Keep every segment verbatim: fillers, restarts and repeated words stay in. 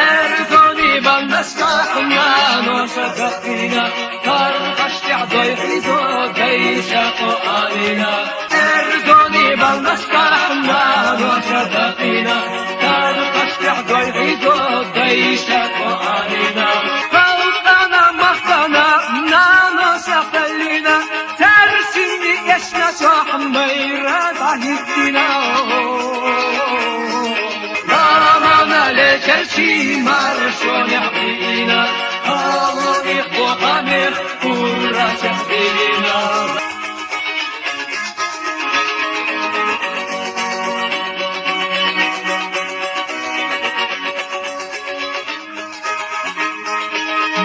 Эрзони бандашка хна ноша дакина, тархашти дой хизо дайша ко алина. Эрзони бандашка хна ноша дакина, тархашти дой хизо дайша ко алина. Халкана махтана на ноша халина, терсини эшна шахмайра дагитина. Рамана лечерчи маршоня бина, алони хохамер курача бина.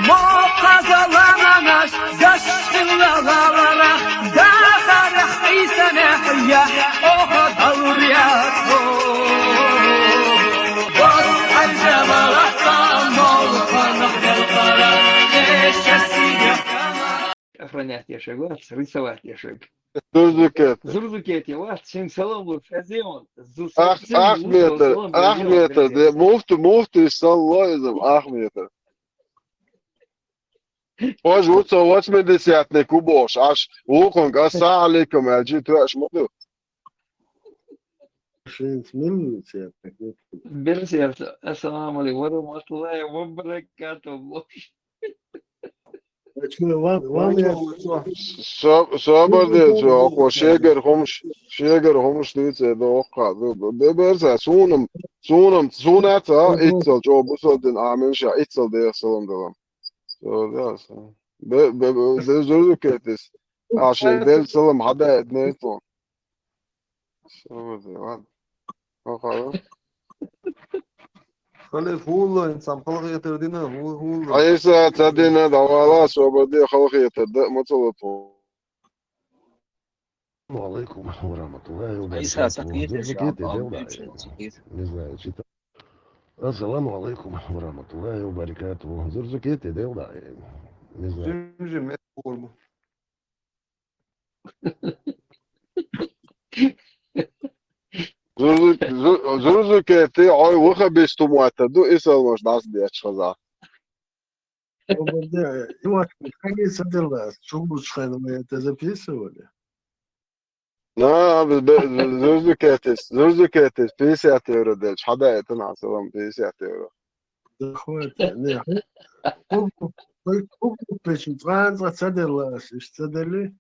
Мохазалананаш дашхилалалара дахарах исамехъя оха далуряту. Бос анжавалата молханах делхара, кешасига. Охранять я шагу, рисовать я шаг. Зурзукет. Зурзукет я вас, сен салам лу фазион. Ах, Ахметр, Ахметр, де муфту, муфту саллоизм, Ахметр. Хож вуца восьмидесятник убош, аш вукунг, ассалам алейкум, аджи туаш муду. Шин смелый десятник. Берсерс, ассаламу алейкум ва рахматуллахи ва баракатух. А чё, вам, вам я Со-, собар де, чё, охо, шегер хумш, шегер хумш дыце, да, охо, да, да, да, берса, сунам, сунам, сунаца, иццал, чё, бусал дин, амин, ша, иццал, да, салам, далам. Всё, да, всё. Бе, бе, бе, бе, зурзу кетис. А, ши, бел, салам, хада, эдне, то. Всё, да, ладно. Охо, да. Халифулла, инсан халкъ етердина, ху-, хулла. Айса, цадина, давала, собар де, халкъ етерде, мацалату. Алейкум ва рахматуллахи ва баракатух. Зурзукете, да, да. Не знаю, читал. Ассаламу алейкум ва рахматуллахи ва баракатух. Зурзукете, да, да. Не знаю. Жим, жим, эт форму. Зурзу-, зу-, зурзукете, ой, выхода без тумата, ду, и салмаш нас дяч хаза. Обалдеть. И вот, как и с этой раз, чё лучше, это записывали? На, бе-, бе-, зурзукетис, зурзукетис, пятьдесят евро делч. Хада это на салам, пятьдесят евро. Да хватит, не, ху-, ху-, ху-, ху-, печень, транза цадела, иш цадели.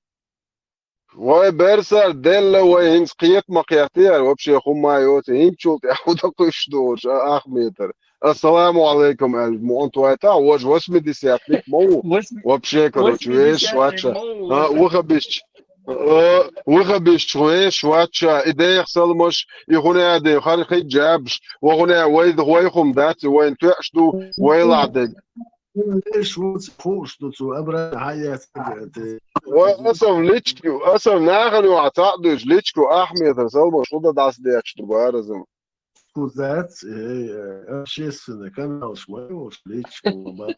Вай берсар делла, вай хинц кьет ма кьяти яр, вообще хумай оти, хинчул тя худа куш душ, а, Ахметр. Ассаламу алейкум, аль, мон туайта, вож восьмидесятник мау. Восьми-, вообще, короче, веш, восьмидесятник вача. Мау. А, выхабиш, э, выхабиш, веш, вача, идеях салмаш, и хуне аде, хар хиджабш, ва хуне вай, вай хум даци, вай туяш ду, вай ладег. Леш вуц хуш ду цу, обратно хаяц. Ва асав личку, асав нахану ацадуш, личку Ахметр, салмаш, худа дас дяч ду баразым. Кузац, э, э, общественный канал, шмай, уж личку, ва.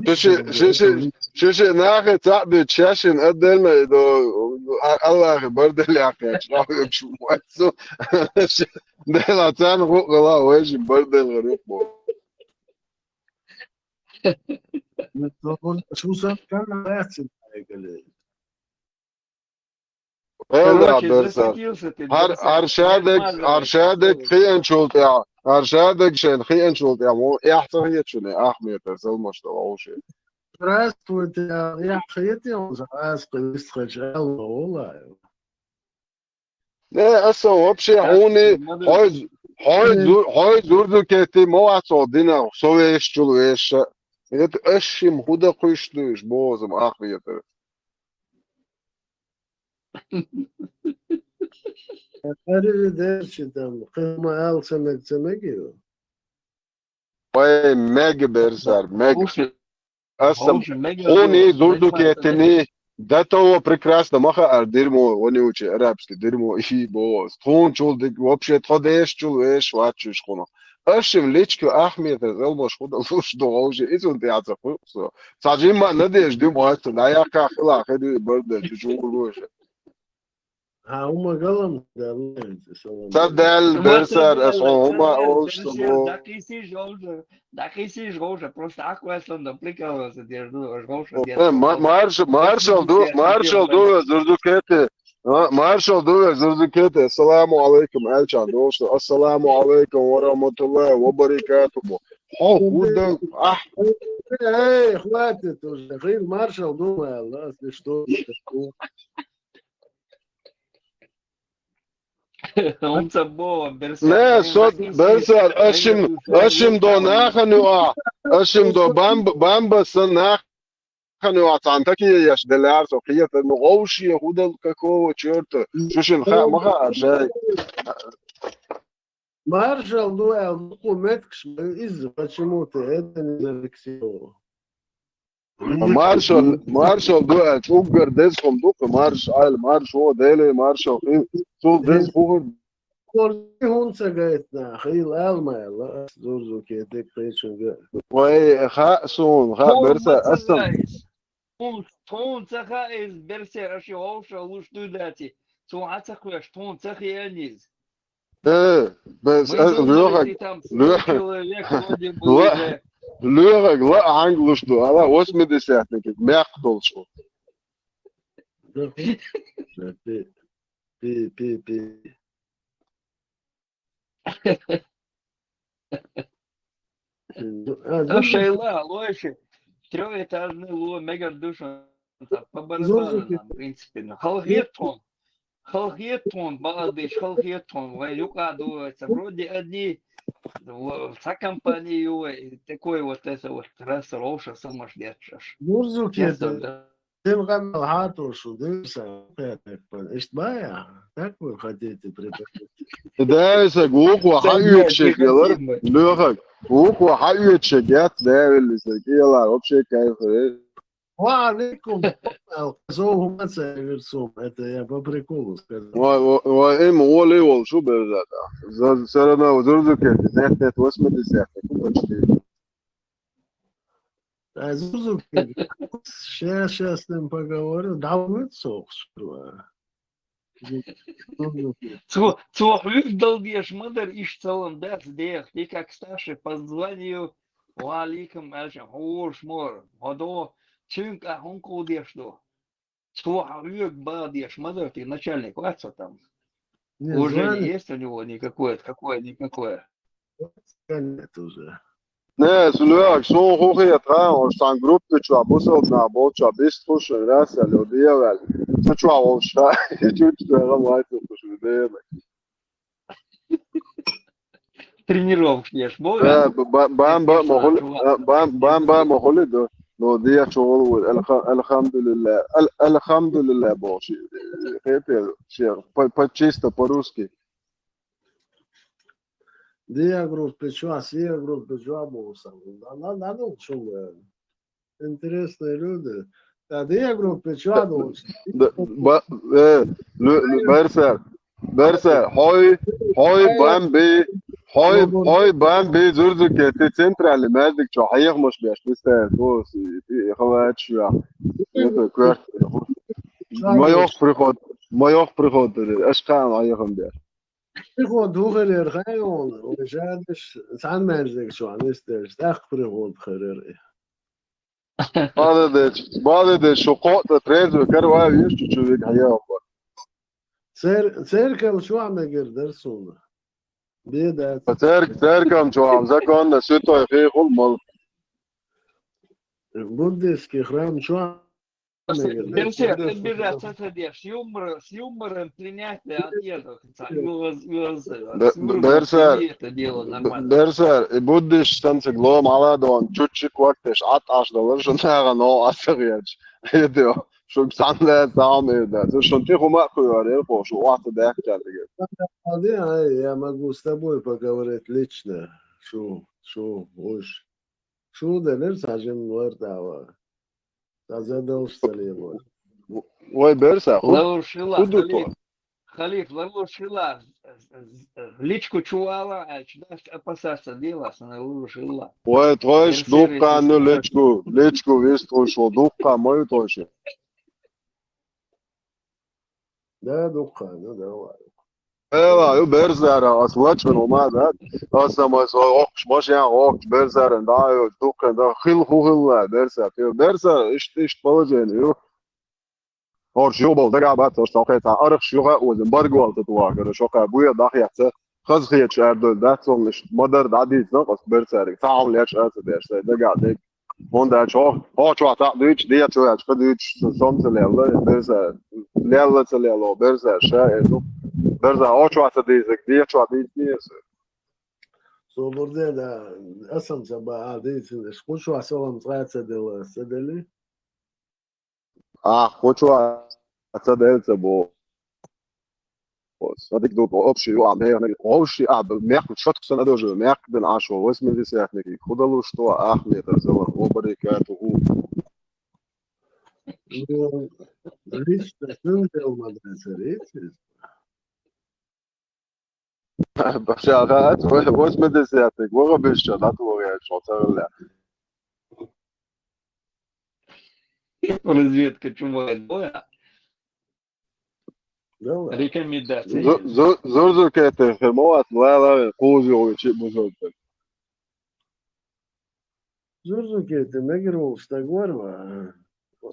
Шиши, шиши, шиши, нахи цаби чашин отдельно, до, а-, Аллахи бардели ахи, чрахи чумайсу. Дела цан хукала, вежи бардел гарук бо. Шусан канал яцин айгали. Элда, короче, берсар. Засветился ты, гар-, берсар. Аршадек, нормально, аршадек, нормально. Хиен чултя, аршадек шен, хиен чултя, мо, яхта хиет шуне, Ахметр, салмаш, да, вообще. Здравствуйте, я хиет, я уже раз, квист, хач, алла, ола. Не, асо, вообще, да, хуни, мадам. Хой, хой, зу-, хой, зурзукети, мо, асо, дина, со веш, чул веш. Это ашим худа куш душ, бозым, Ахметр. Arrivederci там, кыма ал цемек цемек его. Ой, мег берсар, мег. Слушай, аса, слушай, мег хуни берсар, зурзукетини, до того прекрасно, маха ар дерьмо, они учи арабский дерьмо, и бос. Хун чул дик, вообще, тходеш чул веш, вачуш хуна. Ашим личку Ахмед, элмош худа луш до уже, изун тяца хусо. Сажима надеж дым оста, на яка хила хеду бардер, чужу луше. Хьан хӀума галам даьлла хӀинца, салам. Ца даьлла, Берсар, ас хьо хӀума олуш ца бо. ДӀакхийсийша, гӀовша, дӀакхийсийша, гӀовша, просто Ӏакхоьссина, прикалываться деш ду, аш гӀовша. Э, ма- марш- маршал ду, маршал ду, Зурзукети. А, маршал ду, Зурзукети. Ассаламу алейкум, аьлча долуш. Ассаламу алейкум ва рахматуллахи ва баракатуху. Хьо худа, ахь. Эй, хватит уже. Хил маршал ду, ма, ас, ты что? ХӀунца бо, Берсар. Не, со Берсар, ашим, ашим до нахану а. Ашим до бамб- бамба сан нахану а, цан такие яш деляр со, кхета, ну, гӀовши, худал, какого чёрта? Шушин ха- маха аржай. Маршал ду аьлла, дукха меттигаш ма ю иза, почему ты это не зафиксировал? Маршал, маршал ду аьлча, уггар деза хӀума ду-кх, марш аьлла, марш, о, Деле, маршал, хи-, цул деза хӀу хир. Корзи хӀунца гайта нах, хила ала ма аьлла, ас Зурзукетиг кхечунга. Вай, хаьа суна, хаьа, Берсар, ас сан. Тхуна, тхуна ца хаьа иза, Берсар, аша вовша луш дуй даци. Цо Ӏа ца кхоьш, тхуна ца хиъна иза. Э, бес, э, лоьхаг, лоьхаг, лоьхаг ла а хьанга луш ду, ала восьмидесятник, мягко долчу. Да, пи, пи, пи, пи. А, шайла, лоьши, трёхэтажный ло, мегар душ, по барабану нам, в принципе. Ну, халхетон, халхетон, балдыш, халхетон, вай, юкъа дуется. Вроде одни, в, в компании, такой вот это вот, раз Роша, сумасшедший. Зурзукети. Дин къамел хьатур шу дирса, пятек пан. Ишт бая? Так вы хотите преподать? Да, если гуку хьаоьцуш гелар, лоьхаг. Гуку хьаоьцуш гет, да, или если кела, вообще кайф. Ва алейкум. Зо хумаца версум. Это я по приколу сказал. Ва, ва, ва, им оли вол шу берзата. За, все равно Зурзукети, десять, восьмидесятник, почти. А Зурзукети, щас, щас с ним поговорю. Да, он сохшва. Цо, цо хьуьг дал деш ма дара, иштта салам дац дех, и как старший по званию, ва алейкум аьлча, хьуш мор, хьодо, цуьнга а хӀун кху деш ду. Цо хьуьг бал деш ма дара, ты начальник вац со там. Не, Уважение звание есть у него никакое, какое-никакое. нет уже. Не, сулуяк, сун хухе тхан, ош сан группе чуа, бусална болча, бис хуш, раса, людия вал. Са чуа волш, ха, чуть чуа, ма, хуш, людия. Тренировки еш, бо? Э, ба-, ба-, бам, ба, мохули, э, бам, бам, ба, мохули, да. Но дия чугул, алха-, алхамдулилла, ал-, алхамдулилла, бо, ши, хепе, ши, по, по, чисто по-русски. Дия группе чуа, сия группе чуа, бо, сам. Да, да, да, ну, что мы. Интересные люди. Да, дия группе чуа, ну, Да, ба, э, лю-, лю-, берса, берса, хой, хой, бамби, хой, хой, бамби, Зурзукети, центральный маздик, чо, хьех муш беш, бистер, то, си, и, хавач, я. Это кварт. Моёх приход, моёх приход, ашкан, хьех беш. Приход, хухерер, хай он, уже деш, сан маздик, чуа, бистер, так приход, херер. Молодец, молодец, шо кхоъ тӀа трезвый караваьв, еш чу-чу виг хьаяхба. Цер-, церковь чуа мегар дар суна. Беда. Церк-, церковь чуа, законно, святой хи хул мал. Буддийский храм чуа мегар дар. Берсер, ты бежать, сосадишь, с юмором, с юмором принять, а нет, Бе-, с юмором Берсер, подходи, это дело нормально. Берсер, и буддиш станцик лом аладон, чуть-чуть вактеш, ат аш долар, шо нага но асагьяч. Идео, шо санле сам эда. Шо шон ти хума куяре, хо, шо ат дехтя. Ходи, ай, я могу с тобой поговорить лично. Шу, шу, уж. Шу делер сажен вар дава. Та задал, что ли, его? Вай берса, ху-, Ларушила, худу Халиф, то. Халиф, ларушила, личку чувала, а чудас опасаться дело, сана ларушила. Вай тхойш Берсер, дуккану если лечку, лечку вис тхойш, дукка мой тхойш. Да, дукха, ну, да, ладно. Эла, ю берзара, ас лачун ума, да? Ас самай со окш машин окш берзара, да, ю дукха, да, хил ху хилла берса, ю берса, ишт, ишт положение, ю. Орш ю бол, дага бат, орш тохе та, арх шуга узин, баргуал та туа, гара шока, буя дахьяца, хаз хиет шар дол, да, сон ишт, мадар да дит, но, ас берсара, таал яч аса берса, дага дек. Онда чо, о, чо та дуч, дия чо яч, ка дуч, сом ца лелла, берса, лелла ца лелла, берса, ша, э, ну, берса, о, чо та дизик, дия чо дит, дия са. Собурде да, асам са ба, а, дит, иш, ку чо салам цаца дела, са дели? А, ку чо ца делца бо. Садик ду общий, а, ме, общий, а, мягко, чётко сан одолжил, мягко бен ашо, восьмидесятники, худалу, что Ахмед, Арзалан, обарикатуху. Ну, лично сын дел мадраса, видите? Башагат, восьмидесятник, вора бишча, да, твоя, что целая. Разведка чумовая. Да ладно. Рекомендации. Зу-, зу-, зурзу кете, хемоат, ла, ла, кузю, чи бузурбе. Зурзу кете, мегер вол стагвар ва.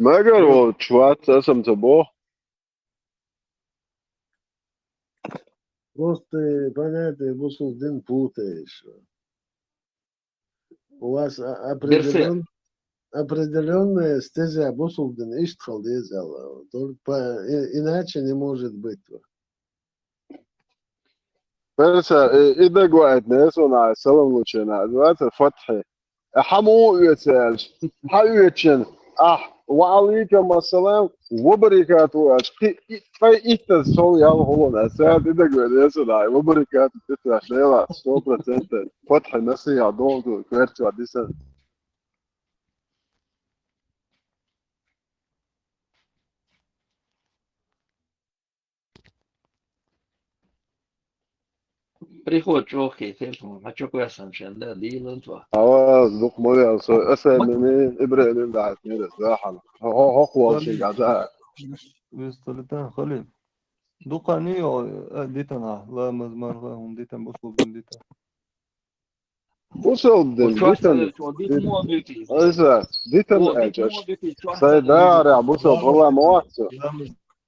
Мегер вол чват, асам ца бо. Просто понятие бусул дин путаешь. У вас, а, Берсе. Определён-, определённая стезя бусул дин ишт халдезала. Только по-, и-, иначе не может быть. Берса, э, и дагваэт несуна, салам лучена, называется Фатхи. Э, хаму уэцэль, ха уэчен. А, ва алейкум ассалам, ва баракату, а, и, и, тай итта сол ял холон, а, сад и дагваэт несуна, ва баракату, итта шейла, сто процентов. Фатхи насия, дон, кверчу, адисан. Приход чохи, телефон, а чё квасан шен, да, дилан тва. Ава, дук моя, со, эсэ мини, ибрелин да, мира, да, хал. Хо, хо, хо, хо, хо, хо, хо, Висталитан, хали. Дукани, о, э, дитана, ла мазмар, ла хум дитан, бусул бин дитан. Бусул дин, дитан. Айса, дитан, айчаш. Сайдара, бусул, бала, моатсу.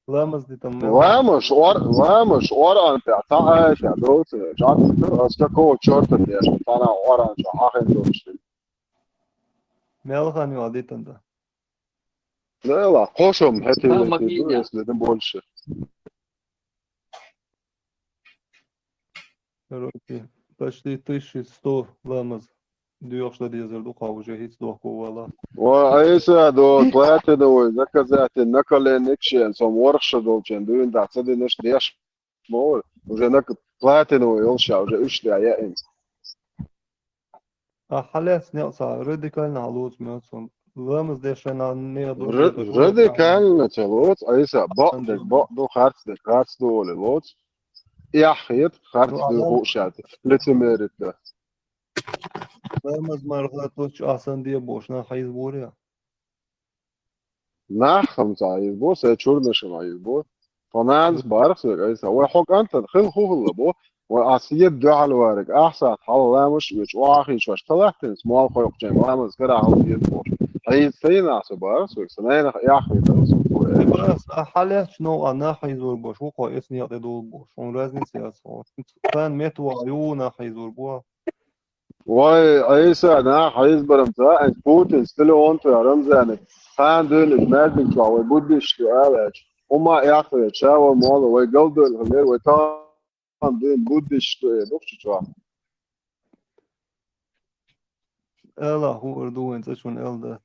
Ламаз дитам. Ламаш, ор-, ламаш, оран пя, та ай пя, доци, чат, ас какого чёрта пя, тана оран, чё, ахен доци. Мелхан ю адитан да. Да ла, кошом, хэтил, если больше. Короче, почти тысяча сто ламаз. Дюйохшла дезер духа уже хиц дохку вала. Ва, айса до платиновый заказатель наколенник шен, сом ворхша долчен, дюйн да, цади наш деш. Мол, уже на платиновый олша, уже уш да, я им. А халес не са радикально луц мёцун. Ламаз дешена не до. Ра-, радикально те луц, айса, бо, де, бо, до харц, де харц до ле луц. Яхет, харц до хушат. Лицемерит да. Ламаз марга точ асан дие бошна хайз боря. Нахам ца айз бо, се чурнашам айз бо. Фананс барх се айса. Ва хок антан хил хухла бо. Ва асият дуал варик. Ахсат хал ламаш вич вахи шваш талахтин смол хойк чен ламаз кара хал диет бо. Хайз сейна са барх се. Санайна яхи да са. Бас а халеч но ана хайз вор бош. Ва кой эс не яде дол бош. Он разница яс. Сан метва ю на хайз вор бо. Вай, айса, на, хайз барам та, ан Путин, стиле он та, Рамзане, хан дын, из мэрдин чуа, вай буддиш чуа, алач. Ума яхве, чава мола, вай галдын, хле, вай там дын, буддиш чуа, духчи чуа. Эла, ху, эр дуэн, цачун, эл дат.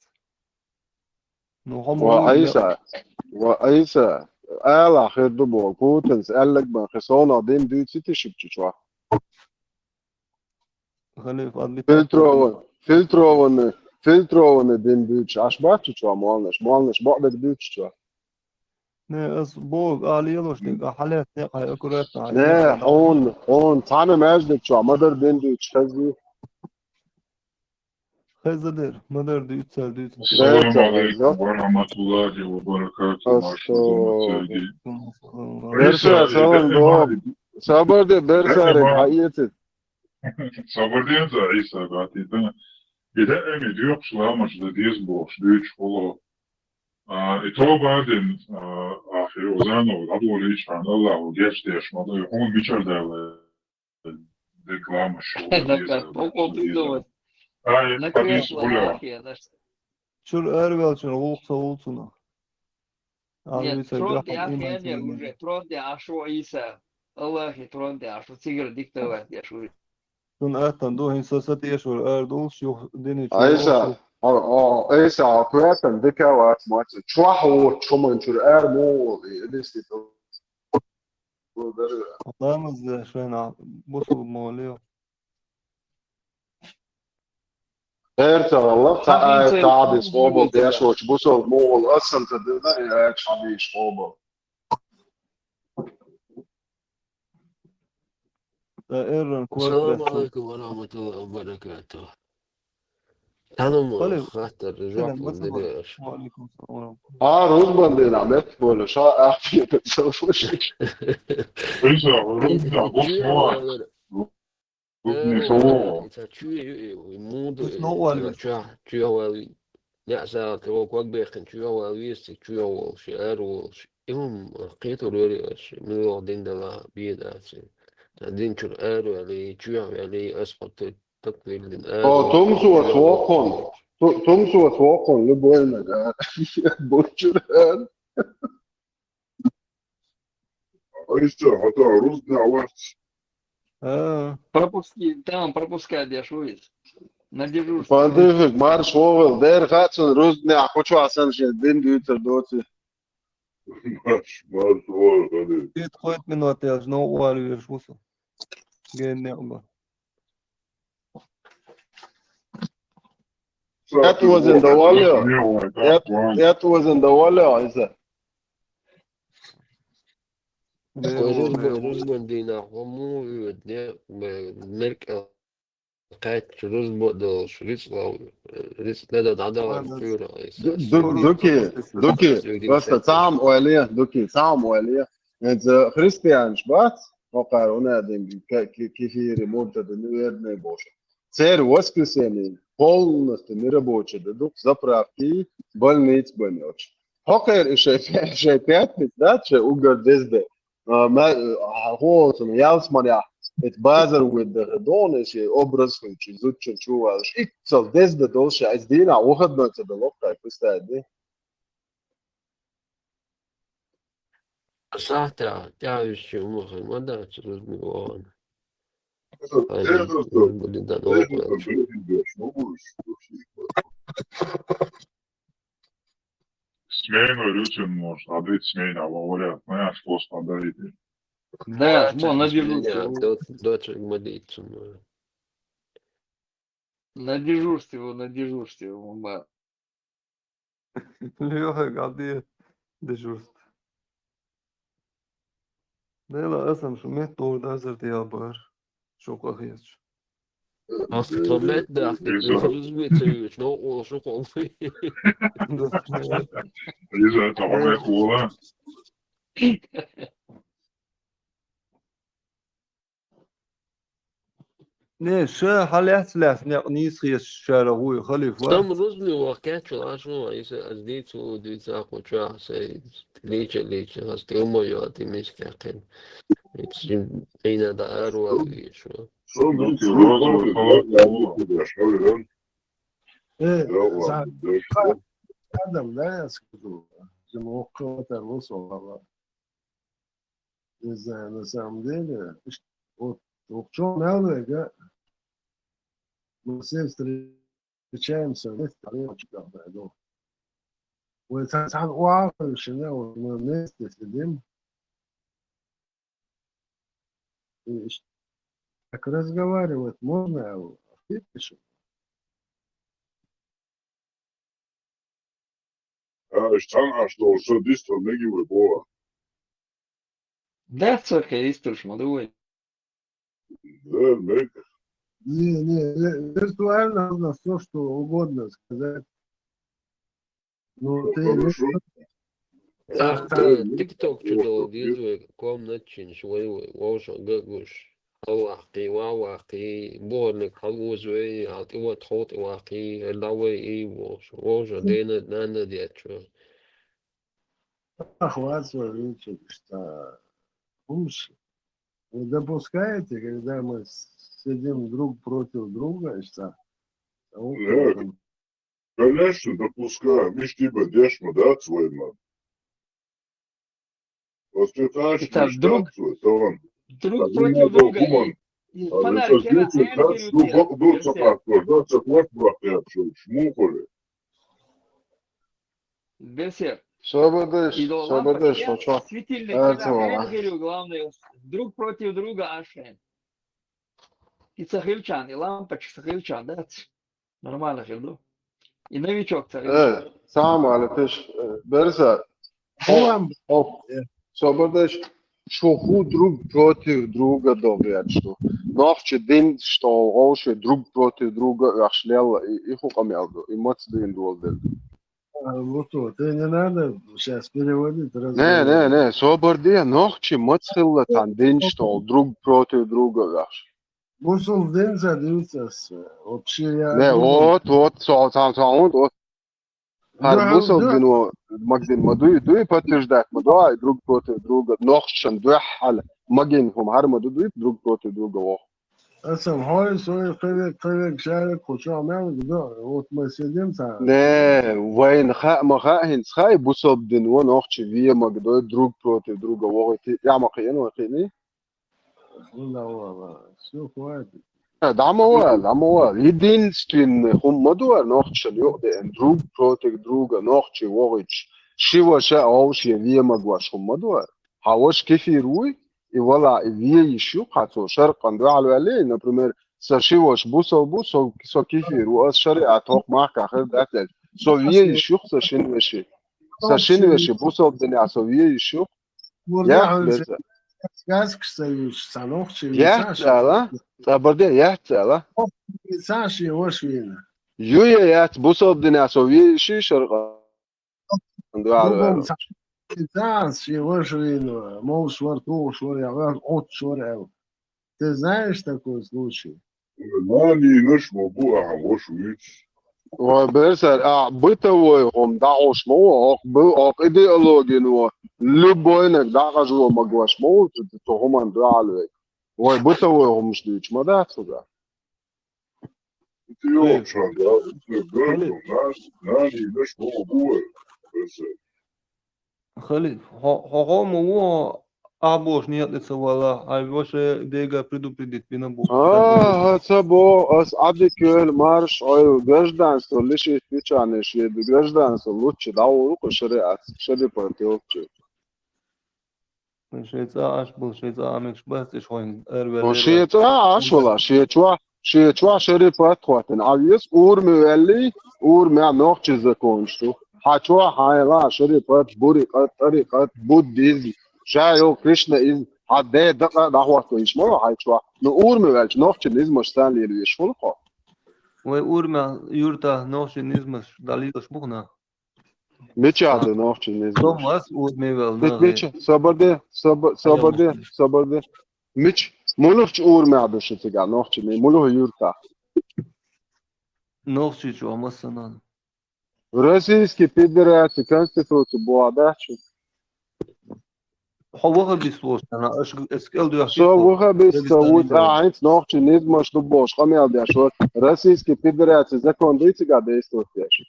Ну, хом Ва, айса, ва, айса, эла, хер ду бол, Путин, с эллэг бан, хесона, дын, дын, цити шипчи чуа. Халиф, адли Фильтрован-, фильтрованный, фильтрованный дин дүүч. Аш бачча чуа, молнаш, молнаш, бо дак дүүч чуа. Не, ас бог, али ялош дик, а халет, не, хай аккуратно, хай Не, аккуратно. Он, он, тана меж дик чуа, мадар дин дүүч, хази. Хезадер, ма дер дуьйцар, дуьйцар. Ассаламу алейкум ва рахматуллахи ва баракатух. Маршо Домацаги. Берса, салам, доо. Сабар де, берсаре, хьаэцит. Сабар де, за Иса гати, да. Ида эми дюкш ламаш да дез бохш, дюч холо. А, и то бадин, а, ахир озано, абу лиш хан Аллаху геш деш, ма да, хун бичар да, реклама шоу. Накат, околдук довод. Ай, подпис, Оля. Чур арвел чур, улхца улцуна. Нет, трон де ахер уже, трон де ашо Иса. Аллахи трон де ашо, цигра диктовать де ашо. Цун аттан ду, хӀинца са тӀешвар ара дулш, юха дини чу Айса, долуш. О, о, Айса, а кхетан дика вац маца. Чохь воцу чуман чуьра ара мо волу, и дисти ту. Ламаз де шайна бусул моле. Эрта валла, ца ай, ца бис хобал деш воч, бусул мо волу, асан ца дина, и ай, ца бис хобал. Эр, Ассаламу алейкум ва рахматуллахи ва баракатух. Танам хаттар жоп дедеш. Ва алейкум салам. А, рузбан дина мет бола, ша ахти салфуш. Иса, рузбан, бусмуа. Рузбан шоу. Иса чуе, муду, чуя, чуя вали. Неа сагӀа тӀе вокваг бехкан чуьра вала веза цига, чуьра волуш, ара волуш. И хӀума кхетар вери аш, мила ваха дин дала бен дац. Ца дин чуьра ара вали, чуьра вали, ас хӀотта таквир дин ара. О, тумсо вокхун. Ту-, тумсо вокхун, любой нага. Бучур ара. Айса, хӀата рузбан вац. А. Пропуски, там пропуска деш вуйс. На дежурстве. Подожди, марш вогӀал, дер хацун рузбан хучу асан шен дин дуьйцар доци. Марш, марш вогӀал, ходи. Ит кхойт минот яш, но уалуьйш вусу. Ген не ума. Эт возин довольно? Эт, эт возин довольно, Айса? Рузбан дийнахь хӀума вуьйцу, мерг кхаьчча рузбан долуш, рицкъа, рицкъа дада дӀадала кхуьйра Айса. Ду-, ду-, дуки, дуки, просто цхьа хӀума ойла е, дуки, цхьа хӀума ойла е. ХӀинца христианаш бац, хӀокхара унадин ки-, ки-, кефири, муртади, неверный бохуш. Церан воскресенье полностью нерабочий дан ду, заправки, больница бан йоцуш. ХӀокхеран и шайн, шайн пятница дац, шайн уггар деза де. А, ма-, а, хӀокхунна ялсаманехь, это базар вуьйр даха догӀу, и шен образ хуьлучу, зудчун чу валаш. Иццал деза де долуш, иза дийнахь выходной ца далоккхай, представь, де. Сахьтехь тӀаьхьа уьш чу ма хир ма дац, рузбан вогӀана. Хьайна, рузбан дан воккхавелча. Смена ручен может, а дать смена, говорят, моя способ дайте. Да, мо на дежурстве. Доцург ма дийцу. На дежурстве, на дежурстве, ма. Лёха, гади дежурство. Дела, асан шу мет дор дазар диабар. Шу къахиеш. Ах, томет да, дежурство ца юч, но ол шу къол. Иза томет ула. Не, ша хьалаьцна-лаьцна некъ нийса хеташ шара вуй халифа. Там рузбан ваха кечвала, аш ву, иза аз дийца ву, дийца кху чохь, сай лийча, лийча, аз тӀе ма йо, ти мискехь кхин. Ицин къийна да арвал вийш ву. Э, Адам, да, я скажу, зима около того слова. Не знаю, на самом деле. Вот, вот в чём надо, да? Мы все встречаемся вместе, а я очень давно иду. Вот, сан уахал шина, вот мы вместе сидим. И так разговаривать можно, а ты пишешь? А, иш цхьана аш долуш со дистор меги вай боху. Да, ца кхе исторш ма ду вай. Да, мег. Не, не, виртуально можно все, что угодно сказать. Ну, ты не... Хорошо. Ах, ты тикток чудо дизой комнатчин швой вожа гагуш. Аллахи, валлахи, борник халузвей, а ты вот хот вахи, давай и вожа, вожа дена нана дячо. Охватывает, что... Вы допускаете, когда мы сидим друг против друга, что... Конечно, допускаем. Миш типа дешма, да, своим. Воспитаешь Это друг, свой, то он. Друг против друга. И, и фонарик, она энтери. Берсе. Сободеш, И до сободеш, лампочки вот что. светильник, Это она ладно. энтери, главное, друг против друга ашен. И цахилчан, и лампочка цахилчан, да? Нормально хилду. И новичок цахилчан. Э, сам али тыш, э, берса. Хулам. Оп, сободеш, шо ху друг против друга добрячу. Нохчи дин, что оше друг против друга, ахшлел, и, и ху камелду, и моц дин дуолден. А, вот, вот, и не надо сейчас переводить. Не, не, не, соборде, нохчи моц хилла тан дин, что друг против друга, ахш. Бусул дин задивится вообще. Я Не, думаю, вот, вот, со, со, со, вот, вот. Хар Да, бусул да. дин, о, магдин, ма дуй, дуй, подтверждать, ма дуй, друг против друга, нохчан, дуй, хал, магин, хум, хар ма дуй, друг против друга, о. Асам хой, сой, кывек, кывек, шарик, куча, мел, да, вот мы сидим там. Не, вайн ха, ма ха, хин, хай бусул дин, о, нохчи, вие магдой, друг против друга, о, ти, я ма хин, о, хин. Ну, да, ладно, все, хватит. Э, дамова, дамова. Единственный хуммадуар, нохчан, ё, де, друг против друга, нохчи, вогич. Шива ша, оуши, вие магваш хуммадуар. Хаваш кефир уй, и вала, и вие ищу, хацо, шаркан, дуал вали, например, са шиваш бусул бу, со, со кефир, у ас шариат, хок мах, кахер, датяж. Со вие ищу, са шин веши. Са шин веши, бусул дин, а со вие ищу. Я, Мурда берса. Сказка стоишь, санохчи. Я, цала, цабарде, я, цала. Саши, вошвина. Юя, я, бусул дин, а со вие ищу, шаркан. Дуал вали. Саши, вошвина. Мол, шварту, шваря, от шваря. Ты знаешь такой случай? Нани наш могу, а ваш вич. Ой, берса, а, бытовой хум, да, ош, мо, ох, бу, ох, идеологин, о, любой нек, да, гажу, магваш, мо, то, то, хуман, да, алвей. Ой, бытовой хум, что, ич, ма, да, цуга. Ты общан, да? Нани наш могу. Хали, хо-, хо-, хо-, му, а бош нет, это вала, а вообще дега предупредить, вина бу. А, а, ца бо, ас, абдикёл, марш, ой, гражданство, лиши печаны, шведу, гражданство, лучше, да, уруку, шариат, шари партиопчи. Швейца аш был, швейца амекш бас, иш хойн, эрвер. О, швеца, а, аш вала, швечуа, швечуа, шари партхуатин, а вес, урми вели, урми, а, нохчи закон, что. Хачуа, хайла, шари парт, бури, кат, тари, кат, буддизм, шайо, Кришна, из, а, де, да, да, да, хуатко, иш, мало, хачуа. Но урми велч, нохчи, низмаш, сан, лир, виш, фулко. Вай урмя, юрта, нохчи, низмаш, далилаш, бухна. Мечады, нохчи, низмаш. Томас, урми вел, Меч, меч, сободе, собо-, сободе, сободе. Меч, мулух ч урмя души тига, нохчи, не, мулух юрта. Нохчи, чё, масанан. Российский Федерации Конституции была, да, чё? Хо вахабис лош, ана, аш эскел дуя. Со вахабис, со вот, а, хинц нохчи, низмаш, ду бош, хамел дяш, вот. Российский Федерации закон дуй тига действовать дяш.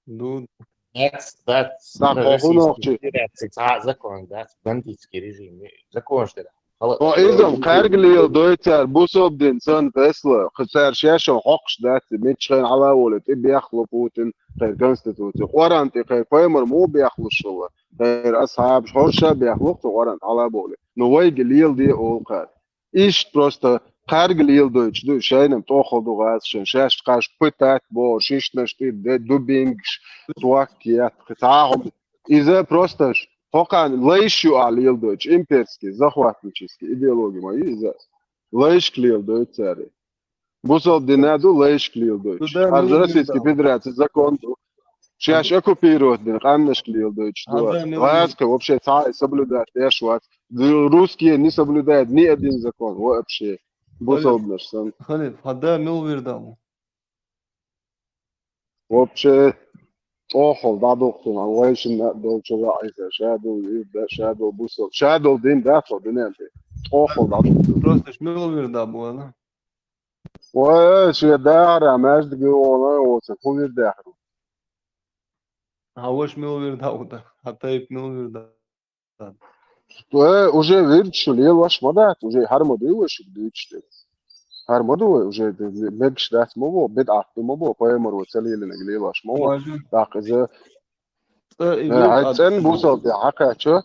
Ну, That's, that's Так, хоху нохчи. Федерация, ца-, закон, да, бандитский режим, закон, что ли. Хала- О, изам, карглил, дойцар, бусобдин, сан, Тесла, хцар, шешо, хокш, дати, мичхен, ала, волит, и бяхло, Путин, хайр конституция. Оран, ты, хайр, поймар, му бяхло, шула. Хайр, асхаб, хорша, бяхло, то оран, ала, волит. Ну, вайги, лил, ди, олкар. Иш просто карглил, дойч, ду, шайнам, тохол, ду, газ, шен, шаш, каш, пытать, бо, шиш, наш, ты, де, дубингш, туак, кият, хтахом. Иза просто ш-, хокан, лайшу, а, лил, дойч, имперский, захватнический, идеология моя, иза. Лайш, лил, дойч, цари. Бусалба дин а ду лайшка леладойтуш. Ар Российская Федерация закон ду. Шаьш оккупировать дина къаьмнашка леладойтуш ду. Гӏазкхи вообще цхьа а соблюдать деш вац. Русские не соблюдают ни один закон вообще. Бусалбанаш санна. Халиф, хьада мила вирда ву? Вообще, тӏохал дӏадухтун, а вайшин долчура айса, шадул ирда, шадул бусал, шадул дин да, то динен те. Тӏохал дӏадухтун. Просто шмил вирда буана. Ой, ши дара, между геона, оца, ху вирда. А ваш мил вирда уда, а тайп мил вирда. Э, уже вирдаш лелаш ма дац, уже хьар ма дуй вай шуга дуьйцуш дерг. Хьар ма ду вай, уже мегаш дац ма бо, бидӏат ду ма бо, пайхамар вай ца лелинарг лелаш ма бо. Даккха иза, э, хьай цӏен бусалба тӏе хьакхаьча,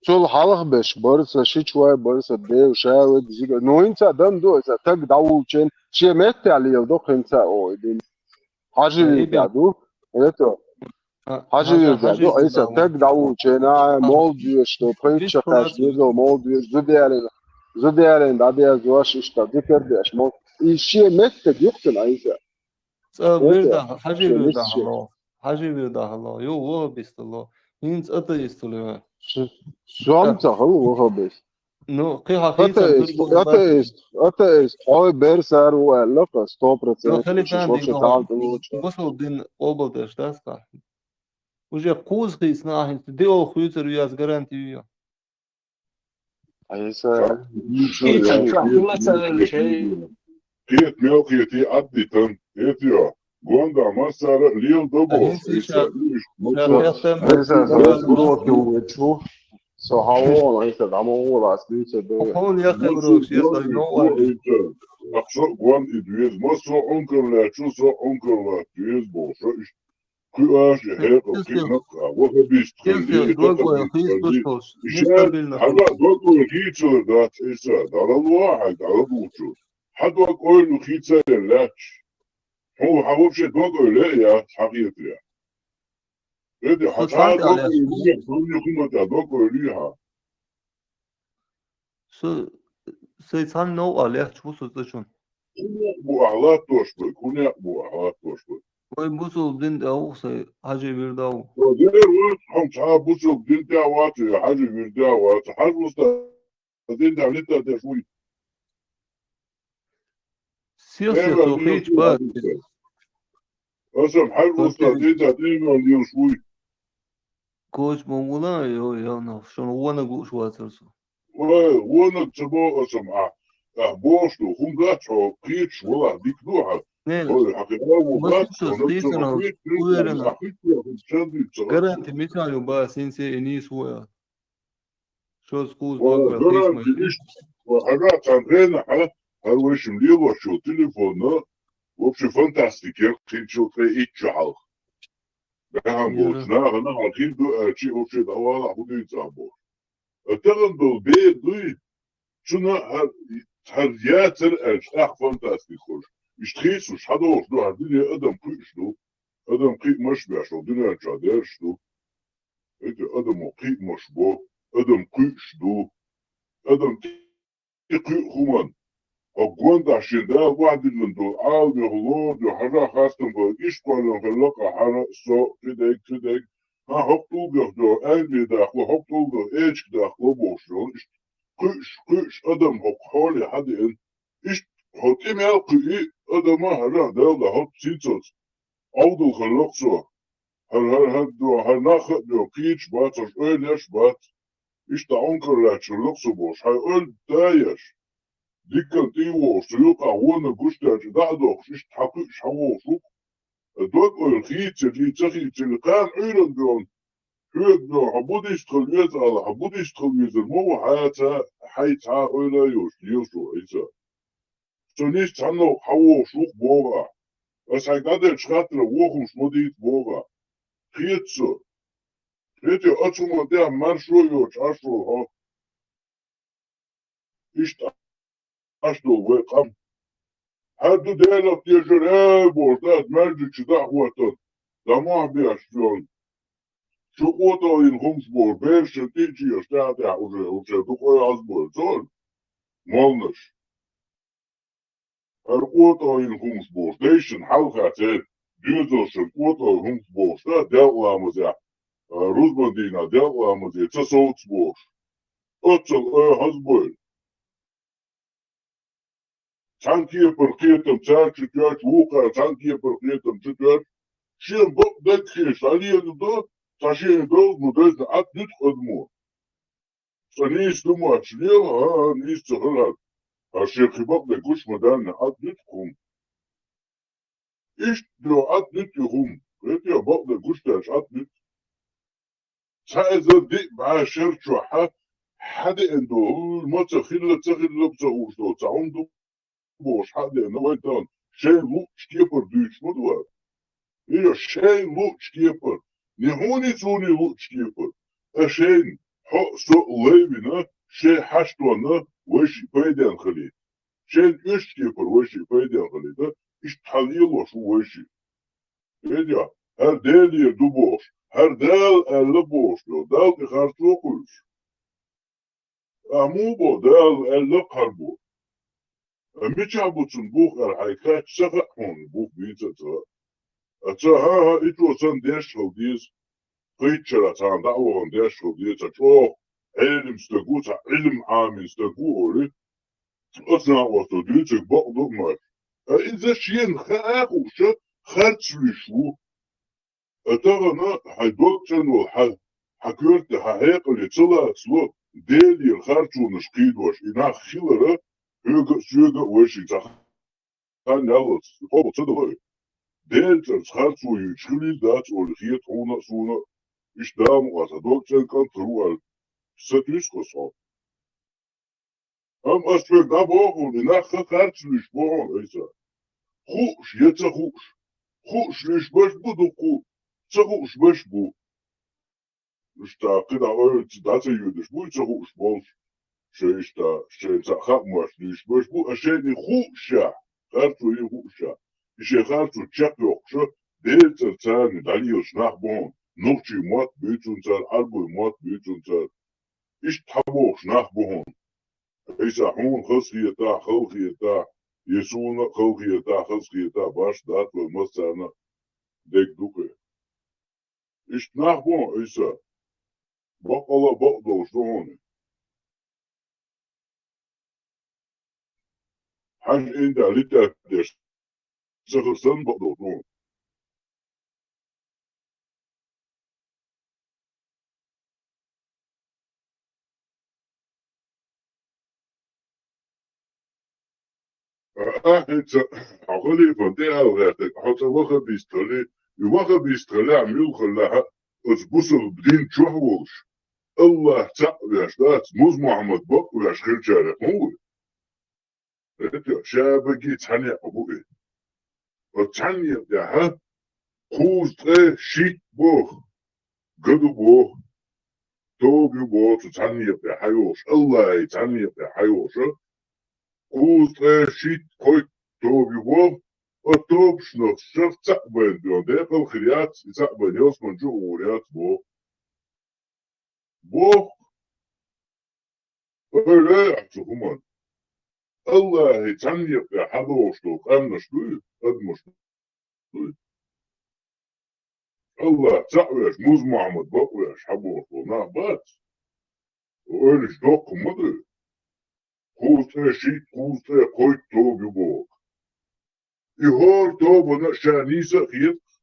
цул хьалха беш, барса, шичвай барса, дев, шавид, зига. Ну, хӏинца дан ду, айса, таг дӏавулчен, ше метта леладу хӏинца, ой, дин. Хьажи вирда ду. Это. Хьажи вирда ду. Айса таг дӏавулчена, мол дуьш ду, пхуьйт шакаш дезо, мол дуьш, зуделин. Зуделин дӏадезош, иштта, зикар деш, мол. И ше метта дюхтан, айса. Цӏа вирда, хьажи вирда хьало. Хьажи вирда хьало. Ю, вахабистало. Хӏинца атеистало. Сом ца хал вахабист. Ну, кхи хьа хийцам атеист, атеист, атеист, хьой бер сар ву аьлла, сто процентов. Ну, хали тан дин, бусалба дин къобалдеш дац кхахь. Уже кхуза хийцна ахьинца, диол хуьйцар вяз гарантия ю. Айса. Хийцам чохь хила ца велчей. Кхета мел кхетий Ӏаддитан, кхетайо. Гонда массара а лела до бохуш, Ӏийса, уьш, мацо. Ӏийса, со уроки вуьйцу. Со хьан вон, Ӏийса, дӀа ма гӀолас, дуьйцур ду. Хьуна яхъе уроки, я со, ну, Ӏийса. Ах со а гон и доьза, массо а Ӏункарлаьчу, со а Ӏункарлац доьза бохуш, иштта кхуьаш и хьекъал кхиъна а, вахабист хилли, и католик хилли. Иштта хьан дог ойла хийцалур дац, Ӏийса, дӀалало хьайн, дӀаладучу. Хьан дог ойла хийцалур лаьтташ. Хьо, хьан вообще дог ойла а яц, хьан хетарехь. Эди, хьан цхьа дог ойла, хьан хӀумма тӀехь дог ойла хьан. Со, сай цхьанна новкъа лехча ву со цӀа чун. Хьо некъ бу ахь латтош бай, хьо некъ бу ахь латтош бай. Вай бусалба дин тӀехь ву сай, хьажи вирда ву. Со дера вац, хьо цхьа бусалба дин тӀехь вац, я хьажи вирда вац, хьажа вуста. Дин тӀехь литтар деш вуй. Сел-сел со хийча бац. Аса хьажа вуста дин тӀехь дин лелаш вуй. Коч ма вула, йо, явна, шуна вонаг лууш вацар со. Ой, вонаг ца боху аса ма. Ахь бохуш ду, хӀума дац хьо, кхеташ валахь дика ду хьан. Не, ой, хьан кхеташ ву бац, хьо хийцана, уверена. Гаранти мичахь ю ба, синсе и нийса ву я. Шозза кхуза дог вай хийцамаш. Хьажа цхьана хенахь, хьан вайшимма лелош йолу телефонна, вообще фантастика яра, кхин чу ткъе итт чу хьалха. Баьхьна болчу нахана хьан хир ду аьлчи, вообще дӀавалахь хӀун дуьйцу ахь бохуш. А тахана долу бер дуй, шуна хьан, хьан яцара аьлча, тӀаккха фантастика хуьлуш. Иштта хийцалуш хьан долуш ду, хьан дуьне адам кхуьуш ду, адам кхиамаш беш, хьо дуьнен чохь дерш ду. Эти адамо кхиамаш бо, адам кхуьуш ду, адам тӀе кхуьу хӀуманна. Хьо гондахь шен Дала охьадиллина долу Ӏаламехула лору ду, хьажа хастам бара, иштта кхоьллина хилла-кх хьара а, со а, кхидерг, кхидерг. Хьан хӀокху тӀулгах ду, Англи дахло, хӀокху тӀулгах эчиг дахло бохуш долу, иштта кхуьуш, кхуьуш адам хӀокху хьоле хьан деана. Иштта хьо тӀе мел кхуьи, адама хьажа Дала хӀокху синцалц. Ӏовдал хилла-кх со. ХӀара, хӀара, хӀара ду, хӀара нах а ду, кхийчаш бац, хӀара ойла еш бац. Иштта Ӏункар лаьтташ хилла-кх со бохуш, хьайн ойла да еш. Диккан тӀе а вогӀуш, цу юкъахь вонаг гуш даьлча дӀа а дохуш, иштта хьан кхуьуш хьан вогӀуш ву-кх. Дог ойла хийцалли, ца хийцалли, кхана Ӏуьйранна доьгӀна, хьоьга доьгӀна, хьо буддист хила веза ала, хьо буддист хила везар ма ву хьаца, хьайн цхьа а ойла а йолуш, лелаш ву Ӏийса. Со нийса цхьанна хьан вогӀуш ву-кх боху ахь. Аса хьайга дӀаделлачу хаттаран вохамаш ма дийца боху ахь. Кхета со. Кхетий, оцу хӀуманна тӀехь маршо а йоцуш Ӏаш волу хьо. Иштта Ӏаш долу вай къам. Хьан ду Делах тешар, эй, бохуш, дац маьждиг чу дӀа а хӀоттана, дӀа мохь беш йолу. Шу къотӀаллина хӀумаш бохуш, берашна тӀе а чоьхьуш, тӀаьхьа-тӀаьхьа уже, уже дукха ой хьаза бойла, цо а молланаш. ХӀара къотӀалин хӀумаш болуш, дайшна хьалха церан доьзалшна къотӀалин хӀумаш болуш, да, делкъа ламазехь, а, рузбан дийнахь делкъа ламазе ца совца болуш. Оццул оьгӀаз бойла. Цхьана кепара кхетам цара чу тоьттуш, вукхара цхьана кепара кхетам чу тоьттуш, шен бакъдерг хеташ, дӀалелла до, цхьа шена довза ма дезна, Ӏад дуьту адамо. Цкъа нийса ду мотташ лела, а, а, нийса ца хилар. ХӀара шен кхин бакъдерг гуш ма даьнна, Ӏад дуьту хӀума. Иштта до Ӏад дуьту и хӀума. Кхетий, бакъдерг гуш даьлча Ӏад дуьту. Цхьа эзар диъ бӀе шарчохь хьадеана долу, ма ца хилла, ца хилла, ца хууш долу цхьа хӀума ду бохуш хьадеана вайн тахана, шайна луъучу кепара дуьйцуш ма ду вай. Иза шайна луъучу кепара, не хьуний, цуний луъучу кепара, ткъа шайна хьо а, со а лайвина, шайн хьаштонна вайшиъ пайденна хилийта. Шайна оьшучу кепара вайшиъ пайденна хилийта, иштта хьалелош ву вайшиъ. Эдя, хӀара Делера ду бохуш, хӀара Дала аьлла бохуш, Далла тӀе харцо а кхуьйсуш. Ахьа муха бо, Дала аьлла кхара бо. Ткъа мичахь бу цунна бух аьлла хьайга хаьттича, ца хаьа хьуна, бух бийца а ца хаьа. Ткъа ца хӀан-хӀа, итт санна деш хила деза, кхийтта шарахь цхьана дӀа а вахана деш хила деза, цхьа чӀогӀа Ӏелам стаг ву, цхьа Ӏилма Ӏамийна стаг ву олий, оцу накъосто дуьйцург бакъ ду а ма. Ткъа иза шена хаа хууш, харц луьйш ву. Ткъа тахана хьайн дог чӀагӀо хьан, хьан коьрта, хьан хьекъале ца лацало, Делера харцонаш кхийдош и нах хилар, хьоьга а, соьга а вайшиъ цхьа хан яллалц, къобал ца дало. Делан цӀарца харцо юьйцуш хилийла дац олий хета хьуна а, суна а, иштта Дала мукъалахь сан дог чӀагӀо кӀант хир ву аьлла, сатуьйсу-кх аса хьо. Амма ас шуьга дӀабоху, и нах ха харц луьйш боху Ӏийса. Хууш я ца хууш. Хууш луьйш баш бу дуккха, ца хууш баш бу. Иштта кхидӀа ойла ца, дӀа ца йоьдуш бу и ца хууш болуш. Шайн иштта, шайн цхьа хаамаш луьйш баш бу, а шайна и хуушшехь, харцо и хуушшехь. И шайн харцо чекхйоккхуша, Делан цӀарца царна дӀалелаш нах бу хьуна. Нохчий мотт буьйцу цара, Ӏарбой мотт буьйцу цара. Иштта хьан бохуш нах бу хьуна. Ӏийса, хьуна хазахетахь, халахетахь, я суна а халахетахь, хазахетахь, башха дац вай массарна а дерг ду-кх. Иштта нах бу хьуна, Ӏийса. Баккъала а бакъдолуш ду хьуна. Хьаьжа инда литӀатдеш ца хир санна бакъдолуш ду хьуна. Ахьа хӀинца хьо халифан тӀе ала гӀертарг, хьо цкъа ваххабист хилий, и ваххабист хилахь, муьлха хилахь а, оцу бусалба дин чохь волуш, АллахӀ цхьаъ веш дац, Муз-Мухьаммад бакъ веш хилчарех хӀун ву? Эта, шабаги цхьаьна некъ бу и. Оцу цхьаьна некъа тӀехь кхузткъе шийтта боху, ган ду боху, тоба ю боху цу цхьаьна некъа тӀехь хьайолуш, АллахӀан цхьаьна некъа тӀехь хьайолуш, кхузткъе шийтта, кхойтта тоба ю боху, оцу тобашнах шарахь цхьаъ байна дуьйна декъал хир яц, и цхьаъ байна ялсамани чу а гӀур яц боху. Боху. Ойла йо ахь цу хӀуманна. АллахӀан цхьаьна некъа тӀехь хьадогӀуш долу къаьмнаш дуй, адамаш дуй? АллахӀ цхьаъ веш, Муз-Мухьаммад бакъ веш хьабохуш болу нах бац? Ойла йича, доккха ма дуй? Кхузткъе шийтта, кхузткъе кхойтта тоба ю боху. И хӀора тобанна ша нийса а хета-кх.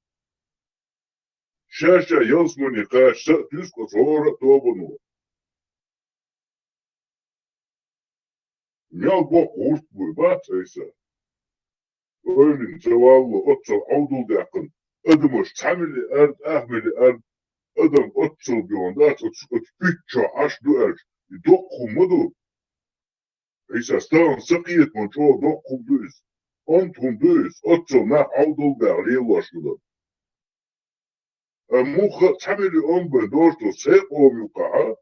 Ша-ша ялсамане кхача са а туьсу-кх оцу хӀора а тобано. Мел боккха гӀурт буй бац Ӏийса. Ойла йина ца валло, оццул Ӏовдал даьккхина, адамаш цхьа милли ард, ах милли ард, адам оццул бен дац, оцу, оцу пуьччохь Ӏаш ду аьлча, и доккха хӀума ма ду. Ӏийса, стагана са кхетаман чӀогӀа доккха хӀума ду иза. Онда хӀума ду иза, оццул нах Ӏовдал баьхна лелош хилар. Амма муха цхьа миллион бен дождо сайн къоман юккъахь,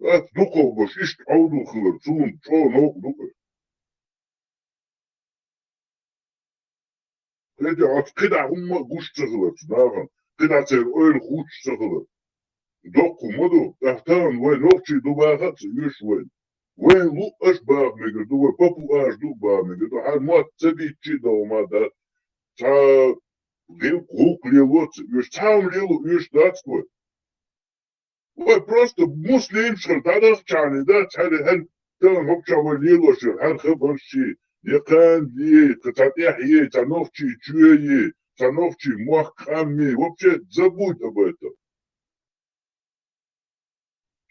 дац дукхах баш иштта Ӏовдал хилар, цунна чӀогӀа новкъа ду-кх. Кхетий, оцу кхидӀа хӀумма а гуш ца хилар цу нахана, кхидӀа церан ойла хууш ца хилар. Доккха хӀума ду, тӀаккха тахана вай нохчий ду баха а ца оьшу вайна. Вайн луъаш баха мегар ду, вай папуаш ду баха мегар ду, хӀара мотт ца биччи а догӀма дац. Цхьа гӀилкх-гӀулкх лело ца оьшу, цхьа хӀума лело оьшу дац вай. Вай просто муслимаш хир дӀадахча хьана дац, хӀара, хӀара, тахана хӀокху чохь вай лелош яр, хӀара хабарш, я кхана ле, кху цхьа тӀехь е, цхьа нохчий чоь е, цхьа нохчий мохк къам е, вообще забудь об этом.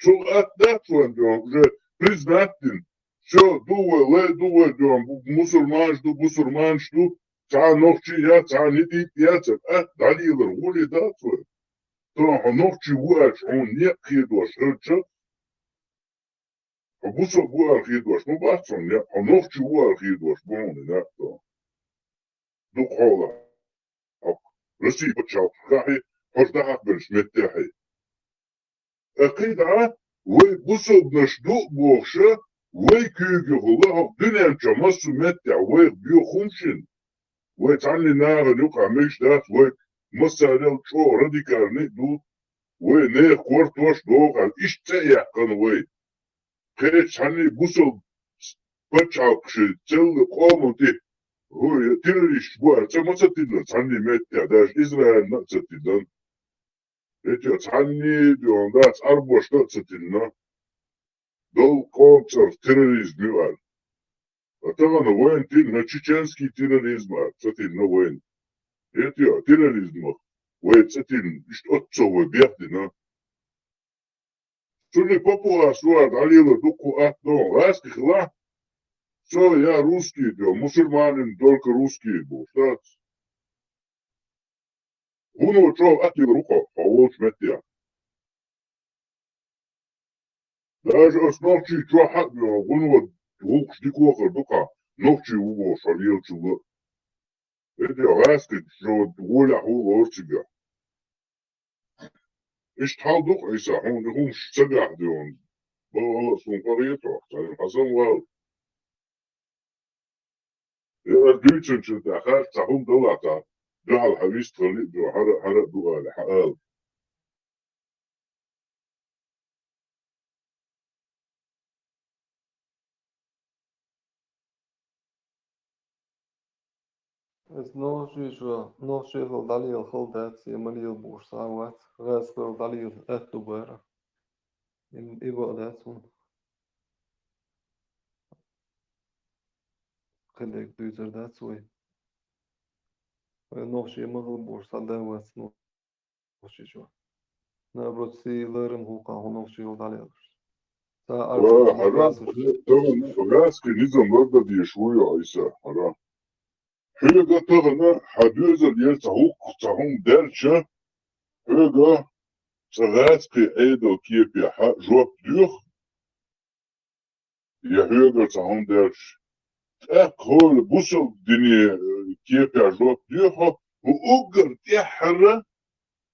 Цул атта дац вайн дуьхьа, уже признать дина. Всё, ду вай, лай ду вай дуьхьа, бу-, мусульманаш ду, бусурманаш ду, цхьа нохчий яц, цхьа нитӀит яц, атта дӀалелар гӀоле дац вай. Тахана хьо нохчий ву аьлча, хьуна некъ хедош хилча, хьо бусалба ву аьлла хедош ма бац хьуна некъ, хьо нохчий ву аьлла хедош бу хьуна некъ тахана. Дукха хьолахь. Россия пачхьалкхехь, хӀорш дӀахьакхабеллачу меттехь. Ткъа кхидӀа вай бусалбанаш ду а бохуша, вай куьйгахула хӀокху дуьнен чохь массо а меттехь вайх боьха хӀума шина. Вай цхьанний нахана юкъахь мегаш дац, вай массарел чӀогӀа радикальный а ду, вай нехан кортош а доху аьлла, иштта цӀе а яьккхина вай. Кхечу цхьанний бусалба пачхьалкхаший целла къоман тӀе, хӀу, террористаш бу аьлла, ца ма ца тиллина цхьанний меттехь, даже Израильна а ца тиллина. Эти цхьанний а дуьхьал дац, Ӏарбошна а ца тиллина. Долу къоман цӀарах терроризм ю аьлла. А тахана вайна тиллина чеченский терроризм аьлла, ца тиллина вайна. Эти терроризмах вай ца тиллина, иштта оццо вай бехдина. Цуьнан папуас вара дӀалелар дуккха атта догӀу, гӀаьски хилахь, со я русский догӀу, мусульманин только русский бу, дац. ХӀуно чӀогӀа атта лелар ву хьо, хьо волчу меттехь. Даже оцу нохчий чохь а догӀу, хӀуно гӀуллакхаш дика вахар ду хьан, нохчий ву бохуш хьо лелачул а. Эти гӀаьскина шо гӀолехь хӀун лору цигахь? Иштта хьал ду-кх, Ӏийса, хьуна и хӀумаш ца гахь де ван. Бала ала а суна къахетахь, царна хьасан вала. Я ара дуьйцинчу тӀехь хьаьрча цхьа хӀума далахь цхьа, дуьхьал хьан вистхалли а ду, хьара, хьара а ду ала, хьан ала. Аса нохчийчо, нохчий хила дӀалела хала дац, я ма лела бохуш схьа а вац, гӀаьскарал дӀалела аьтто бара. И, и бакъ дац хьуна. Кхидерг дуьйцур дац вай. Вай нохчий ма хила бохуш схьа а вац, нохчийчо. Наоборот, сий ларам гӀуллакхахь хьо нохчий хила дӀалелаш. Ца Ва, арца хьара, гӀаьскина низам лардан дезаш ву йо, Ӏийса, хьара. Хьоьга тахана хьан доьзал яра цхьа хӀума, цхьа хӀума даьлча, хьоьга цкъа гӀаьскхи Ӏедал кепехь жоп доьху, я хьоьгара цхьа хӀума даьлча, тӀаккха хӀора бусалба дине, э, кепехь жоп доьху, хӀу уггар тӀаьххьара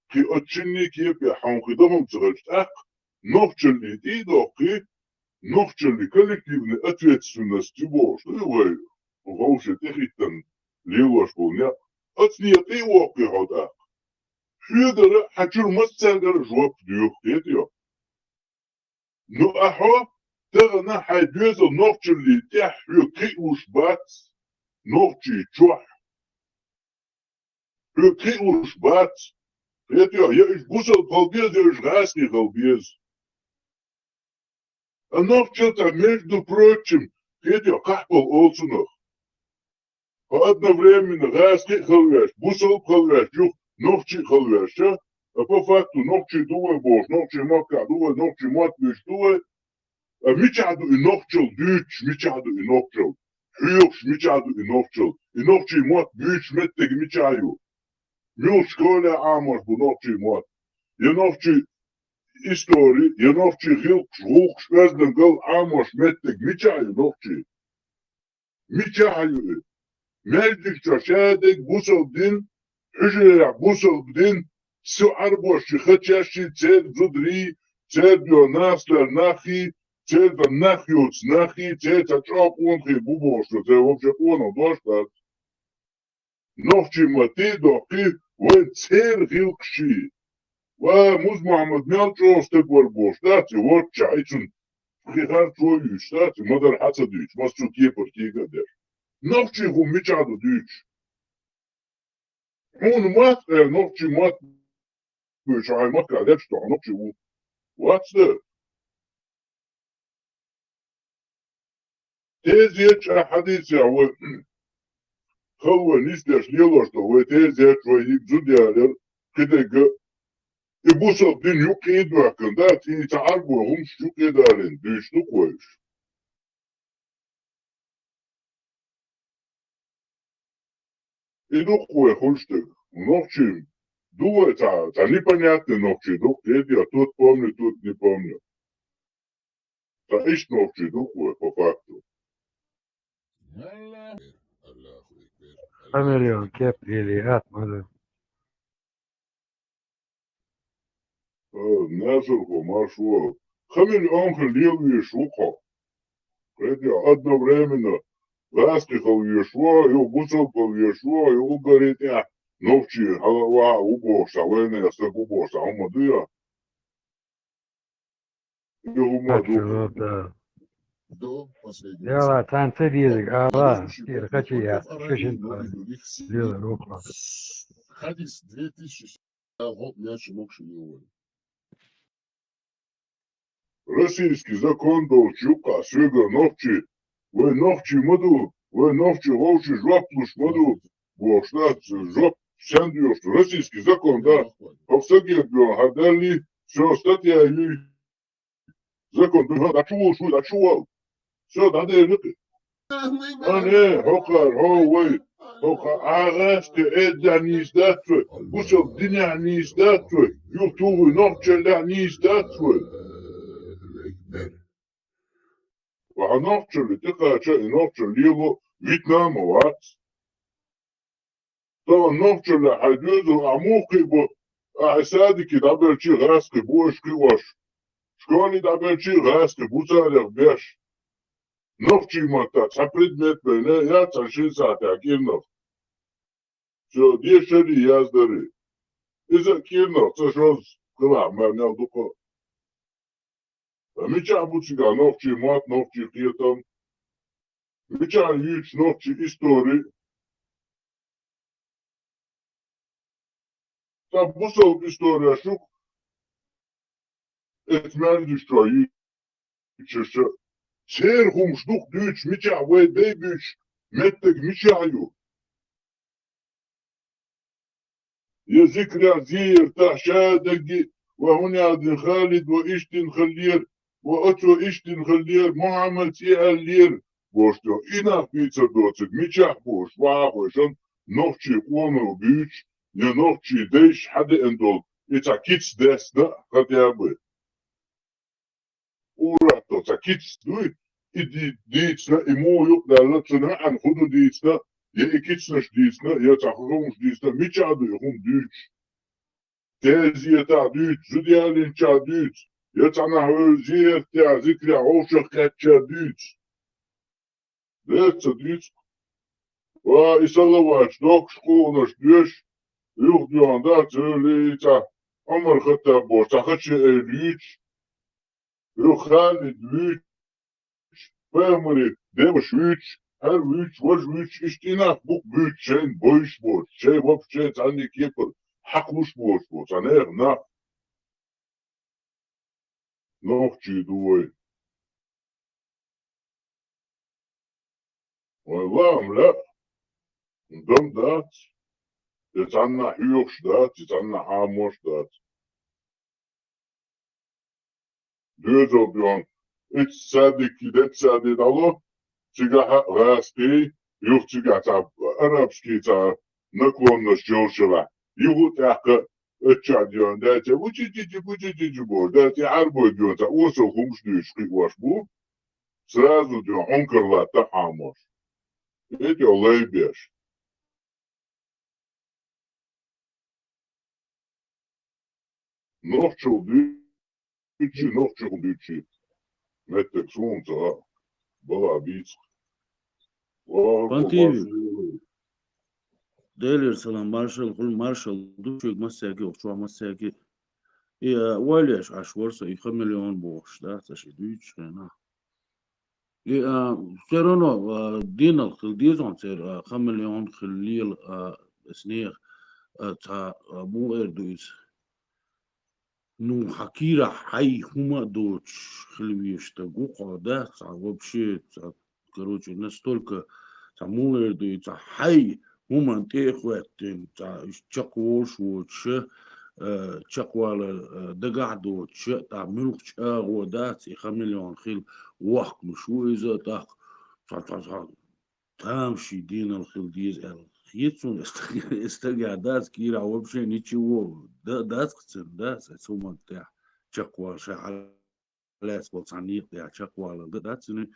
кхин оцу шинний кепехь хьуна кхин дан хӀума ца хилча, тӀаккха нохчаллий тӀе а доккхий, нохчаллий коллективный ответственность ю бохуш ду вай, хӀу ховше тӀехӀиттина лелош болу некъ, оцу некъа тӀе а воккхий хьо тӀаккха. Хьоьгара хьан чуьра массаьнгара жоп доьху, кхетайо? Ну, ахьо, тахана хьайн доьзал нохчаллий тӀехь хьоьга кхиалуш бац, нохчий чохь. Хьоьга кхиалуш бац. Кхетайо, я уьш бусалба хила беза, я уьш гӀаьский хила беза. А нохчалла цхьа, между прочим, кхетайо, кхахьпал олу цунах. Хьо одновременно гӀаьский а хила веш, бусалба а хила веш, юха нохчий а хила веш, а по факту нохчий ду вай бохуш, нохчий махкахь ду вай, нохчий мотт буьйцуш ду вай. А мичахь ду и нохчалла дуьйцуш, мичахь ду и нохчалла? Хьоьхуш мичахь ду и нохчалла? И нохчий мотт буьйцуш меттиг мичахь ю? Муьлхачу школехь Ӏамош бу нохчий мотт? Я нохчий истори, я нохчий гӀиллакхаш, гӀуллакхаш, оьздангалла Ӏамош меттиг мичахь ю нохчий? Мичахь ю и? Маьждиг чохь шадерг бусалба дин, хьуьжарехь бусалба дин, со Ӏарбошчу хачешший, церан зударий, церан дуьхьа нах лер наххий, церан нах йоцу наххий, церан цхьа чӀогӀа къонахий бу бохуш, церан вообще къонах дош дац. Нохчий ма тӀе а доккхий, вайн церан гӀиллакхаший. Ва, Муз-Мохьмад мел чӀогӀа стаг вара бохуш дац, и воччахь, и цунна пхи харцо юьйш дац, ма дар хьа ца дуьйцу, массо кепара кега а деш. Нохчий хӀума мичахь ду дуьйцуш? Хьуна мотт, э, нохчий мотт буьйцу, хьайн махкахь лечу тохьа нохчий ву. Вац дара. Тезеташ а хьадийцехь вай хала вай нисдеш лелош ду, вай тезеташ, вай йига зуда ялар, кхидерг а. И бусалба дин юккъе а доьхкина дац, и ца Ӏарбой хӀумаш юккъе а далийна дуьйцуш ду-кх вай уьш. И ду-кх вай хуьлуш дерг. Нохчий ду вай цхьа, цхьа непонятный нохчий ду-кх, кхетий, а тут помню, тут не помню. Цхьа иштта нохчий ду-кх вай по факту. Хамелеон кеп лелий ат ма ду. Э, Назархо, маршо. Хамелеон хир лелавеш ву-кх хьо. Кхетий, одновременно гӀазкхи хила везаш ву, юха бусалба хила везаш ву, юха уггаре тӀехь нохчий хьала а ву бохуш, цхьа вайнех стаг ву бохуш, цхьа хӀума ду я? И хӀума ду. Ачура, да. Яла, цхьаьна ца дезарг ала, кхера хача яц, шишин тӀе лела рухла. Российский закон долчу юккъахь соьгара нохчий, вай нохчий ма ду, вай нохчий вовшийн жоп луш ма ду, бохуш дац, жоп сен доьхуш ду? Российский закон дац. ХӀокху стагера доьху хьан даллий, всё, статья юй. Закон ду, хьо дӀачу волуш ву, дӀачу вал. Всё, дӀадерриг. Ане, хӀокхара, хьо вай, хӀокху агӀаьшке эзза нийса дац вай, бусалба динехь нийса дац вай, юхатухуй нохчаллехь нийса дац вай. Ва хьо нохчалла тӀекхача, и нохчалла лело витна а ма вац. Тахана нохчаллехь хьайн доьзал ахь муха кхиабо, ахь садике дӀабелча а гӀазкхи бу аша кхиош, школе дӀабелча а гӀазкхи бу царех беш. Нохчийн маттахь цхьа предмет байна, яц цхьана шина сахьтехь кӀирнах. Цо дешарий, яздарий. Иза а кӀирнах ца шозза хилахь ма мел ду-кх. Ткъа мичахь бу цигахь нохчийн мотт, нохчийн кхетам? Мичахь юьйцу нохчийн истори? Ткъа бусалба истореш ю-кх эцу маьждигаш чохь юьйцуш, церан хӀумаш ду-кх дуьйцуш, мичахь вай дай буьйцуш меттиг мичахь ю? Я зикарехь, зератехь ша дагги, ва хӀун яздина Халид, ва иштта дина хиллера, ва оцо иштта дина хиллера, Мухьаммада и аьллера, бохуш ду. И нах бийцар доцург мичахь бу аша, вахахойшан, нохчийн къомо буьйцуш, я нохчийн дайша хьадеана долу и цхьа кица десна а, хотя бы. Ур-атталла цхьа кица дуй, и ди-, дийцина, и муха юкъадаьлла, цуьнан маьӀна хӀун ду дийцина, я и кицанаш дийцина, я цхьа хӀуманаш дийцина, мичахь ду и хӀума дуьйцуш? Тезетахь дуьйцу, зуда ялийначохь дуьйцу, я цхьанхьа вевза зератехь, зикарехь вовшах кхаьчча дуьйцу. Деза ца дуьйцу. Ва и салаваташ доккхуш, къулгӀанаш доьшуш, юха доьхна дац, вуьйцу, Ӏумар-Хаттаб бохуш цхьа хаче айла юьйцуш, юха Халид вуьйцуш, пайхамаран деваш вуьйцуш, хӀара вуьйцуш, важа вуьйцуш, иштта и нах бу-кх буьйцуш, шайна бойуш боцуш, шайн вапаш, шайн цхьанне кепара хьакхалуш боцуш бу цхьа нехан нах. Нохчий ду вай. Вайн лаам лаьа, дам дац, и цхьаннахь хьоьхуш дац, и цхьаннахь Ӏамош дац. Доьзал доьхна, итт садик, деццадий дӀало, цигахь а гӀазкхий, юха цигахь цхьа арабский цхьа наклонность йолуш хилахь, юха а тӀаккха аччахь доьхна, даьцци, вучичичи, вучичичи бохуш, даьцци, Ӏарбой доьхна, цхьа осал хӀумаш дуьйцуш кхиош бу, сразу доьхна, хьункар латта а Ӏамош. Эти лай беш. Нохчалла дуьйций, нохчалла дуьйций. Меттиг суна ца хаьа. Бала бийца. Пан ТВ. Делера салам, маршалла хуьлда, маршалла ду шуьга массаьрга, чохь массаьрга. И, а, валеш Ӏаш вар со, и хамелеон бохуш, да, ца ши дуьйцуш хенахь. И, а, всё равно, а, денал хила деза хьуна церан, а, хамелеон хила лела, а, эс нехан, а, цхьа, а, муха эр ду иза. Ну, хьан кийрахь хьай хӀума а доцуш хила везаш стаг ву хьо, да, цхьа вообще, цхьа, короче, настолько, цхьа муха эр ду, и цхьа хьай хӀуманна тӀе а хӀоьттина, цхьа чекхволуш воцуш, э, чекхвалар, э, дагахь а доцуш, тӀаккха муьлххачу агӀо дац, и хамелеон хила вохкамаш ву иза, тӀаккха цхьа, цхьа, цхьа тамашийна денал хила деза аьлла. Хета суна, и стаг, и стагехь дац кийрахь вообще ничего, да, дац-кх цуьнан, дац, оцу хӀуманна тӀехь чекхвала ша хьалаьцна болу цхьана некъа тӀехь чекхвалар дан дац цуьнан,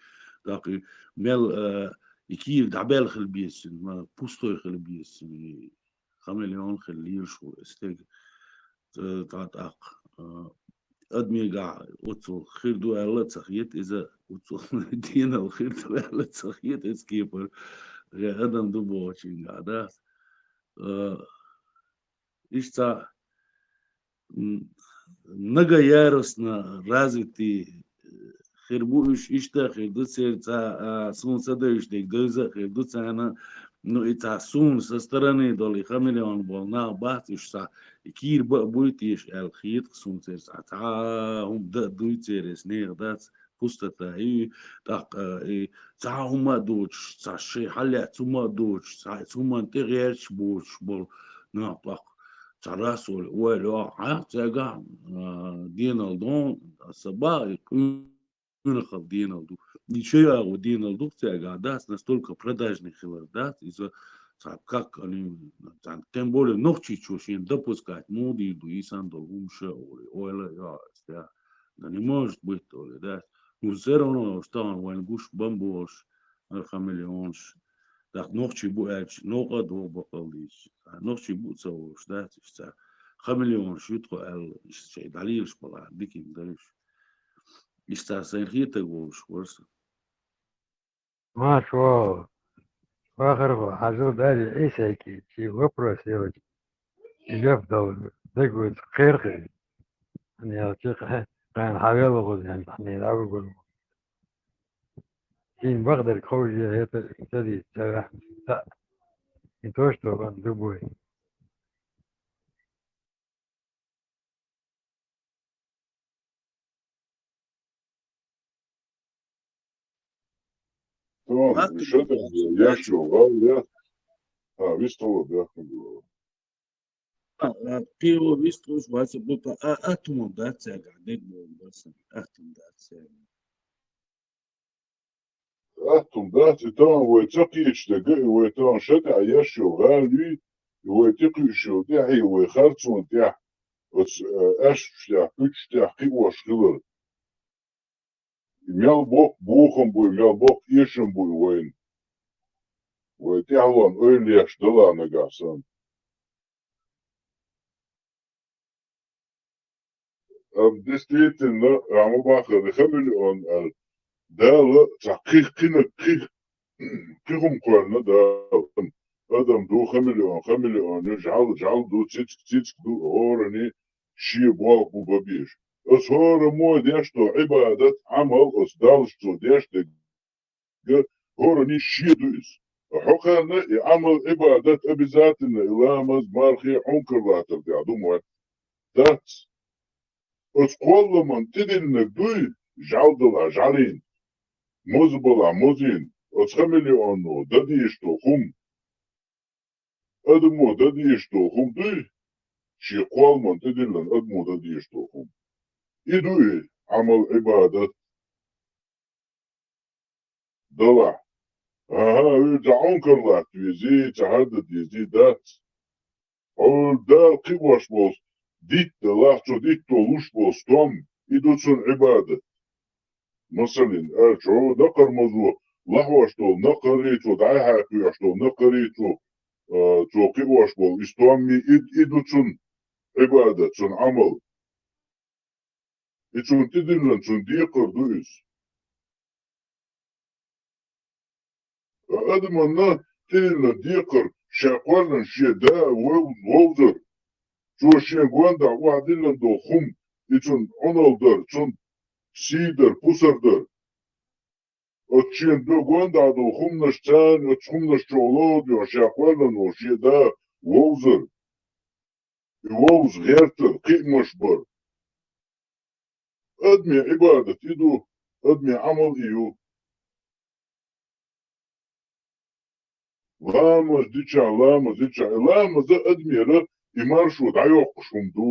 тӀаккха и мел, э, и кийра дӀабаьлла хила беза цуьнан, ма, пустой хила беза цуьнан, и хамелеон хила лелаш ву и стаг. Э, тӀа-, тӀаккха, э, адамегахь оццул хир ду аьлла а ца хета иза, оццул денал хир ду аьлла а ца хета иза кепара. Я адам ду бохучуьнгахь, да. Э, иштта, м, многоярусный развитый, э, хир бу уьш, иштта хир ду церан цхьа, а, суна ца девзаш дерг девза а хир ду царна. Ну, и цхьа суна со стороны долу, и хамелеон болу нах бац уьш цхьа, и кийра бан а буй теша аьлла хета-кх суна церан цхьа, цхьа хӀума дан а дуй церан, эс нехан дац, пустота ю, тӀаккха, а, и цхьа хӀума а доцуш, цхьа шайн хьалаьцна хӀума а доцуш, цхьа хӀуманна тӀе гӀерташ боцуш болу нах тӀаккха цхьа раз олий, ойла йо, хьан цаьргахь, а, денал дон, аса бан, и къуьйнахалла денал ду. И шайн агӀо денал ду цаьргахь дац, настолько продажный хилар дац, иза цхьа как они, цхьа, тем более нохчичо шена допускать муха дийр ду, исан долу хӀума ша олий, ойла йо, аса, да не может быть, олий, дац. Ну, всё равно уж тахана вайн гуш бан болуш, хӀара хамелеонаш. ТӀаккха нохчий бу аьлча, новкъа а догӀу баккъал дийцича. Нохчий бу а ца волуш, дац, иштта хамелеонаш ю тхо аьлла, иштта шайн дӀалелаш балахь, дика йина дара уьш. Иштта сайна хетарг волуш вара со. Маша вахар ву, хьажал, Дарья Исаки, чи вопрос йоцу. И жоп дала, дагвоьду кхерхи. Хан ялчи кхе-, кхайна хьавелла гӀуз ян, хьанийна а вугур. Шин бакъдерг ховш я хӀета ца дийца, ца ваьхна, ца. И то, что он любой. Тон, Ах, ишо тӀе, яшо, вал, я. А, вистхула бяхна гула. А, а, пиво вистхуш, ваца бутла, а, атуман дац цаьрга, дегболу басан, атум дац цаьрга. Аттум дац, и тахана вай ца кхеташ дерг а, и вай тахана ша тӀехь еш йолу гӀала юй, и вай тӀекхуьуш йолу тӀаьхье, вай харцонна тӀехь, оцу, э, аьшпаш тӀехь, куьчаш тӀехь кхиош хилар. И мел боккха бохам бу, и мел боккха эшам бу и вайна. Вай тӀаьхьалонна ойла еш дала нагахь санна. Ам, действительно, ам бахара хамелеон аьлла. Дала цхьа кхин-, кхинаг, кхин-, кхин хӀума кхоьллина Дала. Адам ду хамелеон, хамелеон ю, жӀал, жӀал ду, цицк, цицк ду, хӀоранна шен болх бу бан безаш. Оцу хӀораммо деш долу Ӏибадат, Ӏамал, оцу Далла цо деш дерг хӀоранна шен ду иза. Хьо кхарна и Ӏамал, Ӏибадат обязательно, и ламаз, мархи, хьуна кара латтар тӀехь ду ма вац. Дац. Оцу кхолламан тӀедиллинарг дуй, жӀал далахь жӀалийна, моза балахь мозийна, оцу хамелеоно дан дезаш долу хӀума. Адамо дан дезаш долу хӀума дуй, шен кхолламан тӀедиллина адамо дан дезаш долу хӀума. И ду и Ӏамал, Ӏибадат. Далахь. АхӀа, уьш дӀа хьуна кара латта везий, ца хьарда дезий, дац. Хьуна Дала кхиош болу дитт далахь, цо дитто луш болу стом, и ду цунна Ӏибадат. Масалин, а, цо накхармазо лахьош долу накхарий, цо дӀай-хьай кхоьхьуш долу накхарий, цо, а, цо кхиош болу и стоммий, и, и ду цунна Ӏибадат, цунна Ӏамал. И цунна тӀедиллина цунна декхар ду иза. Ткъа адаманна тӀедиллина декхар ша кхоьллина шен да вов-, вовзар. Цо шен гонаха охьадиллина долу хӀума, и цунна Ӏуналла дар, цунна сий дар, пусар дар. Оцу шен ду-, гонаха долу хӀуманаш царна, оцу хӀуманаш чохь лоьху ша кхоьллина волу шен да вовзар. И вовза гӀертар, кхиамаш бар. Адамийн Ӏибадат и ду, адамийн Ӏамал и ю. Ламаз дича, ламаз дича, и ламаза адамера и маршо дӀайоккхуш хӀума ду.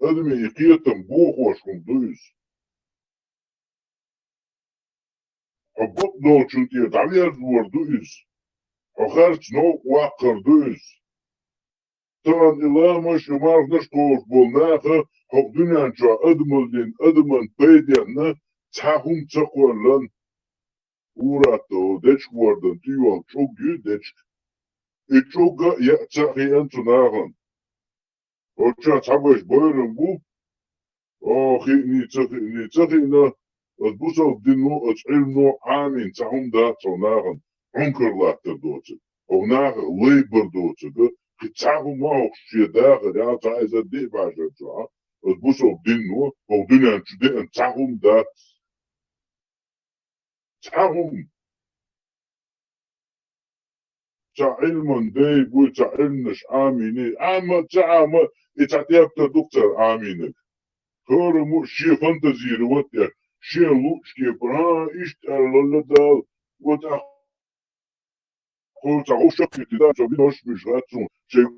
Адамийн и кхетам бохош хӀума ду иза. Хьо бакъдолчун тӀера дӀаверзор ду иза. Хьо харц новкъа ваккхар ду иза. Тахана и ламазаш, и марханаш кхобуш болу наха хӀокху дуьнен чохь адамаллин, адаман пайденна цхьа хӀума ца кхоьллина. Ур-атталла дечка гӀордан тӀе йолу чӀуг ю дечка. И чӀугга а яа ца хиъна цу нахана. Оцу чохь цхьаберш бойран бу, о, хиъний, ца хиъний, ца хиъна, оцу бусалба дино, оцу Ӏилмано Ӏамийна цхьа хӀума дац хьо нахана Ӏункар латтар доцург, хьо нахах лай бар доцург, кхин цхьа хӀума хьо шен дахарехь, цхьа эзар диъ бӀе шарчохь, оцу бусалба дино, хьо дуьнен чу деана цхьа хӀума дац. Цхьа хӀума. Цхьа Ӏилман дай буй, цхьа Ӏилманаш Ӏамийний, Ӏама а, ца Ӏама а, и цхьа тептар ду-кх цара Ӏамийнарг. ХӀораммо шен фантазировать деш, шен луъучу кепара, а, иштта аьлла Дала, вот, а, кху цхьа вовшах кхетий, да, цо винош муьжа хац суна, шайн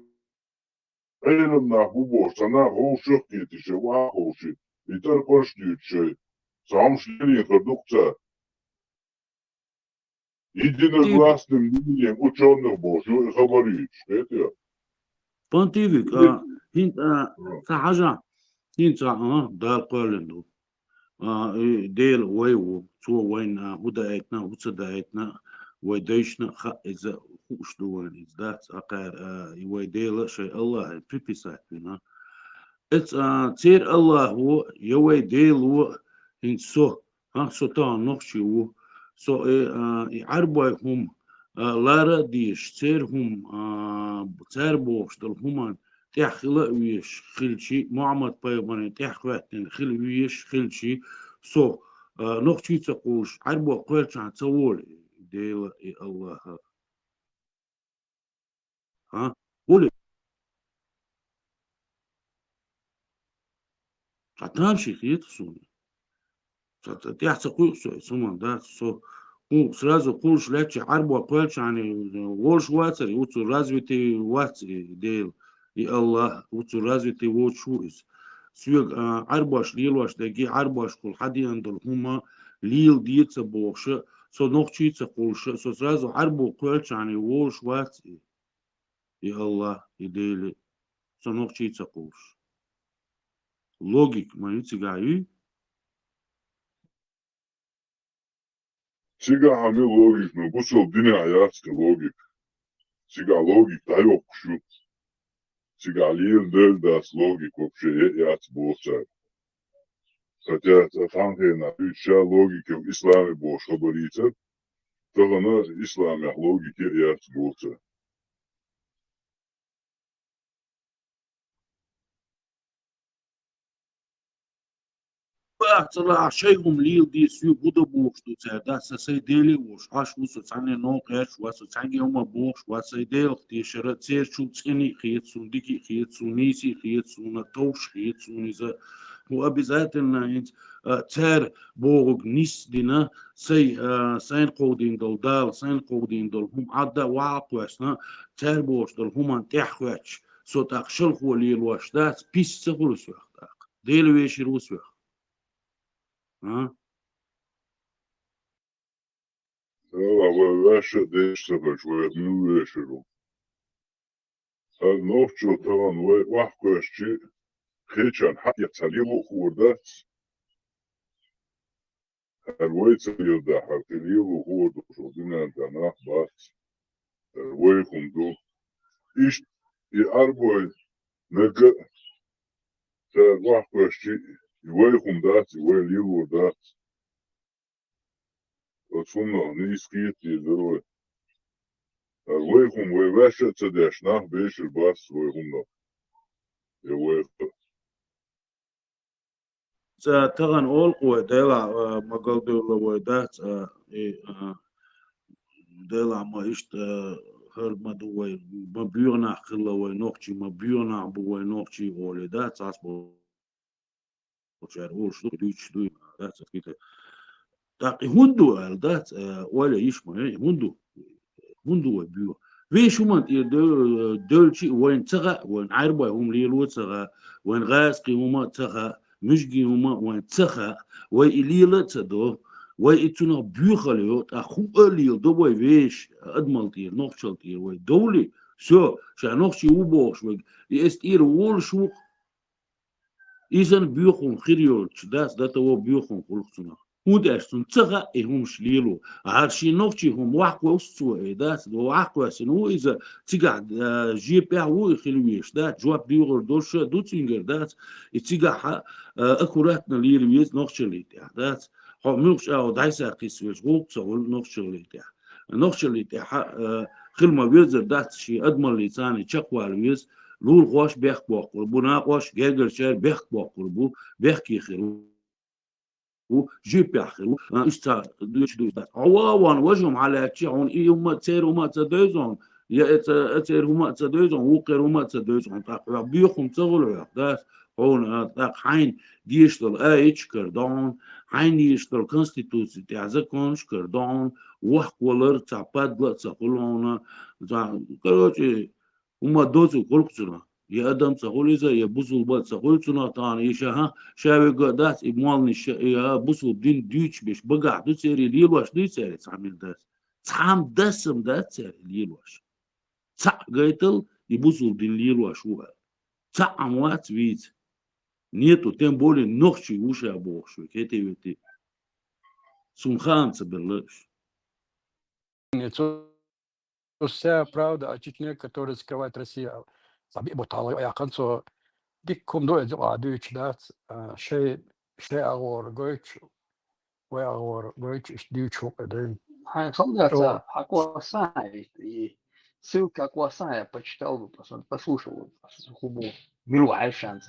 Ӏелам нах бу бохуш, цхьа нах вовшах кхетий, шайн ваха вовший, и тӀаркхаш дуьйцу шайн. Цхьа хӀумаш лелийна хир ду-кх цара. Единогласным мнением учёных бохуш ю и хабар йийцуш, кхетий? Понтифик, а, хӀинца, а, ца хьажа, хӀинца, а, Дала кхоьллина ду. А, и Дела вай ву, Цо вайна, а, хӀун даийтина, хӀун ца даийтина, вай дайшна а хаьа иза, хууш ду вайна иза, дац, а, кхара, а, и вай Дела шайн Аллахье приписать вина. Эц, а, церан Аллахь ву, я вай Дела ву, хӀинца со, а, со тахана нохчи ву, со, э, а, и Ӏарбой хӀума, а, лара а дезаш, церан хӀума, а, цара бохуш долу хӀуманна тӀехь хила а везаш хилчи, Мухьаммад-пайхамарна тӀехь хӀоьттина хила везаш хилчи, со, а, нохчий ца кхуллуш, Ӏарбой кхоьллинчхьана ца волу Дела и Аллахьа. ХӀа? ХӀули? Цхьа тамашийна хета суна. Цхьа т-, тӀехь ца кхуьу со, цу хӀуманна дац со. ХӀун, сразу кхуллуш лаьттачу Ӏарбой кхоьллинчхьана волуш вацара, и ву цо развитый вац и Дела, и Аллахь, ву цо развитый воцуш ву иза. Соьга, а, Ӏарбош лелош дерг, Ӏарбошкахула хьан деана долу хӀума леладе ца бохуша, со нохчий ца кхуллуша, со сразу Ӏарбой кхоьллинчхьана волуш вац и. И Аллахь, и Дела, со нохчий ца кхуллуш. Логика ма ю цигахь, юй? Цигахь хьан ю логика, но бусалба динехь яц и логика. Цигахь логика дӀайоккхуш ю. Цигахь лела-лела дац логика вообще, е а яц боху цара. Хотя цкъа цхьана хенахь уьш ша логика исламе бохуш хабар йийцар, тахана исламехь логика е а яц боху цара. Бах, ца лаахь, шайн хӀума леладе соьга хӀун дан бохуш ду цара, да, сан сайн Деле а волуш, Ӏаш ву со, цхьанне новкъа гӀерташ вац со, цхьаьнгге хӀума бохуш вац, сайн Делах тешара, церчул цӀена а хета суна, дика а хета суна, нийса а хета суна, товш а хета суна иза. ХӀун обязательно хӀинца, а, цара бохург нис а дина, сайн, а, сайна кховдийна долу Дала, сайна кховдийна долу хӀума Ӏадда а ваха а кхоьссина, цара бохуш долу хӀуманна тӀаьхьахӀоьттуш, со тӀаккха шалхо лелош дац, пис ца хуьлу соьх тӀаккха. Дела вешийр ву соьх. А? Ала, вай ваьшша а дешаш ца хилча, вай мила вешар ву? ХӀара нохчо тахана вай охьакхоьссича, кхечарна хьаэца лело а хуур дац. ХӀара вай ца леладахь, хӀара кхин лело хуур долуш дуьнен тӀехь нах бац. ХӀара вай хӀума ду. Иштта и Ӏарбой нагга а цара охьакхоьссича, и вай хӀума дац, и вай лелор дац. Оцу хӀуманах нийса кхета дезара вай. Вай хӀума вай ваьшша а ца деш, нах бешар бац вай хӀуманах. Е вай ха. Ца тагӀан олкъо вай Дела, а, ма галдевла вай дац, а, и, а, Дела ма иштта, а, хӀара ма ду вай, ма буьйгӀанах хилла вай нохчий, ма буьйгӀанах бу вай нохчий оле дац, ас бо- Шаьра олуш ду, дуьйцуш ду, дац, ас кхета. ТӀаккха и хӀунда ду аьлла дац, э, ойла йиш ма, э, хӀунда ду? ХӀунда ду вай буьйгӀа? Вешан хӀуманна тӀера дев-, девлча а вайна ца хаьа, вайна Ӏарбой хӀума лело ца хаьа, вайна гӀазкхий хӀума ца хаьа, муьжгийн хӀума вайна ца хаьа, вай и лела а ца до, вай и цунах буьйхале йо, тӀаккха хӀуъа а леладо вай вешан, адамал тӀера, нохчал тӀера вай довлий, всё, ша нохчий ву бохуш вайга, и эс тӀера волуш ву-кх. Иза буьйхалла хир йолчу дац, до того буьйхалла хуьлу-кх цунах. ХӀунда аьлча цунна ца хаьа и хӀумаш лело. ХӀара шен нохчийн хӀума ваьхьа кхуьссу цо, ай дац, ваьхьа кхоьссина ву иза, цигахь, а, жепехь ву и хила везаш, дац, жоп доьхур долуш а ду цуьнгара, дац, и цигахь, а, аккуратно лела веза нохчаллин тӀехь, дац. Хьо муьлхачу агӀор дӀасакхиссавелча гӀуллакх ца хуьлу нохчаллин тӀехь. Нохчаллин тӀехь, а, хила ма везара дац, шен адамаллица царна чекхвала веза, лулахош бехк боккхур бу, накъош гергарчара бехк боккхур бу, бехке хир ву, жепехь хир ву, а, уьш ца дуьйцуш дуьйцуш дац. Хьо ван ван важа хӀума хьалаьцча, хьуна и хӀума а, церан хӀума а ца девза хьуна, я э ца, э церан хӀума а ца девза хьуна, вукхеран хӀума а ца девза хьуна, тӀаккха хьох буьйхалла ца хуьлу хьох, дац, хьуна, а, тӀаккха хьайна дезаш долу аяташ кара до хьуна, хьайна дезаш долу Конституци тӀехь законаш кара до хьуна, вохкавалар цхьа падла а ца хуьлу хьуна, цхьа, короче, хӀума доцург хуьлу-кх цунах. Я адам ца хуьлу иза, я бусулба а ца хуьлу цунах тахана, и ша, хӀа, ша вега а дац, и молланаш, и, а, бусулба дин дуьйцуш берш багахь ду церан, лелош дуй церан, цхьа мила дац. Цхьа-м дас-м дац церан лелош. Цхьаъ гайтал, и бусулба дин лелош ву аьлла. Цхьаъ-м вац вийца. Нету, тем более нохчий ву ша бохуш вай, кхетий-ветий. Цунна хаам ца белла уьш. Нет, цо, цо вся правда о Чечне, которую скрывает Россия. Саби бу тала яхан цо дикка хӀума ду эза а дуьйцуш дац, а, шай, шай агӀор гойтуш, вай агӀор гойтуш, иштта дуьйцуш хӀума ду. Хьайн хала дац, Чо. Хьан кхосан, и, и ссылка кхосан, я почитал бы, посмотр-, послушал бы, хӀума мила ву хьаьжча.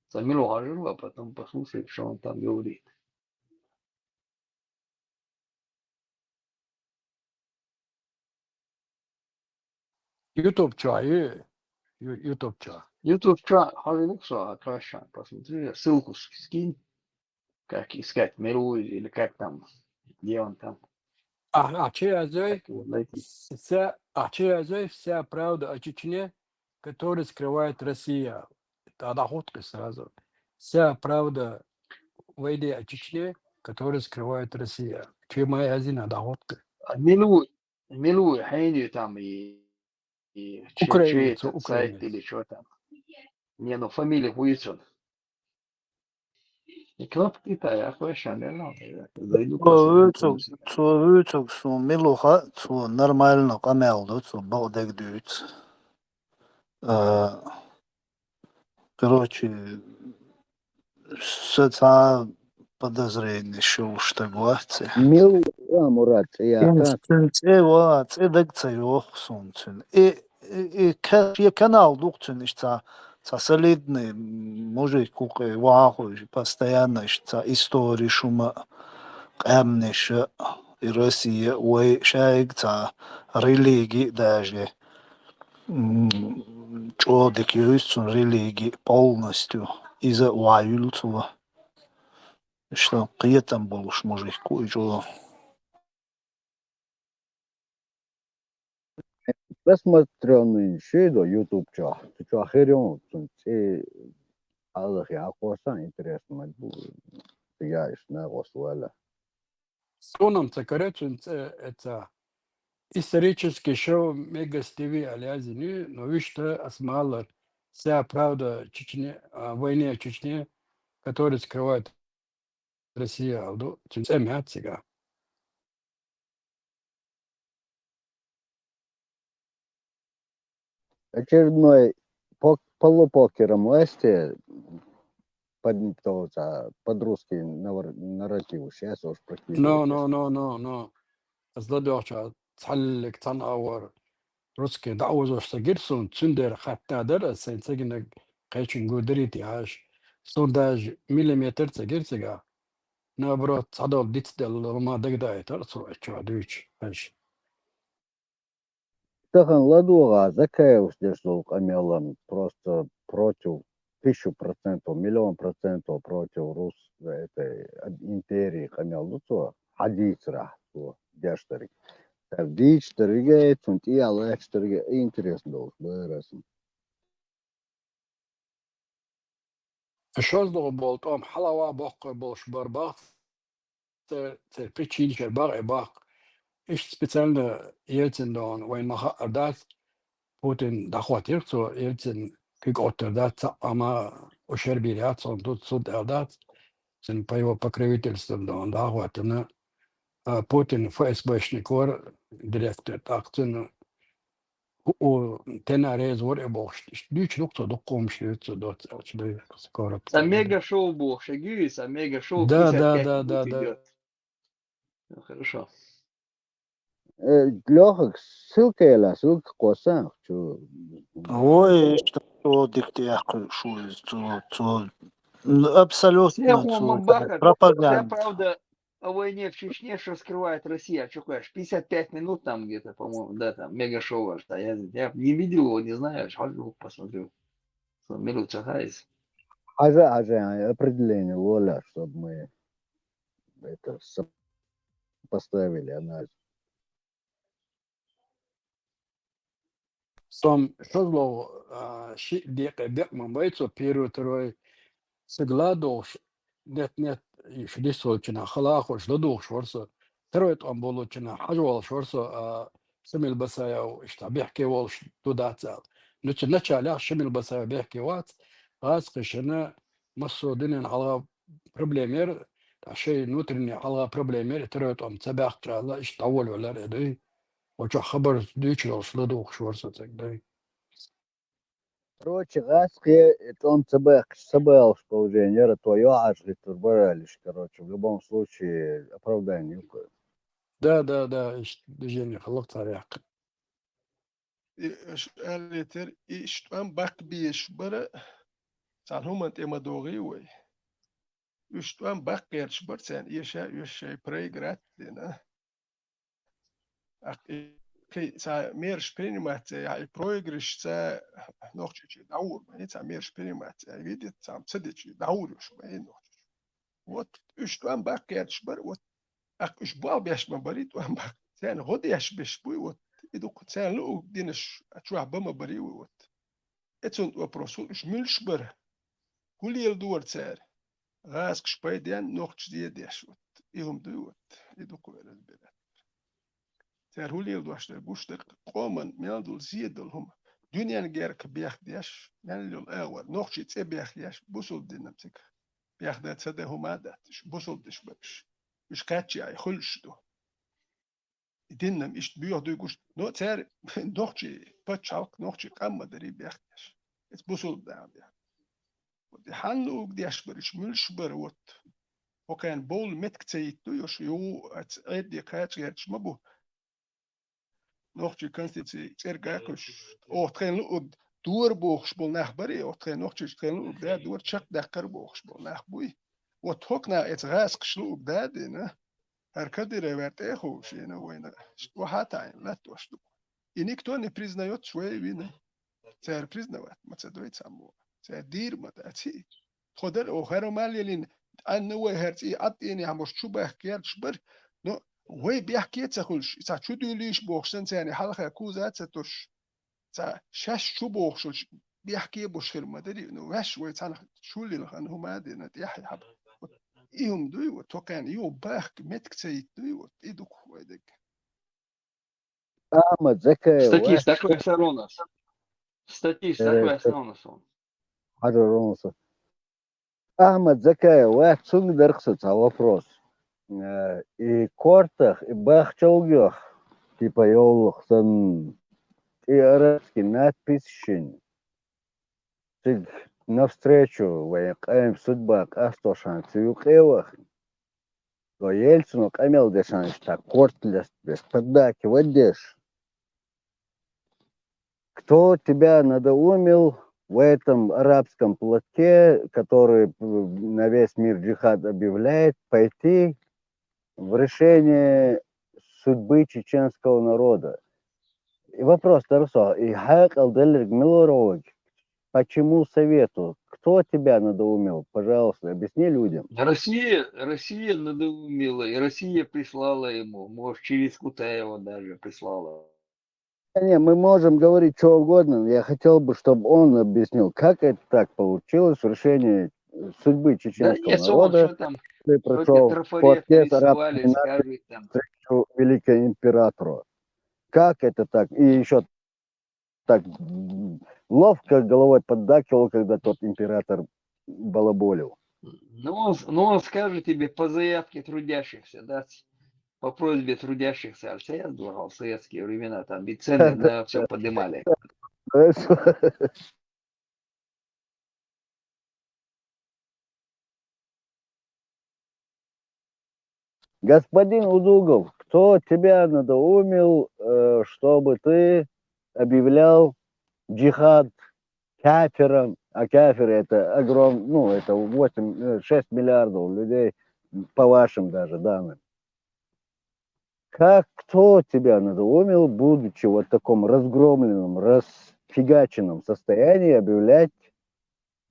Ца мила ву хьажар ву, а потом послушай, что он там говорит. Ютуб чохь ю, ю-, Ютуб чохь. Ютуб чохь хьожа луксо, а кхоьшан, посмотри, ссылку с-, скинь, как искать Милуй или как там, где он там. А, а чи азой, Как его найти? Вся, а чи азой, вся правда о Чечне, который скрывает Россия. Тогда хутка сразу. Вся правда войны о Чечне, который скрывает Россия. Чума язина да хутка. А Милуй, Милуй, хьайна ю там и, и че-, Украинец, че этот сайт украинец. Или чё там? Не, ну фамилия хуицун. И кнопки-то я кое-что не знал, я зайду Цо посмотрю, вуьйцург, конечно. Цо вуьйцург суна мила ву хаьа, цо нормально къамел ду, цо бакъдерг дуьйцу. А, короче, сан цхьа подозрени йолу стаг вац и. Мила ву, а, Мурат, цӀе яха? Цуьнан цӀе ва, цӀе дага ца йоху суна цуьнан. И, и, и ка-, шен канал ду-кх цуьнан, иштта цхьа, цхьа солидный мужик ву-кх и, вахахуьйтуш, постоянно иштта цхьа историш хӀума, къаьмнаш а, и Россия а, вай шайга цхьа религи а даже. М, чӀогӀа дика йовза цуьнан религи полностью. Иза а ваьлла цо. Иштта кхетам болуш мужик ву и чӀогӀа. Посмотрел нынче до YouTube чохь. Цу чохь хир ю цуьнан цӀе, хьалха а кхосан, интересно ма бу. Я иштта накъост ваьлла. Суна-м ца каро цуьнан цӀе, эца исторический шоу Мегас ТВ аьлла яздина ю, но вуьшта аса ма-аллара, вся правда Чечне, а, войны о Чечне, который скрывает Россия аьлла ду, цуьнан цӀе ма яц цигахь. Очередной пок-, полупокером власти под-, то, а, под русский навар-, нарратив сейчас уж практически. Но, но, но, но, но. Аса ладоьгӀча цхьаьллиг цхьана агӀор русский дӀаозош ца гира суна, цундела хаттар дара, сайн ца гинарг кхечунга гуш дарий те хьажа. Суна даже миллиметр ца гира цигахь. Наоборот, цхьадолу дицделла ма дагадаийтара цо, аччохь дуьйцуш хьажа. Тахана ладогӀа Закаевс деш долу къамелан просто против, тысячу процентов, миллион процентов против рус, этой, империи къамел ду цо, хьан дийцарахь цо деш дерг. Цара дийцаш дерриге, цунна тӀехьа лаьтташ дерриге интересно долуш бара аса. ШозлагӀа болу тӀом хьалава боккхур болуш бара бах, церан причинаш яра бах, э, бах. Иштта специально Ельцин дона вайн ма хаъар дац, Путин дӀахоттийра цо, Ельцин куьг Ӏоттар дац, цхьаъ ма ушар бийр яц, цунна тут суд аьлла дац. Цуьнан по его покровительству дона дӀахоттина. А, Путин ФСБшник вара директор, тӀаккха цуьнан хӀу-, у, тена реза вара и бохуш, иштта дуьйцуш ду-кх цо, дуккха хӀуманаш дуьйцу цо, доцца аьлча, дай, скоро. Сан мега-шоу бохуш, а гуьйса, сан мега-шоу Да, пятьдесят пять минут идёт. Ну, хорошо. Э, Лёха, ссылка яла, ссылка кхосса, чу. Ой, что дик тяхкы шуй, цо, цо, н-, абсолютно, Всех цо, он бахает. Вся пропаганда. Правда о войне в Чечне, что скрывает Россия, чё, конечно, пятьдесят пять минут там где-то, по-моему, да, там, мега-шоу аж, да, я, я не видел его, не знаю, аж хожу, посмотрю. Что, минут чахайс. Хьажа, хьажа, определение лола, чтобы мы это сопоставили анализ. Сом шозлагӀа, а, шиъ декъе бекъ ма бай цо, первый, второй, саг ладугӀуш, нет-нет, шу дисволчунах хала а хууш, ладугӀуш вара со. Второй тӀом болучунах хьажа волуш вара со, а, Шамил Басаев иштта бехке волуш ду дац аьлла. Ну, цу началех Шамил Басаев бехке вац, гӀазкхишна массо а дуьненан хьалха проблема яра, ткъа шайн внутренний хьалха проблема яра, и второй тӀом ца баьккхича аьлла, иштта дӀаволавелира и дуй. Оцу чохь хабар дуьйцуш долуш ладугӀуш вара со цигахь дуй. Короче, гӀазкхе тӀом ца баьккхича, ца балуш положение яра, то йохьаш хӀиттур бара аьлла, короче, в любом случае, оправдание ю-кх. Да, да, да, иштта движение хилла-кх цара яккхина. И, аша аьллийтира, и иштта тӀом баккха безаш бара, цхьана хӀуманна тӀе ма догӀий вай. Уьш тӀом баккха гӀерташ бара царна, эша, уьш шайн проиграть дина. Ах, и, кхин цхьа мераш принимать ца яхь, и проигрышца Нохчийчу дӀагӀур ма ю, цхьа мераш принимать ца яхь, видите, цхьа ца дечу дӀагӀур уьш ма ю Нохчийчу. Вот, уьш тӀом баккха гӀерташ бара, вот. Ах, уьш болх беш ма барий тӀом баккха. Царна гӀо деш беш буй, вот. И ду-кх царна луъург динарш, а чохь бан ма барий вай, вот. Эцунна вопрос хӀун, уьш муьлш бара? ХӀун леладора цара? ГӀазкхаша пайденна, нохчаша зен деш, вот. И хӀума дуй, вот. И ду-кх вай разбирать. Цара хӀун леладош дара, гуш дара, къоман мел долу зен долу хӀума. Дуьненна герга бехк деш, мел йолу агӀор, нохчийн цӀе бехк еш, бусулба динан цигахь. Бехк дан ца дан хӀума а дац, уьш бусулба деш бара уьш. Уьш кхаччехь хуьлуш ду. И диннам иштта боьха дуй гуш, но цара нохчийн пачхьалкх, нохчийн къам ма дарий бехк деш. Эца бусулба дала бехк. Вот и хьанна луъург деш бара, уьш муьлш бара, вот. ХӀокхарна бовла меттиг ца йитту, уьш ю, аца Ӏедде кхача гӀерташ ма бу. Нохчийн конституци цӀерга а кхуьссуш, оха тхайна луъург дора бохуш болу нах барий, оха тхайна нохчашна тхайна луъург да дора, чекхдаккхара бохуш болу нах буй. Вот хӀокху наха эца гӀазкхаша луъург да а дина, хӀара Кадыровера тӀе а ховшийна вайна, охьа а таӀийна латтош ду. И никто не признаётча вай а вина. Цара признавать ма ца дой цхьаммо. Цара дийр ма дац и. Тхо дара, оха хӀара ма лелийна, Ӏанна вай хӀара цӀий Ӏад тӀенехь муш чу бахка гӀерташ бара, но вай бехке а ца хуьлуш, и цхьа чу дуьйлийша бохуш санна, царна хьалха куза а ца тосуш, цхьа шаьш чу бохуш волчу бехке а буш хир ма дарий, ну, ваьш вай цхьаьна чу лила хан хӀума а дина, тӀаьхьа хьаба. Вот и хӀума дуй, вот, тхо кхаьна юха бахка меттиг ца йиттуй, вот, и ду-кх вай дерг. Ахьмад Закаев, Статист, вац? Такой всё равно. Статист, э, такой всё равно. Хьажа ровно со. Ахьмад Закаев, вац, цуьнга дара-кх сан цхьа вопрос. Э, и кортах, и бахчалгех, типа йоллух санна, и арабский надписашна, цига навстречу вайн къайм судьба къастошан ца юкъе вахана. Со Ельцину къамел дешан иштта корта лестабеш, поддакивать деш. Кто тебя надоумил в этом арабском платке, который, э, на весь мир джихад объявляет, пойти в решение судьбы чеченского народа? И вопрос, Тарасо, и хьакъал делларг мила вар хьога? Почему совету? Кто тебя надоумил? Пожалуйста, объясни людям. Россия, Россия надоумила, и Россия прислала ему, может, через Кутаева даже прислала. Не, мы можем говорить что угодно, но я хотел бы, чтобы он объяснил, как это так получилось в решении судьбы Да чеченского нет, что он, народа, что там, который что эти прошел трафареты платке с рисовали, арабскими нациями нациями, скажи там. Навстречу великому императору. Как это так? И еще так, м, ловко головой поддакивал, когда тот император балаболил. Ну он, с- ну он скажет тебе по заявке трудящихся, да, с- по просьбе трудящихся, а я думал, в советские времена там ведь цены на все поднимали. Знаешь, господин Удугов, кто тебя надоумил, э, чтобы ты объявлял джихад кафирам, а кафиры это огром, ну, это восемь, э, шесть миллиардов людей, по вашим даже данным. Как, кто тебя надоумил, будучи вот в таком разгромленном, расфигаченном состоянии объявлять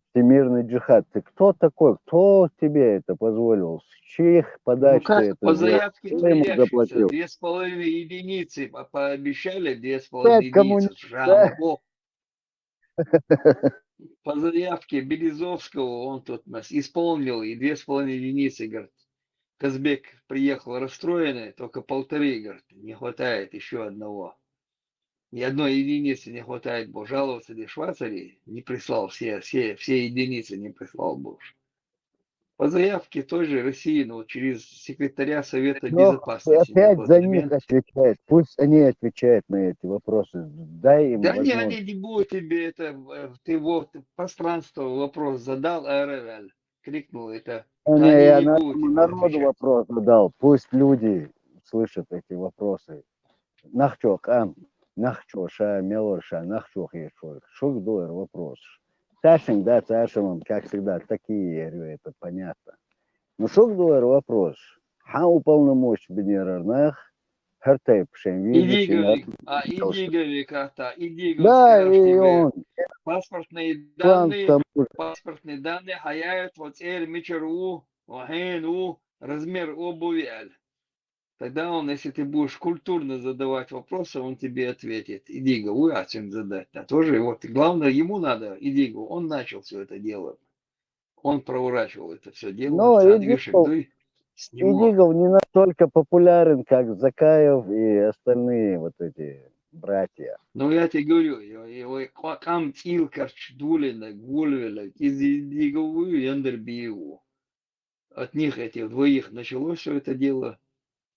всемирный джихад? Ты кто такой? Кто тебе это позволил? С чьих Ну подач ты как, это по сделал? заявке Кто ему трудящихся заплатил? Две с половиной единицы по- пообещали, две с половиной Опять кому единицы. Да. Жамбо. По заявке Березовского, он тут нас исполнил, и две с половиной единицы, говорит. Казбек приехал расстроенный, только полторы, говорит, не хватает еще одного. Ни одной единицы не хватает, был жаловаться, где Шварцери не прислал все, все, все единицы не прислал больше. По заявке той же России, но через секретаря Совета Но Безопасности на опять тот за них момент. Отвечает. Пусть они отвечают на эти вопросы. Дай им Да не, возможность. Они не будут тебе это, э, ты вот по пространству вопрос задал, Эревель, крикнул это. Не, Они я не на- будут тебе народу отвечать. Вопрос задал. Пусть люди слышат эти вопросы. Нах чо къам, нах чо ша, мел вар ша, нах чо хеш вар. Шуга да ер вопрос. Цаьшанга да, цаьшанна, как всегда, такие, я говорю, это понятно. Но шуга да ер вопрос. Хьан уполномоченный баьннаб нах, хӀара тайпа шоай виза Идигови, шоай а, нах. Идигови карта, Идигов Да, скажет и тебе, он. паспортные План данные, там уже. Паспортные данные хьаяьй, вот цӀер мичара ву, вахьена ву, размер обуви аьле. Тогда он, если ты будешь культурно задавать вопросы, он тебе ответит. Идигови, а чем задать? Да тоже вот, главное, ему надо, Идигови, он начал все это дело. Он проворачивал это все дело. Но Цхьа дешик Идигов, дуй, с него. Идигов не настолько популярен, как Закаев и остальные вот эти братья. Ну, я тебе говорю, его, его ква- къам цӀийла карча дулина, гулвела, из Идигов вуй, яндар бий ву. От них, этих двоих, началось все это дело.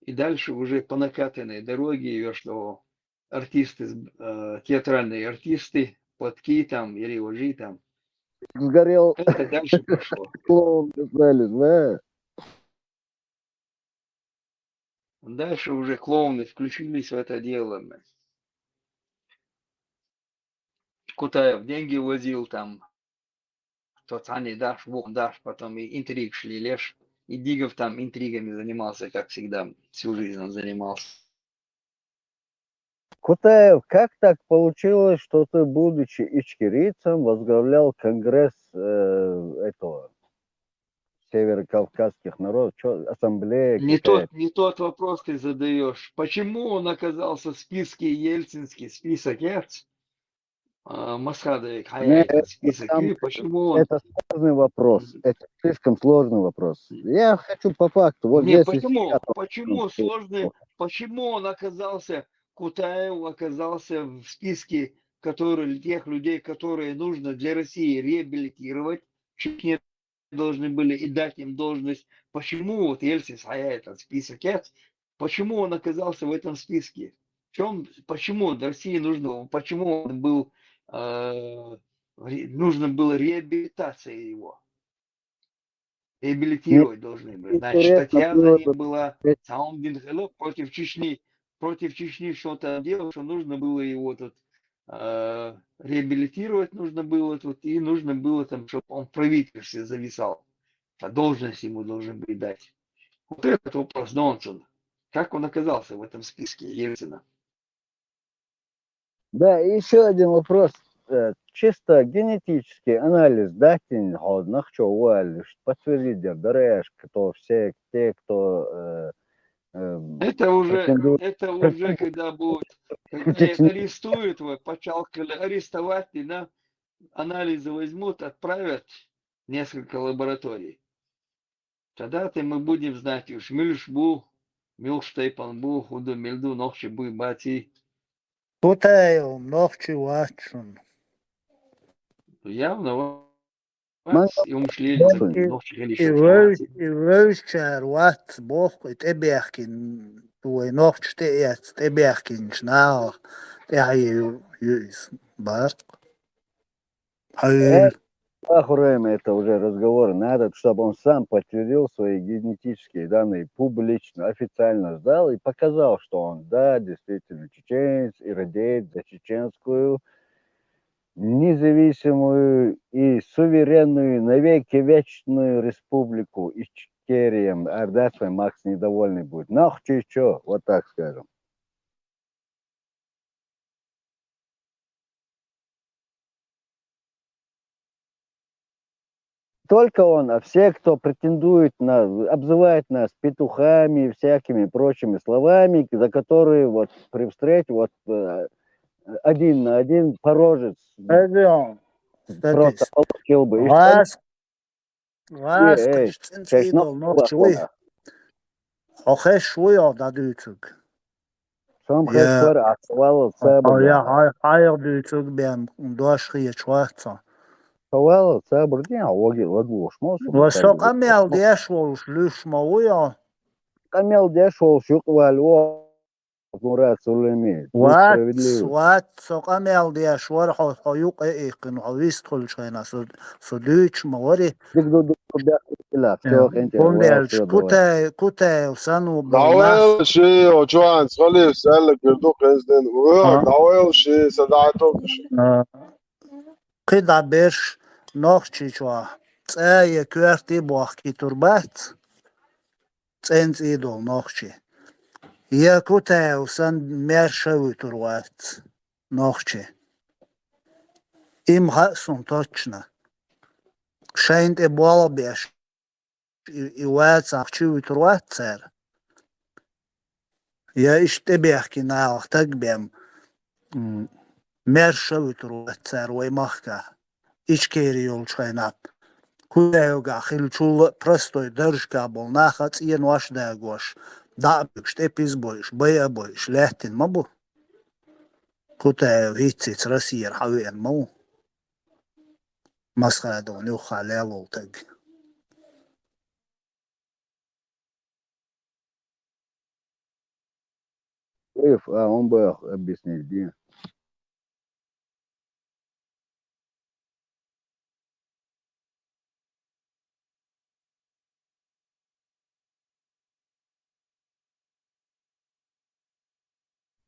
И дальше уже по накатанной дороге, её, что артисты, э, театральные артисты, Платки там, или Ожи там, Сгорел это дальше пошло. клоун, Виталий, да? Дальше уже клоуны включились в это дело. Кутаев деньги возил там, тот они даш, вон даш, потом и интриг шли леш. Идигов там интригами занимался, как всегда, всю жизнь он занимался. Кутаев, как так получилось, что ты, будучи ичкерийцем, возглавлял конгресс, э, этого, северокавказских народов, чё, ассамблея Не какая-то? тот, не тот вопрос ты задаешь. Почему он оказался в списке, ельцинский список, яц? А, Масхадовик, Не, хьаяьй это список, сам- и почему он... Это сложный вопрос. Это слишком сложный вопрос. Я хочу по факту. Вот Не, здесь и почему? сейчас. Почему сложный? Почему он оказался, Кутаев оказался в списке, который, тех людей, которые нужно для России реабилитировать, в Чечне должны были и дать им должность. Почему вот Ельцин, хьаяьй этот список, яц? Почему он оказался в этом списке? В чем, почему России нужно, почему он был, э, ре- нужно было реабилитация его? Реабилитировать должны были. Значит, Интересно статья было за ним бы была, посмотреть. Саумдин Хилов против Чечни, против Чечни что-то делал, что нужно было его тут э, реабилитировать нужно было тут, и нужно было там, чтобы он в правительстве зависал. А должность ему должен быть дать. Вот этот вопрос, Донсон, как он оказался в этом списке Ельцина? Да, и еще один вопрос. Э, Чисто генетический анализ дать ход нахчо валиш, подтвердить дер дараш, кто все те, кто э, э, Это уже, претендует. Это уже когда будет, когда их арестуют, вот, почалкали арестовать, и на анализы возьмут, отправят несколько лабораторий. Тогда-то мы будем знать, уж милш бу, милш тайпан бу, худу милду, нохчи бу, бати. Кутаев нохчи вачун. Явно Ман- и умшлили, нохчи И вовчар вац бохку, и тебяхкин, твой нохчи те яц, тебяхкин шнал, те аю юис барк. Хавил. Ахураем, это уже разговор. Надо, чтобы он сам подтвердил свои генетические данные публично, официально сдал и показал, что он, да, действительно чеченец и радеет за чеченскую независимую и суверенную, навеки вечную республику Ичкерия. А да, твой Макс недовольный будет. Нахчи чё, вот так скажем. Только он, а все, кто претендует на, обзывает нас петухами и всякими прочими словами, за которые вот при встрече вот э, один на один порожец Эдион. просто получил бы. И Вас, вас, Э, э, качцин цидол нохчи. Хохеш уй о дадуцуг. Сам Я- хешвар ахвал О, я сабра. хай хай дуцуг бен дош хи чваца. Хавал сабр дин, а воги ладуш мосу. Ва со камел деш волш люш ма уй о. Камел деш волш юквал о. Мурат Сулейми. Ват, ват, со камел деш вар хо хо юк э икин хо вист хул чайна со со дуч ма вари. Дик ду ду ду да. Ила, всё, хенте. Кундеш кутай кутай сану Давай ши, очуан, схали, сәлі кірду қызден. Давай ши, садатов ши. Кыда беш нохчи чуа. Цәйе күәрти буах ки турбац. Цәнц идол нохчи. Я кутаяв сан мәршәви турвац нохчи. Им хасун точно. Шайнте буала беш и вац ахчи ви турвац цәр. Я иш тебяхки наалах таг бем. Мәршәви турвац цәр вай махка. Ичкери йолчхайнат. Кутаевга хил чул простой дәршка бол наха цӀен ваш дагош. Да бюкш тепиз бойш, бая бойш, ләттин ма бу. Кутаев хитциц Россияр хавен ма бу. Масхадон юха лелол таг. Иф, а он бы объяснить, где.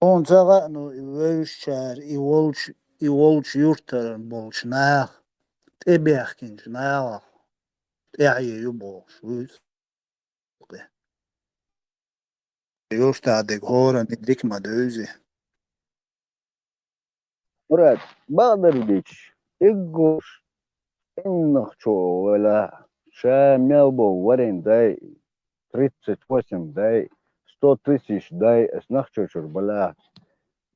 Он цагану и вевшчар, и волч, и волч юртаран болч нах, тебяхкинч нах, тяхье ю болч, вуз. Юртадыг хоран и дик ма дүүзи. Мурат, Багдардич, иггуш, иннах чо вала, ша мел бо варен дай, тридцать восемь дай, сто тысяч дай, эс нах чо чур бала.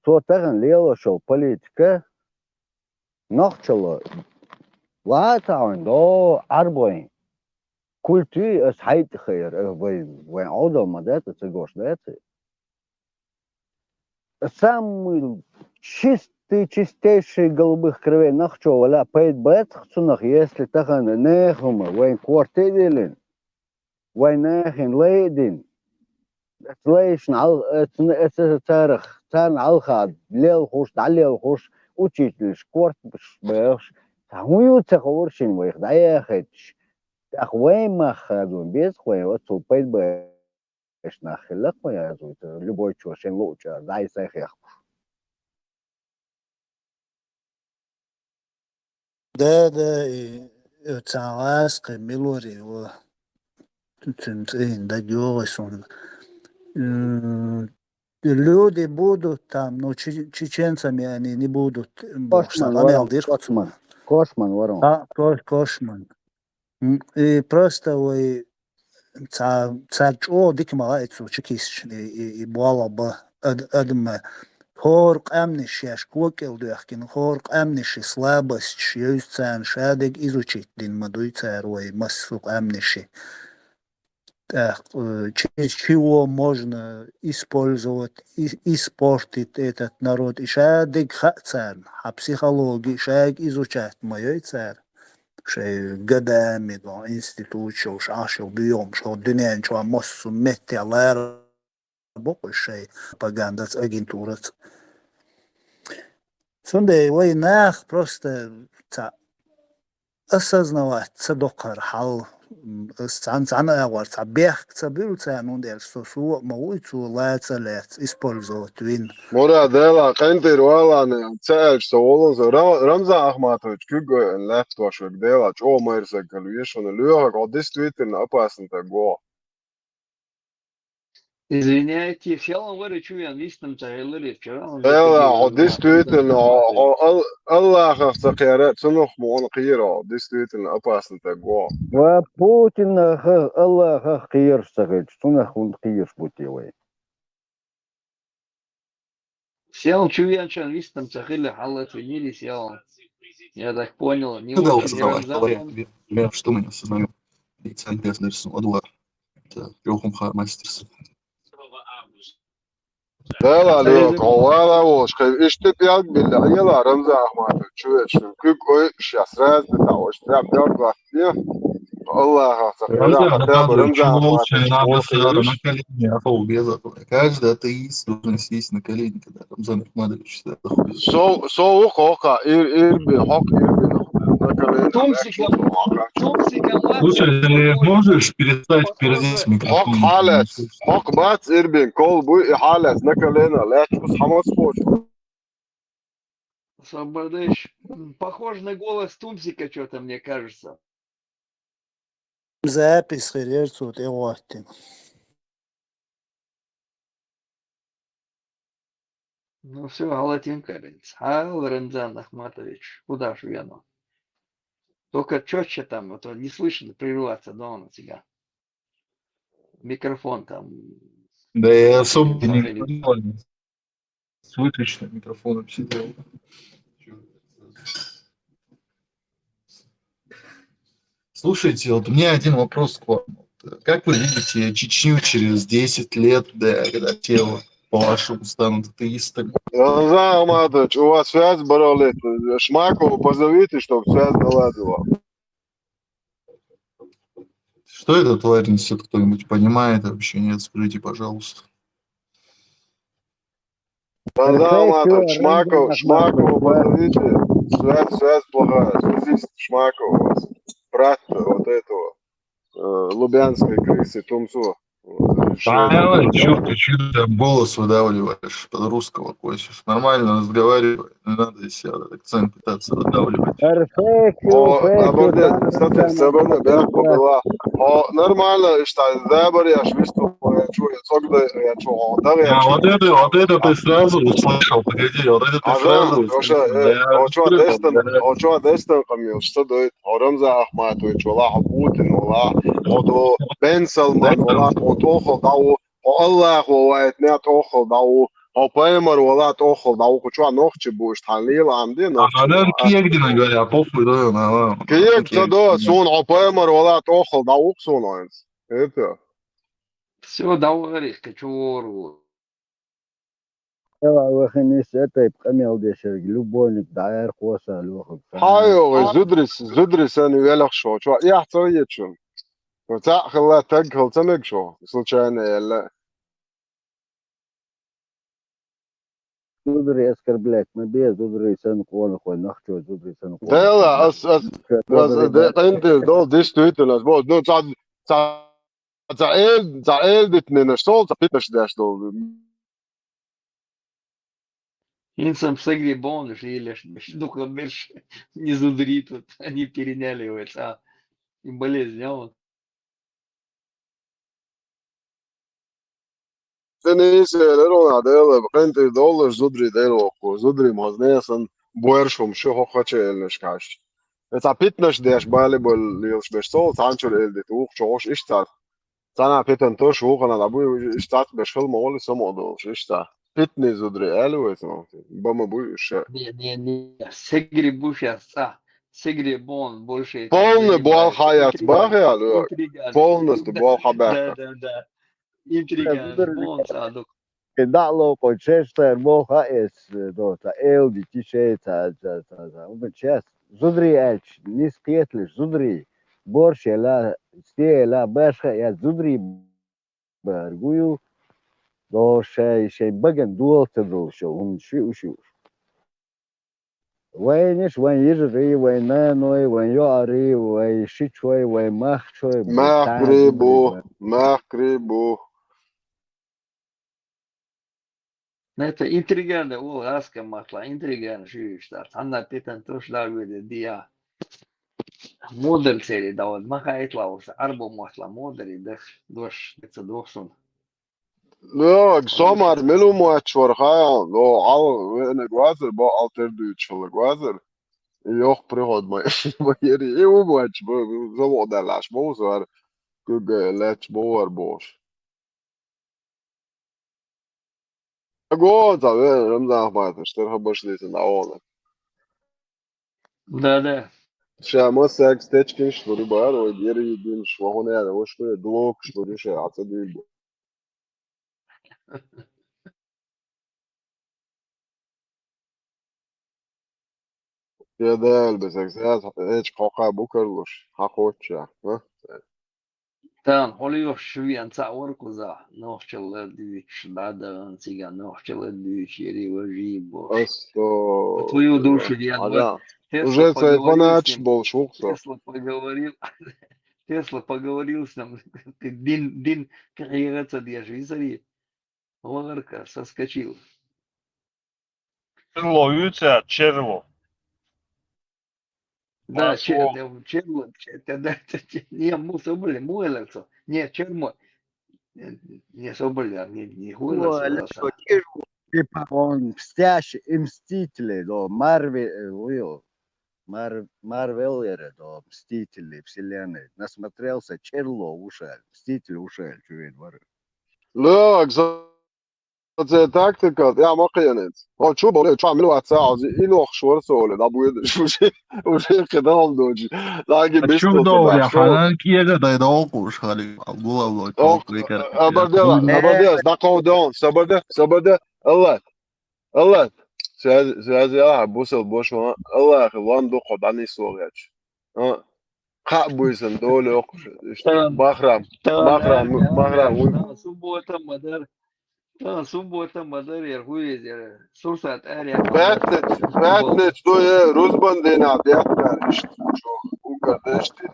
То тахан лело шо политика, нах чо ло. Ва таун до арбоин. Культури эс хайт хайр, э, вай, вай одо ма дата, ца гош дата. Самый чистый, чистейший голубых кровей нах чо вала, пайд бэт хцунах, если тахан нехума, вайн квартирилин, вайн нехин лейдин, эц лейшн ал, эц, эц, эц царах, царн алхад, лел хуш, да лел хуш, учительш, квартирш бэхш, та хуюца ховршин вайх, да яхэтш, ах вай махадун, без хуй, вот цул пайд бэт. Эшнахилла кхуязуйта, любой чо шен лоуча, дай сай хехпуш. Да, да, и, и цхьа гӀаскхи милури ва. Цуьнан цӀийнан дага йогӀи суна. М, люди будут там, ну, че-, чеченцами они не будут, бохуш, Кошман сан къамел вара, дира кху цо. Кошман. Кошман вара. А, Ко-, Кошман. М, и просто вай цхьа, цара чӀогӀа дика ма хаьа цу чекисташна и, и, и болх бан ад-, адама. ХӀора къаьмнаш шаьш кокӀал доьхкина, хӀора къаьмнаш и слабосташ йовза царна, шадерг изучить дина ма дуй цара вай массо а къаьмнаш. ТӀаккха, э, через чего можно использовать, и-, испортить этот народ, и шадерг хаьа царна, хьан психологи шайга изучать ма йой цара. Шайн годами, дон, институт шо, шо, шо, дуьйхьа, шо дуьнен чохь массо а метте лара бокъуш шайн пропагандаца, агентураца. Цундела вай нах просто ца осознавать ца доккхара хьал, м, ас цхьана, цхьана агӀор цхьа бехк ца буьллу царна, хӀунда аьлча со, со а ма вуй цо лаца а лаьцна, использовать вина. Мурад, дела, къинтӀера валана, ца аьлча со волу со. Ра-, Рамзан Ахматович, куьг ойъина лаьтташ верг, дела, чӀогӀа майра саг хила веза шуна, лоьхург хьо действительно опасный саг ву. Извиняйте, фелан вара чу вен вистам ца хиларе вчера. Дела, хьо действительно, хьо, хьо Ал-, Аллахах ца кхера, цунах ма хьуна кхера, хьо действительно опасный саг ву. Ва Путинах, Аллахах кхераш ца хилча, цунах хӀунда кхераш бу те вай? Сел чу венчан вистам ца хилла хьалла цу йири сел. Я так понял, не Ну да, очень узнавай, Рамзан. Говори, я, я что мы не осознаем. Лица интересно, что во двор. Это Лёхум Ха мастерс. Дела, Лёха, хьо вала волуш, кхин иштта пӀелг билла, Ӏела, Рамзан Ахматович, чу веч, куьг ойъуш, я сразу де таӀош, прям пӀелг вац. Аллахах ца хила, хотя бы Рамзан Ахматович, чу волча, надо сразу на колени, а то без этого. Каждый атеист должен сесть на колени, когда Рамзан Ахматович сюда заходит. Со, со ву кхокха, ир, ирби, хьокха ирби, на колени. Тумсика, тумсика. Слушай, ты можешь перестать пердеть в микрофон? Хьокха хьалац, хьокха бац ирбин, кол буй и хьалац, на колени, лаьтташ ус хьамац кхочу. Освободишь. М, похож на голос Тумсика чё-то, мне кажется. Запись хир яра цо тӀе гӀоттина. Ну всё, гьалатин каринц. Хьал, Рамзан Ахматович, куда ж вену? Только чётче там, а то не слышно, прерываться дома у тебя. Микрофон там. Да я особо не С выключенным микрофоном сидел. Слушайте, вот у меня один вопрос к вам. Вот, э, как вы видите Чечню через десять лет, да, когда те вот, по-вашему, станут атеистами? Рамзан Ахматович, у вас связь барахлит. Шмакова позовите, чтоб связь наладила. Что эта тварь несёт, кто-нибудь понимает вообще? Нет, скажите, пожалуйста. Рамзан Ахматович, Шмаков, Шмакова позовите. Связь, связь плохая. Связист Шмаков у вас. Брат вот этого, э, лубянской крысы Тумсу. Вот, решил. Чё ты, чё ты там голос выдавливаешь под русского, Костя? Нормально разговаривай, не надо из себя этот акцент пытаться выдавливать. О, наоборот, кстати, забавно, да, было. О, нормально, что забавно, я ж выступил, я чё, я цогда, я чё, о, да, я А, чё. Вот это, вот это ты сразу услышал, погоди, вот это ты А, сразу да, услышал. Вообще, э, Да, о, чё, слышал, дестан, да. О, чё, дестан, камил, что дает? О, Рамзан Ахматович, вала, о, Путин, вала, о, до Бен Салман, вала, о, тохо, да, о, Хьо Аллахо ваийтинехь тӀоххал дӀаву, хьо пайхамар вала тӀоххал дӀаву, кху чохь нохчий бу, уьш тхьана лела Ӏамде нохчий. А, да, кегдина, говоря, похуй, да, да, да. Кег ца до, суна хьо пайхамар вала тӀоххал дӀаву-кх суна хьайнца. Это. Всё, дӀавахарехь, кхин чу вору. Эла вахана иза тайпа къамел дешарг, любовник дӀаярхоса лохаг. Хьан йогӀу, зударий, зударий санна велахь шо, чохь эхь ца ваьчун? Цхьаъ хилла таг хила ца мега шо, случайно яьлла? Зударий оскорблять ма бе, зударий санна къонахой, нохчо зударий санна къонахой. Дела, ас, ас, ас, де-, къинтӀера долу, действительно, ас боху, ну, цхьа, цхьа, цхьа эл-, цхьа эл дитинарш, сол цхьа питанаш деш долу. ХӀинца-м сагри бовнаш лелаш, дукха берш не зударий тут, они переняли его, а, и болезнь, а он. Цу нийсса лерона Дала къинтӀера довлаш зударий дайла воккху. Зударий ма хазне сан, боьрша хӀума ши хӀокхача эллаш кхаьчча. Э, цхьа питанаш деш, бале-бале лелаш берш ца хул, цхьанчуьра элдита, вукху чу гӀуш иштта. Цхьана питана тош, вукхана дӀа буй, иштта беш хила ма гӀолли, самукъа долуш, иштта. Питанийн зударий аьлла вай цунах. Ба ма буй уьш ша. Не, не, не, сагри бу шаьш цӀа. Сагри бон больше. Полный болх хьаяц бахьа аьлла, интрига. Полностью болх хьабаьхка. Да, да, да. Интрига, бон цӀа ду. И дӀа а ловкъо чештар болх а эс, до, ца элди, тишей, ца, ца, ца, ца. Уна чес. Зударий аьлча, нис кхеталаш, зударий. Борш ела, сте ела, башха а яц, зударий бар гу ю, до шай, шай баган дола ца долуш, хӀума ши уш ю. Вайнаш, вайн йижарий, вайн наной, вайн йоӀарий, вайн шичой, вайн махчой, Махкарий бу, махкарий бу. Ну, это интрига, да, ол аска матла, интрига, ши уш та, цхьанна питана тош да веде диа. Модаль цери да, вот, ма хаитла, вот, арбо матла, модаль, и дах, дош, деца дохсун. ЛоьгӀаг, со мара мила хӀума моьттуш вара хаьий, но хьал веанарг вазар, бо алтер дуьйцуш хиларг вазар. И йоккха приход ма, ма яри, и хӀума моьттуш, бо, бо, завода лаш, бо, вусар, куьг лаьтташ, бо, вар, бохуш. Гонца, ве, Рамзан Ахматович, тера хабарш дийцина, а вон. Да, да. Ша массаьрга стечкинаш лур бара, вай гери динаш, вахуна яра, ваш хуя глокаш лур ю ша, а ца дуьйла. Я Дала, бесаг, саьз, эчка хьокха бу карлуш, хьан кхочча, а? Тан, хьо лоьхуш вен цхьа вар кхуза, нохчалла дуьйцуш, дӀа а дахана цига, нохчалла дуьйцуш, яри важий бохуш. Асто. По твою душу, я Ага. вот Тесла Уже цай поговорил с фанаташ ним. Болуш ву-кх со. Тесла поговорил, Тесла поговорил с ним. Дин, дин, кхига ца деш, визари. Ларка соскочил. Черло вуьйцу, Черло. Да, Ма Че-, со- да, Черло, Че-, да, да, да, Че-, не, му собрали, му эларца. Не, Чермо. Не, не собрали, а не, не хуйло Ой, собрался. Алешо, Черло, типа он мстящий, и мстители, да, Марвел, э, уё. Мар-, Марвел яра, да, Мстители вселенной. Насмотрелся, Черло ушел, Мститель ушел, чувен вара. ЛоьгӀаг, со ца тактика, я ма кхиянец. О, чу боле, чу мила вац, а, и лохуш вара со оле, да, буьйда, уже, уже кхидал дочи. Даги А бисту чу довля, туда, что? Ханан киега дай докуш, хали, гулав лой, Ох, квекер. Абардела, Абардела, да, ков дон, сабарда, сабарда, Аллах. Аллах, связи, связи, а, бусал бош ван, Аллах, лам дукха дӀанисло гӀерташ. А, кхаъ буйсан дола йоккхуш, иштта, Тан, Бахрам, тан, Бахрам, тан, Бахрам, тан, уй. Тан, суббота ма дар, тан, суббота ма дар, яр хуй езер, сурсат ари, Пятница, пятница, ду, е, рузбан дина, пятница, иштта, чу, угар дешти.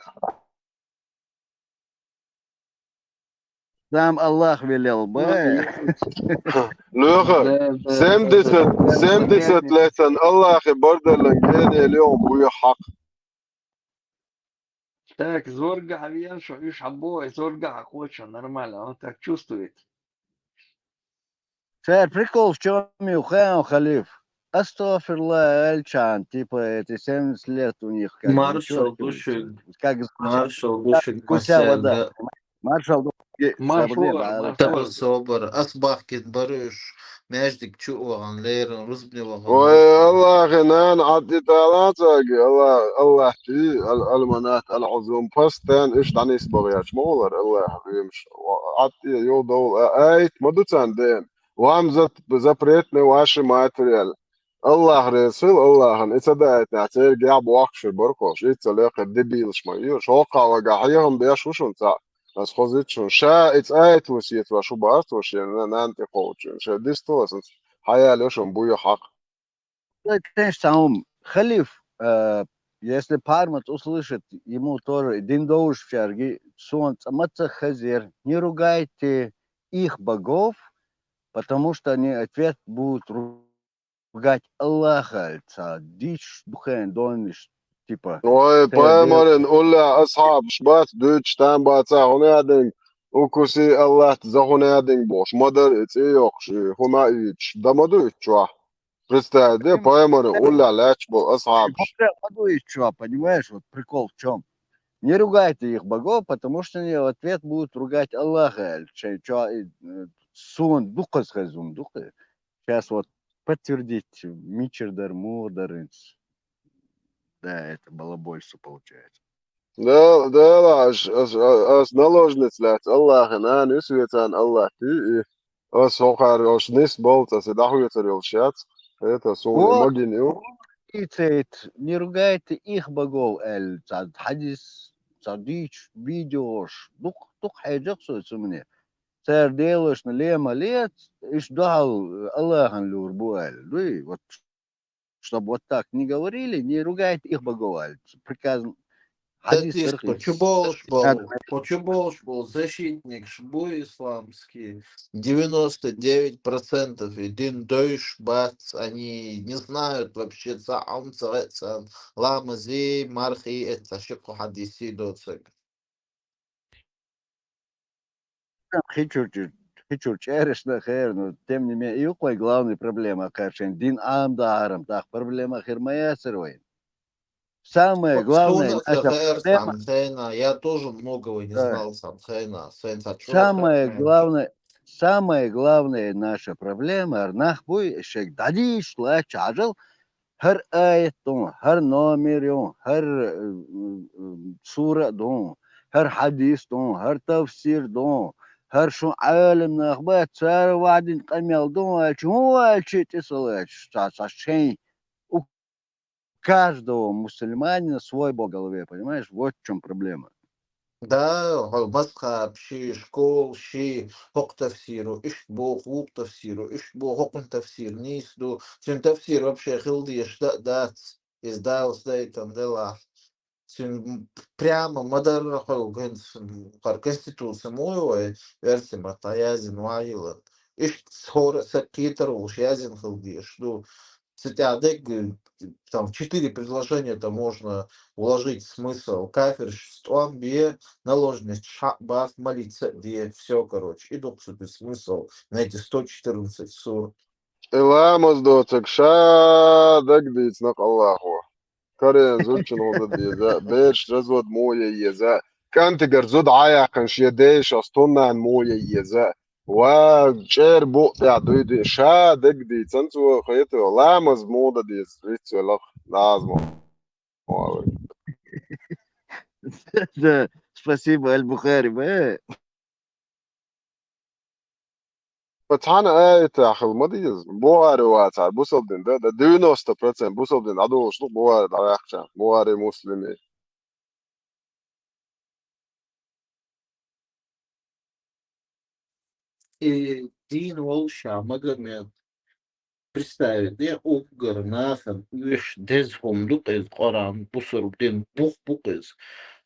Сам Аллах велел бай. Лёха, семьдесят, семьдесят лет сан Аллахе бардаллан генел йоу буй хьакъ. Так, зорга хьавен шо, уьш хьабо, зорга хьакхочу, нормально, он так чувствует. Цара прикол в чём ю хаьий, Халиф? Астагфирулла, аьлча, типа, эти семьдесят лет у них, как бы, Маршал чётко, души, как, маршал как души, гуся вода. Маршал души, маршал, маршал. Тапа собар, ас бахкин баруш, маьждик чу вагӀан, леран рузбни вагӀан. Ой, Аллахи нан, Ӏадди тала цаги, Аллах, Аллах чи, ал-, алманат, ал-Ӏузум, пастен, иш данис багъяч, молар, Аллах, вимш, Ӏадди, йо, дол, а, айт, ма ду цан ден. Вам за-, запретный ваши материал. Аллах реза хила, Аллахьан, и ца даийтинехь, церга яхь бохкуш баркхалш, и ца лекхар дебилаш ма ю, шоккха вага хьехам беш ву шун цхьаъ, ас хозуьйту шун, ша и цӀа а ца вусеташ шу бац, ва шен нана тӀе кхочун, ша дисталас, хьаяьлла шун буй хьакъ. Теш цхьа хӀума, Халиф, э, если Пармат услышит, ему тоже дин довш фярги, сон цӀа ма ца хазер, не ругайте их богов, потому что они ответ будут ру- ругать Аллаха аьлла, цхьа дийцаш дукха донниш, типа, Ой, пайхамаран уллехь асхьабаш бац, дуьйцуш там бац, хӀунда аьлча, укуси Аллахь за хӀунда аьлча бохуш, ма дара и цӀе йоккхуш, и хӀума а йийцуш, дан ма ду итт чохь. Представь, де, пайхамаран уллехь лаьтташ болу асхьабаш. Ма ду итт чохь, понимаешь, вот прикол в чём? Не ругайте их богов, потому что они в ответ будут ругать Аллаха аьлла, шайн чохь, э, суна дукхаза хезна ду-кх. Сейчас вот подтвердить, мичара дара, муха дара хӀинца. Да, это балабольство получается. Дела, дела, аш, аш, аш наложница лаьцна Аллахьан, нана, юьсвецан Аллахь, ти, и ас хӀокхара ош нис болу, аса дӀахоьцур йолуш яц, это суна и магина ю. Цейт, не ругайте их богов аьлла, цхьа хьадис, цхьа дийцу видеош, дукха, дукха хьежа-кх со цу мине. Цара делошна лема лец, иштта дуьхьал Аллахьан лур бу аьлла. Дуй, вот, чтобы вот так не говорили, не ругайте их богов аьлла. Приказ хьадис Дадис, тархи. Кху чу болуш болу, кху чу болуш болу защитникаш бу исламский, девяносто девять процентов и дин дойш бац, они не знают вообще, ца Ӏам ца гӀе цан, ламази, мархи, эца ши кху хьадиси доцаг. Хи чуьрчу, хи чуьрчу эрашна хер, но тем не менее, и ю-кх вай главная проблема, кхаьр шайн дин Ӏамадахьарам, тӀаккха проблема хир ма яцара вайн. Самое главное, Суна наша хер проблема, сан хена, я тоже многого не Да. знал сан хена, сан ца чу самое хер. главное, самое главное наша проблема, хӀара нах буй, шайга дӀадийшаш лаьтташ хьажал, хӀара аят ду, хӀара номер ю, хӀара, э, э, сура а ду, хӀара хьадис ду, хӀара тафсир ду, хӀара шун Ӏалам нах бац, цара ваьдина къамел ду аьлча, хӀун аьлча тӀе ца лаьтташ, цхьа, цхьа шайн у каждого мусульманина свой бог в голове, понимаешь? Вот в чём проблема. Да, хьо мазхаб ши, школ ши, хӀокху тафсиро иштта боху, вукху тафсиро иштта боху, хӀокхун тафсир нийса ду. Цуьнан тафсир вообще хила дезаш дан а дац, иза Дала сдайтан делахь. Цуьнан прямо ма-дарра хьо хӀинца, хӀара конституция ма вай, версия ма-дӀаяздина ван йилан. Иштта хӀора а са кхетар волуш яздина хила дезаш ду. Цу тӀехь дерг, там, в четыре предложения-то можно вложить смысл. Кафирш тӀом бе, наложница шхьаъ бац, молиться а де, всё, короче. И дукха цу тӀе смысл на эти сто четырнадцать сур. И ламаз доцург ша дагадийцина Аллахо. Карен зудчун гӀо дан деза, бераш развод мо ян еза, кӀантигара зуда Ӏаяьккхина шен дайша стуннан мо ян еза. Ва чӀер букъ тӀехь дуй де, ша дагадийцан цо хетаве, ламаз муха дан деза, вицвелах, лазмо. Да, спасибо, Аль-Бухари, бе. Цхьана аятехь хила ма деза. Бухари вацахь, бусалба дин, да, да, девяносто процент бусалба дин дӀадолуш ду Бухари дӀаваьккхича, Бухари, Муслими. И дийна волуш ша Магомед, представить де, уггар нахана оьшуш деза хӀума ду-кх иза, Къуръан, бусалба дин бух бу-кх иза.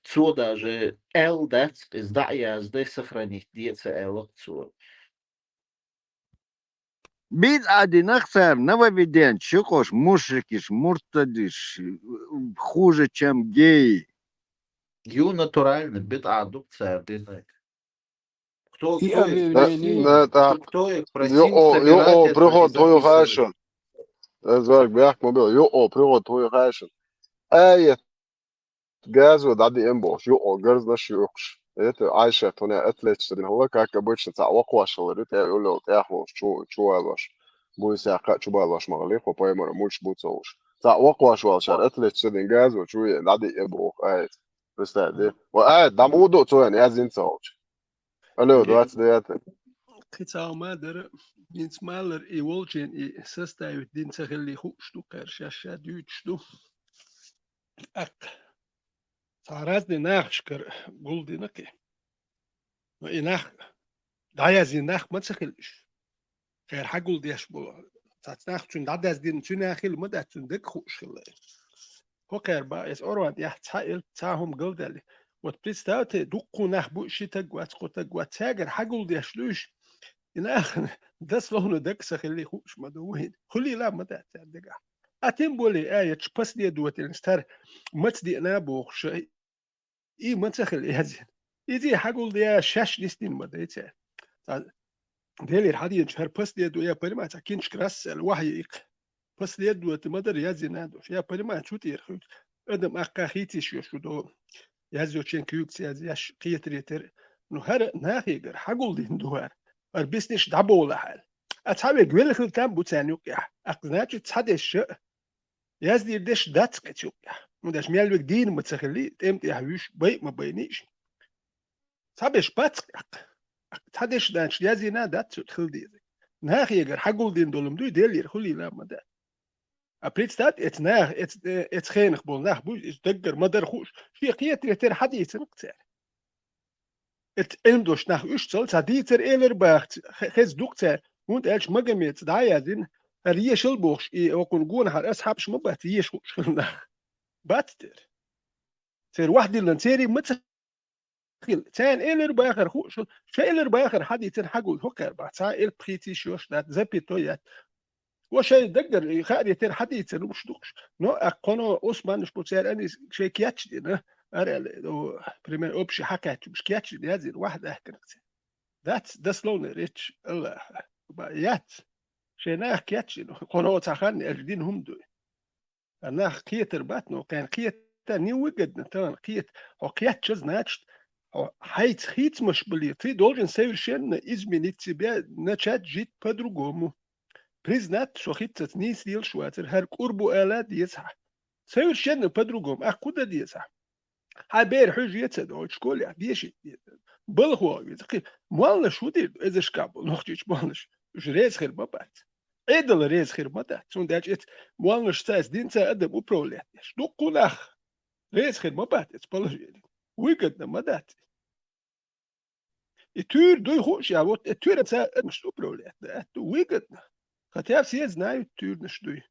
Цо даже аьлла дац-кх иза, дӀа а яздай, сохранить де ца аьлла-кх цо. БидӀа динарг цара нововведенцаш ю-кх уьш, мушрикаш, муртадаш, хуже, чем геи. Ю, натурально бидӀа ду-кх цара динарг. Кто, кто их просил, кто их просил собирать это и записывать? Юкъо приход тхуна ю хаьшна. Эзарг бехк ма бе, юкъо приход тхуна ю хаьшна. Аят газо дӀадиъна бохуш, юкъо гарзнаш юкъуш. Это Айша тхуна атлетчица дина хӀума, как обычно, цхьаъ вакхош хилар, тӀе уллул тӀехволуш, чу, чувалош. Буйса кхаъ чубалош ма хилла, кхо пайхамар муьлш бу ца хууш. Цхьаъ вакхош волчара атлетчица дина газо чу е, дӀадиъна боху аят. Представь, де. Ва аят дӀа муха ду цо яздина ца хилча. Алло, двадцать девятое. Кхин цхьа хӀума дара, хӀинца ма-аллара, и волчийн и составить дина ца хилли хууш ду, кхара шаьш ша дуьйцуш ду. ТӀаккха цхьа разный нахашкара гулдина кхин. Но и нах дӀаяздина нах ма ца хилла уьш. Кхара хьагулдеш болу цхьацца нах цуьнан дӀадаздина, цуьнан хилла ма дац, цуьнан дага хууш хилла. ХӀокхара бан эс орван тӀехь цхьа ил, цхьа хӀума галдаьлли. Вот представьте, дуккха нах бу, ши таг вац, кхо таг вац, цаьргара хьагулдеш ду уьш. И нахана дословно даг ца хилли хууш ма ду вайна. Хулийла ма дац цаьрна дагахь. А тем более аяташ последовательность хӀара маца деана бохуш, и маца хилла яздина. Иза хьагулдеш шаьш нисдина ма дай цаьрга. Цхьа Делера хьаденачу хӀара последу-, я понимаю, цхьа кинчка расцӀел, вахьйу иккха. Последовательно ма дара яздина а долуш. Я понимаю, цу тӀера хуьлу. Адам аккха хийца йиш йолуш ду. Яздечун куьйгаца язъеш, кхетаре тера. Ну, хӀара нахегара хьагулдина ду хӀара. ХӀара биснарш дӀабовлахьара. А цхьа верг велла хилла там бу царна юккъехь. Аккха, значит, цхьа дешша а, яздийр деш дац кхечу юккъехь. ХӀунда аьлча мел верг дийна ма ца хилли, тӀем тӀехь вуьш, байа ма байнийша. Цхьа беш бац кхехь. Цхьа дешша дайначу яздина а дац цуьнан хила дезарг. Нахегара хьагулдина долу-м дуй, Делера хулийла ма дац. А представьте, эцу наха, эцу, э, эцу хенах болу нах буй, иза даггара ма дара хууш, шен кхетаре тера хьадийцина-кх цара. Эцу Ӏилма долуш нах уьш ца, цхьа дийцар элира бахац, хе-, хеза ду-кх цара, хӀунда аьлча Магомеда дӀа а яздина, хӀара ешал бохуш, и окхунна гонахьара асхьабаш ма бац, еша хууш хилла нах. Бац тера. Церан вахдиллина церий ма ца хилла. Царна элира бахар хууш, ша элира бахар хьадийцина хьагулдина, хӀокхара бахьа, цхьа элп хийца йиш йолуш дац, запятой яц. Ва шайн даггара, и хааре тера хьадийцар лууш ду-кх уьш. Но а кхоно Ӏусманаш бу цара анис шайн кечдина, ара аьлла, о, пример, общий хьакхаьчча уьш кечдина яздина, вахьа даьхкина-кх цара. Дац, дословно речь Аллаха. Ба, яц. Шайн нах кечдина, кхоно цхьа хан аьлча дина хӀума дуй. А нах кхетар бац, но кхарна кхета невыгодно, тахана кхета. Хьо кхетча, значит, хьо хьайца хийцамаш бале, ты должен совершенно изменить себя, начать жить по-другому. Признать, со хӀинццалц нийса лелаш вацара, хӀара кӀур бу ала а деза хьан. Совершенно по-другому, ахь кху дан деза хьан. Хьайн бер хьуьжа а ца доцуш, школехь дешийта деза. Балхо веза. Кхин, молланаш хӀун дийр ду, эзаршкахь болу нохчийчу молланаш? Уьш реза хир ма бац. Ӏедал реза хир ма дац. Цундела эцу молланашца, эцу динца адам управлять деш. Дуккха нах реза хир ма бац эцу положение. Выгодно ма дац. И туьйра дуй хууш а, вот и туьйранца адамашца управлять дан аьтту, выгодно. Хотя все знают, туьйранаш дуй.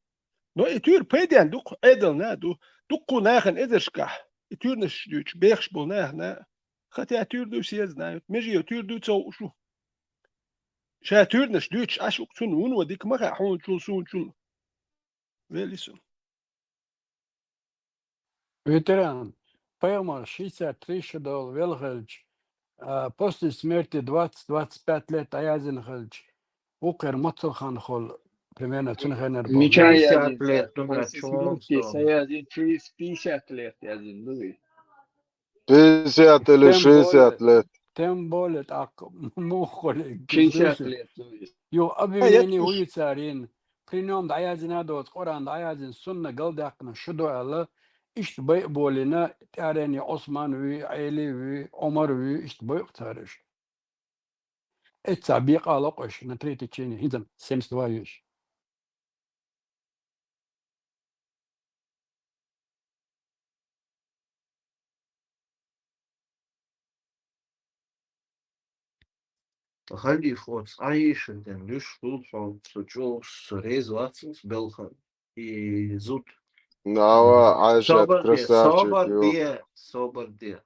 Но и туьйра пайденна ду-кх, Ӏедална а ду, дуккха нахана эзаршкахь, и туьйранаш дуьйцуш бехаш болу нахана а. Хотя туьйра дуй все знают, меже туьйра дуй ца хууш ву. Ша туьйранаш дуьйцуш Ӏаш ву-кх, цунна вуно дика ма хаьа хьуначул, суначул. Вели сун. Ветеран, пайхамар шестьдесят три шо долу велла хилча, а, после смерти двадцать, двадцать пять лет дӀаяздина хилча, вукхеран мацалла хан холу, примерно, цуьнан хенара болу. Мича пятьдесят язйина лет, цара, ну, после чё смерти он сан язйина, через пятьдесят лет язйина ду вай. Пятьдесят или шестьдесят лет. Тем более, тем более, тӀаккха муха холийга шестьдесят лет ду вай. Юха обвинение вуй цара йина. При нём дӀаяздина доцу, Къуръан дӀаяздина, сунна галдаьккхина шу ду аьлла, иштта байа болийна, тӀаьххьара Ӏусман вуй, Ӏели вуй, Ӏумар вуй, иштта байа цара уьш. Эццахь бекъа а локхуш, на третий течение, хӀинца семьдесят два ю уьш. Халиф, оцу Ӏайшатан луьш хуьлу хьо, со чӀогӀа, со реза вац оцу белхан и зуда. Дава, Ӏайшат, собар де, красавчик, собар де, собар де.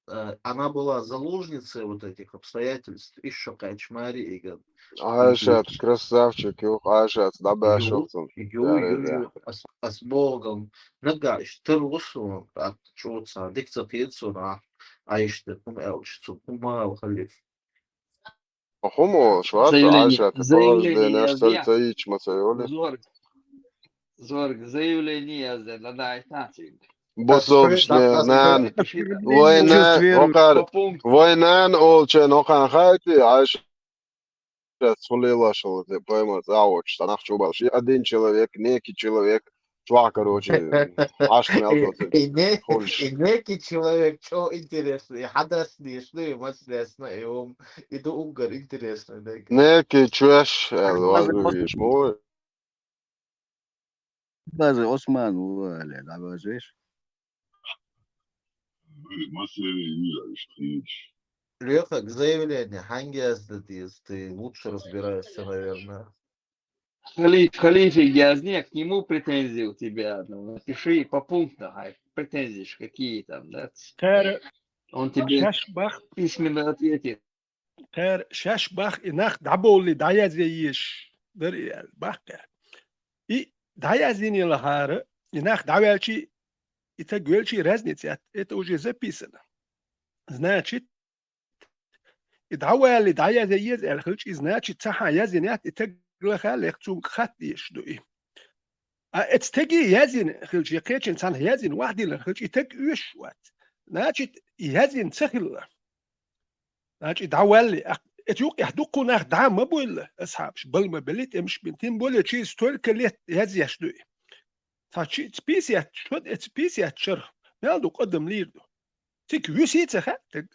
Э, она была заложницей вот этих обстоятельств, ишшо кхаьчча маре иган. Ӏайшат, красавчик, ю, Ӏайшат, дӀабаьшо цунна. Ю, ю, ю, ас, ас богам, нагахь иштта тарло суна, тӀаккха чӀогӀа цхьа дика ца хета суна, Ӏайшат, хӀума аьлча, цу хӀума ала халиф. ХӀума олуш вац, заявление, Ӏайшат, заявление похожденаш ца, ца йича ма ца йолу. Зорг, зорг, заявление язде, надо айтан цигга. Бусалбашна нана, вай нана, вокхар, вай нана олучеран вокхарна хаьттий, Ӏайшат, хулилаш хила, пайхамар цӀа а воцуш, цхьа нах чу балуш. Один человек, некий человек, чохь, короче, Ӏаш мел доцург. И не-, и некий человек, чё интересно, и хьадас деш, ну, и мац десна, и ум, и ду уггар интересно, да. Некий чоьш, аьлла, ваза вуьйш, мой. База Осман ву, аьлла, дӀабаза веш. Леха, заявление, хьанга язда деза, ты лучше разбираешься, наверное. Халиф, халифе язни, к нему претензии у тебя, ну, напиши по пунктам, ай, претензии ж какие там, да? Цара Он тебе шаьш бах-, письменно ответит. Кхара шаьш бах и нах дӀабовлли дӀаязъе езаш дара и аьлла, бах кхара. И дӀаязйина елахьара, и нах дӀаваьлчи, и таг велчи разница яц, это уже записано. Значит, и дӀавалли дӀаязъе еза аьлла хилча, и, значит, цхьа хӀама язйина яц, и таг лаха лех цунга хатта дезаш ду и. А эцу теги язйина хилча, я кхечун цхьанна язйина вахдиллина хилча, и таг оьшуш вац. Значит, и язйина ца хилла. Значит, и дӀавалли, а, эцу юкъехь дуккха нах дӀа ма бовлла, асхьабаш, бала ма белли, тӀемаш бина. Тем более, через столько лет язъеш ду и. Цхьа чи-, ца пятьдесят, шо-, эцу пятьдесят шарахь мел дукха адам лийр ду. Цига вуьсий ца хаьа таг.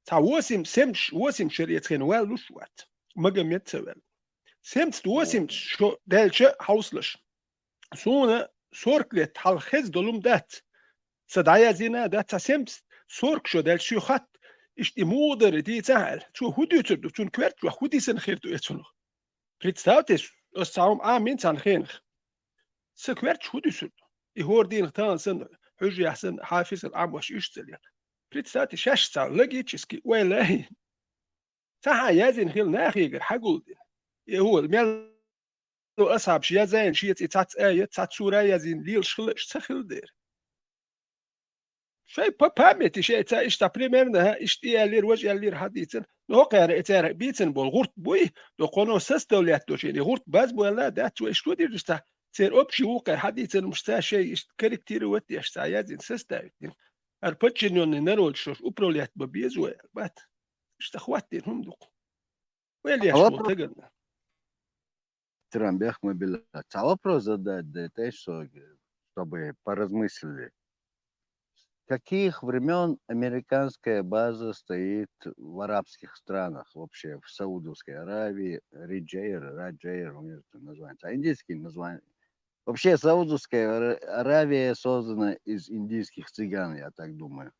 Цхьа восемь, семьдесят, восемьдесят шаре цхьана валлуш вац. Магомед ца ваьлла. Семьдесят, восемьдесят шо даьлча хьовсалаш. Суна сорок лет хьалха хезна долу-м дац. Сан дӀаязйина а дац, цхьа семьдесят, сорок шо даьлча соьга хатта, иштта и муха дара дийцахьа аьлла. Цо хӀун дуьйцур ду? Цунна коьртачохь хӀун дисина хир ду эцунах? Представьте, ас цхьа хӀума Ӏамийна цхьана хенах. Сан коьртачу хӀун дуьсур ду? И хӀора дийнах тахана санна, хьуьжарехь санна, хьафизал Ӏамош иштта ца лела. Представьте, шаьш цхьа логически ойла а йина. Цхьа хӀума язйина хила нахегара хьагулдина. И хӀора мел асхьабаш язйина шеца и цхьацца аят, цхьацца сура язйина лелаш хила, иштта ца хила дера. Шайн по памяти шайца иштта примерно, хӀа, иштта и аьллера, важа аьллера хьадийцина. Ну, хӀокхара и цара бийцина болу гӀурт буй, до кхоно составлять до шайна, и гӀурт базбуьйла дац, вай иштта дийраш цхьа, церан общий вукхара хьадийцина, муш ца шай иштта корректировать деш цхьа язйина, составить дина. Ара подчинённый народ шош управлять бан беза вай, бац. Иштта хӀоттийна хӀума ду-кх. Вай леш А болу вопрос таганна. Трамбех мобилизация. А вопрос задать, да, это что, чтобы поразмыслили. С каких времён американская база стоит в арабских странах, вообще в Саудовской Аравии, Риджейр, Раджейр, у неё там название, а индийские названия. Вообще Саудовская Ара-, Аравия создана из индийских цыган, я так думаю.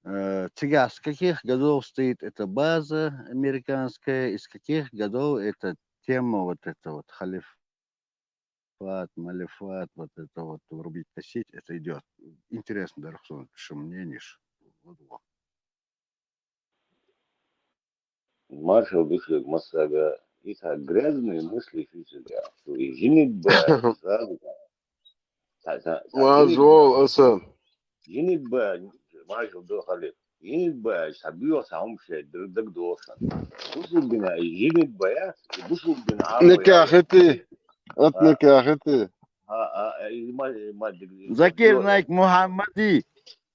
Э, цыган, с каких годов стоит эта база американская, из каких годов эта тема вот это вот халифат, малифат, вот это вот рубить, косить, это идёт. Интересно, Дархсон, что мнение, ш-, вот, вот. Маршал ду шуьга массаьрга, и цхьа грязные мысли фу цига, что и жинитба, сразу. Цхьа, цхьа, цхьа Ма жинитба. Зол, аса. Жинитба, маршал ду халиф. Жинитба, цхьа боьха цхьа хӀума шайн даг-, дагадогӀуш. Бусулба дина, и жинитба я, и бусулба дина Ӏамор Никах яц. Хити, от А. никах хити. А, а, а, и ма, и ма, диг-, Закир диг-, Найк Мухаммади.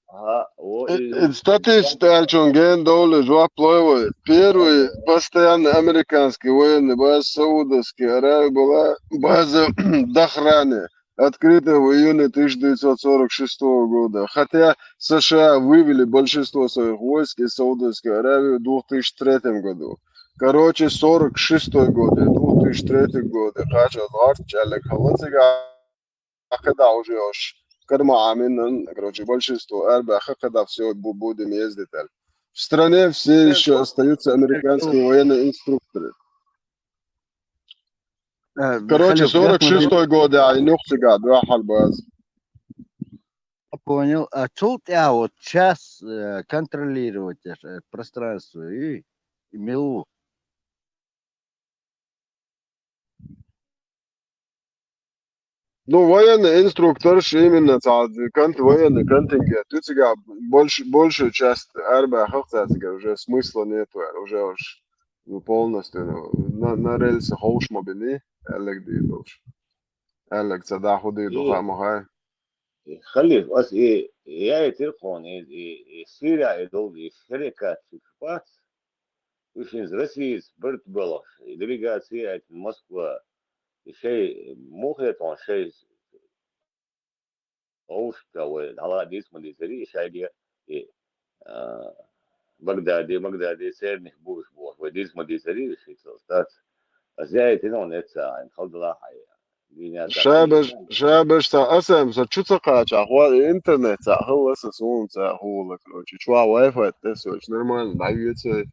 Ага, о, Э, и, э, и, статистика аьлчун ген довлий жоп лой вай. Первый постоянный американский военный база Саудовской Аравии была база Дахрани, открытая в июне тысяча девятьсот сорок шестого года, хотя США вывели большинство своих войск из Саудовской Аравии в двух тысячи третьем году. Короче, сорок шестой год и двух тысячи третий год, и кхача згӀарт чӀаллиг хьалацига кхидӀа уже уж карма Ӏаминан, короче, большинство арабаьхна кхидӀа, всё, бу-, будем ездить аьлла. В стране все ещё остаются американские военные инструкторы. Э, Короче, Халиф, сорок шестой год, а, и нух цига дуьхьал база. Понял. А цул тӀаьхьа вот час, э, контролировать, э, пространство и, и милу. Ну, военный инструкторш именно цхьа кон-, военный контингент. Ю цига больш-, большую часть арабаьхна цхьа цига уже смысла нету, уже уж, ну, полностью, ну, на, на рельсы ховш ма бина, аьлларг дийр долуш. Аьлларг ца даха хӀун дийр ду, И, хаа ма хаьа. И халиф, ас и, и яйтира кхуна, и, и, и Сирия, и долу, и шерекат фикс бац. Уьш хӀинца Россица барт балахь, и делегация яйтина Москва, и шай, муха хетахь шай, овшка вай, дӀала дийца ма дийцари, и шайге, и, а, Багдади, Багдади, цернах бу уьш бохуш, вай дийца ма дийцари, уьш хӀинца стац. Ас яйтина хьуна эцца, хьайн халдала хьай. Дийна дац. Шабаш, шабаш ца асам, ца чу ца кхача, хьо интернет ца хилла, аса суна ца хӀула, короче. Чуа Wi-Fi тесочу, нормально, дӀавеца.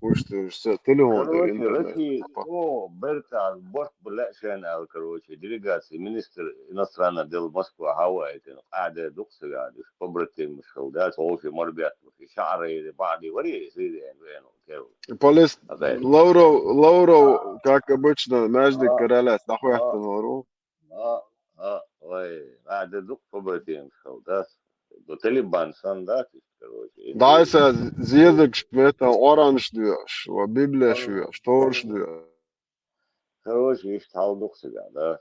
Пусть, э, с-, телефон, Короче, интернет. Россия, о, бертас, борт бла шен ал, короче, делегация, министр иностранных дел Москва, Гавайи, это, ну, а, да, дух сага, дух, побратим, шел, да, солши, морбят, шары, бади, вари, сири, ну, ну, кел. Полис, Опять. Лавров, Лавров, как обычно, между А, короля, а, сахуяхтан Лавров. а, а, ой, а, да, дух, побратим, шел, да, до Талибан, сан, да, короче. Да, са зезик шпетан оранж душ, ва Библия шуш, торш душ. Короче, ишт хал дух сага, да.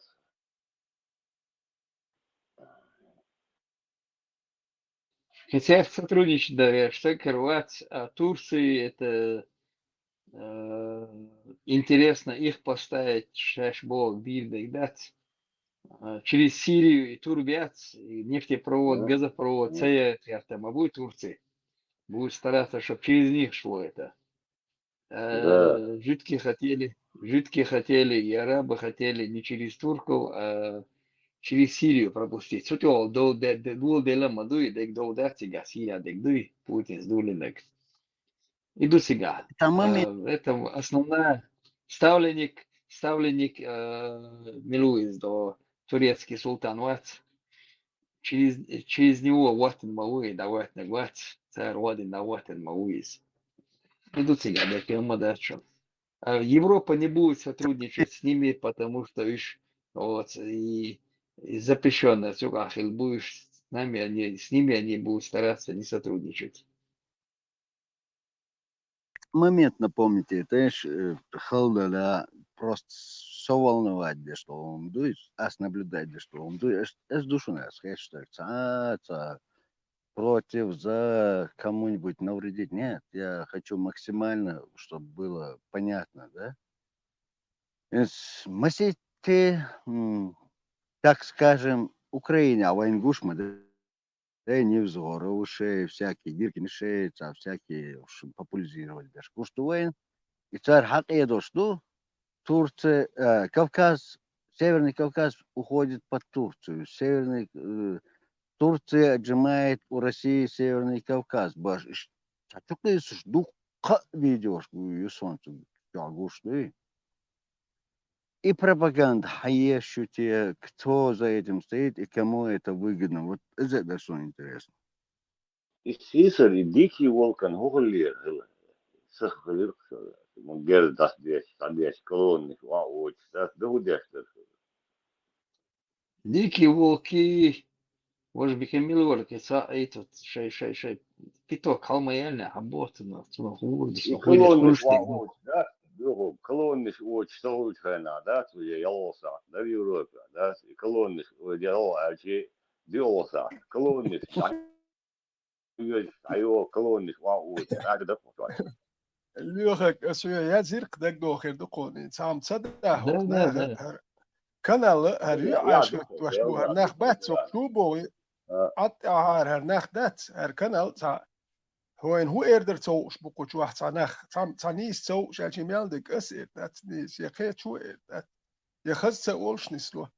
Хотя сотрудничать, да, я что, Хорват, а Турции это, э, интересно их поставить, шаш бо бирдек дать. А, через Сирию и турбят, и нефтепровод, газопровод, цея, я там, а будет Турции. Будет стараться, чтобы через них шло это. Э, жидкие хотели, жидкие хотели, и арабы хотели не через турков, а через Сирию пропустить. Суть ол, до, де, де, дул деле мадуи, дек дол датига, Сирия дек дуй, Путин с Дулинек. Иду сега. Тамам. Э, это основная ставленник, ставленник, э, Милуиз до турецкий султан вац. Через, через него ватен мауи, да ватен вац, царь ваден да ватен мауиз. Иду сега, дек я мадачу. А Европа не будет сотрудничать с ними, потому что иш, вот, и, и запрещённая цугахил будешь с нами, они, с ними они будут стараться не сотрудничать. Момент напомните, это ж, э, халдала просто со волновать, да что он дует, ас наблюдать, да что он дует, эс, эс душу нас, хэштег, ца, ца, против, за, кому-нибудь навредить. Нет, я хочу максимально, чтобы было понятно, да? Эс масите, м, так скажем, Украина, а войнгушма, да? Да, невзоры уши, всякие дирки ниши, ца, всякие уж популяризировали даже. Потому что войн, и царь хакъ едош ду, Турция, э, Кавказ, Северный Кавказ уходит под Турцию. Северный, э, Турция отжимает у России Северный Кавказ. Баш, иш, та чукы сыш, ду, ка, видеош, ю солнце, чагуш, да? И пропаганда, хае шуте, кто за этим стоит и кому это выгодно. Вот это даже интересно. Ис-, исар и дикий волкан хохоллер хила. Сах хилир хила. Мон гер дас деш, та деш, колонны, ва, оч, дас, да, ху деш, дас. Дикие волки, может быть, и милорки, ца, и тут, шей, шей, шей, питок, халмаяльня, а вот, ну, ну, хурдис, И ну, хурдис, колонны, хурдис, ва, ну. Оч, да, духу, колонны, оч, что лучше, да, тут я ялоса, да, в Европе, да, и колонны, оч, я, а, чи, диолоса, колонны, да, айо, колонны, ва, оч, да, да, да. Лёха, а су я зирк даг дохер дукони, сам ца да, Да, хот да, на, да. хар. Канал, хар, Я, ю, я аш, духу, туаш я, бу, хар, я, нах, духу, бат, я. Сок, шу, бу, А, ат, а, хар, хар, нах, дат, хар, канал, ца. Хоен, ху эрдер, цо, уш, бу, куч, вах, ца, нах, ца, ца, нис, цо, уш, а, чи, мел, дек, ас, эр, дат, нис, я, хе, чу, эр, дат. Я, хаз, ца, олш, нис, ло.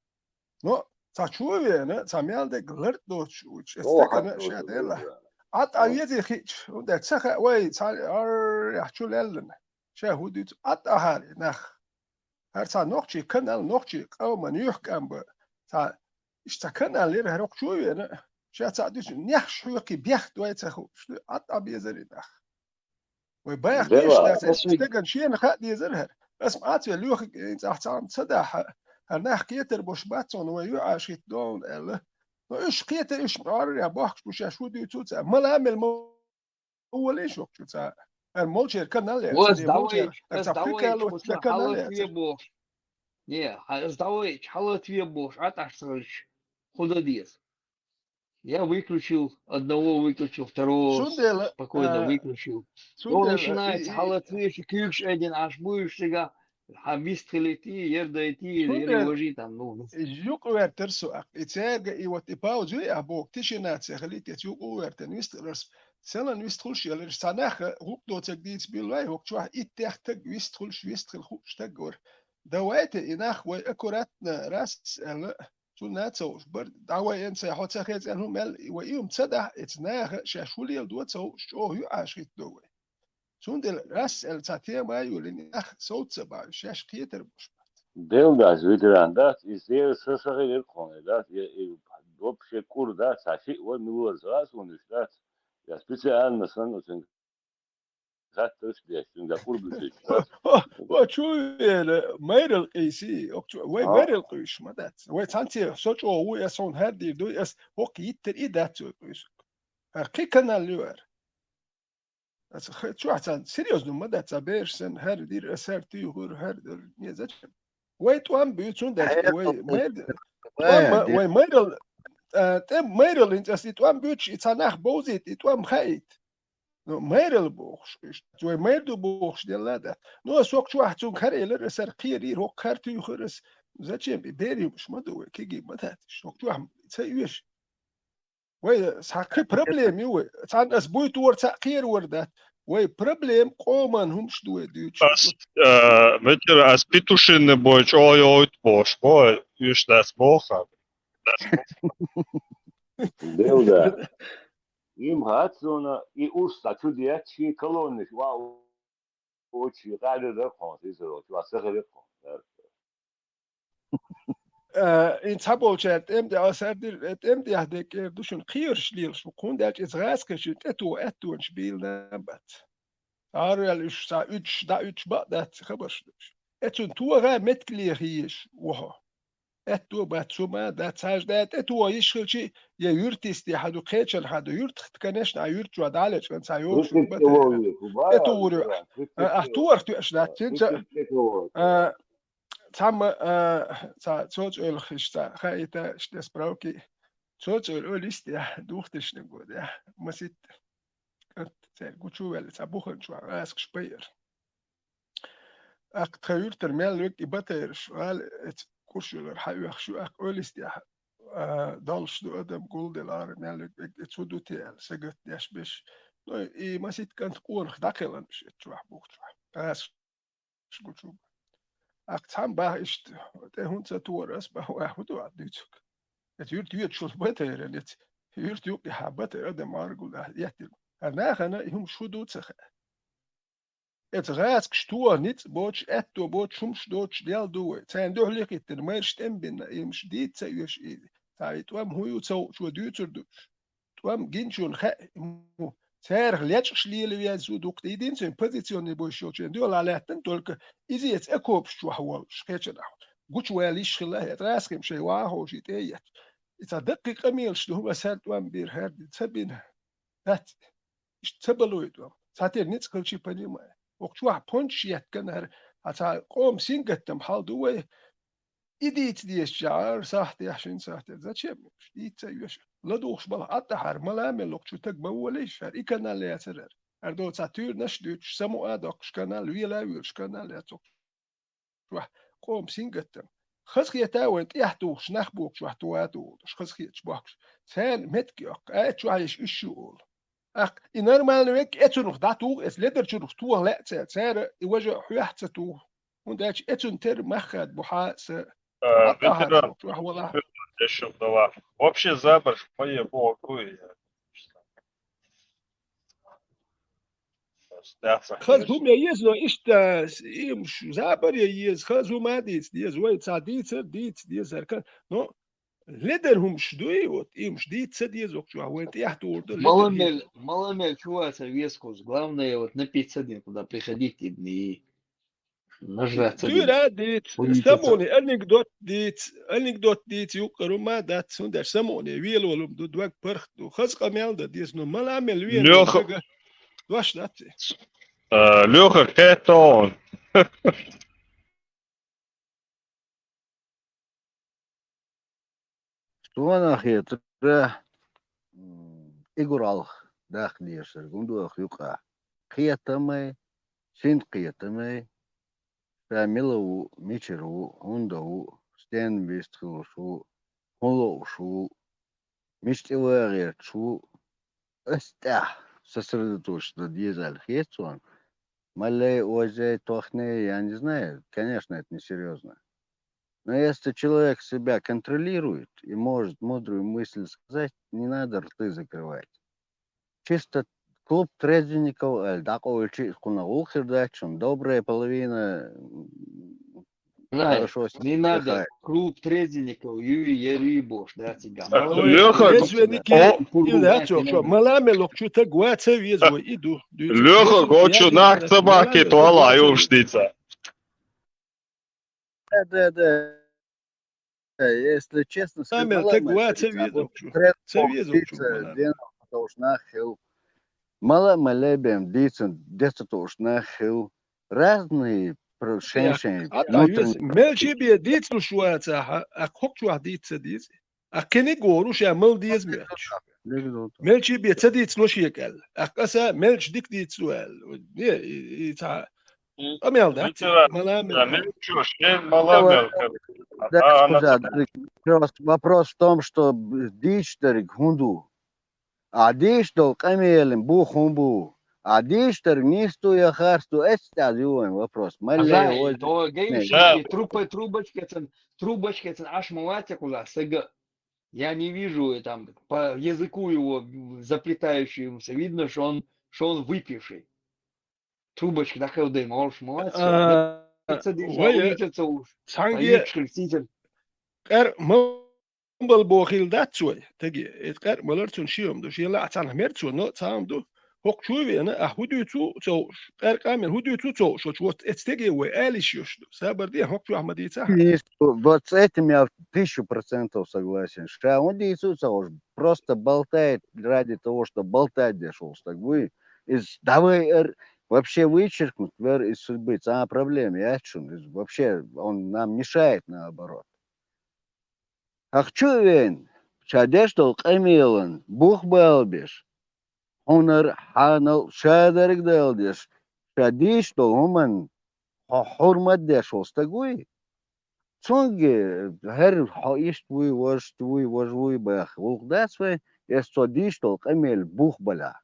Но, ца, чу, вена, ца, мел, дек, лар, доч, уч, эс, о, так, хат, ана, ша, о, дела. о, Ат, а, о. вези, хич, у, дек, ца, ха, ой, ца, ар, я, чу, леллен. Ша, ху, дит, ат, а, хар, нах. Хар ца нохчи канал, нохчи къавман юхкам ба. Ца, иш ца канал лир хар охчу вена. Ша ца дус нях шуйки бяхт вай ца ху. Шу ат абезари нах. Вай баях Дела. деш да ца Осуй. стеган шен ха дезар хар. Ас ма ат вел юх ца ца ца да ха. Хар нах кетер бош бацон вай ю ашит дон эла. Но иш кетер иш ар я бахш буш аш вуди цу ца. Мала мел мо Уолин шух чуца. Эр молчер канал я. Ос Царе молчер. давай, Эр ос цапки давай, калу ос на канал халат я. вебош. Не, а ос давай, халат вебош, а так слышь. Худо диес. Я выключил, одного выключил, второго Шундела, спокойно а, выключил. Шундела, Он начинается, и- и- халат вебош, кюкш один, аш будешь сега, а вистрелити, ердайти, Шундела. Ери там, ну. Юк вертер суак. И церга, и вот и паузу, а бог тишина цехалит, я юк вертер, вистрелерс. Селан виструлш, я лишь санаха, гук до цег диц билвай, гук чуа, и тех тег виструлш, вистрел хуч тег гор. Давайте и нах вай аккуратно раз, эла, цу на цо, бар, давай эн цех, хоца хец эн хумел, и вай иум цеда, эц наха, шаш хулиел дуа цо, шо ю ашхит довай. Цундела ас аьлла цхьа тема а йолийна, нах совца ца баьхьа, шаьш кхетар болуш бац. Делдас ветеран дац, и зера са сахилира кхуна, дац, и, и вообще кур дац, цхьа шиъ вара милора згӀа суна уьш дац. Я специально санна уьцуьнга хаттарш деш, цуьнга кур буьсуьйтуш дац. О, чу вена, майрал къийси, ок, чу, вай А. Майрал къуьйсуш ма дац. Вай цхьанце со чӀогӀа ву, я сон хӀара дийр ду, я хӀокху йиттар и дац вай къуьйсург. ХӀара кхин канал ю ара. Аса х-, чохь царна серьёзно ма дац, цхьа бераш санна, хӀара дира, аса хӀара туьйхира, хӀара дира, не, зачем? Вай тӀом буьйцу, хӀунда аьлча вай майр-, тӀом ма-, вай майрал, а, тӀе майрал хӀинца аса и тӀом буьйцуш, и цхьа нах бовзийта, и тӀом хаийта. Ну, майрал бохуш, иштта, вай майра ду бохуш делла дац. Ну, аса хӀокху чохь цуьнга хӀара элира, аса хӀара кхерийра, хӀокху хӀара туьйхира аса. Зачем? И берийн уьш ма ду вай, кегий ма дац, иштта, хӀокху чохь ца оьшу. Вай, цхьа кхин проблема ю вай. Цхьанна ас буй тора цхьаъ кхеравар дац. Вай проблема къоман хӀумаш ду вай дуьйцуш. Ас, а, мичара ас Петушинный бой чӀогӀа йовйта бохуш, бой, уьш дац боху. Делда. Им хац суна, и уьш цхьа чу детташ, шен колоннаш ва Очи къаьрда дара кхунца, иза ролчу, ва сахара кхунца. Э, ин цхьаболчара тӀемтӀе-, аса дир-, тӀемтӀехь деккера ду шуна кхераш лелаш ву, хӀунда аьлча иза гӀаскхаша тӀетоха аьттонаш бийла бац. Цара аьлла уьш цхьа уьдуш, дӀа уьдуш бакъ дац хабарш ду уьш. Э, цунна тоха меттиг леха езаш ву хьо. Аьтто бац, цу ма дац, хьажа да тӀетоха йиш хилчи, я юьртисте хьан ду, кхечан хьан ду, юьртахта, конечно, а юьрта чохь дӀа а лечкъина цхьа йогуш бу, батайра. ТӀетухур ю. А, а, тохар тоьаш дац, цуьнца, а, цхьамма, а, цхьа цоцӀойлах иштта хаийта, иштта справки, цоцӀойла ойла йистехь, двух тысячных годехь, маситта. КӀант цаьрга гучувелла, цхьа буханчохь гӀаскаш байъара. ТӀаккха тхан юьртара мел вег и батайраш, гӀала эца куршуьлара хьаоьхуш ю, тӀаккха ойла йистехь, а, долуш ду адам гулделара, мел вег, вег эца хӀун ду те аьлла, сагатдеш беш. Ну, и маситта кӀант къонах дӀакхелхина уьш эца чохь бухучохь. ТӀаккха цхьамма баха иштта, тӀе хӀунда ца тохар ас, баха, вай хӀун ду ахь дуьйцург? Эца юьрта йоьдуш йолу батайран, эца юьрта юккъехь батайра адам Ӏаргул еттина. ХӀара нахана и хӀумаш хӀун ду ца хаьа. Эца гӀаскаш тоха ницкъ боцуш, аьтто боцуш, хӀумаш доцуш дел ду вай. Царна дуьхьал хӀиттина майраш тӀембина, и хӀумаш дийца ца оьшу иза. Цхьа и тӀом хӀун ю ца хуучо дуьйцур ду уьш. ТӀом гинчунна хаьа, царах лечкъаш лелавеза зу дукха дийдина цуьнан позиционный бойш йолчу дуьхьал лаьттина, только иза эца окопаш чохь волуш, кхечан ахь. Гучувала йиш хилла, хӀета гӀаскхим шайн вахо ши тӀе а етташ. И цхьа даккхий къамелаш ду, хӀума сар тӀом бийр хӀара ца бина. Дац. Иштта ца балуй тӀом. Цхьатерра ницкъ хилчи понимаю. Окху чохь пончаш еттина хӀара, а цхьа къоман сингаттам хьал ду вай, и дийца дезачара, сахьтехь, шина сахьтехь, зачем уьш? Дийца ца оьшу. ЛадугӀуш балха Ӏаттахьара, мала мел локхучу таг ма волийша, хӀара и канал яцара хӀара. ХӀара доцу цхьа туьйранаш а дуьйцуш, самукъа а доккхуш канал, вела а воьлуш канал яц окху чохь. Къоман сингаттам. Хазахета вайн тӀехь тухуш, нах бохучохь туху а тухуш, хазахеташ бохкуш. Царна меттиг йоккху, а эца чохь еш уьш ю олу. ТӀаккха и нормальный вег эцунах дӀатуху, эца ледарчунах тоха лаьа цара, цара и важа хьоьхьа ца туху. ХӀунда аьлча эцун тера мах хадабо хьа а, са а. Э, ветеран, чохь вала. Вообще забарш ма е боху я. Хаза хӀума я еза, но иштта, с-, и хӀумаш забар я еза, хаза хӀума а дийца деза, вай цхьа дийцар, дийца дезар, ка-, но ледар хӀумаш дуй, вот, и хӀумаш дийца ца деза окху чохь, вайн тӀехь тухур ду, ледар Мала хӀума. Мел, мала мел чу вацар весхуз. Главное, вот напиться дин, куда приходить и дни. Нажраться дин. Туьра а дийца, Хуйни самуни, анекдот дийца, анекдот дийца, юккъара хӀума а дац, хӀунда аьлча самуни, велавала хӀума ду, дог паргӀат ду, хаза къамел дан деза, но мала мел вена Лёха. Дага дош дац. А, Лёха, кхетон. Суна хетара, м, и гуралх даха дезарг хӀун ду оха юкъа? Кхетамай, синкхетамай, ша мила ву, мичара ву, хӀунда ву, стенна вист хуьлуш ву, хӀун лууш ву, мича тӀе ваха гӀерташ ву, ас тӀехь сосредоточиться дан деза аьлла хета суна. Маллей, озей, тохне, я не знаю, конечно, это несерьёзно. Но если человек себя контролирует и может мудрую мысль сказать, не надо рты закрывать. Чисто клуб трезвенников аьлла дӀакъовлчи, кхунах гӀуллакх хир дац шуна, добрая половина, м, Знаешь, хорошо не надо отдыхает. Клуб трезвенников, Юрий Ерибош, да, циган. Лёха, Трезвенники, о, и да, чё, чё, мала мел лохчу таг ва ца веза вай, иду. Лёха, гочу нах собаки туала ювш дица. Да, да, да. Если честно сказать, Мала мел мала таг мел ва ца ца веза бу вчу. трет Ца веза вчу, ца мала мел. ден товш нах хил. Мала мел бем дицун деца товш нах хил. Разные про-, шен-шен, А та вез, внутренние. мелчи бе дицлуш ваца, а, а хокчу а дица диц. А кени гору ша мал диз мелч. Мелчи бе ца дицлуш екал. А каса мелч дик дицу ал. Не, и, и ца. Амел да. Мала мел. Мелчу, шен мала мел. Да, скажи, Андрей, просто вопрос в том, что дичь дарик хунду. А дичь дол къамелин бу хунбу. А дичь дарик нисту я харсту, эц тяз ювен вопрос. Малле Зай, воз. то гаишники, трубы, трубочки, цен, трубочки, цен, аш маватя куда, сага. Я не вижу, э, там, по языку его, м, заплетающемуся, видно, что он, что он выпивший. Трубочки, так и дым, аш маватя. А, Лица дышал, вай, лица уж. Санге Поют, креститель. къар мал бо хил дац вай. Таги, эт къар малар цун шием ду, шиела а цан хмер цун, но цан ду. Хокчу вена, а худуцу цо, къар къамел худуцу цо, шо чу вот эц теге вай, алиш ёш ду. Сабар де хокчу Ахмадица. Есть, вот с этим я в тысячу процентов согласен. Ша он дицу цо уж просто болтает ради того, что болтать дешёл, так вы из, давай эр-, вообще вычеркнуть вер из судьбы, цан проблема, я чун, из, вообще он нам мешает, наоборот. Ахчу вен, ша деш дол къамелан, бух балбеш. Хьунар хьанал ша дарг далдеш, ша диш дол хӀуман хьо хьурмат деш вол стаг вуй. Цунги хӀер хьо ишт вуй, важт вуй, важ вуй бах. Вулх дац вай, эс цо диш дол къамел бух баля.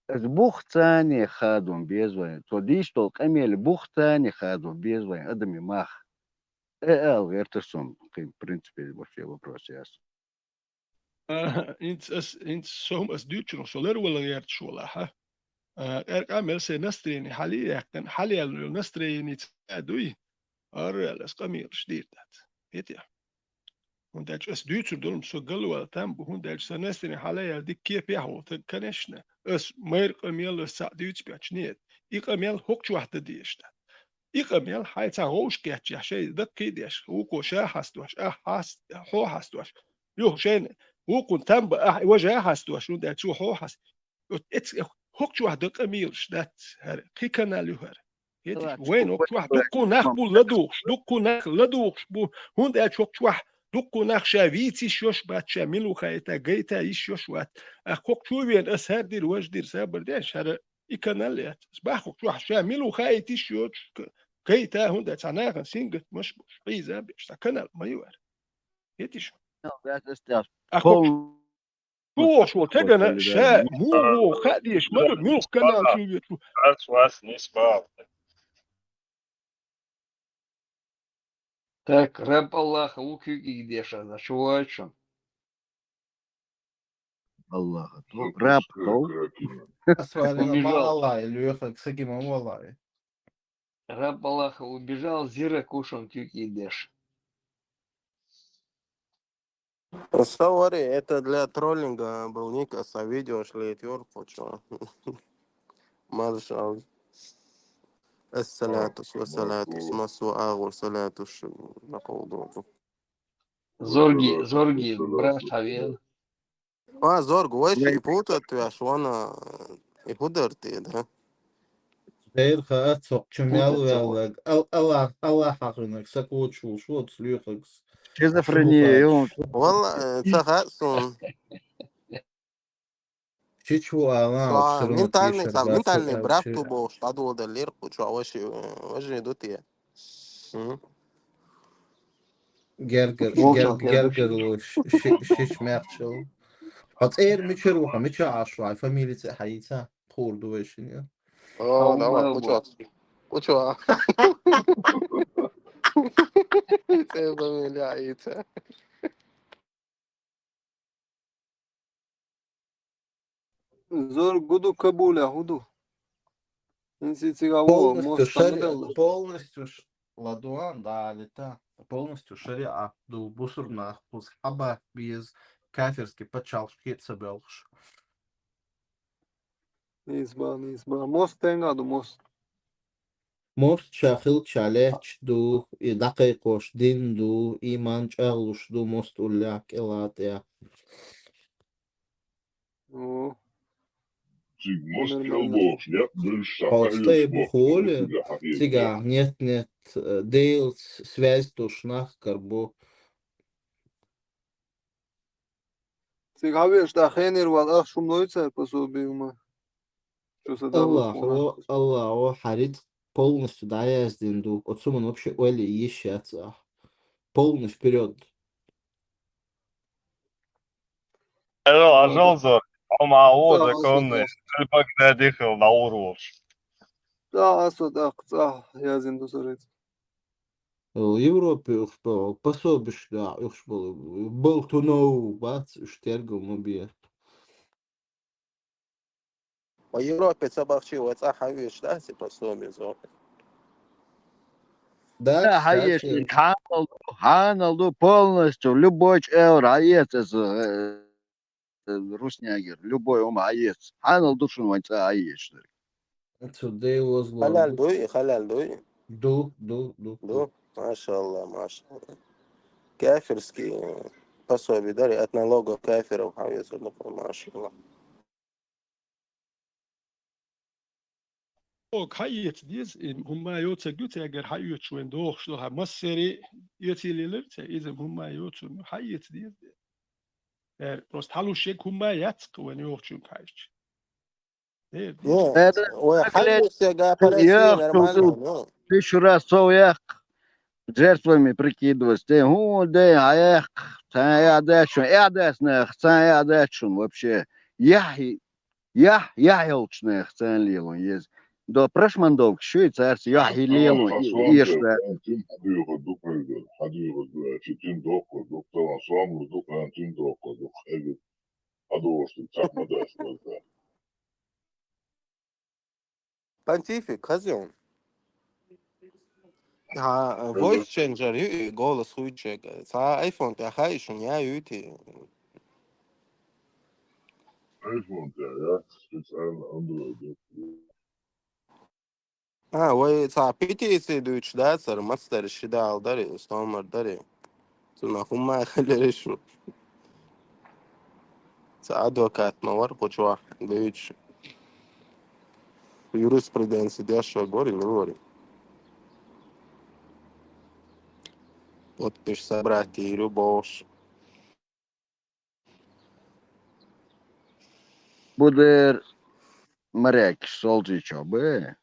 Эс бух цани хадун безвай, цо диш дол къамел бух цани хадун безвай, адами мах. Э, ал гертер сум, в принципе, вообще вопрос яс. А, инц ас, инц сом ас дючун, со лер вала гертш вала, ха. А, эрка мел се настроение, хали яккан, хали ял настроение ца дуй. Ар ял ас камилш дирдат. Хетя. Хунда ас дючун дулм со галвал там бу, хунда ас настроение хали ял дик кепе хо, так, конечно. Ас майр камел ас са дюч пяч нет. И камел хокчу вахта дешта. И къамел хьайца гӀовш кечъяхь шай даккхийдеш, вукхо ша хьастош, ахь хьаст-, хьо хьастош. Юха шайна вукхун там ба ахь важа хьастош, хӀунда аьлча цо хьо хьаст. Вот эц-, хӀокху чохь дан къамелаш дац хӀара, кхин канал ю хӀара. Хеташ, вайн хӀокху чохь дуккху нах бу ладугӀуш, дуккху нах ладугӀуш бу, хӀунда аьлча хӀокху чохь дуккху нах ша вийца йиш йош бац, ша мила ву хаийта, гайта йиш йош вац. Ахь хӀокху чу вен ас хӀара дира, важа дира, сабар деш, хӀара и канал яц. Бахух чохь ша мила ву хаийта йиш йоцуш, гайта хӀунда цхьа нахана сингат маш бу, хьийза беш, цхьа канал ма ю вара. Хетиш? А хӀокху чу вохуш волу тегана ша муха вогӀу хаа деш ма ду, муьлха канал чу вецу. Арц вас не спал. Так, раб Аллаха ву куьйкӀиг деша, за чу вайчун. Аллаха. Раб хто? Асвалина Убежал. Маллай, Лёха, кстати, Маллай. Раб Аллаха убежал, зира кушан куьйкӀиг деш. Sorry, это для троллинга был ник, а со видео шли тёрку, чё? Маршал. Ассалату вассалату, смасу агъу салату ш-, на полгода. Зорги, зорги, брат Хавьер. А, Зорг, вайши и путать вяш, вана и пударти, да? Дайр хаа цок чумял вяллаг. Ал-, Аллах, Аллах хьахинаг, сакочул, шоц, Лёхакс. Шизофрения, Шумухач. ё. Валла, э, ца хаьа суна. Шичу ала, Ца, всё равно ментальный, пишет, ца, да, ментальный всё, брат всё. Ту бохуш, тадо да лир, кучу, а ваши, э, ваши идут я. Мгм. Гергер, Вот гер-, он, гергер гергер. Луш, ши-, ши-, шиш мягчил. Хьо цӀер мичара ву хьо, мича Ӏаш вай, фамилия цӀе хьаийца, пхур ду вай шинга. О, Ау, давай, бау, кучу. Кучу. Ты фамилия Аица. Зор гуду кабуля, гуду. Инси цига во, полностью мост шари-, самодел. Полностью ш-, ладуан, да, лита. Полностью шариат ду бусурнах, пус хаба без кафирский пачалш кит сабелш. Изба, изба. Мост тенга ду мост. Мост шахил чалеч ду, и дакайкош дин ду, иман чаглуш ду, мост улляк элатя. О. Циг мост Нормально. Келбош, я, дыш, Холстай шахайш бу бо, холе, сига хахи, цига, я. Нет, нет, э, дейл с-, связь тушнах карбу. Циг хавеш да хенер вал ах шум лойца пособиума. Чё са да Аллах, лохуна? О, Аллах, о, харит полностью да яздин ду. Отсуман вообще оли ещё ца. Полный вперёд. Эро, ажал зор. Ама о, законный. Стрельбак да дихал на урвош. Да, асо да, ца, я зин ду сорец. Э, Европе ухшбал, пособиш да, ухшбал, был тунов, бац, уштергал мубия. По Европе цабахчи ваца хавиш да, си пособиш зо. Да, да, кстати. Хаеш, ханалду, ханалду полностью, любой ч-, эвро, хаеш, э, э, руснягер, любой ум хаеш. Ханалду шун ванца хаеш. Today was Халал дуй, халал дуй. Ду, ду, ду, ду. Ду, машалла, машалла. Кафирский, э, пособие дари от налогов кафиров, хавеш, машалла. О, хаеш диз, ин хумма йоца гуцягер хаеш вен дохш, ха массери йоцилилер, ца изем хумма йоцун хаеш диз. Э, просто халушек хумма яцк вен йохчун хаеш. Э, Нет, это ой, как лет-, халушек, а, по России я нормально, тут ну. Тысячу раз сов як жертвами прикидываться. Те, ху, де, а як, ца я дачун, я дас нах, ца я дачун вообще. Я, я, я елчнах, ца лилун ез. До прошмандовки швейцарцы, я и лилун, и, и что. Хадуга дука, хадуга дука, читин дока, дока, сам дука, тин дока, дока. Адуошты, цахмадас, да. Понтифик, хазион. Ха, э, voice changer, ю, и голос хуйчек. Ца iPhone тя хаеш, я юти. iPhone тя, я специально Android. А, вай ца петици дуйч да, цар мацдари шидал дари, стомар дари. Цуна хумма халери шу. Ца адвокат ма вар, кучва дуйч. Юриспруденци дяшо гори, гори. Подпись собрать и любовь. Будер моряк, солджи чо бы.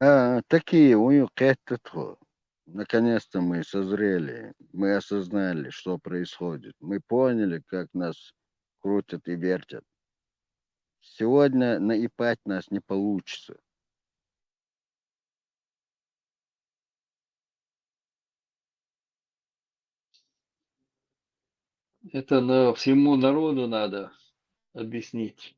А, такие, у них это тхо. Наконец-то мы созрели, мы осознали, что происходит. Мы поняли, как нас крутят и вертят. Сегодня наебать нас не получится. Это на-, всему народу надо объяснить.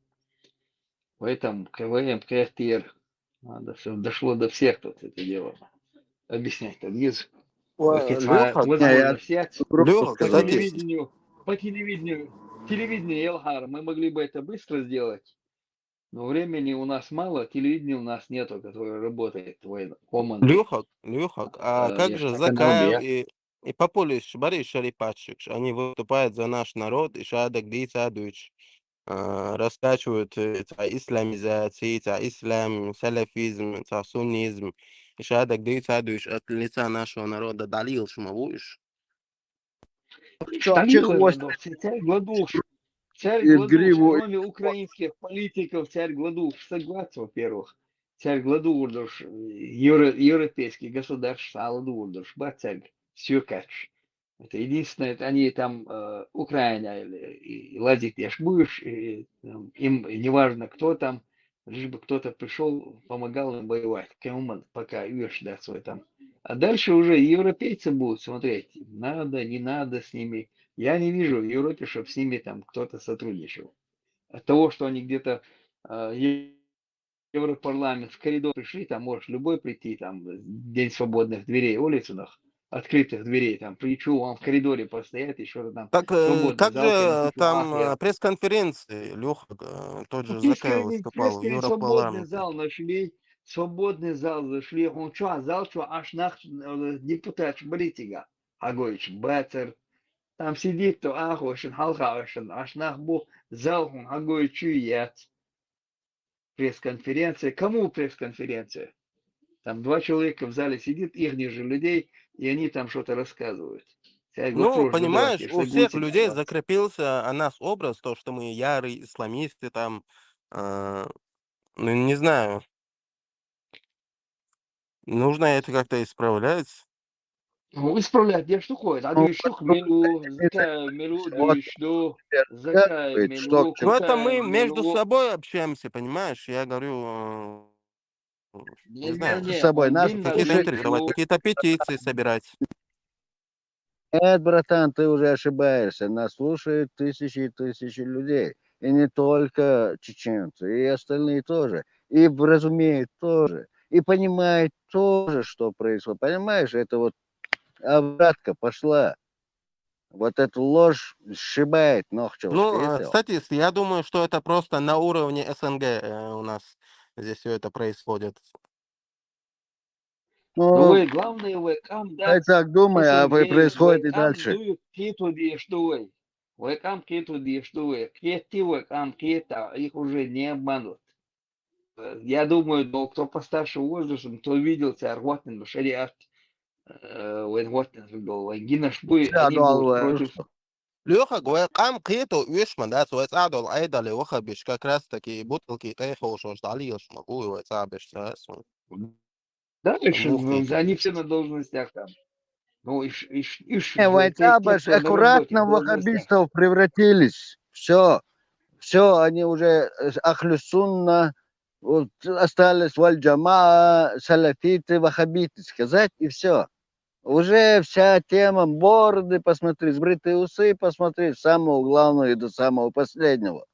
Поэтому К В М, К Р Т Р, надо, чтоб дошло до всех тут это дело. Объяснять там есть. Ва-, Лёха, вот, не, я возможно, всех. Лёха, по кстати, телевидению, по телевидению, телевидение Элхар, мы могли бы это быстро сделать. Но времени у нас мало, телевидения у нас нету, которое работает в военном команде. Лёха, Лёха, а, э, как же Закаев и, и Популич, Борис Шарипатчик, они выступают за наш народ, и шадак дицадуч, а, раскачивают, э, ца исламизации, ца ислам, салафизм, ца суннизм, и шадак дицадуч от лица нашего народа далил шмавуш. Царь гладух, царь гладух, кроме украинских политиков, царь гладух, согласен, во-первых. Царь гладух, душ, евро-, европейских государств, а гладух, душ, ба царь, всё как ж. Это единственное, это они там, э, Украина, э, и, и лазить, я ж будешь, и, там, им неважно, кто там, лишь бы кто-то пришёл, помогал им воевать. Кем он пока ещё, да, свой там. А дальше уже европейцы будут смотреть, надо, не надо с ними. Я не вижу в Европе, чтоб с ними там кто-то сотрудничал. От того, что они где-то, а, е-, Европарламент, в коридор пришли, там можешь любой прийти, там, день свободных дверей, улицу, нах, открытых дверей, там, прийти, вам в коридоре постоять, ещё там Так, э, свободный как зал, там же кучу там ахуя. э, пресс-конференции, Лёха, э, тот Ну, же ты Закаев скажи, выступал в пресс-конференции, свободный Европарламенте. Зал нашли, свободный зал зашли, он чё, а зал чё, аш нах, э, депутат политика, Агович, Бацер, там сидит, то ахуя, аш нах бу, зал он, Агович, чё, яц. Пресс-конференция. Кому пресс-конференция? Там два человека в зале сидит, ихних же людей, и они там что-то рассказывают. Я говорю, Ну, «Слушай, ну давайте, понимаешь, я у же всех согласен, людей да». закрепился о нас образ, то, что мы ярые исламисты, там, э, ну, не знаю. Нужно это как-то исправлять. Ну, исправлять, я что такое? А Ну, дышух мелу, закаев мелу, дышду, закаев Говорит, что мелу, к Ну, это мы кукаев между мелу. собой общаемся, понимаешь? Я говорю, э, не Не, знаю. не, Между не, собой, он нас дин Какие-то слушает, нарушит интересовать, мелу. Какие-то петиции собирать. Нет, братан, ты уже ошибаешься. Нас слушают тысячи и тысячи людей. И не только чеченцы, и остальные тоже. И разумеют тоже. И понимают тоже, что происходит. Понимаешь, это вот обратка пошла. Вот эту ложь сшибает ногчев. Ну, э, кстати, с- я думаю, что это просто на уровне СНГ э, у нас здесь все это происходит. Ну, Ну, ой, главное, ой, кам я и да, так думаю, а СНГ, происходит ой, и кам дальше. Дуют, кхету дешду, ой. Ой, кам кхету дешду, ой. Кхети, ой, кам кхета, их уже не обманут. Э, Я думаю, ну, кто постарше возрастом, кто видел, цар гъоттан ба шариат, э, вайн гъоттан фу гал, вайн гинаш буй, Цар они будут гал, э, против. что? Лёха, вай къам кхету уьш ма дац, вай цӀа дола Ӏедале вахабиш, как раз таки бутылки тӀехьовшош дӀалелаш ма бу вай цӀа беш цас. Да, ишь, Мухи. Они все на должностях там. Ну, иш, иш, иш, Не, вай те, те, цабаш кто на работе, аккуратно в должностях. ваххабистов превратились. Все. Все, они уже э, ахлю сунна, вот, остались валь джамаа, салафиты, ваххабиты сказать, и все. Уже вся тема бороды, посмотри, сбритые усы, посмотри, с самого главного и до самого последнего.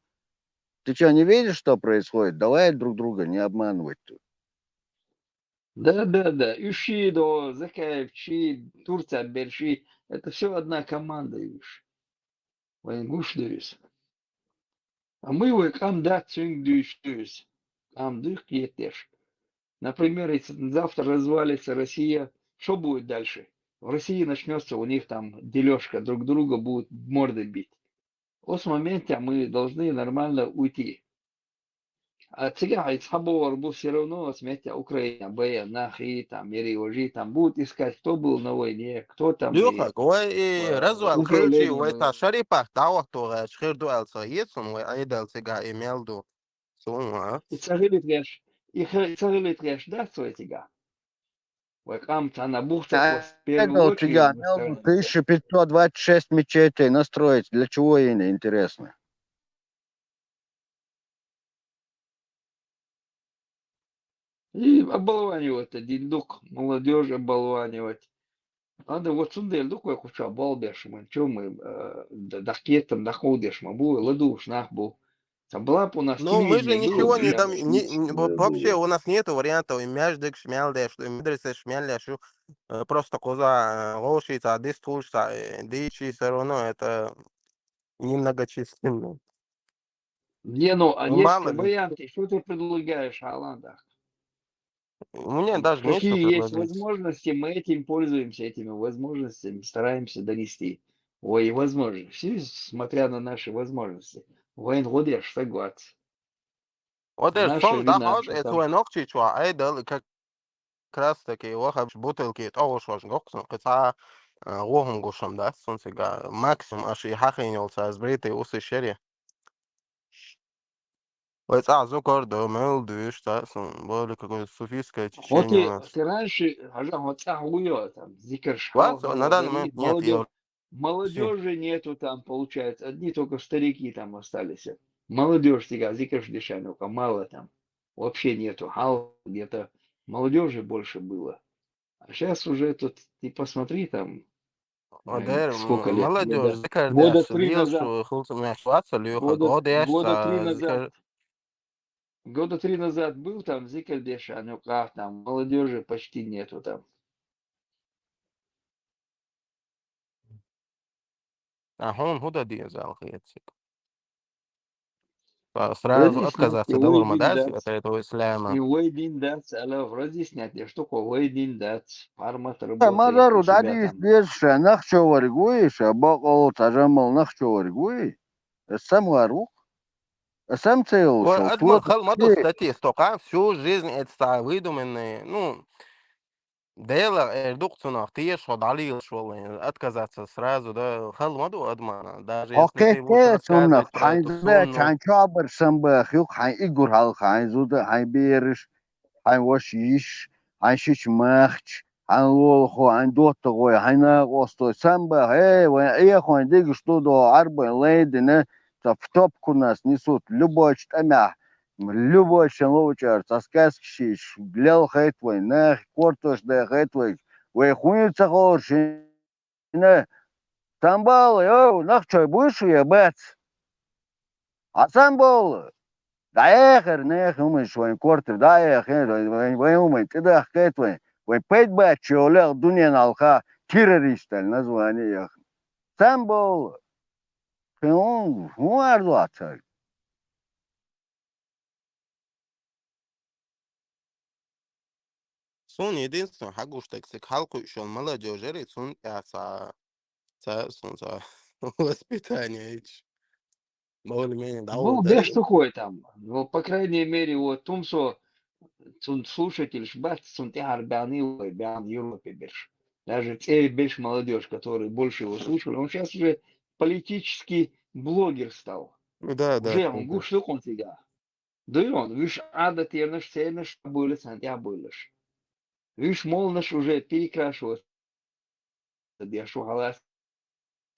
Ты что, не видишь, что происходит? Давай друг друга не обманывать тут. Да, да, да. Уьш да, Закаев чи, Турция берши. Это все одна команда, уьш. Вайн гуш дуйс. А мы вай къам да цуьнга дуйш дуйс. Къам дуй кхетадеш. Например, если завтра развалится Россия, что будет дальше? В России начнётся у них там делёжка, друг друга будут морды бить. Оцу моменте мы должны нормально уйти. А цигахь и цхьабогӀур бу все равно, оцу метте Украина, Б Н, нахи, там, мери важи, там будут искать, кто был на войне, кто там и Лёха, вай и э, развал Украина хилчи, вай была. Та Шарипах дӀахӀотто гӀерташ хир ду аьлла ца хета суна, вай Ӏедал цигахь и мел ду. Суна, а? И ца хилийта гӀерташ, и ха-, и ца хилийта гӀерташ дац вай цигахь. Вай къам цхьана бух ца Ай, кхосса, в первую дал очередь, цигахь мы мел ду стараемся. тысяча пятьсот двадцать шесть мечетей настроить. Для чего именно, интересно? И оболванивать один дук, молодёжь оболванивать. Ладно, вот цундела дук вай кхуча болбеш, мы, чё мы, э, да, дахкетам, дахудеш ма бу, ладуш нах бу. Там была б у нас Ну, мы же телевидение, было ничего бы не, там, дам, не, не- во- э, вообще у нас нету вариантов и мел деш, и медресеш мел деш, э, просто кхуза, э, гӀошица, дистхулшца, э, дийчи, все равно это немногочисленно. Не, ну, а Ну, есть мало ли. варианты, что ты предлагаешь, Алан, да? У меня даже нечего Какие есть предложить. возможности, мы этим пользуемся, этими возможностями, стараемся донести. Ой, возможности, смотря на наши возможности. Вайн гӀодеш, согласен. Вот это Наша сон вина, дахьалж, что это там. Вайн нохчийчохь Ӏедал, как раз таки вахаб бутылки тӀе гӀош ваш гохсун, кхин цхьа, а, гӀохьун гуш ма дац цунца цигахь. Максимум аша и хьахийна йолу цхьа сбритый уси шери. Вай цӀахь зукар до, мел дуьйш цхьа, сон, более какое-то суфийское Вот течение у и нас. ты раньше, хьажа, хьо цӀахь вуй, там, зикарш Вас хьалха на данный вари, момент нет, я молодёжь, уже молодёжи нету там, получается, одни только старики там остались. Молодёжь цигахь зикарш дешан, мало там. Вообще нету. Хьал где-то молодёжи больше было. А щас уже тут, ты посмотри, там, О, э, дер, сколько м, лет, молодёжь, года, зикар года деш, три лиеш назад, шу хилца меш ваца лёха, года, годеш года три ца, назад, зикар, года три назад был там зикар деш, а ну как там, молодёжи почти нету там. а хьона хӀу дан деза аьлла хеташ. Сразу Разъясни, отказаться вай далур ма дин дац, дац, это, это ислама. и вай дин дац, алав разъяснять, я что такое вай дин дац, формат Ма работает дару у себя дӀадийца там. деза ша, нах чо верг вуй ша, бакъал цхьа жамал нах чо верг вуй. Эс сам вар вух. Эс сам ца йолуш Ой, йолу. адаман Тота хала ма ду те. Стати, что кхаьм всю жизнь это ста выдуманный, ну, Дела эр ду-кх цунах, теша хьо дӀалелаш валла, отказаться сразу, да, хала ма ду адаман, даже Хьо если ты будешь кхетте цунах, рассказывать про хьайн эту зуда, сунну. хьайн чобар самбах юкх, хьайн игур хьалха, хьайн зуда, хьайн бераш, хьайн ваша йиш, хьайн шича махча, хьайн лолахо, хьайн доттагӀой, хьайн накъостой, самбах, э, вайн эхойн дигаш ду до Ӏарбайн лайдина, ца в топку нас несут, любой тӀамехь, любой шен ловчӀар, ца сказка шиш, лел хет вайн, нахи кортош дай хет вай, вай хуьн ца ховр шина. Самбал, йо, нах чой буй шу я бац? А самбал, дӀаэхар нехан хӀуманаш вайн кортар, дӀаэхар, вайн, вайн, вайн хӀуман тӀедахкайт вайн, вайн пайда бац чу йолех дуьненахь хьалха террористан название яхна. Самбал, кхин хӀун, хӀун арзо цара? Суна единственное хьагуш дерг цига хьалкхуьуш йолу молодёжь яра, цунна тӀехь ца, ца, суна ца воспитание йича. Более-менее Ну, дӀаволла деш дара. сухой там. Ну, по крайней мере, вот Тумсо, цун слушательш бац, цун тӀаьхьара баьхна вай, баьхна Европе берш. Даже цӀе берш молодёжь, которые больше его слушали, он сейчас уже политический блогер стал. Ну да, да, Уже он да. гуш ду кхунцига. Дуй он, вуьш Ӏадатенаш, цернаш а буьйлу, царна тӀехь буьйлуш. Вуьш молнаш уже перекрашиваться деш ву хьалаца.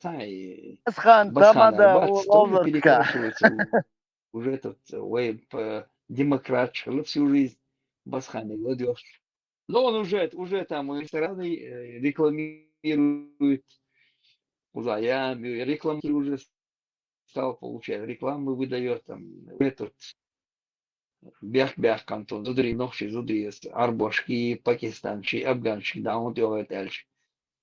Цхьа и Басхан Басханара тамада бац, у тоже ловзарка. Перекрашивается уже этот, э, вай, п-, демократш хилла всю жизнь. Басханиг ладоьгӀуш. Но он уже, уже там и рестораны, э, рекламирует. Узаям, и рекламу уже стал получать, рекламу выдаёт, там, этот, бехк-бехк кантон, зударий, нохчий зударий, арбошки, пакистанчий, афганчий, да, он делает дальше.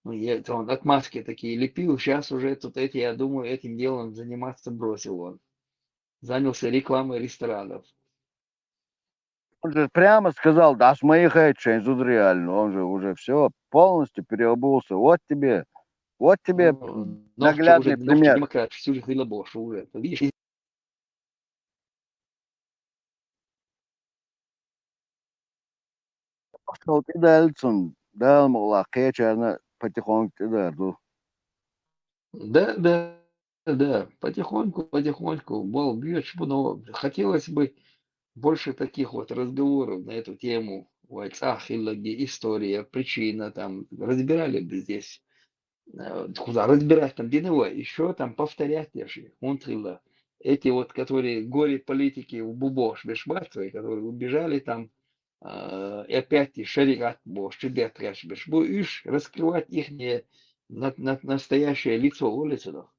Ну, я, это он отмазки такие лепил, сейчас уже тут эти, я думаю, этим делом заниматься бросил он. Занялся рекламой ресторанов. Он же прямо сказал, да, с моих этих зуд реально, он же уже все полностью переобулся. Вот тебе, вот тебе Ну, нохчий наглядный уже, нохчий пример. Демократ, всю жизнь хилла бохуш уже. Видишь, Шел ты дальше, да, мол, а кхечарна потихоньку ты да, ду. Да, да, да, потихоньку, потихоньку, бол, бьётся, но хотелось бы больше таких вот разговоров на эту тему. Вай цӀахь хилла, где история, причина, там, разбирали бы здесь. Э, куда разбирать там, где его, ещё там повторять, я же, он хилла. Эти вот, которые горе-политики у бубош беш бацвай, которые убежали там, а, и опять и шариат бохуш, чудетт гӀерташ берш бу, уьш раскрывать ихнее на-, на-, настоящее лицо улицу.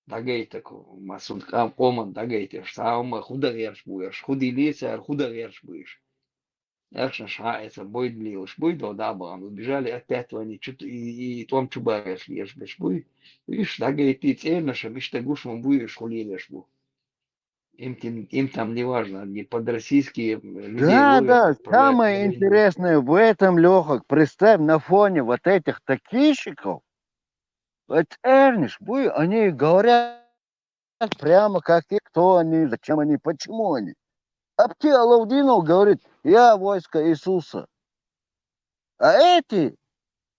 ДӀагайта ку-, ма сунна къам-, къоман дӀагайташ, цхьа хӀума хӀу дан гӀерташ бу уьш, хӀу дили цара, хӀу дан гӀерташ бу уьш. Аьшнаш хьаэца бойда лелаш буй, до дӀа а бахана, убежали опять вайни чу-, и, и тӀом чу багӀеш лелаш берш буй. Уьш дӀагайти цӀернашам иштта гуш ма буй уьш хӀу лелаш бу. Им тин-, им там не важно, они под российские людей Да, ловят, да, отправляют в самое аренду. Интересное в этом, Лёха, представь, на фоне вот этих такийщиков, вот цӀернаш буй, они говорят прямо как и кто они, зачем они, почему они. Апти Алавдинов говорит, я войско Иисуса. А эти,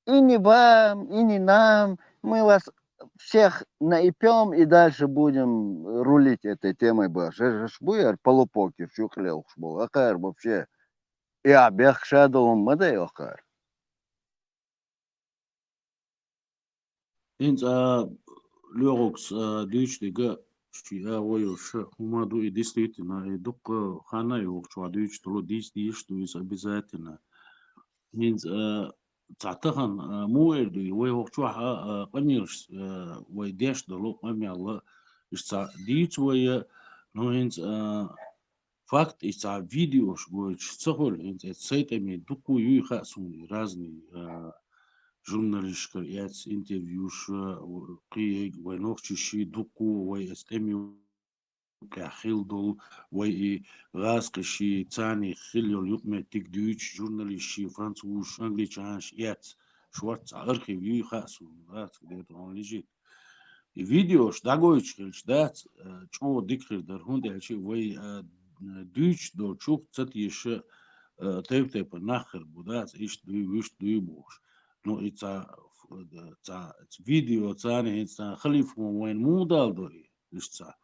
и не вам, и не нам, мы вас всех наебём и дальше будем рулить этой темой. Баш, эр аш буй эр полупокер, чухлел уж был, акхар вообще. Я бех шадолун ма дай акхар. ХӀинца а лоьгӀугс, а, дуьйцу дерг, ши а вайо ша хӀума ду и действительно, и дукха ханна йохчу а дуьйцу долу дийца дийш ду иза обязательно. ХӀинца, а, цхьа тахана, а, муха эр ду, вай хӀокху чохь а, а, къамелаш, а, вай деш долу къамелла, иштта цхьа дийца вай, а, ну, хӀинца, а, факт, и цхьа видеош гойтуш ца хуьлу, хӀинца эцу сайтами дуккха юй хаьа суна, разный, а, журналисташкара эцна интервьюш, а, кхин вай нохчий ши дуккха, вай эцу тӀемийн юкъехь хилла долу, вай и гӀазкхий ши, царний хилла йолу юкъаметтиг дуьйцу журналисташ ши, французаш, англичанаш эцна, шорта цхьа архив юй хаьа суна, гӀазкхий дерг хьуна лежит. И видеош дӀагойтуш хилча дац, а, чӀогӀа дика хир дара, хӀунда аьлча вай, а, дуьйцуш долчух ца теша, а, тайп-тайпана нах хир бу, дац, иштта дуй, вуьшта дуй бохуш. Ну, и цхьа, цхьа, цхьа видео царна хӀинца царна халифа вайна муха дала до и? Иштта цхьа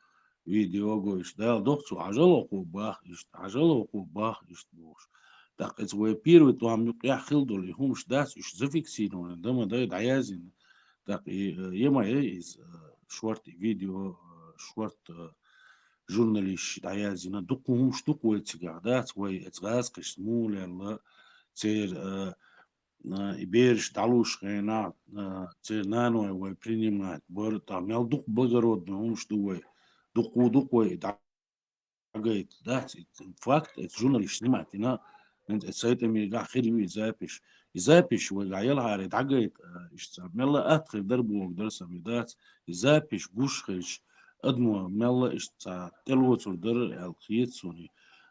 видео гойтуш, Дала доху цо, хьажал хӀокхо бах иштта, хьажал хӀокхо бах иштта бохуш. ТӀаккха иза вай первый тӀом юкъехь хилла долу и хӀумаш дац, уьш зафиксированы дан ма дай дӀаяздина. ТӀаккха и, э, е ма е иза, э, шорта и видео, э, шорта, э, журналисташ дӀаяздина. Дуккха хӀумаш дукха вай цигахь дац, вай эцу гӀазкхашца муха лелла, церан, э, а, и бераш дӀалуш хенахь, а, церан наной вай принимать бара, тӀаккха мел дукха благородный хӀумаш ду вай, дукха, дукха вай дӀагайта, дац, и факт, эцу журналисташ снимать дина, хӀинца эцу сайтамигахь хир ю и запись. И запись вайгахь ялахьара дӀагайта, а, иштта цхьа мелла атта хир дара боху дара сан, и дац, и запись гуш хилча, адамо мелла иштта цхьа тӀелоцур дара аьлла хета суна.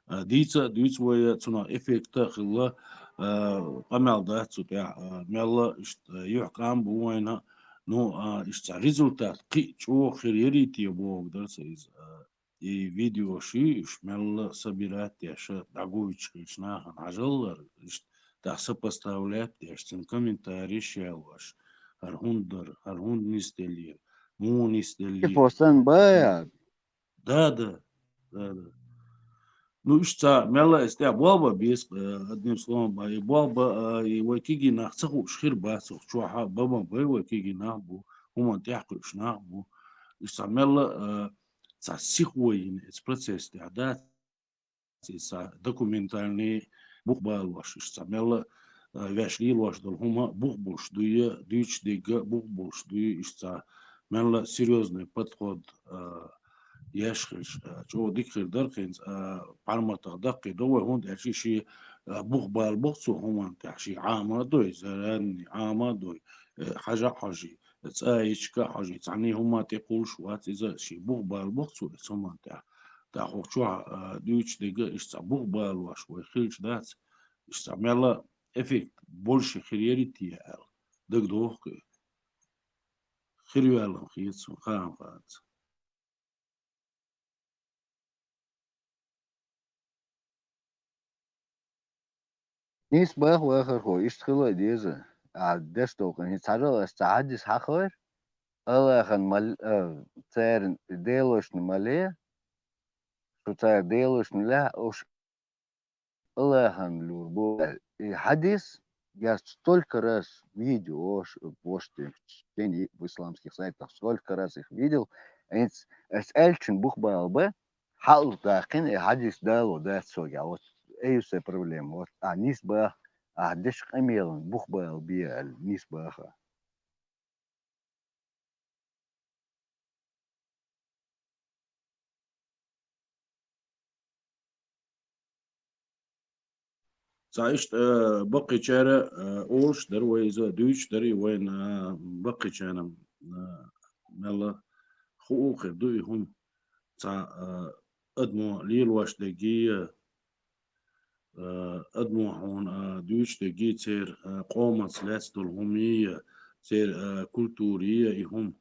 А, дийца а дуьйцу вай, цунах эффект а хилла, а, къамел дац цу тӀехь, а, мелла иштта юьхькӀам бу вайна. Ну, а, иштта цхьа результат кхин а чӀогӀа хир ярий те боху дара сан иза. А, и видео ши, уьш мелла собирать деш, дӀагойтуш хилча нахана хьажаллара, иштта тӀаккха сопоставлять деш, цуьнан комментарийш ялош, хӀара хӀунда дара, хӀара хӀунда нисделлера, муха нисделлера. Типа, сан бая? Да, да, да, да. Ну, иштта цхьа мелла эцу тӀехь болх бан беза, э, одним словом, э, и болх бан, э, и вай кегий нах ца хууш хир бац, хӀокху чохь а бан ма бай вай кегий нах бу, хӀуманна тӀаьхьакхуьуш нах бу. Иштта цхьа мелла, э, цхьа сихо йина эцу процесс тӀехь дац, и цхьа документальный бух балош, иштта цхьа мелла, э, ваьш лелош долу хӀума бух болуш дуй, дуьйцуш дерг а бух болуш дуй, иштта цхьа мелла серьёзный подход, э, еш хилча, а, чӀогӀа дика хир дара хӀинца, а, паргӀатах даккхий до вай, хӀунда аьлча шен, а, бух бала боху цо хӀуманна тӀехь, шен Ӏама а дой, заранее Ӏама а дой, э, хьажа а хьожий, цӀа а йича а хьожий, цхьанний хӀума тӀе кхуллуш вац иза, шен бух бала боху цо эцу хӀуманна тӀехь. ТӀаккха хӀокху чохь, а, дуьйцуш дерг а иштта цхьа бух балош вай хилча дац, иштта цхьа мелла эффект больше хир ярий те аьлла. Дагадоху-кх и? Хир ю аьлла хета суна, хаам хааца. Нийса боху, вахархо, иштта хила а деза. Ахьа деш долу къин хӀинца хьажал, ас цхьа хьадис хьахийра, Аллахьан мал-, а, церан делошна мале, шу цара делошна лехь, уьш Аллахьан лур бу. И хьадис я столько раз видео, ш-, в общем, в течение в исламских сайтах столько раз их видел. Эц-, эс аьллачун бух бала бан, хьалдаккхина, и хьадис дало дац согахь. Вот, эйвсай проблема. Вот, а, нийса баха, а, деш къамелан бух бала бе аьлла, нийса баха. Цхьа иштта, э, баккхийчара, э, олуш дара вай иза, дуьйцуш дара и вайна, э, баккхийчарна, э, мелла хуу хир ду и хӀума. Цхьа, э, адамо лелош дерг а, э, адамо хьуна, э, дуьйцуш дерг а церан, э, къоманца лаьцна долу хӀума а, церан, э, культура а, и хӀума,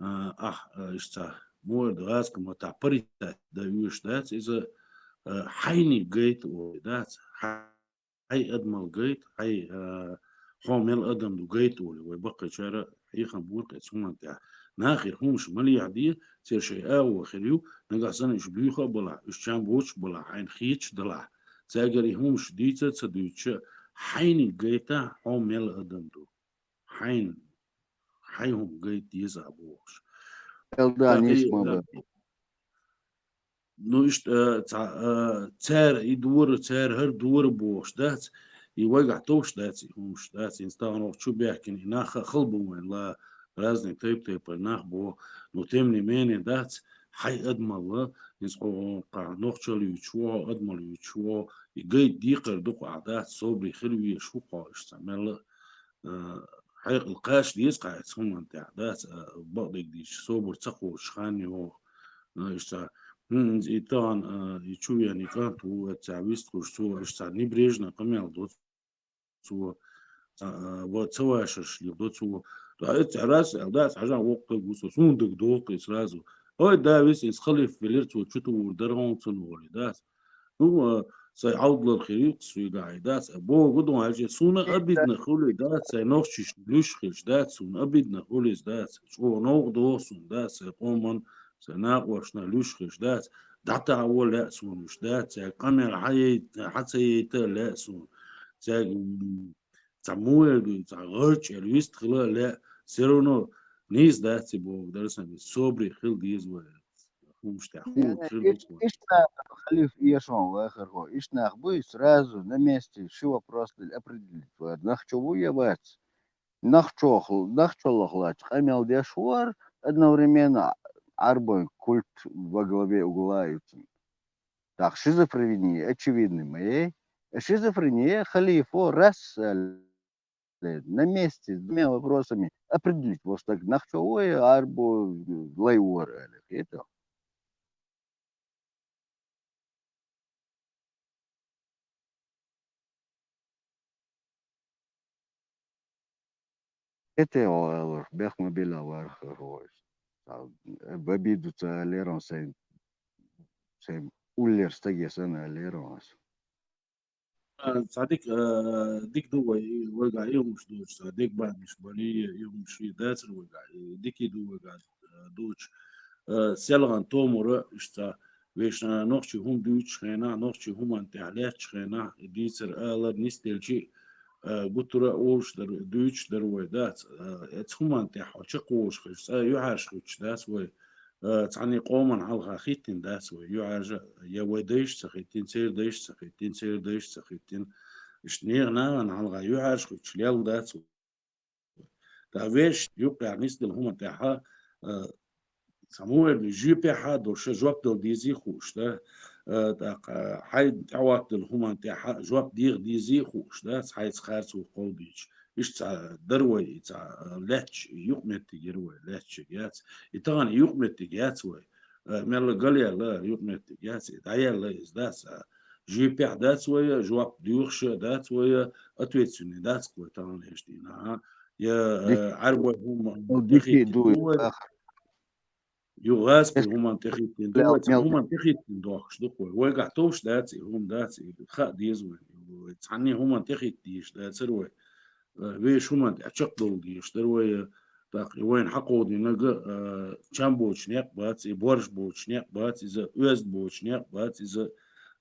э, ахь, э, иштта цхьа, муха эр ду, гӀазкхийн маттахь порицать дан оьшуш дац иза, э, хьайниг гайта олий дац, хьай-, хьайн адамал гайта, хьайн, э, хьо мел адам ду гайта олий, вай баккхийчара хьехам бора-кх эцу хӀуманна тӀехь. Нахера хӀумаш ма лехьаде, церан шайн агӀо хир ю, нагахь санна уьш буьйха а балахь, уьш чам боцуш а балахь, хьайна хеташ а далахь, цаьргара и хӀумаш дийца а ца дуьйцуша, хьайниг гайта, хьо мел адам ду. Хьайна, хьайн хӀума гайта деза а бохуш. Эл да, тӀаккха нийса и, ма э, бара. Ну, иштта, э, цхьа, э, цара и дора, цара хӀара дора бохуш дац, и вайгахь товш дац, и хӀумаш дац, хӀинца тахана вахча чу баьхкина, и нах а хала бу вайн ла, разный тайп-тайпара нах бу, ну, тем не менее дац, хьайн адамалла, хӀинца хьо, хьо, кху нохчалла юьйцуш ву хьо, адамалла юьйцуш ву хьо, и гайта декхар ду-кх ахь дац, собаре хила везаш ву-кх хьо, иштта цхьа мелла а, э, хьекъал кхача деза-кх хьайца хӀуманна тӀехь, дац, э, бакъдерг дийцича, собар ца кхочуш хан ю хьо, э, иштта, хӀинца и тахана, э, и чу веана и кӀант ву, э, цхьа вистхуьлуш цо, иштта цхьа небрежно къамел до цо, цхьа, э, ва ца вашарш леладо цо. Ткъа эццехь раз аьлла, дац, хьажахь, воккха стаг ву со, суна дагадогӀу-кх и сразу. Ой, да, вис, иза халиф велира, цо чу тувур дара хьуна цунна олий, дац. Ну, а, сайн Ӏовдалар хир ю-кх соьгахь, дац, а богу ду хьаьжа, суна обидно хуьлий, дац, сайн нохчашна луьйш хилча, дац, суна обидно хуьлий, дац, чӀогӀа новкъа догӀу суна, дац, сайн къоман, сайн накъошна луьйш хилча, дац, дӀатаӀо лаьа суна уьш, дац, цаьрга къамел хьа яй-, хьа ца яйта а лаьа суна, цаьрга, м, цхьа муха эр ду, цхьа гӀарчӀ эр вистхила а лаьа, всё равно нийса дац и богу дара сан, собаре хила деза вай. ХӀумаш тӀехь хӀума хир ду-кх вай. Иштта халиф эшон вахархо, иштта нах буй, сразу на месте ши вопрос дали определить вар, нохчо ву я вац. Нохчо хл-, нохчоллах лаьцча къамел деш вар, одновременно Ӏарбойн культ во главе угла ю цун. Так, шизофрения очевидный ма яй. Шизофрения халифо раз, э, на месте с двумя вопросами определить, вот так нохчо ву я, Ӏарбо лай ву хӀара аьлла, хетал. ХӀетте хьо алар, бехк ма билла варх хӀара вайша. Цхьа, в обиду ца алера хьуна сайн, сайн уллера стаге санна алера хьуна ас. А, цхьа дика, а, дика ду вай, вайгахь и хӀумаш доцуш, цхьа дегабаьннаш бара, и хӀумаш и дацара вайгахь, и дика и ду вайгахь, а, доцуш. А, селхана томара, иштта, вешан нохчий хӀума дуьйцучу хенахь, нохчий хӀуманна тӀехь лаьттачу хенахь, и дийцар алар нисделчи, а, гуттара а олуш дара, дуьйцуш дара вай, дац, а, эцу хӀуманна тӀехь хьо чекхволуш хилча, цкъа юьхьӀаьржа хилча, дац вай, а, цхьанний къоман хьалха хӀиттина дац вай, юьхьӀаьржа, я вай дайша ца хӀиттина, церан дайша ца хӀиттина, церан дайша ца хӀиттина. Иштта нехан нахана хьалха юьхьӀаьржа хилча лелла дац вай. ТӀаккха вешан юккъехь нисделла хӀуманна тӀехь, а, цхьа муха эр ду, жоьпехь а долуш жоп дала дезий хууш, да? А, тӀаккха хьайн тӀехӀоттаделла хӀуманна тӀехь жоп деха дезий хууш, да? Хьайца харцо кховдийча. Иштта цхьа дара вай, и цхьа, а, лаьтташ, и юкъаметтиг яра вай, лаьтташ яц. И тахана и юкъаметтиг яц вай. А, мелла галъяьлла юкъаметтиг яц, и дӀаяьлла иза дац. А, жоьпехь дац вай, жоп доьхуш а дац вай, ответственный дац-кх вай тахана леш дийнахь. Я, э, Ӏаьрбой хӀума тӀехӀиттина ду вай. Юха гӀазкхий хӀуманна тӀехӀиттина ду вай, цхьана хӀуманна тӀехӀиттина дохкуш ду-кх вай. Вайгахь товш дац и хӀума, дац и, хаа деза вай. Вай цхьанний хӀуманна тӀехӀитта дезаш дацара вай. Э, вешан хӀуманна тӀехь чекхдовла дезаш дара вай, э, тӀаккха и вайна хьакховдийнарг, э, чам боцуш некъ бац, и борш боцуш некъ бац, иза оьзда боцуш некъ бац, иза,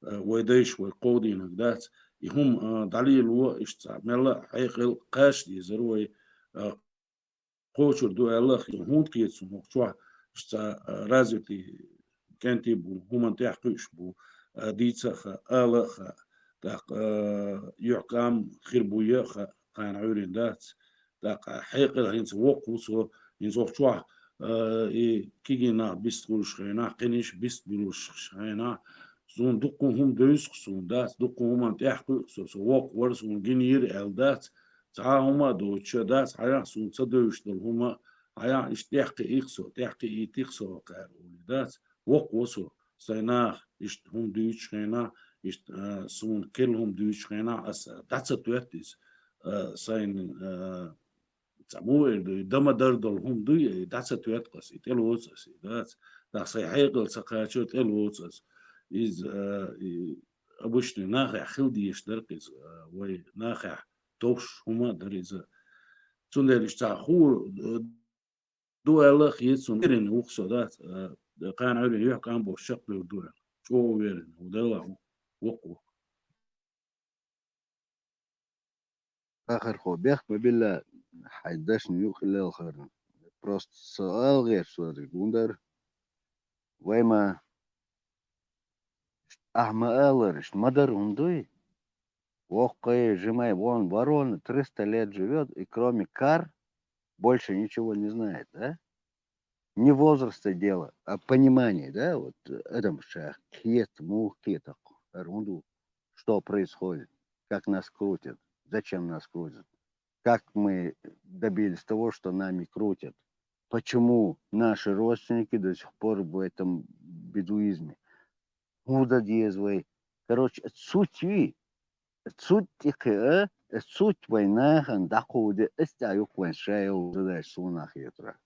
э, вай дайша вайга кховдийнарг дац. И хӀума, э, дӀалело, иштта цхьа мелла а хьекъал кхача дезара вай, э, кхочур ду аьлла а, хӀунда кхета суна хӀокху чохь, иштта цхьа, э, развитый кӀентий бу, хӀуманна тӀехь кхуьуш бу, а, дийца а хаьа, ала а хаьа, тӀаккха, а, юьхькӀам хир буй а хаьа, кхана Ӏуьйрина дац. ТӀаккха хьекъал хӀинца воккха ву со, хӀинца хӀокху чохь, а, и кегий нах бист хуьлуш хенахь, кхиниш бист буьлуш хенахь, суна дуккха хӀума девза-кх суна, дац, дуккха хӀуманна тӀехь кхуьу со, со воккха вара, суна гина йира аьлла дац, цхьа а хӀума а доцуш а дац, хьан яхь суна ца девзаш долу хӀума, хьан яхь иштта тӀехь кхиийх со, тӀехь кхиийти-кх со кхара олий дац. Воккха ву со, сайн наха иштта хӀума дуьйцучу хенахь, иштта, а, суна керла хӀума дуьйцучу хенахь, аса дӀа ца тоьтту иза, а, сайна, а, цхьа муха эр ду, и дан ма-дарра долу хӀума дуй, и дӀа ца тоьтту аса, и тӀелоцу аса, и дац. ТӀаккха сайн хьекъал ца кхачо тӀелоцу аса. Иза, а, и обычный нахехь хила дезаш дара-кх иза, а, вай нахехь товш хӀума а дара иза. Цундела иштта цхьа хуур, а, ду аьлла а хета суна, уверенный ву-кх со, дац, а, кхана Ӏуьйрина юьхькӀам боцуш чекхдевр ду аьлла. ЧӀогӀа уверенный ву, Делахь ву, воккха ву. Вахархо, бехк ма билла хьайн дашна юкъа лелхарна. Просто со ала гӀерташ верг хӀун дара? Вай ма Ахьа ма аллара, иштта ма дарра хӀума дуй. Воккхий, жимай, вон ворона триста лет живёт, и кроме кар больше ничего не знает, да? Не возраста дело, а понимание, да, вот, э, адам шах кхет, мух кхетах, арунду, что происходит, как нас крутят, зачем нас крутят, как мы добились того, что нами крутят, почему наши родственники до сих пор в этом бедуизме. Худа деза вай. Короче, суть ви, суть тикхе, суть вай нахан дакхуда, эс та юк вайн шайо задача сунах етра.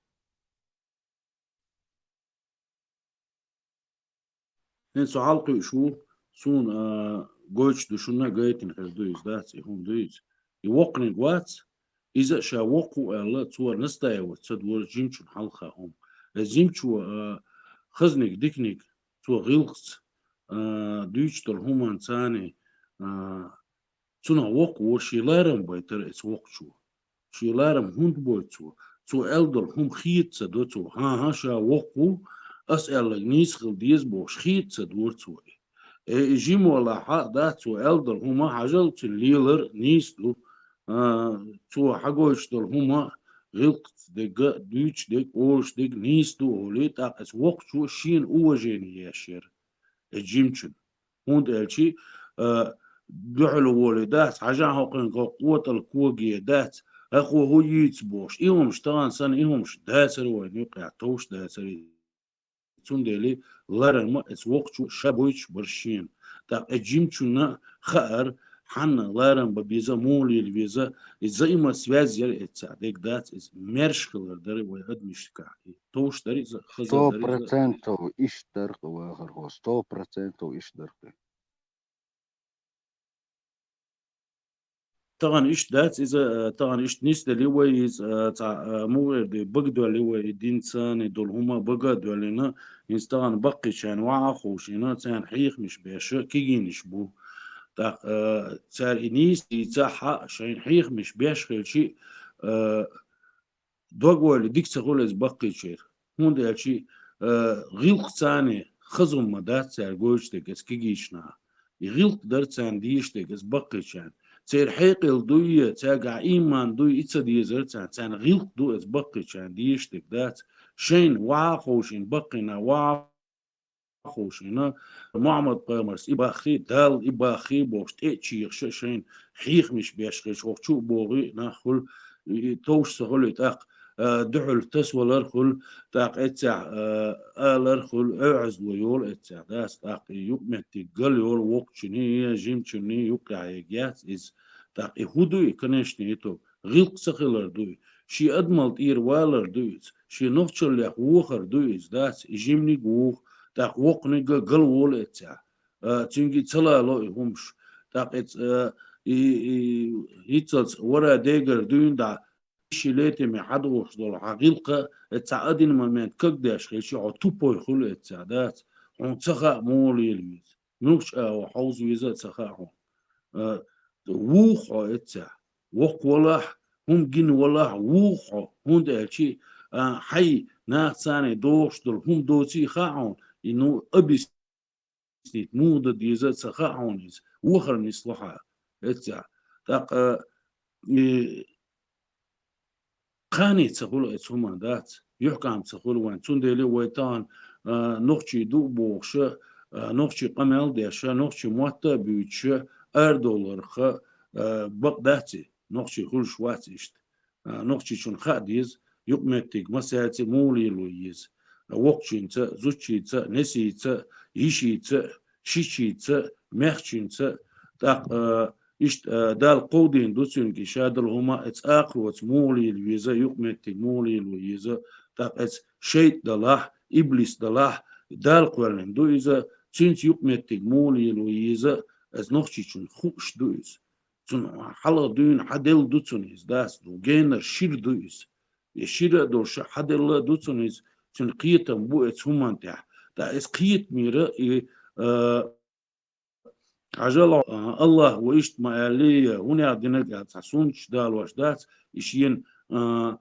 Хин со хьалкхуьйш ву, суна, а, гойтуш ду шуна гайтина хир ду иза, дац, и хӀума ду иза. И воккханиг вац, иза а ша воккха ву аьлла, цо настаивать ца дора жимчун хьалха хӀума. Э, жимчо, а, хазниг, диканиг, цо гӀилкхаца, а, дуьйцуш долу хӀуманца, а, цунах воккха ву, шен ларам байтар эца воккхачо. Шен ларам хӀунда бой цо? Цо аьлла долу хӀума хета ца до цо. ХӀан-хӀа, ша воккха ву, ас аьлларг нийса хила деза бохуш, хета ца дора цо. Э, и жима валахь а, да, цо аьлла долу хӀума хьажал, цуьнан лелар нийса ду. А, цо хьагойтуш долу хӀума гӀилкхаца дерг а, дуьйцуш дерг а, олуш дерг а нийса ду олий, тӀаккха эца воккхачо шена уважение еш яра. Эца жимчун. ХӀунда аьлча, а, дуьхьал волий дац, хьажахьа хӀокхуьнга хӀокху къотӀал коге дац, хӀокхо хӀун йийца бохуш. И хӀумаш тахана санна, и хӀумаш дацара вайна юкъахь, товш дацара. Цундела ларам а эца воккхачо ша гойтуш бара шена. ТӀаккха эца жимчунна хаьара, хьанна ларам бан беза, муха лела веза, и взаимосвязь яра эццахь, дерг дац иза, маьрша хилар дара вай адамашкахь. И товш дара иза, хаза дара иза. Сто процентов иштта дара-кх, вахархо, сто процентов иштта дара-кх. Тахана иштта дац иза, а, тахана иштта нисделли вай иза, а, цхьа, а, муха эр ду, бага доьлли вай и динца долу хӀума бага а доьллина, хӀинца тахана баккхийчарна ваха а ховшийна, царна хьехамаш беш кегийнаш бу. ТӀаккха, а, цара и нийса дийцахь а, шайна хьехамаш беш хилча, а, дог-ойла дика ца хуьлу иза баккхийчеран. ХӀунда аьлча, а, гӀилкхаца хаза хӀума ма дац цара гойтуш дерг эца кегийчу наха. И гӀилкх дара царна дезаш дерг эца баккхийчарна. Церан хьекъал дуй, цаьргахь ийман дуй, и ца дезара царна. Царна гӀилкх ду эца баккхийчарна дезаш дерг дац. Шайна ваха а ховшийна, баккхийна ваха а ховшийна, Мухьаммад-пайхамарс и баххий, Далла и баххий бохуш, тӀе а чехаш а шайна хьехамаш беш хилча, хӀокху чу а богӀий нах хуьлу, и, и товш ца хуьлий тӀаккха, а, дуьхьал тасавалар хуьлу, тӀаккха эццехь, а, алар хуьлу, оьгӀазло йолу эццехь, дац, тӀаккха и юкъаметтиг гал йолу воккхачунний, жимачунний юккъехь ерг яц иза. ТӀаккха и хӀун ду и, конечно, итог? ГӀилкх ца хилар ду и. Шен адамал тӀера валар ду иза. Шен нохчаллех вохар ду иза, дац, и жиманиг вуха, тӀаккха воккханиг а гал волу эццехь. А, цуьнга и ца лало и хӀумаш. ТӀаккха эца, а, и, и, хӀинццалц вара дегара дуьйна дӀа, ши летаме хьадогӀуш долу хьан гӀилкха, эца цхьа один момент кагдеш хилча, хьо тупой хуьлу эццехь, дац. Хьуна ца хаьа муха лела веза. Муьлхачу агӀор хьовза веза а ца хаьа хьуна. А, вуха хьо эццехь. Воккха валахь, хӀума гина валахь, вуха хьо. ХӀунда аьлча, а, хьайн нахаца догӀуш долу хӀума доций хаьа хьуна, и, ну, объяснить муха дан деза а ца хаьа хьуна иза. Вохар нисло хьан эццехь. ТӀаккха, и, кхане ца хуьлу эца хӀуманна, дац, юьхькӀам ца хуьлу вайн. Цундела вай тахана, а, нохчий ду а бохуша, а, нохчий къамел а деша, нохчий мотт а буьйцуша, арадовларха, а, бакъ дац и, нохчий хуьлуш вац иштта. А, нохчичунна хаа деза, юкъаметтиг масаьрца муха лело еза. Воккхачуьнца, зудчуьнца, несийца, йишийца, шичийца, маьхчуьнца, тӀаккха, а, иштта, а, Дала кховдийна ду цуьнга и шадолу хӀума, эца акхароца муха лела веза, юкъаметтиг муха лело еза, тӀаккха эца шайтӀа далахь, иблис далахь, Дала кхоьллина ду иза, цуьнца юкъаметтиг муха лело еза, эца нохчичунна хууш ду иза. Цунна хьалха дуьйна хьаделла ду цунна иза, дац, ду, генара шира ду иза. И шира а долуш хьаделла а ду цунна иза, цуьнан кхетам бу эца хӀуманна тӀехь. ТӀаккха эца кхетамера и, а, хьажал, а, Аллах ва иштта ма аьллий, хӀунех динарг а цхьа суннаташ далош дац, и шена, а,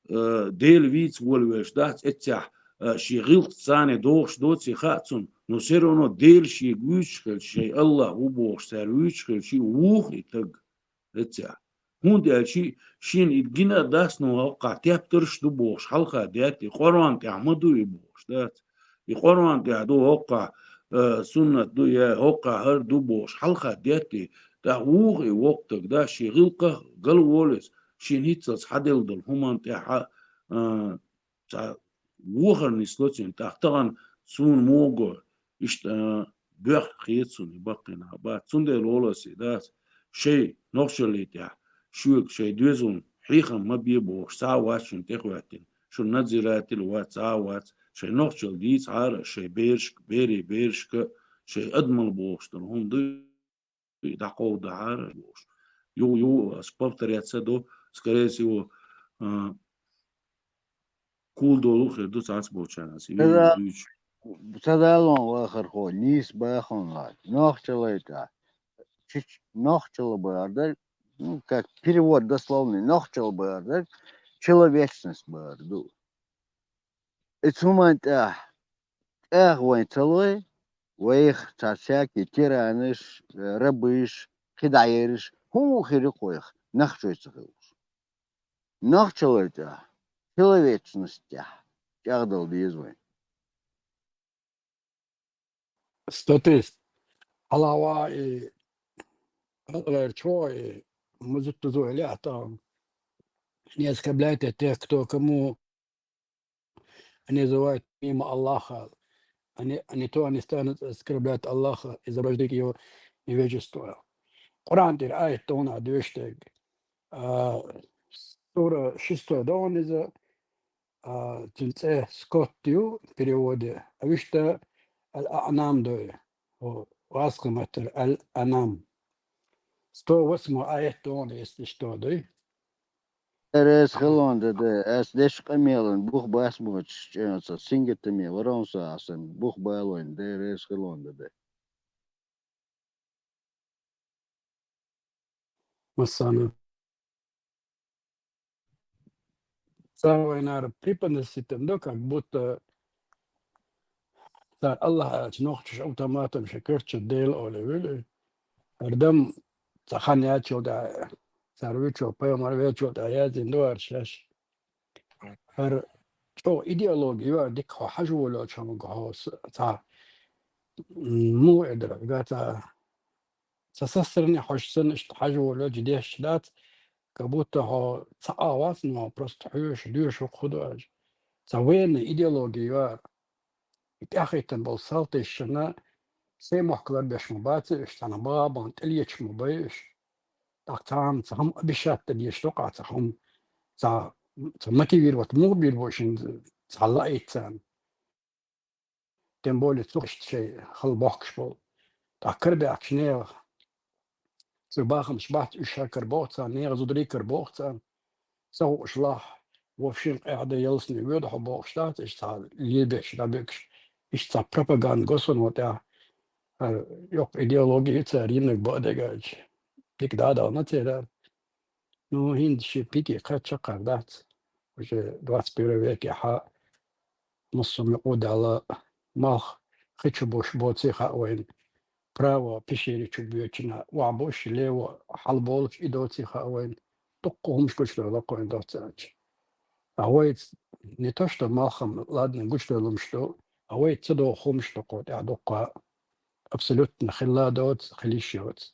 а, Дела вийца волавелаш дац, эццехь, а, шен гӀиллакхца царна догӀуш доций хаьа цунна, но всё равно Дела шега вуьйцуш хилча, шоай АллахӀ ву бохуш цара вуьйцуш хилча, вуха и таг. Эццехь. ХӀунда аьлча шена и гина а дац, но хӀокхахь тептарш а ду бохуш, хьалха детта, и Къуръан тӀехь ма ду и бохуш, дац. И Къуръан тӀехь ду хӀокхахь, э, суннат ду, я хӀокхахь хӀара ду бохуш, хьалха детта, тӀаккха вуха и воккха таг, да, шен гӀиллакхах гал волу иза, шена хӀинццалц хьаделла долу хӀуманна тӀехь, э, цхьа вохар нисло цуьнан, тӀаккха тахана суна муха го, иштта, а, боьхна хета суна и баккхий нах бац. Цундела олу ас и, дац, шайн нохчаллий тӀехь, шоьга шайн доьзална хьехам ма бе бохуш, цхьа а вац шуна тӀехӀоьттина, шун надзиратель вац, цхьа а вац, шайн нохчалла дийцахьара, шайн берашка, берийн берашка, шайн адамалла бохуш долу хӀума ду. И дӀакховдахьара бохуш. Ю, ю, ас повторяться ду, скорее всего, а, кул долу хир ду цхьацца болчарна ас. Ю, Ца да-, дуьйцу. Ца далон вахархо, нийса бахьана лаьа. Нохчаллий тӀехь. Чич-, нохчалла бахьар дара, ну, как перевод дословный, нохчалла бахьар дара, человечность бахьар ду. И цу хӀуманна тӀехь, тӀехь вайн ца лой, вайх цхьа всякий тиранаш, э, рабыш, кхидӀа ераш, хӀун хир ю-кх вайх, нохчой ца хилча? Нохчаллий тӀехь, человечность тӀехь чӀагӀдала деза вайн. Статист. Алава и, алгӀерчо и, музуттузо и леӀта. Не оскорбляйте тех, кто кому не называет имя Аллаха. Они, они то, они станут оскорблять Аллаха, изображать его невежество. Къуръан тӀера аят дона а доьшург. А, сура шестой дона иза, а, цуьнан цӀе Скотт ю переводе, а вуьшта Аль-Аънам ду, о, васкха маттара Аль-Анам. Сто восьмой аят дона, если что, ду. Деррес хилон да де, ас деш къамелан бух бас боцуш чӀенца, сингаттаме варон са асан бух балойн, деррес хилон да де. Массана. Ца вайнара преподносить до, как будто цара Аллах аьлча нохчаш автоматом шайн коьртачу Дела олий вуьлу. Хардам ца хан яьчул тӀаьхьа, цара вуьйчул пайхамар веачул тӀаьхьа яздина ду хӀара шаьш. ХӀара чӀогӀа идеологи ю хӀара, дика хьо хьажа волочу хӀуманга хьо с-, цхьа, м, муха эр дара, га цхьа, цхьа сасарне хьожуш санна иштта хьажа волочу дешча дац, как будто хьо цхьа а вац, но просто хьоьжуш, доьшуш хӀун ду аьлча. Цхьа военный идеологи ю хӀара. И тӀаьхьахӀиттина болу салташна сайн мохк ларбеш ма бац уьш, цхьана баба тӀелеташ ма бай уьш. ТӀаккха цхьа хӀума, цхьа хӀума обещать дан дезаш ду-кх цхьа хӀума, цхьа, цхьа мотивировать муха бийр бу шуна цхьа лаийта царна. Тем более цу шайн хала бохкуш болу. ТӀаккха карабаьхкачу нехан цуьнан бахамаш бац, уьш ша карабоху царна, нехан зударий карабоху царна. Ца хууш лахь, вовшийн къаьхьа дан ялсане воьду хьо бохуш дац, иштта цхьа лебеш, дӀабуьгуш, иштта цхьа пропаганда го суна тӀехь. ХӀара йоккха идеологи ю цара йинарг бакъдерг аьлча. Дика дӀадахана церан. Ну, хӀинца ши пике кхаччакхар дац. Уже двадцать первом веке хьа массо а мукъа даьлла, малх хи чу буш боций хаьа вайна. Право пещере чу боьдучу охьабуш, лево хьалаболуш и доций хаьа вайна. Дуккха хӀумаш гучудевлла кхойн доццача. А вайца не то что малхам, ладно, гучудевлла хӀумаш ду, а вайца ца догӀу хӀумаш ду кху тӀехь дуккха. Абсолютно хилла доцу, хила йиш йоцу.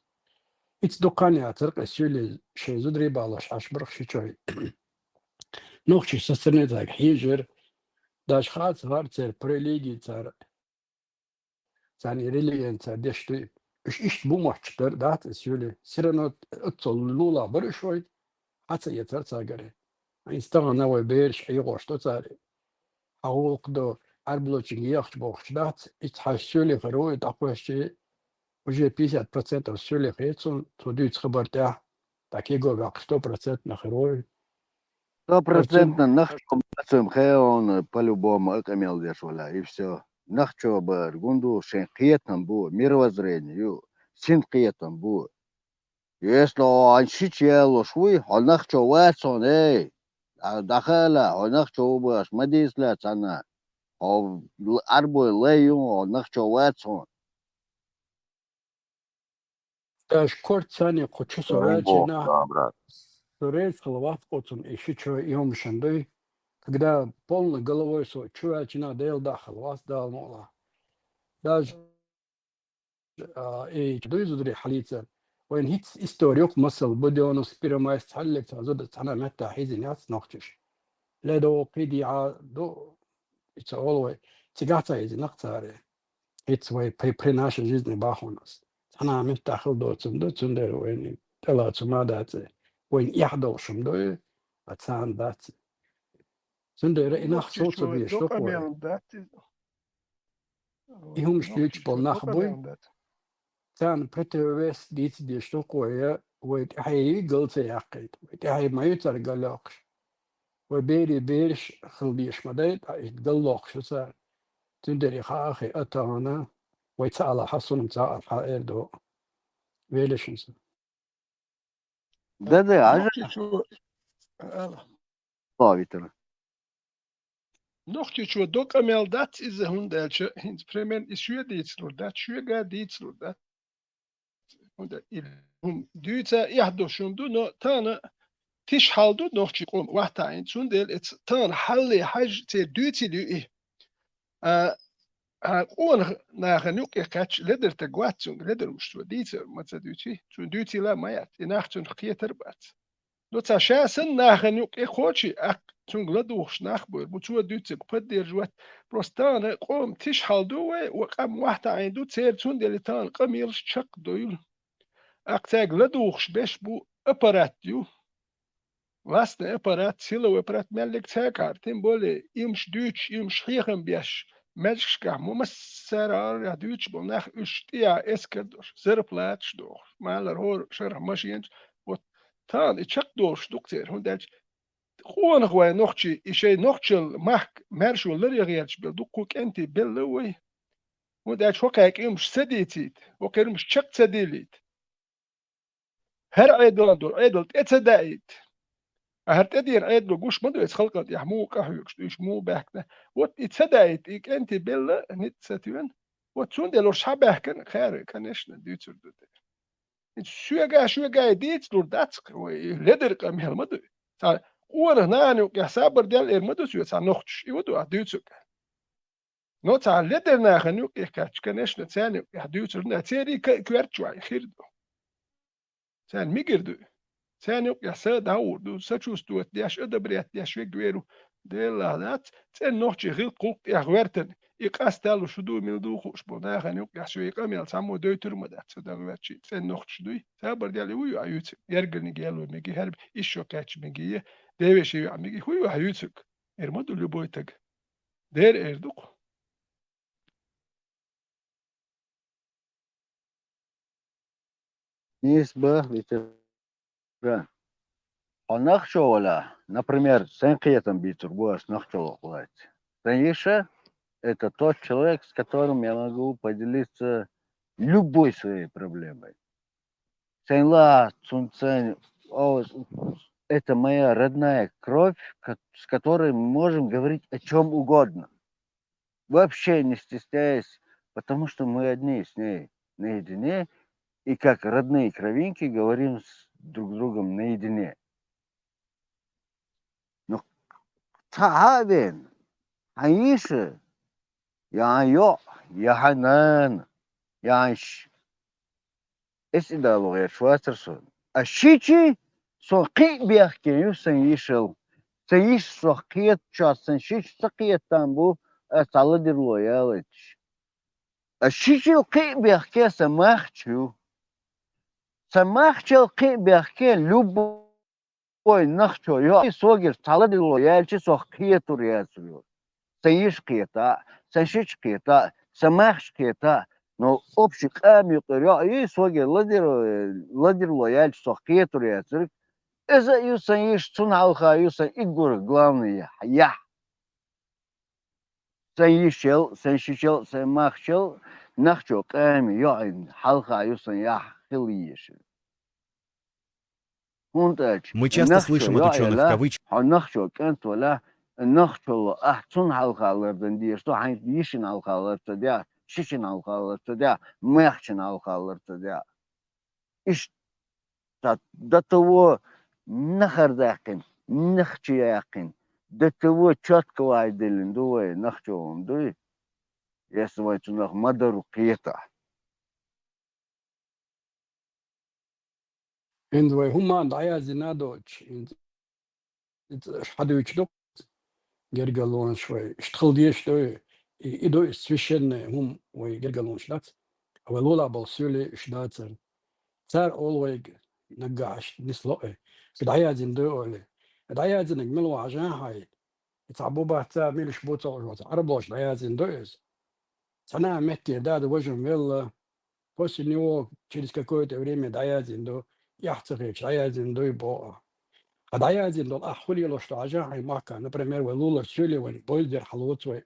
Ица дуккха а яцара, къе суьйле шайн зударий балош Ӏаш бара-кх ши чой. Нохчий сацарне цаьрга хьежира, даже хацахьара церан по религии цара, царна и религиян цара деш дуй. Уьш иштта бу мотташ дара, дац иза суьйле. Все равно оццул лулахь бара уьш вайна, хьа ца эцара цаьргара. Хьайна стагана вай бераш Ӏехош ду цара. Хьан гӀуллакх ду, Ӏарбалочуьнга ехача бохуш дац, ицца хьаьжча суьйле хир ву и дӀакхоьссича, уже пятьдесят процентов суьйле хета суна, цо дуьйцу хабар тӀехь, тӀаккха кего ваьккхича сто процентов хир ву и. Сто процентов нахчо бацам хеона, по-любому а къамел деш валя, и всё. Нахчо бара, гундух шайн кхетам бу, мировоззрение ю, син кхетам бу. Если хьо хьайн шича ялош вуй, хьо нахчо вац хьуна, эй! Дӏа-, дӏахаала, хьо нахчо ву бохуш, ма дийцале цхьанна. Хьо л-, Ӏарбой лай ю, хьо нохчо вац хьо. Даже корт сани кху чу со Ой, ваьлчина, бог, да, брат. со рейс хала вац кху цун, и ши чу и хӀума шин дуй. Когда полной головой со чу ваьлчина, Дела дахала вац, Дала мукъла. Даже, а, и дуй зудари хьалийца. Вайн хӀиц историк масал бу девяносто первом майс цхьаллиг ца зуда цхьана метта хьизин яц нохчиш. Ледо кхидиа ду, и ца олвай, цига ца хьизин нах царе. ХӀиц вай при, при нашей жизни бахунас. Цхьана метта хил доцун ду, цундер вайни тӀела цу ма даце. Вайн яхдолшум дуй, а цан дац. Цундер и нах Нохчичо соцу беш докъа докъой. мел дац. И хӀумаш дуьйцуш бол нах буй. Царна противовес дийца деш докъой, вай тӀехье гал ца яьккхийта. Вай тӀехье ма ю цар гал йоккхуш. Вай бери бераш хила деш ма дай, а ит гал локхуш ю цар. Цундер и хаа хи а тахана, вай ца ала хьасунам ца ала хьа эр до. Велешин са. Да, да, а же Нохчичо, ала. Славитера. Нохчичо докъа мел дац иза, хӀунда аьлча, хӀинца примерно и шоьга дийцалур дац, шоьга дийцалур дац. ХӀунда и хӀума дуьйца эхь долшум ду, но тана тиш хьал ду нохчи къом вахтаин, цундела эц тана хьалле хьаж цер дуьйцил ю и. А, а къонах нахана юкъе кхаьчча ледар таг вац цунга, ледар муш цо дийцар ма ца дуьйци, цун дуьйцила ма яц, и нах цунах кхетар бац. Но ца ша санна нахана юкъе кхочи, аккха цунга ладугӀуш нах бойр бу, цо дуьйцург поддерживать. Просто тана къом тиш хьал ду вай, ва къам вахтаин ду, цер цундели тана къамелаш чакхдойла. Аккха цаьрга ладугӀуш беш бу аппарат ю. Властный аппарат, силовой аппарат меллиг цаьргахьара, тем более имаш дуьйцуш, имаш хьехам беш, маьжгашкахь мо массара арахь дуьйцуш болу нах уьш тӀеа эскар долуш, зарплаташ дохуш, малар хӀора шарахь машенаш, вот тана и чекхдолуш ду-кх церан, хӀунда аьлча къонах вай нохчий, и шайн нохчалла махка маьршо ларъян гӀерташ белла ду-кх кху кӀентий белла вай. ХӀунда аьлча хӀокхаьрга имаш ца дийцийта, хӀокхеран имаш чекх ца дийлийта. ХӀара Ӏедалан долу Ӏедал тӀе ца даийта. А хӀара тӀедийна Ӏедало гуш ма ду эца халкъана тӀехь муха къахьоьгуш ду, уьш муха баьхкина. Вот и ца даийта, и кӀентий белла, ницкъ ца тоьна. Вот цундела уьш схьабаьхкина, кхара, конечно, дуьйцур ду те. Соьга, соьга и дийцалур дац-кх, вай, и ледар къамел ма ду. Цхьа къонах нахана юкъехь сабар дел эр ма ду соьга, цхьа нохчаш, и ва ду ахь дуьйцург. Но цхьа ледар нахана юкъехь кхаьчча, конечно, царна юкъехь дуьйцур ду, церий ка-, коьртачу вай хир ду. Царна мегар ду. Царна юкъехь са дӀагӀур ду, сочувствовать деш, одобрять деш вегвер ву. Делахь дац, цӀена нохчий гӀиллакх гӀуллакх тӀехь гӀоьртина, и къасталуш шу ду, мила ду хууш бу, нахана юкъехь шо и къамел цхьаммо дойтур ма дац, ца дагӀа ваьлчи, цӀена нохчаш дуй. Сабар дел и ву ю, а юьцу, яргарниг яло меги, хӀара ишшо кхаьчча меги, девеши веа меги, хӀу ю, а юьцург? Эр ма ду любой таг. Дера эр ду-кх. Нийса ба, ветеран. Хьо нохчо валахь, например, сайн кхетам бийцур бу ас нохчо валахь. Сайн йиша — это тот человек, с которым я могу поделиться любой своей проблемой. Сайн ла, цун сайн, о, это моя родная кровь, ко-, с которой мы можем говорить о чём угодно, вообще не стесняясь, потому что мы одни с ней наедине, и как родные кровинки говорим с друг другом наедине. Но цхьа а вен, хьан йиша, я хьан йоӀ, я хьан нана, я хьан ш-, эс и дало гӀерташ вацара со. А шичи со кхин а бехке ю сайн йишал. Сайн йиш сох кхетачохь, сайн шича ца кхетам бу, ас цхьа ладирло ялайташ. А шичил кхин а бехке сан махча ю. Сан махчал кхин а бехке любой нохчо йоӀ, и согара цхьа ладирло яьлча, сох кхетур яцур ю. Сан йиш кхета а, сан шич кхета а, сан махч кхета а, но общий къам юкъара йоӀ, и согара ладир-, ладирло яьлча, сох кхетур яцург. Иза а ю сан йиш, цунна хьалха ю сан иггур главный яхь. Сан йишел, сан шичел, сан махчел, нохчо къаман йоӀан хьалха ю сан яхь хила йиш. ХӀунда аьлча, Мы часто нохчо слышим от йоӀ учёных в ялахь, кавычках. хьо нохчо кӀант валахь, нохчалла, ахь цунна хьалха лардан дезаш ду, хьайна йишина хьалха лар ца деш, шишина хьалха лар ца деш, маьхчина хьалха лар ца деш. Иштта до того нахар даьккхина, нахча яьккхина, до того чётко вай деллина ду вай, нохчо хӀума дуй, если вай цунах ма дарра кхетахь. ХӀинца вай хӀумма дӀаяздина доцуш, хӀинца иза хьадуьйцуш ду гергарлонаш вай. Иштта хила дезаш ду, и, и ду иза священная хӀума вай гергарлонаш дац. А вай лулахь болу суьйлий уьш дацара. Цара олу вайга наггахь иштта нисло а, шу дӀаяздина ду олий. ДӀаяздинарг мила ву хьажахь хьайн. И цхьа бу бац, мила уьш бу ца хууш вац, Ӏараблоша дӀаяздина ду иза. Цхьана а метте дада важа велла, после него через какое-то время дӀаяздина ду, эхь ца хеташ дӀаяздина дуй боху ахь. Хьан дӀаяздина долу ахь хӀун лелош ду хьажахь хьайн махкахь, например, вай лулахь суьйлий вайн бойла дер хьалоцу вай,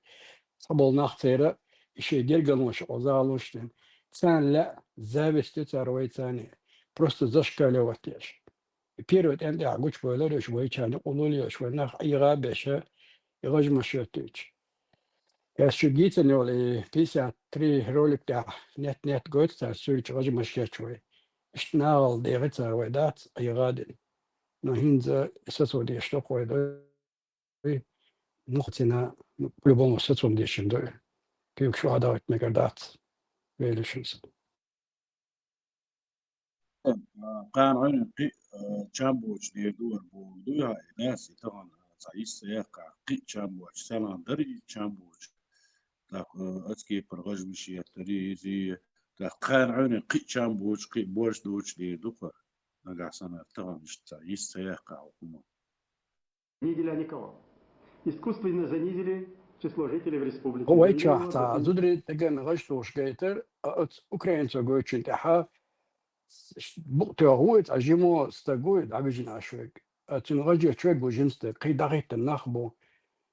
цхьаболу нах церан, и шайн гергарлонаш а, озалонаш а дина. Царна лаьа зависть ю цара вай царна, просто зашкаливать еш. И первый тӀен тӀехь гучубевлла уьш вайчарна, къуллуш вай нах ӀийгӀа а беш, и гӀажмаш йоьттуьйтуш. Ас шу гийцина йолу и пятьдесят три ролик тӀехь нет-нет гойту цара суьрташ, гӀажмаш ечу вай. Иштта нахала дехи цара вай дац ӀийгӀа а дина. Но хӀинца и сацо деш ду-кх вай, дуй. Муххацина, ну, по-любому сацо дешина ду. Куьйгаш охьадахийта мегар дац. Велишинца. Кхана Ӏуьйранна кхин а, а, чам боцуш дийр ду вара бохург дуй хьан, и дас, и тахана цхьа йист ца яьккхина, кхин а чам боцуш, селхана дара и чам боцуш. ТӀаккха, а, оцу кепара гӀажмаш еттари иза, тӀаккха кхана Ӏуьйранна кхин а чам боцуш, кхин а борш доцуш дийр ду-кх вара. Нагахь санна тахана иштта цхьа йист ца яьккхина хӀокхуьнан. Не видели никого. Искусственно занизили число жителей в республике. Вайчохь цхьа зударий деган гӀаж тухуш гайтара, а оцу украинцо гойтучун тӀаьхьа букъ тоьхна ву, цхьа жима стаг ву, дӀагӀажина аша вайга. А цуьнан гӀаж ечу вайга ву жима стаг, кхин дӀахӀиттина нах бу.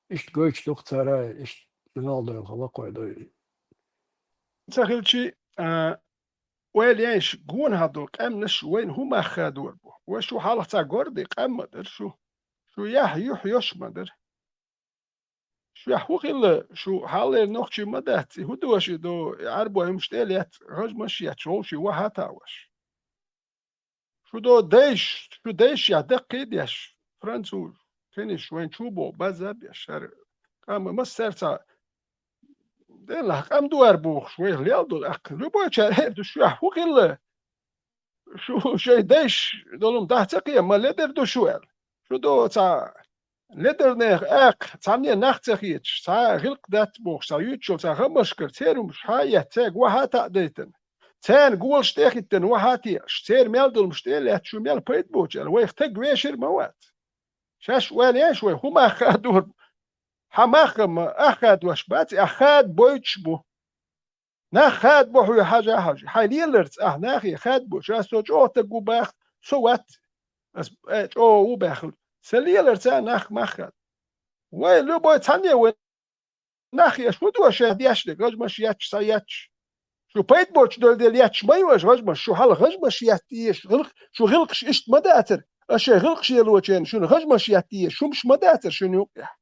Иштта гойтуш ду-кх цара, иштта нахала дойла хала кхойдой. Ца хилчи, а, ойла еш, гонахьа долу къаьмнаш вайна хӀун мах хадор бу? Вай шу хьалха цхьа гордий къам ма дара шу. Шу яхь юьхь йош ма дара. Шу яхь хӀун хилла, шу хьаллера нохчий ма дац, и хӀун дош и до, и Ӏарбой хӀумаш тӀе а летта, гӀажмаш а етташ, вовший вахьа а таӀош. Шу до дайш, шу дайшехь даккхий а деш, француз, финиш, вайн чу боху база а беш, хӀара къам массаьрца делахь къам дуар бохуш, вайх лел долу аьккхина. Любой чара эр ду шу яхь хӀун хилла? Шу шайн дайш долу дахь ца кхе, ма ледар ду шу аьлла. Шу до цхьа ледарнех аккха, цхьанне нах ца хеташ, цхьа гӀилкх дац бохуш, цхьа юьйцучул цхьа гӀамашкара церан хӀумаш хьа а етта, цаьрга вахьа а таӀа дайтина. Церан голаш тӀе а хӀиттина вахьа а теӀаш, церан мел долу хӀумаш тӀе а лаьцна, шу мел пайда боцуш аьлла, вайх таг вешар ма вац. Шаьш ойла еш вай, хӀун мах хадор бу? Хьан мах-м ахь хадош бац, ахь хадабойтуш бу. Нах хадабо хьоьга хьажа а хьажа. Хьайн леларца ахь нахе хадабо, ша со чӀогӀа таг ву баха, со вац. Ас, э, чӀогӀа ву баьхна. Сан леларца нах мах хад. Вай любой цхьанне вай нах еш хӀун до ша деш дерг, гӀажмаш етташ, схьаетташ. Шу пайда боцуш долу дела етташ ма ю аша гӀажмаш, шу хьала гӀажмаш етта езаш, гӀилкх-, шу гӀилкхаш иштта ма дацара, аша шайн гӀилкхаш елочеран, шуна гӀажмаш етта езаш, хӀумаш ма дацара шуна юкъехь.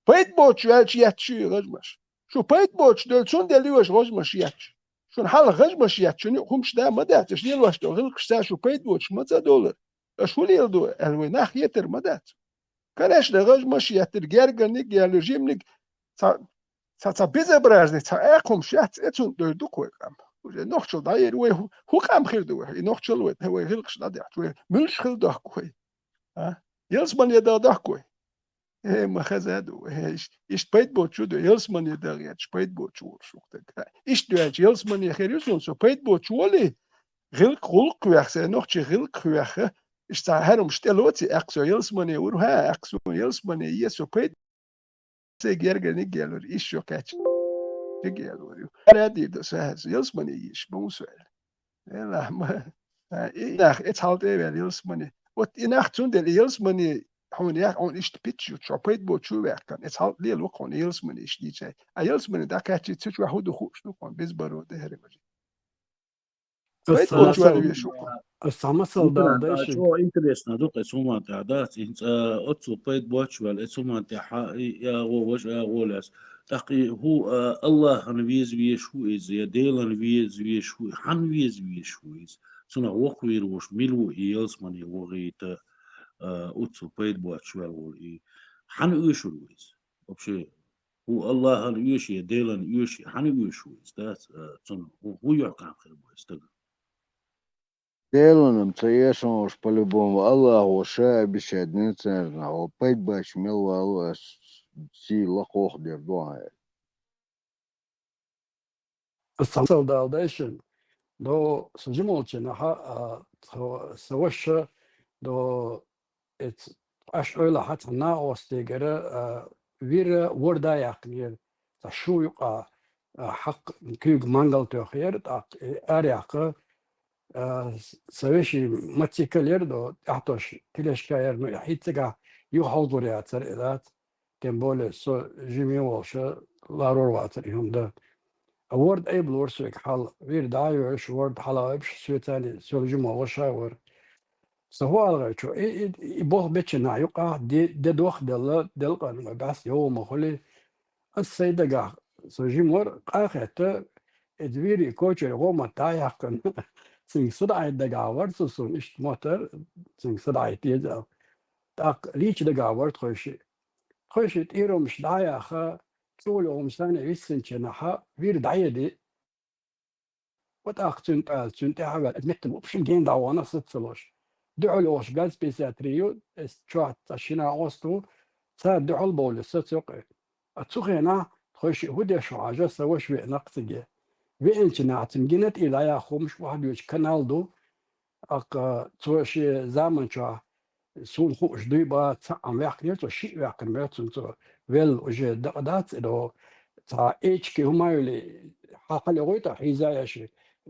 Пайда боцуш ваьлча етташ ю и гӀажмаш. Шу пайда боцуш долу цундела ю аша гӀажмаш етташ. Шуна хьалха гӀажмаш етта, шуна юкъа хӀумаш да ма дац, аша лелош долу гӀилкхашца шу пайда боцуш ма ца долура. Аша хӀун леладо аьлла вай нах етар ма дац. Конечно, гӀажмаш еттар гергарниг а, гергарниг, жиманиг цхьа, цхьа, цхьа безобразный, цхьа аьккха хӀумаш яц, э, цунна дойр ду-кх вай къам. Уже нохчалла дӀаер вай хӀу-, хӀун къам хир ду вай? И нохчалла вай, вай гӀилкхаш дӀадаьхьаш, вай муьлш хила дохку вай? А? Ялсамане даха дохку вай? Э, ма хаза ду, э, иш-, иштта пайда боцуш ду, ялсамане даха гӀерташ пайда боцуш волуш ву-кх таг. Иштта ду аьлча, ялсамане хир ю суна, со пайда боцуш волий, гӀилкх, гӀуллакх веха, сайн нохчий гӀилкх веха, иштта цхьа хӀара хӀумаш тӀе лоций, аьккха со ялсамане вур, хӀа, аьккха суна ялсамане е, со пайда цай гергарниг а гелвар, иш йо кхаьчча гелвар ю. Хьара а дийр ду сан хьаьса, ялсамане йиш ма ву со аьлла. Элахь ма, а, и нах, э, цхьал тӀе а ваьлла ялсамане. Вот и нах цундела ялсамане хьуна яхь, хьуна иштта питча ю, чо пайда боцуш ю ваьккхина. Э, цхьал лела ву хьуна ялсамане иштта дийцай. А ялсамане дӀакхаьччи цу чохь хӀун ду хууш ду хьуна, безбаро де хӀара важи. Ас цхьа масал, ас цхьа масал дала дай шуга. Чо интересно ду, эцу хӀуман тӀехь дац, хӀинца оццул пайда боцуш ваьлла, эцу хӀуман тӀехь хьа и агӀо, важа агӀо лаьцна. ТӀаккха и хӀу, а, Аллахьан веза везаш ву иза, я Делан веза везаш ву, хьан веза везаш ву иза? Цунах воккхавийр вуш, мила ву и ялсмане вогӀийта, а, оццул пайда боцуш ваьлла волу и? Хьан оьшур ву иза? Вообще, хӀу Аллахьан оьший, я Делан оьший, хьан оьшур ву иза? Дац, а, цунах хӀу, хӀу юьхькӀам хир бу иза стага? Делан-м ца эшам уьш по-любому, Аллахьо ша обещать дина царна, хьо пайда баьчча мел валу ас сий лакхох дер ду хьан. Ас цхьа масал дала дай шуна. До со жима волчу нахьа, а, со, со ваша, до эц аш ойла хьа цхьа накъостегара, а, вира ворда яьккхинера. Цхьа шу юкъа, а, хьакх куьйга мангал тоьхера, тӀаккха, э, араяьккха, а, с-, сан вешин мотоцикл яра до, тӀаьхьатош тележка яра, ну, хӀинццагахь юха хьовзор яцара и дац. Тем более, со жима волуша ларор вацара и хӀума дан. А ворда айбалора соьга хьал, вира дӀа а йоьлуш, ворда хьала а айбаш, соьцани, со жима ваша вара. Сан хӀу алгӀайчо, и, и, и бох бечина юкъахь де, де дох делла, делкъан ма баьс, йогӀу ма хуьли. Ас сайн дагахь, со жима вара, къа а хетта, эца вири кочара гӀо ма дӀа а яьккхина. Цуьнга са даӀийта дагахь вара цо суна, иштта мотор, цуьнга са даӀийта деза. ТӀаккха лийча дагахь вара тхойши. Тхойши тӀеромаш дӀа а яьхна, чӀогӀа йогӀу санна виссинчу нахьа вира дӀаеди. Ва тӀаккха цуьнан тӀе, цуьнан тӀаьхьа а ваьлла, иза меттана вообще гена дӀавахана саца ца луш. Дуьхьал йогӀуш газ пятьдесят три ю, эс чохь цхьа шина гӀост ву, цара дуьхьал бовлу саца йоккхуьйту. А цу хенахь тхойши хӀун деш ву хьажа, сан ваша веана-кх цига. Веанчу нахьа цуьнан гина тӀера дӀаяхна хӀумаш охьадоьдуш канал ду, ТӀаккха цо шен заман чохь, суна хууш дуй бан, цхьаъ ваьккхинера цо, шиъ ваьккхина моьтту цунна цо, велла уже дакъа дац, и до цхьа эчки хӀума а йолий, хьан хьале гӀуьйту, хьийза а еш,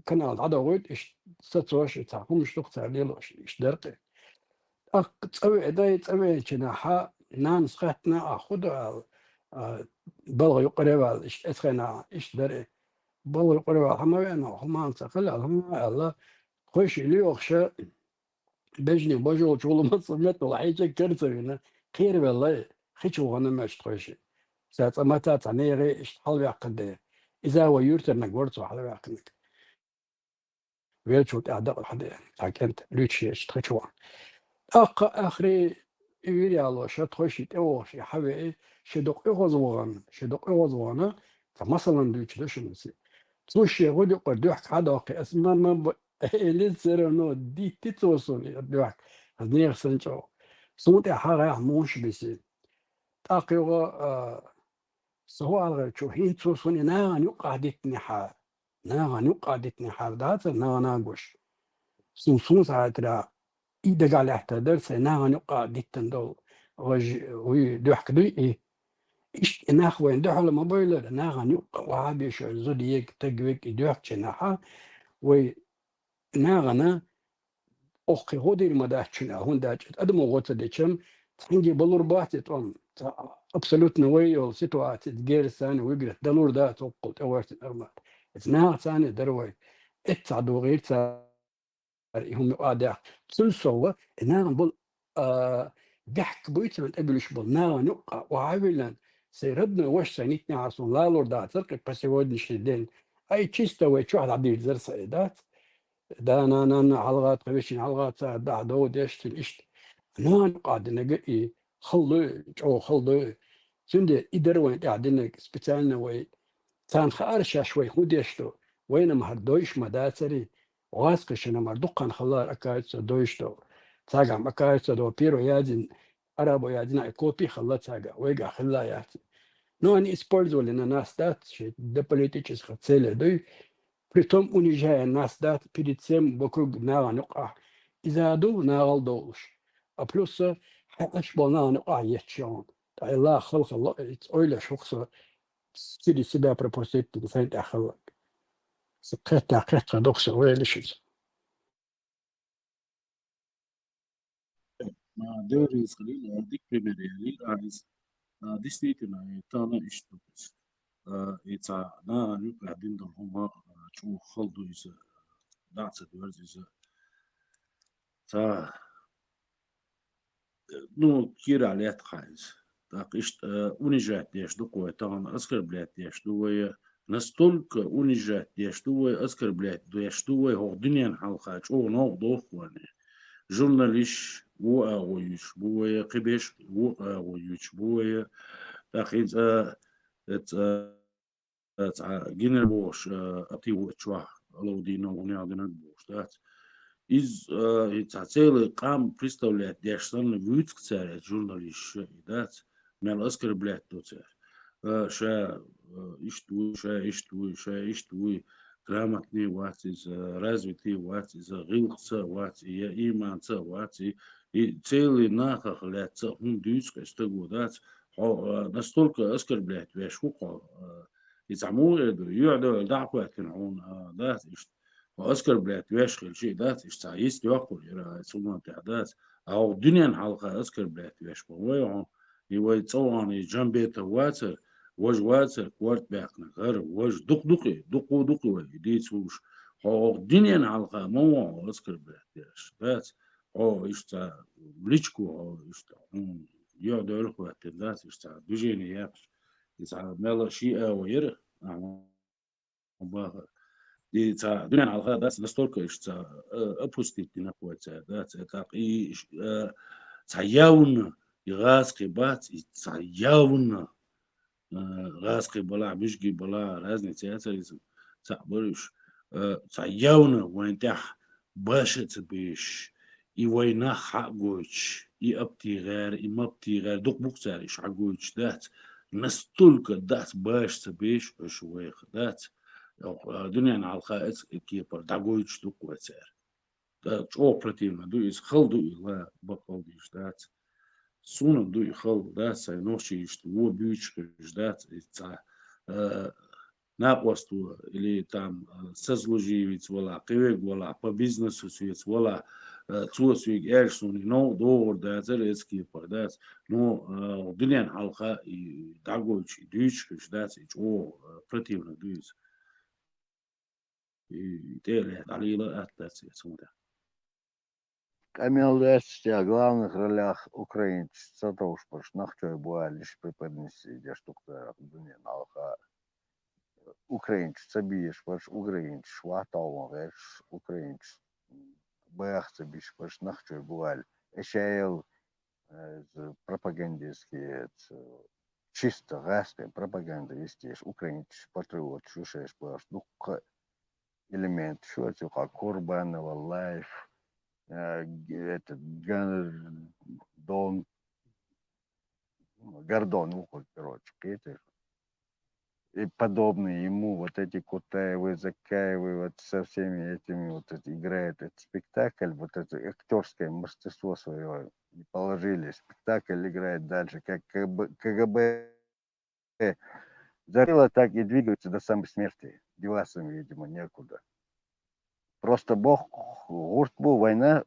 канал дӀадогӀуьйту, иштта сацош, цхьа хӀумаш ду-кх цара лелош, иштта дара-кх. ТӀаккха цӀа веа дай, цӀа веанчу нахьа, нанас хаьттина, ахь хӀун до аьлла, а, балха юкъара ваьлла, иштта эцхена, иштта дара и. Балха юкъара ваьлла, хьан ма веана, хӀуманца хила аьлла, хӀума аьлла, тхойши лоьхуша, бежнийн божолчу гӀуллама ца меттала хьийча кара ца вина, кхеравелла, хи чу вахана моьтту тхойши. Ша цӀа мата цхьа нехан иштта хьалаваьккхина де. Иза вай юьртарниг вара цо хьалаваьккхинарг. Веллачул тӀаьхьа дакъа хьаде, цхьа кӀант, луьйчу шен иштта хи чу вахана. ТӀаккха ахри и вир ялоша, тхойши тӀевогӀуш, и хьавеи, ши дукъ оьгӀаз вахана, ши дукъ оьгӀаз вахана, цхьа масалан дуьйцуш ду шуна аса. Цо шен гӀуди юкъара дуьхка хьадоккхи, аса ма, ма, Элица равно дитти цо суна и дуьхьа, хаза нехан санна чӀогӀа. Суна тӀе хьагӀехь мунш биси. ТӀаккха юха, а, сан хӀу алгӀайчу, хӀинца цо суна и нахана юккъахь диттинехьара. Нахана юккъахь диттинехьара дацара, нахана гуш. Суна, суна схьахетарехь, и дагахь лаьттар дара сайн нахана юккъахь диттина долу важа, вуй, дуьхка дуй и. Иштта и нах вайна дуьхьал ма бовлура, нахана юккъа охьа а беш, зуда ега, таг вега и доьхкучу нахьа, вай нахана, охкхи гӀо дийр ма дац шуна, хӀунда аьлча адамо гӀо ца дечам, цхьаьнгге балур бац и тӀом, цхьа абсолютно вай йолу ситуаци, герзацани, вуьграт далур дац, оккхул тӀе варсина армат. Иза наха царна дара вай. Эццахь дугӀийра цара и хӀума юкъа а даьхна. Цул сов, и нахана болу, а, бехк буй царна тӀебуьлуш болу, нахана юккъа охьа а виллина, сайн родной ваша сайн нитнехьа суна лалур дацара кхин по сегодняшний день. Ай, чисто вай чохь дӀадирзара сан и дац. Да-нана хьалха, тхан вешина хьалха цара дахьа дов деш цуьнан иштта. Нахана юкъа динарг и хала ду, чӀогӀа хала ду. Цундела и дара вайна тӀехь динарг специально вай. Царна хаьара шаьш вай хӀун деш ду, вайна-м хӀара дойуш ма дацари. ГӀазкхашна-м хӀара дуккха хан хилла, оказывается, дойуш ду. Цаьргахь-м, оказывается, до первой язйина, арабо язйина и копи хилла цаьргахь, вайгахь хилла яц. Но они использовали на нас, да, шайн для политических целей дуй. Притом унижая нас, да, перед всем вокруг нахана юкъахь. Иза ду нахала довлуш. А плюс, хьан аш болу нахана юкъахь етташ йогӀун. Ткъа и ла хала хилла, и ойла аш хӀокху со через себя пропустить дина сайн тӀехь хилла. Со кхетта, кхетта доккхуш вай лиш иза. А, Деврис хилийла, а, дика пример ялийла, а, иза, а, действительно, и тахана иштта ду иза. А, и цхьа нахана юкъахь дина долу хӀума, а, чӀогӀа хала ду иза. дӀа а ца доьрза иза. Ца, ну, кийрахь лаьтта хьа иза. ТӀаккха иштта унижать деш ду-кх вай, тахана оскорблять деш ду вай, настолько унижать деш ду вай, оскорблять деш ду вай, хӀокху дуьненна хьалха чӀогӀа новкъа доху вайна. Журналисташ вон агӀо юьйцуш бу вай, кхиберш вон агӀо юьйцуш бу вай. ТӀаккха хӀинца, хӀинца, цхьа гинар бохуш, апти ву чохь, Алавдинов гӀунех динарг бохуш дац. Иза, э, и цхьа целый къам представлять деш санна вуьйцу-кх цара, эцу журналисташа, и дац, мел оскорблять до цара. Э, ша, э, иштта вуй, ша иштта вуй, ша иштта вуй, грамотный вац иза, развитый вац иза, гӀиллакхца вац и, я иманца вац и, и целый нахах лаьцна хӀума дуьйцу-кх и стаго, дац, хьо, э, настолько оскорблять веш ву-кх хьо, э, и цхьа муха эр ду, юьхь-дуьхьал дӀа а хӀоьттина хьуна, а, дац иштта. Хьо оскорблять веш хилча, и дац иштта цхьа йист йоккхур яра, а, цу хӀуманна тӀехь дац. А хӀокху дуьненна хьалха оскорблять веш бан вай хьо, и вай цӀа вахана, и Джамбетов вацара, важа вацара, корта баьккхинарг, хӀара, важа, дукха ду-кх и, дукха ду-кх и вай, и дийца хууш. Хьо хӀокху дуьненна хьалха ма вон хьо оскорблять деш, дац. Хьо иштта цхьа личко, хьо иштта, хьуна юьхь-дуьхьал хӀоьттина, дац, иштта цхьа движение яьккхича, и цхьа мел ши агӀо яра, ахьа бахар. И цхьа дуьненна хьалха дац настолько иштта цхьа, э, опустить дина-кх вай цара, дац, э, тӀаккха и, э, цхьа явно и гӀазкхи бац, и цхьа явно, э, гӀазкхи балахь, муьжги балахь, разница яцара иза, цхьаъ бара уьш, э, цхьа явно вайн тӀехь баша а ца беш, и вай нах хьа а гойтуш, и апти гӀер, и мапти гӀер, дукха бу-кх цара и хьагойтуш, дац, настолько дац баша ца беш уьш вайх, дац. Дуьненна хьалха эцу кепара дӀагойтуш ду-кх вай цара. ТӀа чӀогӀа противно ду иза, хала ду и ла бакъалла дийш дац. Суна ду и хала, дац, сайн нохчий иштта вон буьйцуш хилча, дац, и цхьа, э, накъосто или там, э, сослуживец валахь, кхин верг валахь, по бизнесу соьца валахь, э, цо соьга аьлча суна и новкъа догӀур дацара эцу кепара, дац. Ну, э, дуьненна хьалха и дӀагойтуш, и дуьйцуш хилча, дац, и чӀогӀа, э, противно ду иза. И тӀе а лаьцна дӀалийла а атта дац эцу хӀуманна тӀехь. Къамел дац, цигахь главных ролях украинцаш ца товш барш нохчой бу аьлла, иштта преподнести деш ду-кх цара дуьненна хьалха. Украинцаш ца безаш барш, украинцаш вахталгӀун гӀерташ, украинцаш баха ца безаш барш нохчой бу аьлла. Эшаел, э, пропагандистский, э, чисто гӀазкхийн пропаганда вести еш, украинцаш патриоташ ю шаьш бохуш дуккха элементаш ю, цу юкъа Курбанова, Лайф, э, г-, этот, Ган-, Дон, Гордон ву-кх, короче, кхеташ. И подобные ему, вот эти Кутаевы, Закаевы, вот со всеми этими вот это играет этот спектакль, вот это актёрское мастерство своё и положили. Спектакль играет дальше, как КГБ, КГБ зарыло, так и двигаются до самой смерти. Деваться им, видимо, некуда. Просто боху гӀурт бу вайна,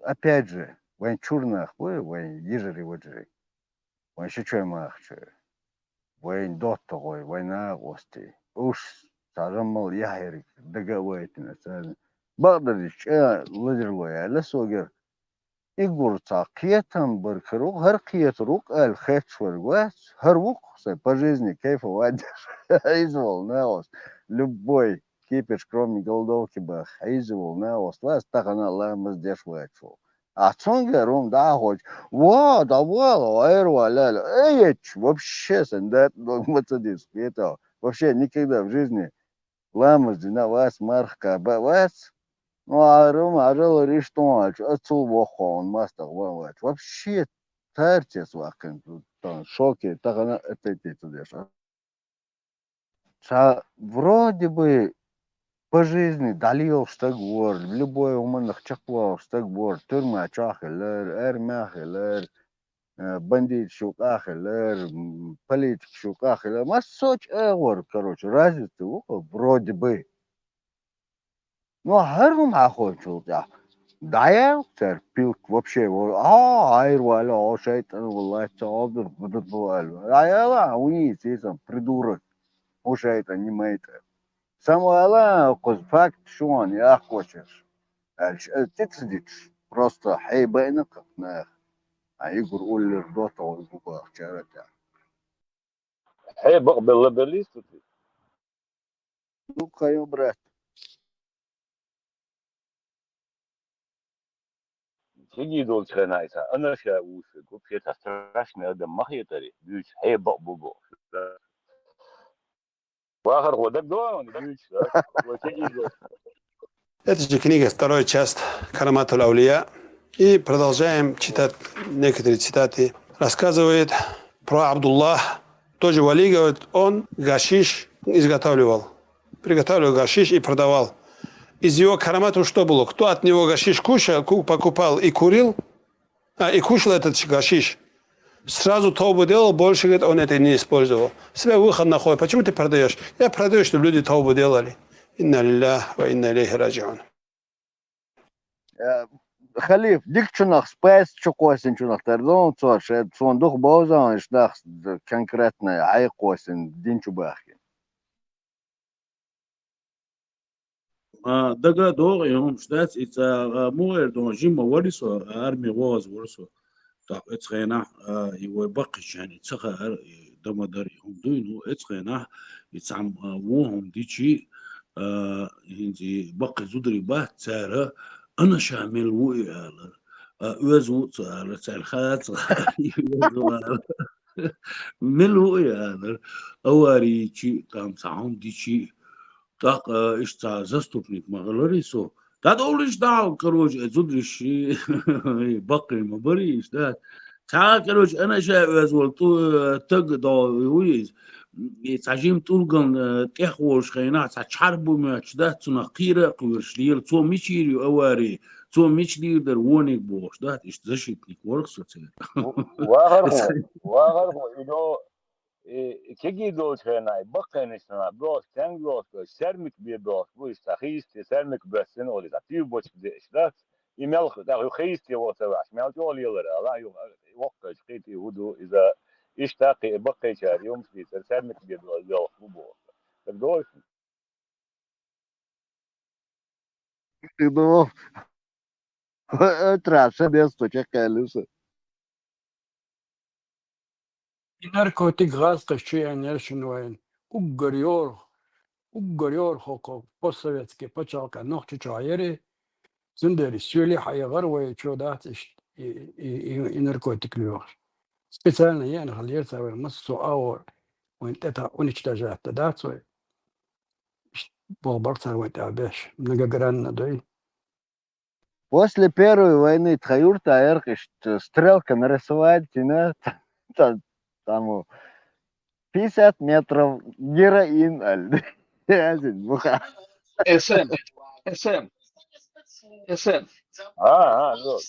опять же, вайн чуьра нах бу, вайн йижарий-вежарий. Вайн шичой махачой. Вайн доттагӀой, вайн накъостий. Уьш цхьа жаммал яхьериг дага а вайтина царна. Бакъдерг чӀа лазарло яьлла согара. И гур цхьа кхетам бар кара ву-кх, хӀара кхетар ву-кх аьлла хетташ верг вац, хӀара ву-кх сайн по жизни кайфовать деш хьийза волу накъост. Любой кипиш, кроме голодовки баха, хьийза волу накъост вац, тахана а ламаз деш вац ву. А цуьнгара хӀума дӀа а хоьттуш, ва, дӀавала, айра вала аьлла, ай, эчча, вообще сайн датӀа дог ма ца дису кхетам. Вообще никогда в жизни ламаз дина а вац, марха кхаба а вац. Ну, Ӏарам, Ӏаралар иштта ван аьлча, ацул воккхо хьуна мастагӀа ван вац. Вообще тарцец ваккхина, тан шоке, тахана а тайти ца деш. Ша вроде бы по жизни дӀалелаш стаг вора, любой хӀуманах чекхвалаш стаг вора, тюрьма чохь хилар, армехь хилар, э, бандиташ юкъа хилар, м, политикаш юкъа хилар, массо а чӀагӀвар, короче, разница ву, вроде бы. Ну, хӀара хӀума хьахочул тӀехь дӀаяьлла цара пилк вообще, а, айра вала, о, шайтӀан, валлахӀи, ца Ӏобур, бу-ду-ду аьлла. ДӀаяьлла, хьуна сийсам, придурок, хьо шайтӀан, нимайтӀа. Самвала кхуза факт шуна яхкочуш. Аьлча, ас тӀе ца диташ, просто хье баьӀна кхакхнаха. А игур уллер дотагӀур бу бахчара тӀехь. Хье бакъ белла беллий стути? Ну, хайо, брат. Кегий долчу хенахь и цхьа анаша вуьйш верг, вообще цхьа страшный адам ма хетарий, дуьйцуш хье бакъ бу бохуш. Вахархо, дагадогӀий, дуьйцуш, а? Вай кегий долчу. Это же книга, вторая часть, Караматуль Аулия. И продолжаем читать некоторые цитаты. Рассказывает про Абдуллах, тоже вали, говорит, он гашиш изготавливал. Приготавливал гашиш и продавал. Из его караматов что было? Кто от него гашиш кушал, ку-, покупал и курил, а, и кушал этот гашиш, сразу товбу делал, больше, говорит, он это не использовал. Себе выход находит. Почему ты продаешь? Я продаю, чтобы люди товбу делали. Инна лиллах ва инна илейхи раджиун. Э, халиф, дикачунах, спайс чу кхоьссинчунах тера ду цо, ше, суна дукха бовза, иштта нах конкретно хьайкхоьссина дин чу бахкина. А, дага догӀу, и хӀумаш дац, и ца, а, муха эр ду, жимма вари со, арми вогӀаз вара со. ТӀаккха оцу хенахь, а, и вай баккхийчарна и ца хаьара, и дама дара, и хӀума дуй, ну, оцу хенахь и цхьамма, а, вон хӀума дичи, а, хӀинца и баккхий зударий бац цара, анаша мел ву и алара. А, оьзу ву ца алара, цаьрга хаа ца хаьара, и оьзу ву алара. Мел ву и алара. Авари йичи, там цхьа хӀума дичи, тӀаккха, а, иштта цхьа заступник ма хилари со. ДӀадовлуш дӀа, короче, э, зударий, баккхий ма барий иштта. Цхьа, короче, анаша оьзу волу ту-, э, таг до ву иза. И цхьа жима тӀулган, э, тӀех волуш хенахь, цхьа чхьарбу моьттуш дац, цунах кхийра а кхоьруш лела. Цо мичийра ю авари, цо мича дийр дара вониг бохуш дац, иштта защитник вара со церан. Вахархо, вахархо, и до И, и кегий долчу хенахь, и баккхийнаш санна, бохуш, стенга бохуш, саьрмик бен бохуш бу, иза цхьа хийсте саьрмик боьссина олу, иза тиви бочка деъаш дац. И мелха, тӀаккха ю хийсте ваха ца ваьхьаш, мел чӀогӀа лелар ала, ю воккхачу кхетий хӀу ду, иза иштта кхин баккхийчара юмаш дийцар, саьрмик бен йолуш бу бохуш. Так дойш? Ну, это раз, шабец, то чекали. И наркотик гӀазкхаша чу яьннера шуна вайна. Уггар йора, уггар йора хӀокху постсоветский пачхьалкхан Нохчийчохь яри, цундела соьли хьаягӀара вай чо дац иштта и, и, и, и наркотик лоьхуш. Специально еана хилла яра цара вайна, массо а агӀор вайна тӀетаха уничтожать дан дац вай. Иштта боху бара цара вайна тӀехь беш, многогранно дуй. После Первой войны тхан юрта яра-кх иштта стрелка нарисовать дина, та-, та-, там, пятьдесят метров героин, аьлла. Язин, буха. С М. С М. С М. А, а, ну.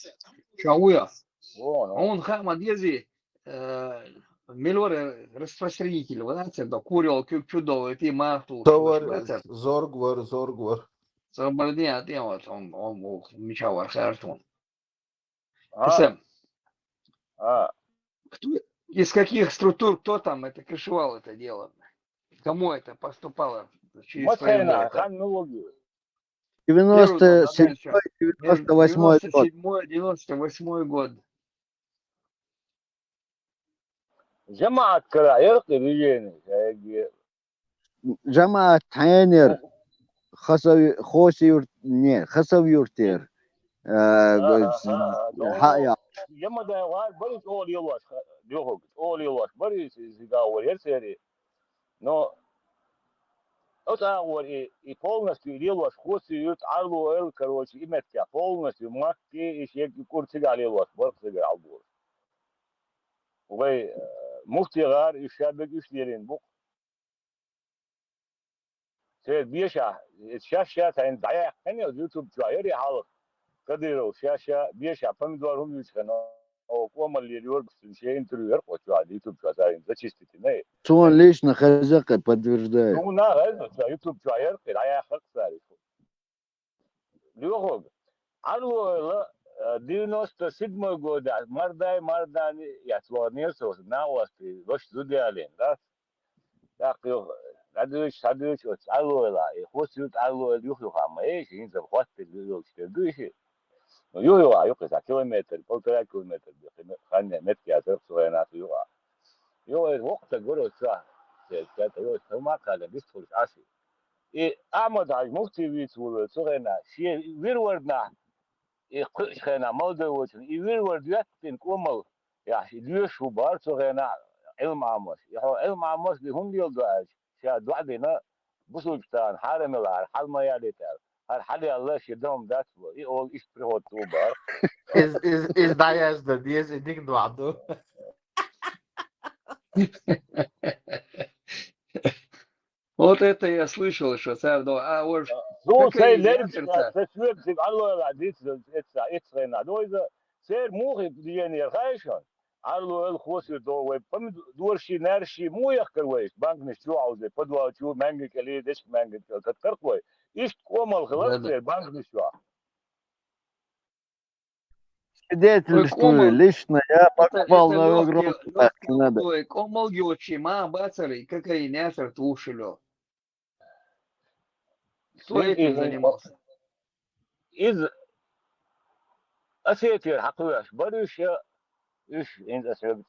Чавуя. Вон, вон. Он хама дези, э, мелора распространитель, вот это, да, курил, кю-, чудо, эти марту, Товар, вот это. Зоргвар, зоргвар. Сабарди, а ты вот, он, он, он, меча вархарт он. А. С М. А. Кто, из каких структур, кто там это крышевал это дело? Кому это поступало? Через Москва, ФСБ это? Хан Милуги. Первый год, да, девяносто седьмой, дальше. Девяносто восьмой год. Девяносто седьмой, девяносто восьмой год. ЖамаӀат кара, яркъи движение, шайги. ЖамаӀат хьенер, Хасав-, Хосиюрт-, не, Хасавюртер. Э, А, а, а, а, хьа-, ну, я. Ямадай вар, бари чӀогӀа лелош, ха-, духуг, чӀогӀа лелош, бари си-, сига вар, яр сери. Но оцу агӀор и, и полностью лелош, Хосиюрт, Ӏарлу эл, короче, и меттехь полностью Макки, и шег, и кӀур цигахь лелош, барх цигахь Ӏалбур. Вай, э, муфти гӀар, уьш шаберг уьш лелийна бу-кх. Церан бешахь, шаьш-шаьш цхьаьна дӀаяьккхина, оцу YouTube чохь яра и хьалха. Кадыров шаьш-ша бешахь помидор хӀума юьйцу хенахь, оха кӀомаллера йоргаш цуьнан шен интервью яра кху чохь, YouTube чохь цара зачиститина. Суна лично хеза кхин, подтверждаю. Суна хеза, цара YouTube чохь яра кхин, дӀаяьккхира цара иза. Лоьхург, Ӏарлойла, э, девяносто седьмой годехь Мардай, Мардани, яц ваханера со, накъостий, ваша зуда ялийна, да? ТӀаккха юха, Дуьйцу, схьадуьйцу оцу Ӏарлойла, и хӀусам Ӏарлойла юх-юха ма эши, хӀинца хоттуьйтуш йолуш дерг ду и шиъ. Ну, юх-юха, юха цхьа километр, полтора километр бехи, хан метка яцара цу хенахь юха. Юха воккха стаг вара оцу чохь, церан цаьрца, юха ма кхаьлла, дистхуьлуш Ӏаш. И Ахьмад-Хьаьжа муфти вийца волу цу хенахь, шен вирварнахь, и кхуьучу хенахь молодой волчун, и вирвар доьттина кӀомал, яхь, и доьшуш ву бара цу хенахь Ӏилма Ӏамош. И хьо Ӏилма Ӏамош де хӀунда леладо аьлча, ша доӀа дина, бусулба стагана хьарам елахьара, хьала ма ялийта аьлла. ХӀара хьалаелла, шен дом дац бо. И олу иштта приход тӀу бара. Из, из, из дӀаяздо деза, и дика доӀа ду. Вот это я слышал, что цара до-, а, уж Ну, какая цай лерг, императрица? Цай соьга цига Ӏаллойла дийца, эца, эца хенахь дойза, церан муха движение хаьий шуна? Ӏаллойла хосуьйту вай помидорши, наьрши, муха яхкара вай, банканаш чу Ӏовзий, подвал чу, маьнга кӀели, дечка маьнга кӀели, кхаткарх вай. Иштта кӀомал хилар Да, да. Церан банканаш чохь. Свидетельствую, Ой, кӀомал, лично я это, покупал это на лёгкий, огромный лёгкий, надо. Ой, кӀомал йочи, ма бацари, какая императрица тушилё. Кто этим занимался? Из Осетия хьакхоьхьуш бара уьш, я уьш, хӀинца аса вега,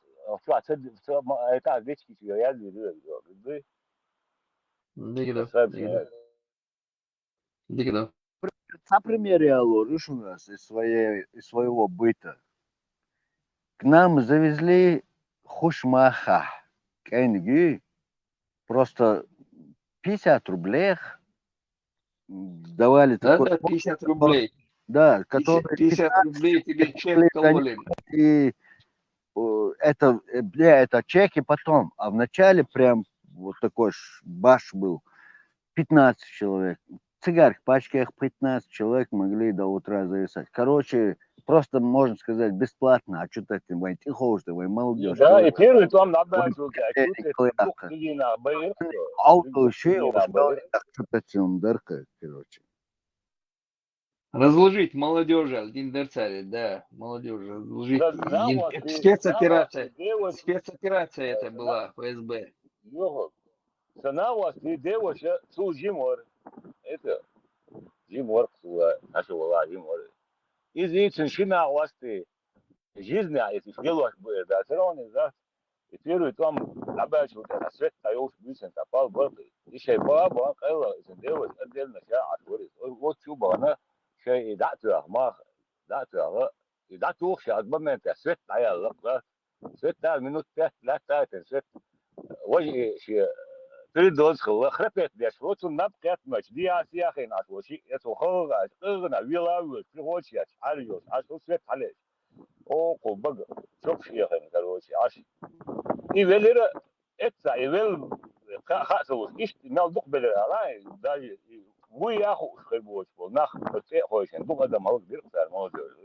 чохь ца, ца, ма, это, дечки чу я, я, я, я, я, я. Дика ду, Аса дика ду. Дика ду. Цхьа пример я лоруш у нас из своей, из своего быта. К нам завезли хушмаха кӀайниг, просто пятьдесят рублех давали Да, такой да, пятьдесят рублей. Да, который пятьдесят, пятьдесят рублей тебе чек кололи. И, э, это, э, бля, это чек и потом. А вначале прям вот такой ш-, баш был. Пятнадцать человек. Цигарки пачках пятнадцать человек могли до утра зависать. Короче, просто, можно сказать, бесплатно. А чё ты этим, вай, ты хочешь, ты, вай, молодёжь, Да, давай. И первый там надо Вай, чё ты, а чё ты, клык. Дух дигина, бай, Ау, дух ши, дигина, уж бай. Говорит, так что ты этим, дырка, короче. Разложить молодёжь, один дерцали, да, молодёжь разложить. Да, да, Ин-, вот, и спецоперация, да, вот, и девочки, спецоперация это да, была, да. Ф С Б. Йохо. Санна вац, и девочка, цул жимор. Это, жимор, цул, наша вала жимор. Иза ицун шина васти. Жизнь, а если дело будет, да, всё равно, да. И первый там, обязательно, вот это, свет, а я уж бюсен, а пал, был, и шей ба, ба, кайла, если дело, отдельно, я, а говорит, вот, вот, чё, ба, она, шей, и да, ты, ах, мах, да, ты, ах, и да, ты, ух, сейчас, момент, я, свет, а я, лак, да. Свет, да, минут пять, да, да, это, свет. Вай, э, ши, передоз хилла, храпеть деш, вот он наб кет мач, диас яхин аш, вот ши, это хога, кыгна, вила, вот, приходишь, аш, арьёс, аш, вот свет, халеш. О, кул бага, чоп шиехин, короче, аш. И велира, это, и вел, ха, ха, сулус, ишт, мел дук белира, ала, даже, и вуй яху, уж хай боч, бол, нах, вот, э, хойшин, дук адам, алг, бир, молодёжь.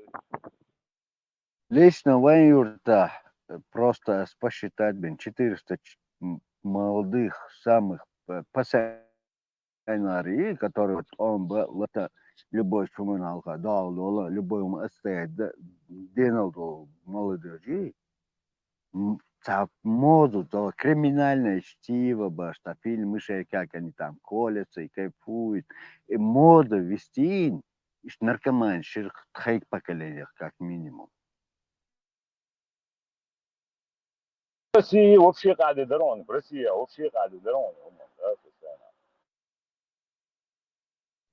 Лично вайн юрта, э, просто посчитать, блин, четыреста ч-, м, молодых, самых, э, по сценарию, которые вот он бы, вот, э, любой шуман алха, да, да, да, любой ум отстоять, да, денал до молодежи. М, ца моду, то криминальное чтиво, баш, та фильмы, шей, как они там колятся и кайфуют. И моду вести, иш наркоман, ширх тхайк поколениях, как минимум. Россия вообще къаьда дарон, Россия вообще къаьда дарон, да, совершенно.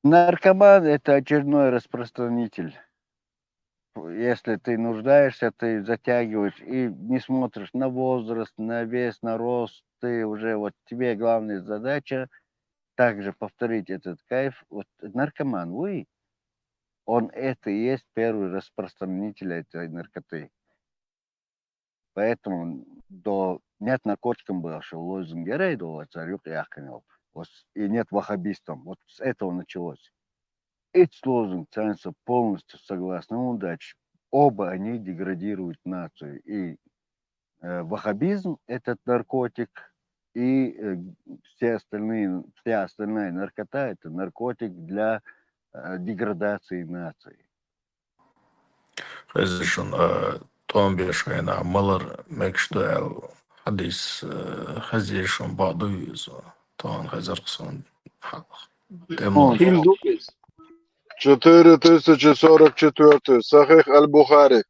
Наркоман — это очередной распространитель. Если ты нуждаешься, ты затягиваешь и не смотришь на возраст, на вес, на рост, ты уже, вот тебе главная задача также повторить этот кайф. Вот наркоман, вы, он это и есть первый распространитель этой наркоты. Поэтому до «нет наркотикам» был ещё лозунг Герейдова, царюк Яхинов. Вот, и «нет ваххабистам». Вот с этого началось. Эти лозунг, царинство полностью согласны. Он дальше. Оба они деградируют нацию. И, э, ваххабизм — этот наркотик, и, э, все остальные, вся остальная наркота — это наркотик для, э, деградации нации. Хезира шуна, э, тӀом беш хенахь малар мегаш ду аьлла хьадис, э, хезира шуна, бакъ дуй иза? тхона хезар-кх суна хьалха. Хм. Хин ду иза. Четыре тысячи сорок четвёртый. Сахих аль-Бухарик.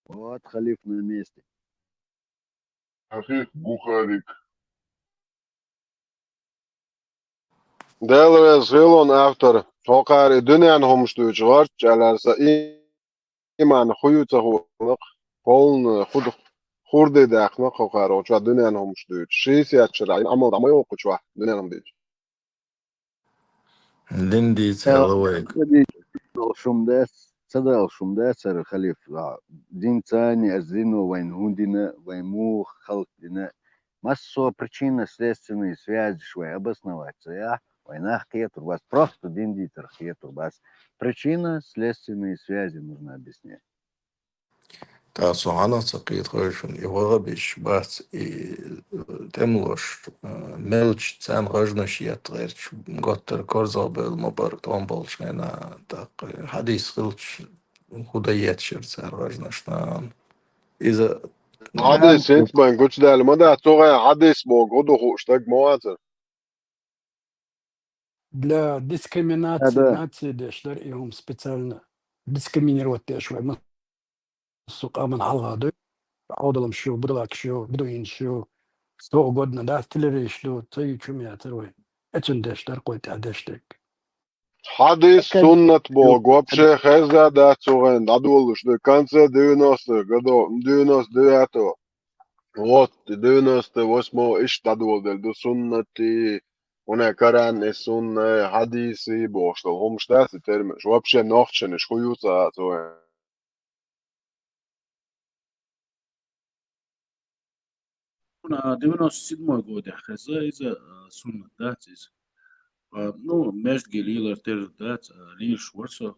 Вот халиф на месте. Сахих Бухарик. Дела веза хилон автор. ХӀокхара и дуьненан хӀумаш дуьйцуш гӀорч аьлларса, иман хуй ца хуунакх, полна худ хурде даьккхинакх хӀокхара, оцу чохь дуьненан хӀумаш дуьйцуш. Шийсет шарахь Ӏамал дӀа ма йоккху чохь дуьненан хӀума дийцуш. Дин дийца аьлла вайга. Ца дийца, шум дац, ца дала шум дац, хӀара халиф, а, динца а неаза дина вайна хӀун дина, вай муха халкъ дина. Массо а причинно-следственные связеш вай обосновать ца яхь, вай нах кхетар бац, просто дин дийцар кхетар бац. Причинно-следственные связи нужно объяснять. ТӀаккха со хьанах ца кхета хой шуна, и ваха беш бац, и, э, тӀемалош, э, мелча царна гӀажнаш етта гӀерташ, готтар корзагӀбевлла ма бара тӀом болчу хенахь, тӀаккха хьадис хилча, хӀун дан етташ яра цара гӀажнаш нахана. Иза Хьадис хӀинца бен гучудаьлла ма дац, цу гӀай хьадис боху хӀун ду хууш стаг ма вацара. Для дискриминации нации деш дара и хӀума специально. Дискриминировать деш вай массо а къаман хьалха дуй. Ӏодалам шу, будулакаш ю, бедуинаш ю, сох годна дац, тилариш ду, ца ю чум яцара вай. Эцун деш дара кхой тӀехь деш дерг. Хьадис, суннат боху, вообще хезна дац цу гӀайна дӀадолалуш ду. Конце девяностых годов, девяносто девятого. Вот, девяносто восьмого иштта дӀадоладелла ду суннати, уна Коран и сунна, хьадиси бохуш долу хӀумаш дац и терминаш. Вообще нохчанаш хӀун ю ца а цу гӀайна. Девяносто седьмой годехь хеза иза, а, суннат дац иза. А, ну, маьждиге лелар тера дац, а, лелаш вара со, а,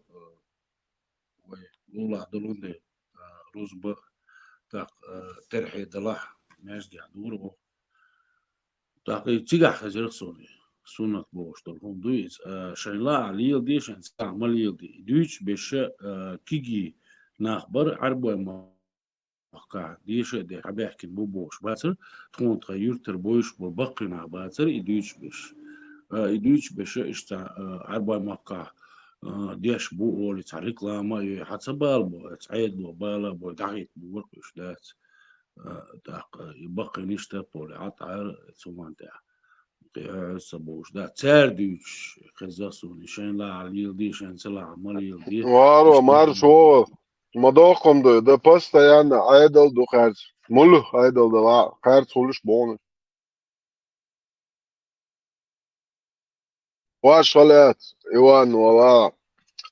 вай лулахь долун де, а, рузба, так, а, терхье далахь, маьждигехь дура ву. Так, и цигахь хезира суна, суннат бохуш долу хӀума дуй иза. А, шайн лаахь леладе, шайн цигахь ма леладе. И дуьйцуш беша, а, киги нах бара Ӏарбой ма- махкахь деша а де, хьабаьхкина бу бохуш бацара, тхуна тхан юьртара бойуш бу баккхий нах бацара и дуьйцуш беш. А, и дуьйцуш беша иштта, а, Ӏарбой махкахь, а, деш бу олий цхьа реклама а йой, хьан ца бала бо, оцу Ӏедало бала а бой, дӀахӀитта бу вара уьш дац. А, тӀаккха и баккхийна иштта а поле, Ӏа тӀара цу ван тӀехь. Кхин а ца бохуш дац. Цара дуьйцуш, хеза суна, шайн лаахь леладе, шайн ца лаахь ма леладе. Варо, марш вогӀу. Ма доккхун ду, да постоянно Ӏедал ду кхаьрца. Муьлха Ӏедал дала, кхаьрца хуьлуш боху. Ваш халац, Иван, вала,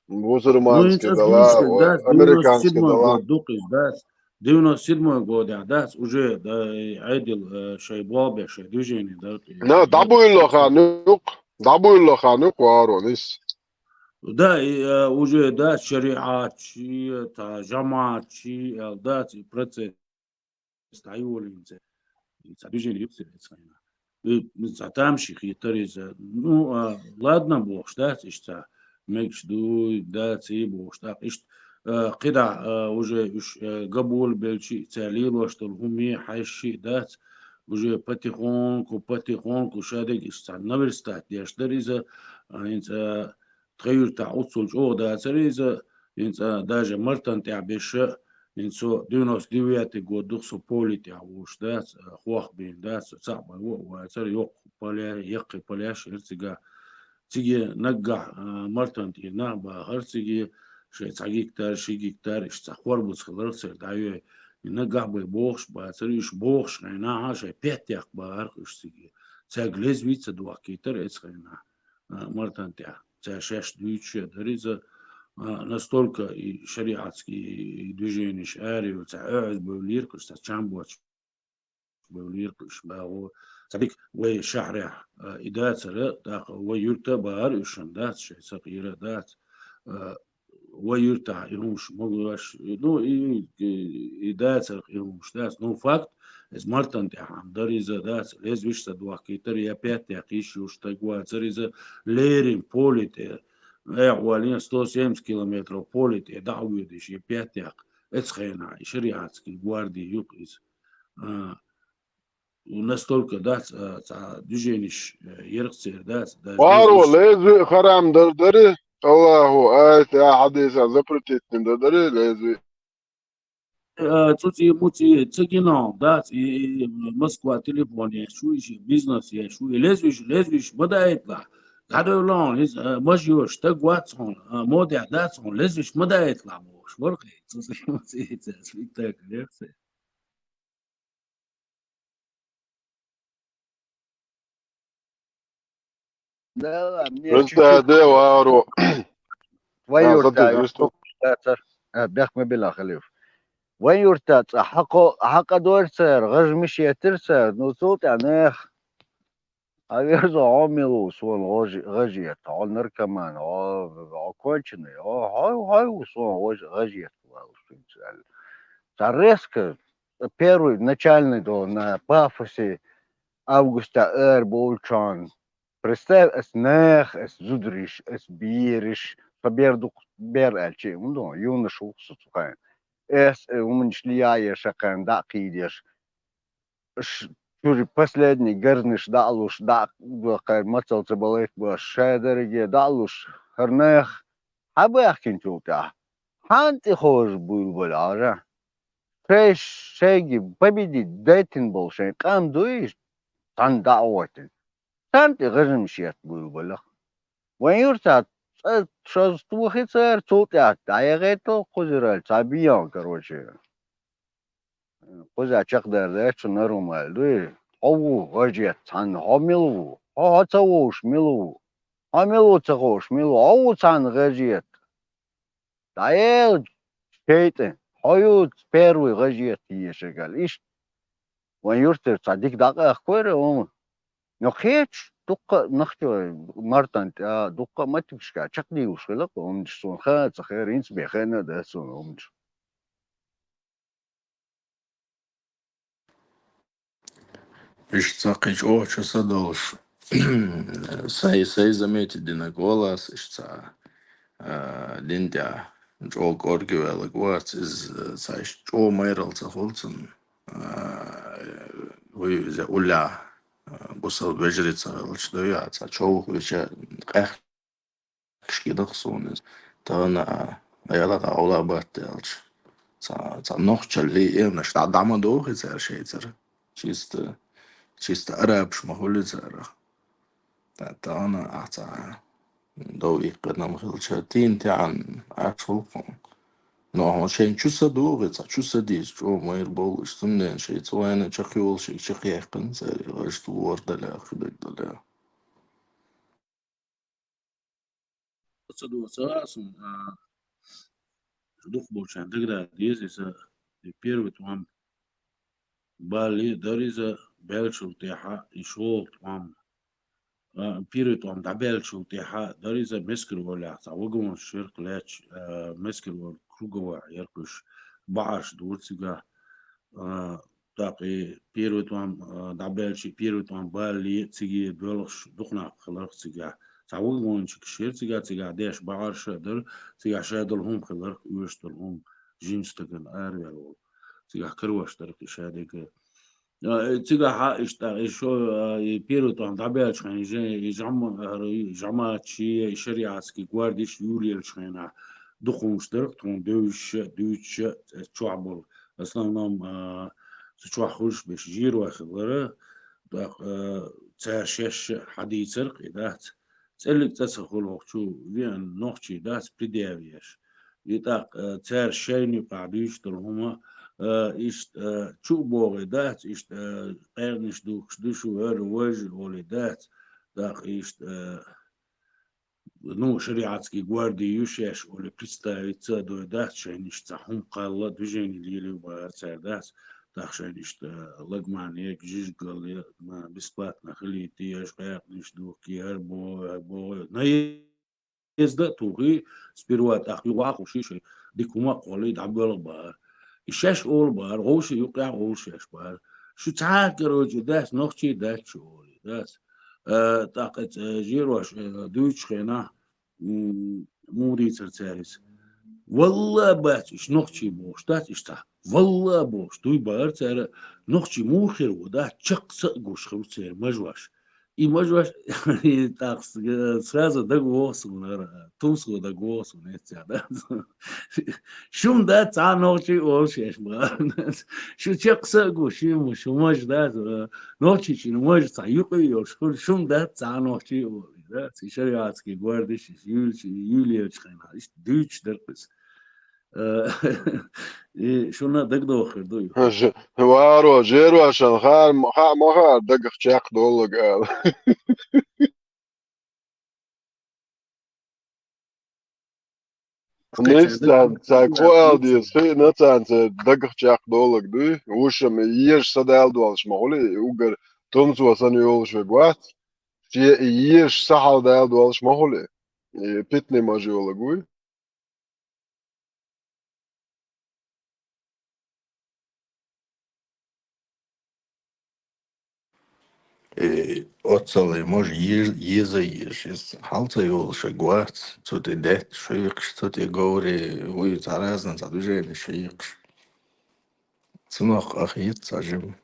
бусурманский дала, американский дала. Девяносто седьмой год ду-кх иза дац. Девяносто седьмой годехь дац, уже, да, и Ӏедал, э, шайн болх беш, шайн движение дара. На, дӀабуьйло хан юкъ, дӀабуьйло хан юкъ, варо, нис. Да, и, э, уже дац шариӀат чи, та жамаӀат чи, аьлла дац, и процесс дӀайолийна церан. И цхьа движение юкъ церан эцхайна. И цхьа тамашийна хетара иза. Ну, а, ладно бохуш дац иштта. Мегаш дуй, дац и бохуш. ТӀаккха иштта, а, кхидӀа, а, уже уьш, а, габула белчи, цара лелош долу хӀума хьаьжчи дац. Уже потихоньку, потихоньку шадерг иштта цхьа наверстать деш дара иза. А, хӀинца, а, тхан юьртахь оццул чӀогӀа дацара иза, хӀинца даже Мартан тӀехь беша, хӀинца со девяносто девятый год ду-кх со поле тӀехь волуш дац, а, хох бийна дац, цхьаъ бан вон а вацара, йоккха поля, яккхий поляш яра цигахь. Циге наггахь, а, Мартан тӀера нах бахара циге, шайн цхьа гектар, ши гектар, иштта цхьа хорбуц хиларх церан дӀайой. И наггахь бай бохуш бацара, уьш бохуш хенахь, шайн петтех бахарх уьш циге. Цаьрга лезвий ца дохкийтара эцхайна. А, Мартан тӀехь. Цара шаьш дуьйцуш а дара иза, а, настолько и шариатский и движениш аравелла, цхьа оьгӀаз бевллера-кх уьш, цхьа чам боцуш бевллера-кх уьш, багӀо. Цхьа дика вай шахьарехь, а, и дацара, тӀаккха вай юьрта а бахара уьш, шайн дац, шайн сакъера а дац. А, вай юьртахь и хӀумаш могуш, ну, и, и, и дацара-кх и хӀумаш дац. Ну, факт, иза Мартан тӀехь хьан дара иза дац, лезвиш ца дохкийтара, я петтех йиш йолуш стаг вацара иза, леррина поле тӀе, э, вален сто семьдесят километров поле тӀе дӀа а воьдуш, я петтех, эцхайна, и шариатский гварди ю-кх иза. А, у настолько, да, ц-, а, ца движениш, э, ерх цер, да, ц-, да, Варо, лезвеш. Лезви харам дар дари. Аллаху, аят, а, хадиса запретить дар дари, Лезви. Э, цуци, муци, ца гинал, да, ц-, и, и, Москва телефон еш, шу иш, бизнес еш, шу и лезвеш, лезвеш, ма даитла. Гадой лон, из, э, мажиош, та гуацон, э, модя дацон, лезвеш, ма даитла, мош, ворхи, цуци, муци, ца, спектакль, лекция. Да, мне Просто чуть-чуть да, Варо. твою Да, рта, задумайся, я что только что это, э, бяхма била халиф. Ван юрта ца хакъо, хакъа дор цар, гъаж мишетир цар, ну цул тя нех. А верзо о милу сон гъаж, гъажет, о наркоман, о, о конченый, о, хай, хай у сон гъаж, гъажет вал сунцал. Ца резко, первый начальный до на пафосе августа эр болчан. Представь, эс нех, эс зудриш, эс бириш, со бер дук, бер элчи, ну, юнош ухсу цухайн. Эс, э, умниш лия ешакан, да, кидеш. Ш-, чури последний гарниш, да, луш, да, кай мацал ца балайт ба, шай дариге, да, луш, хар нех, хабах кин чултя. Ханти хож буйл бал, ара. Шей, шейги победить дайтин бол, шей, кам дуиш, тан да отин. Тан ти гъажмишет буйл балах. Ван юрта, э, шоз тухи цар, цул тя, да, я гайто, кузирал, ца бион, короче. Кузя чакъ дар да, чу нарумал, дуй. Хо ву, гъажет, цан, хо мил ву. Хо, хо ца вуш, мил ву. Хо мил ву ца хош, мил ву. Хо ву цан гъажет. Даел шейтан. Хо ю первый гъажет ешагал. Иш. Ван юртер ца дик дакъа ахкойра, он. Но хеч, дукка нахчо, мартан, а, дукка матюшка, чакъ диуш хилак, он сон ха, ца хер, инц бе хена, да, сон, он. Иш ца кхич о часа долуш. Сай, сай заметить динаг валас, иш ца, а, динтя чӀо кӀорги велаг вац, из, а, ца иш чӀо майрал ца хулцун. А, вуй визе уля, а, бусал вежрица велч дойа, ца чӀо вухвича къех кишкидах суна. Тана, а, яла да ула бат делч. Ца, ца нохчалли, эмнаш да дама дохи цар шейцар. Чисто, чисто арабш ма хули царах. Та, тана, а, ца, дов иккъе нам хилча, тин тян, а, чулкъун. Но он шейн чуса дохи, ца, чуса дис, чӀо майр болуш, суннен шейц вайна чакъ юлши, чакъ яхкъин цари, гъаш тулор даля, хибек даля. Ца ду ца сун, а, дух болчан дагра дезиса, и первый тӀом бали дариза белчул тӀехьа, и шол тӀом. А, первый тӀом дӀабелчул тӀехьа дариза мескир волях, ца вагон шерх леч, а, мескир вол круговой яркуш бааш дурцига, а, тӀаккха и первый тӀом, а, дӀабелчи, первый тӀом бали, циги доьлхуш духнакх хиларх цига. Ца вуй вончик шер цига, цига деш баӀар ша дар, цига ша дал хӀум хиларх, уьш дал хӀум, жин стаган арвел вол. Цига карваш дарх и ша дега. А, цига хьа иштта, и шо, а, и первый тӀом дӀабелчхьайн, и жа-, и жама-, а, и жамаат шия, и шариатский гвардиш юлелчхьайна. Духумш дарх, тхун девиш, дуьйч, чохь бол. В основном, а, цу чохь хуьлуш беш жирой хилара, тӀаккха, а, цара шаьш хьадийцарх и дац. ЦӀеллиг цӀа ца хуьлу хӀокху чу веана нохчий дац предъявеш. И тӀаккха, а, цара шайна юкъахь дуьйцуш долу хӀума, а, иштта, а, чу а богӀий дац, иштта, а, къаьркъанаш духкуш ду шу, хӀара важа олий дац, тӀаккха иштта, а, ну, шариатский гвардия ю шаьш олий представиться а дой дац, шайна иштта цхьа хӀума кхалла, движение лелий бахьара цара дац, тӀаккха шайна иштта лагман е, жижигал е, ма, бесплатно хилийта, еш къаьркъанаш духкий, хӀара богӀий, хӀара богӀий. Наезда а тухий, сперва тӀаккха юха а хуший шайн, дика хӀума а кхоллий, дӀабоьлху бахьара. И шаьш олу бахьара, вовшийн юкъехь а волуш шаьш бахьара. Шу цхьа а, короче, дац, нохчий дац шу олий, дац. Э, тӀаккха цӀа жирош, э, дуьйцучу хенахь, м, муха дийцара цара иза? Валла бац, уьш нохчий бохуш дац, иштта. Валла бохуш, дуй бара цара, нохчий муха хир ву, дац, чаккха са а гуш хир ву церан мажош. И мажош, и тӀаккха с-, сразу дагавогӀу суна, ара, тумсо дагавогӀу суна, эццехь, да? Шуна дац цхьа а нохчий олуш еш ма. Шу чаккха са а гуш, шу ма, шу мажа дац, а, нохчий чӀуьнан мажа цхьа юкъа а йолуш хуьлу, шуна дац цхьа а нохчий олуш, да? Цхьа шариатский гордаш, юьлча, юьллерчу хенахь, иштта дуьйцуш дара иза. Э, и шуна дагадогӀур ду ю. Ж-, варо, жерошан хаар м-, хаа ма хаар дагах чекхдоллаг ала. Нисса, цхьа кху ала деза, хиъна царна церан дагах чекхдоллаг дуй, вушам езаш са дала долуш ма хуьлу, и уггар тумсо санна йолуш верг вац, шен и езаш са хьала дала долуш ма хуьлу, и питане мажа йоллаг вуй. Э, оццалла мажа ез-, еза езаш, иза хьал ца йолуш вац, цу тӀе детта шуьйкхаш, цу тӀе говре, вуй цхьа разна цхьа движение шуьйкхаш. Цунах къахета цхьа жима.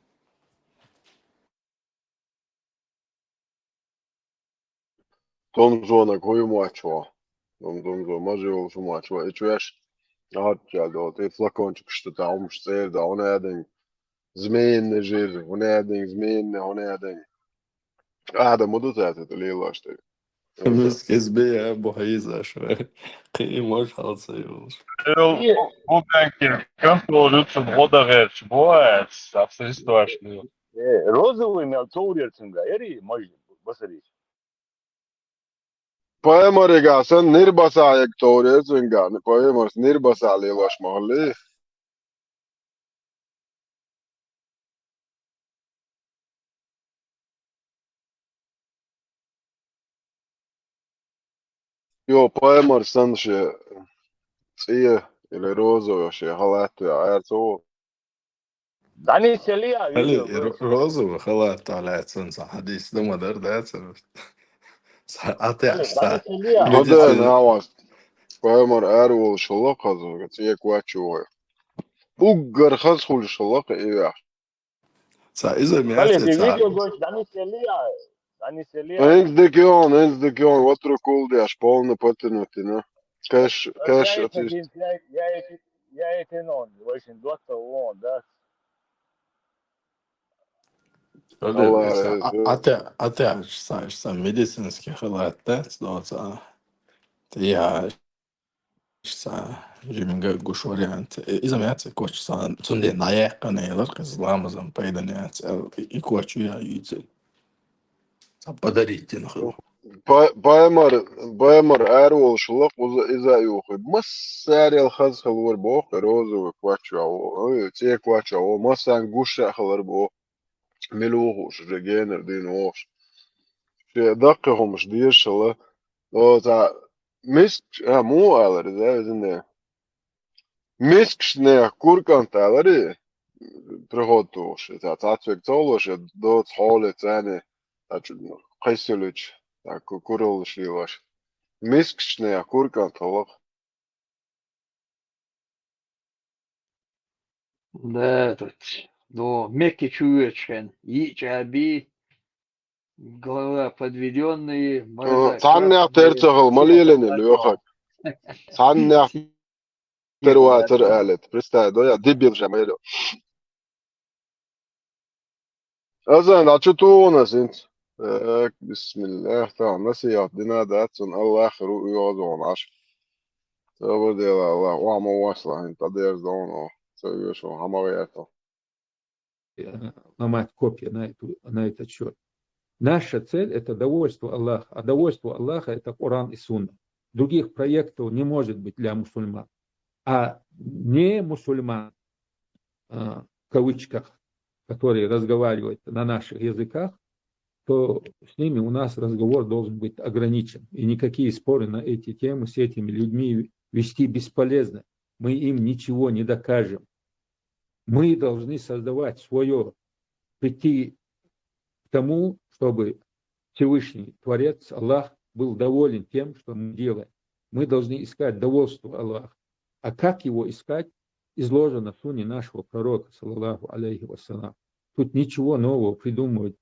Тумсонаг хӀу ю моьттуш ву? Тум-, тумсо мажа йолуш хӀу моьттуш ву? И чу веш, хӀоттача долу, тӀе флакончикаш ду, цхьа хӀумаш цӀера ду, хӀунда аьлла, змеинный жир, хӀунда аьлла, змеинный, хӀунда аьлла. Адам ма ду цаьрца тӀе лелош тӀе. Мискис беа бу хьийзаш вай. Кхин можа хьал ца йолуш. Бу баьнкин контроль ю цу гӀо дан гӀерташ бу ас, обстоятельстваш ду. Э, розовый мел товр яра цуьнга, яри, мажа, басари. Пайхамарига сан нир басахь яга товр яра цуьнга, пайхамарс нир басахь лелош ма хилли. Йо, пайхамар санна шен цӀе или розовый шен халат а яьхьира цо. Данис Элия, Али, видео ро-, розовый халат а лаьцна цхьа хьадис ду ма дара, да, цара? Цхьа, а, тӀе, Али, аса, Данис Элия. Ма да, медицина. Нагахь пайхамар ара волуш хилла хаза, цӀе кочу вай. Уггар хаза хуьлуш хилла кхин и ваьхьа. Ца иза Халид, мягкий, и ца. Видео гойту, Данис Элия, Данис Элия. Эндза дика йогӀун, эндза дика йогӀун, ватру кул деш, полно потянуть, ну. Кэш, кэш, я это, я это, я это, ну, очень доста, он, да. Халид, Алла, иза, э, а, э. Атя, атя, ша, ша медицинский халат, да, цо ца. Я Ша жимга гуш вариант. Э, иза меца кочу сан, цундела дӀаяьккхина елар, кхин ламазан пайдан яц, э, и кочу я юьйцу. Ца подарить дина хила. Па-, Паймар, Паймар ара волуш хила, кхуза иза а юху. Массарел хаза хилар боху, розовый кочу а во, ой, цӀе кочу а во, массарна гуш а хилар боху. Мила ву хууш, уже генара дийна вохуш. Шен даккхий хӀумаш дезаш хила. О, ца, мискаш, а, муха алар иза, иза. Мискаш нехан кура кӀант алари, приход тухуш. Ца, цхьацца вега ца волуш, я доцу хьоле царна, ца, чу, кхайсалуьйтуш, ца, ку-, кураллаш лелош. Мискаш нехан кура кӀант хилла. Да, этот, ну, Мекки чуьйечхен, йиъ чӀаби, глаза подведённые, э, мордаш цхьаннех красная, терца хила, ма лелина, Лёха. Цхьаннех тера вацара алет. Представь, да, я дебил же, ма ело. Азан, а чу тухуна синц? Так, бисмиллах, та, насихат дина дац, цун Аллах ру йозон аш. Собар дела Аллах, ва ма васла, хин, та дерз дон, о, ца вешо, хама герто. Э, ломать копья на эту, на этот счёт. Наша цель — это довольство Аллаха, а довольство Аллаха — это Коран и Сунна. Других проектов не может быть для мусульман. А не мусульман, а, в кавычках, которые разговаривают на наших языках, то с ними у нас разговор должен быть ограничен. И никакие споры на эти темы с этими людьми вести бесполезно. Мы им ничего не докажем. Мы должны создавать своё, прийти к тому, чтобы Всевышний Творец, Аллах, был доволен тем, что мы делаем. Мы должны искать довольство Аллаха. А как его искать, изложено в сунне нашего пророка, саллаллаху алейхи вассалям. Тут ничего нового придумывать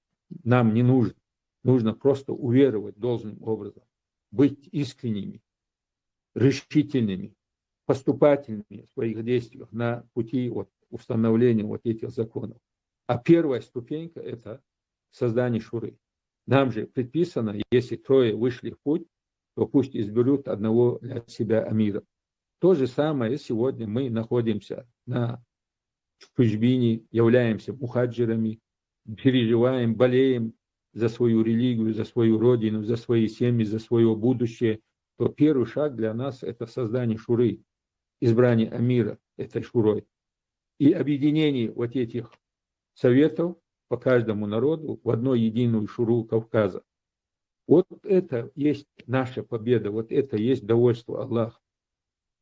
нам не нужно. Нужно просто уверовать должным образом, быть искренними, решительными, поступательными в своих действиях на пути вот установления вот этих законов. А первая ступенька — это создание шуры. Нам же предписано, если трое вышли в путь, то пусть изберут одного для себя амира. То же самое сегодня мы находимся на чужбине, являемся мухаджирами, переживаем, болеем за свою религию, за свою родину, за свои семьи, за свое будущее, то первый шаг для нас — это создание шуры, избрание амира этой шурой и объединение вот этих советов по каждому народу в одну единую шуру Кавказа. Вот это есть наша победа, вот это есть довольство Аллаха.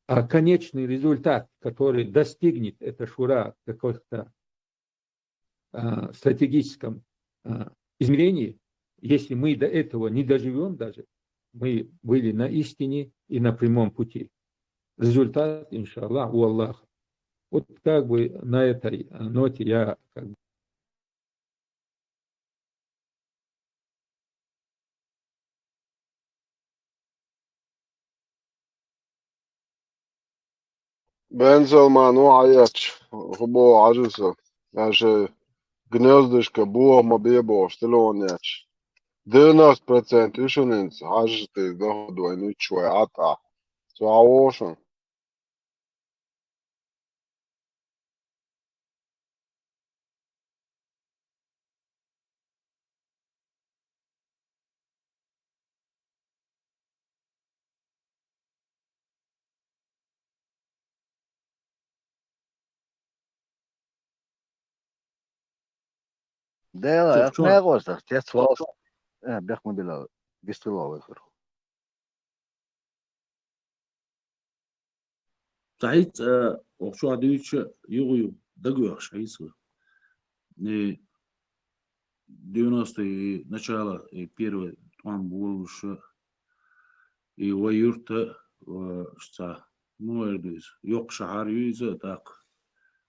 А конечный результат, который достигнет эта шура в каких-то а, стратегическом а, измерении, если мы до этого не доживем даже, мы были на истине и на прямом пути. Результат, иншаллах, у Аллаха. Вот как бы на этой а, ноте я как бы Бензалман у Ӏаьхьа, хӀу боху Ӏажуса, аша гнёздышко боху ма бе бохуш, телефон еш. Девяносто процентов ишунинца хьажа тӀе доходой нуьташ вай Ӏа тӀа. Цу Ӏа вошун. Дела, Чё, эх, чё? Не гӀоза, тец вал. Э, бехк ма билла, гистила вай хир. Ца хьийца, э, охчохь дуьйцуша югӀу ю, дагавехаш хьийца. И девяностые начало, и первый тӀом болуша, и вай юрта, э, ца, ну, эр ду иза, йоккха шахьар ю иза, тӀаккха.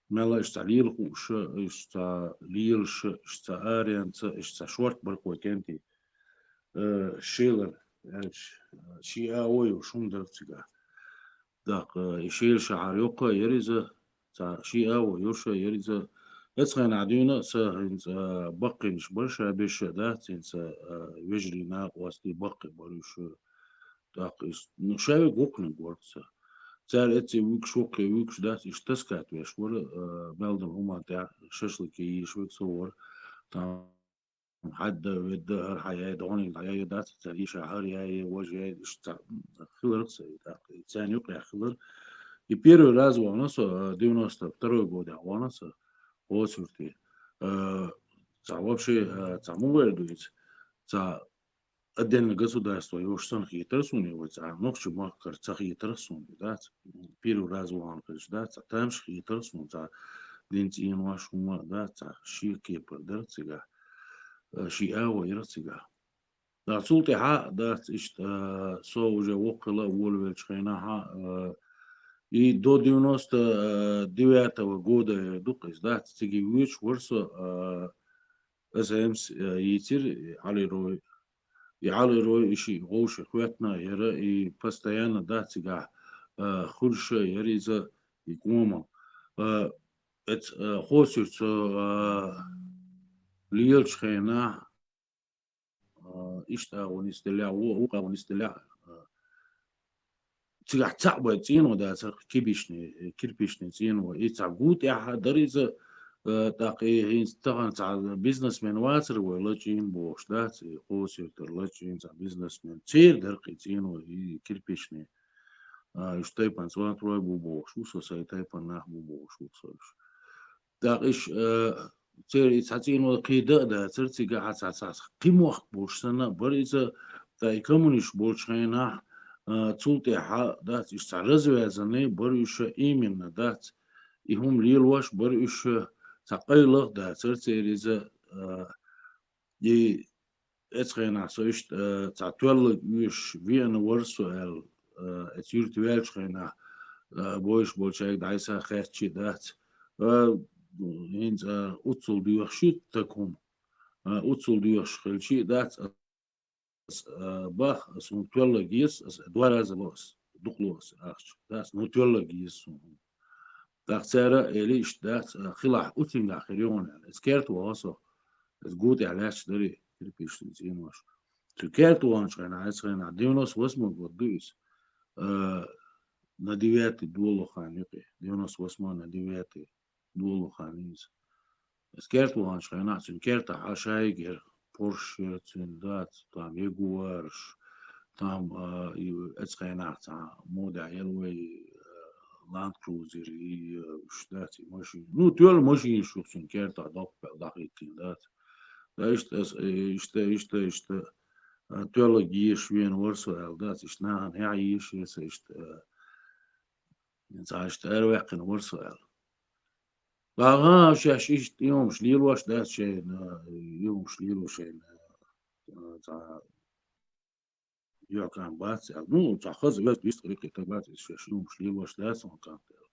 Мелла иштта лела хууша, иштта лелаша, иштта аренца, иштта шорта баркой кенти. Э, шелар, э, ш-, ши а вой шун дар цигахь. ТӀаккха, э, и шела шахьар йоккха яр иза, ца ши а вой юша яр иза. Эцхайна дуьйна а ца хӀинца, э, баккхийнаш бар ша беша, дац, хӀинца, э, вежарий накъостий баккхий бар уьш. ТӀаккха иза, ну, ша вега гӀукхуниг вара ца. Цара эцци вуьгуш, воккхе вуьгуш дац, иштта таскат веш вара, э, мел дан хӀуман тӀехь шашлык е йийш вега со вара. Там хьадда, ведда, хӀара хьан яй, догӀаниг хьан яй дац, цара иша хӀара яй, важа яй, иштта хиларх ца, и тӀаккха, и царна юкъехь хилар. И первый раз вахана со, э, девяносто второй годехь вахана со, оцурти. Э, ца вообще, э, ца мугӀер ду иза, ца отдельно государство йолуш санна хетара суна, вай цхьа нохчийн махкара ца хетара суна, дац? Первый раз вахана хилча, дац? Цхьа тамаш хетара суна, цхьа дин цӀенош хӀума, дац? Цхьа шен кепара дара цигахь, э, шен агӀо яра цигахь. Ткъа цул тӀаьхьа, дац, иштта, э, со уже воккха хилла а, волавеллачу хенахь а, э, и до девяносто девятого года ду-кх иза, дац? Цига воьдуш вара со, э, СМС, э, йийцира Ӏалирой. И Ӏалирой и шиъ вовшех хӀоьттина а яра, и постоянно, дац, цигахь, э, хуьлуш а яра иза, и кӀома. Э, эц-, э, хосуьйту со, э, лелачу хенахь, э, иштта агӀо нисделлехь, во, вукху агӀо нисделлехь, э, цигахь цхьаъ бай цӀено дацара, кибишни, кирпичный цӀено. И цхьа гу тӀехь а дара иза, э, тӀаккха и хӀинца тахана цхьа бизнесмен вацара вай лачкъийна бохуш, дац, и Къосуьйтара лачкъийна цхьа бизнесмен. Церан дара-кх и цӀено, и кирпичный. А, уьш тайпана цӀонтарой бу бохуш ву со, сайн тайпана нах бу бохуш ву со уьш. ТӀаккха иштта, э, церан и цхьа цӀено кхин дан а дацара, цигахь а цхьа, цхьа кхин мохк болуш санна а бара иза, ткъа и коммунисташ болчу хенахь, э, цул тӀаьхьа, дац, иштта цхьа развязанный бара уьш именно, дац, и хӀума лелош бара уьш, цхьа къайлах а дацара церан иза, э, и эцу хенахь со иштта, э, цхьа тоьлларг оьшуш веана вара со аьлла, э, эцу юьрта ваьллачу хенахь, а, бойш болчаьрга дӀайса хаьттача а дац. А, хӀинца, а, уццул доьхуш ю таг хӀума. А, уццул доьхуш хилча а дац, ас, а, бах, ас хӀума тоьлларг еза, ас два раза ло ас, дукха ло ас ахча. Дац, ну, тоьлларг еза суна хӀума. ТӀаккха цара а эли иштта дац, а, хилахь уцингахь хир ю хьуна аьлла. Эца керта ваха со, эца гу тӀехь лаьтташ дарий, кирпичный цӀенош. Цу керта ваханчу хенахь, эца хенахь, девяносто восьмой год ду иза. А, на девятый долу хан юкъе. Девяносто восьмой на девятый долу хан иза. Эца керта ваханчу хенахь, цуьнан кертахь а шайга яра, Порш яра цуьнан, дац, там Ягуарш, там, а, и эца хенахь цхьа модехь яла вай, а, Ланд Крузер, и, а, уьш дац, и машина. Ну, тоьлла машинаш ю цуьнан кертахь, доккхал дӀахӀиттийна, дац. Да, иштта ас, э, иштта, иштта, иштта, а, тоьлларг езаш веана вара со аьлла, дац, иштта нахана хьехь езаш яра со, иштта, а, цхьа иштта араваьккхина вара со аьлла. ДӀагӀа шаьш иштта и хӀумаш лелош дац шайна, и хӀумаш лело шайна, а, цхьа юьхькӀант бац аьлла. Ну, цхьа хаза веза вистхир кхин таг бац, иза шаьш и хӀумаш лелош дац хьуна кӀант аьлла.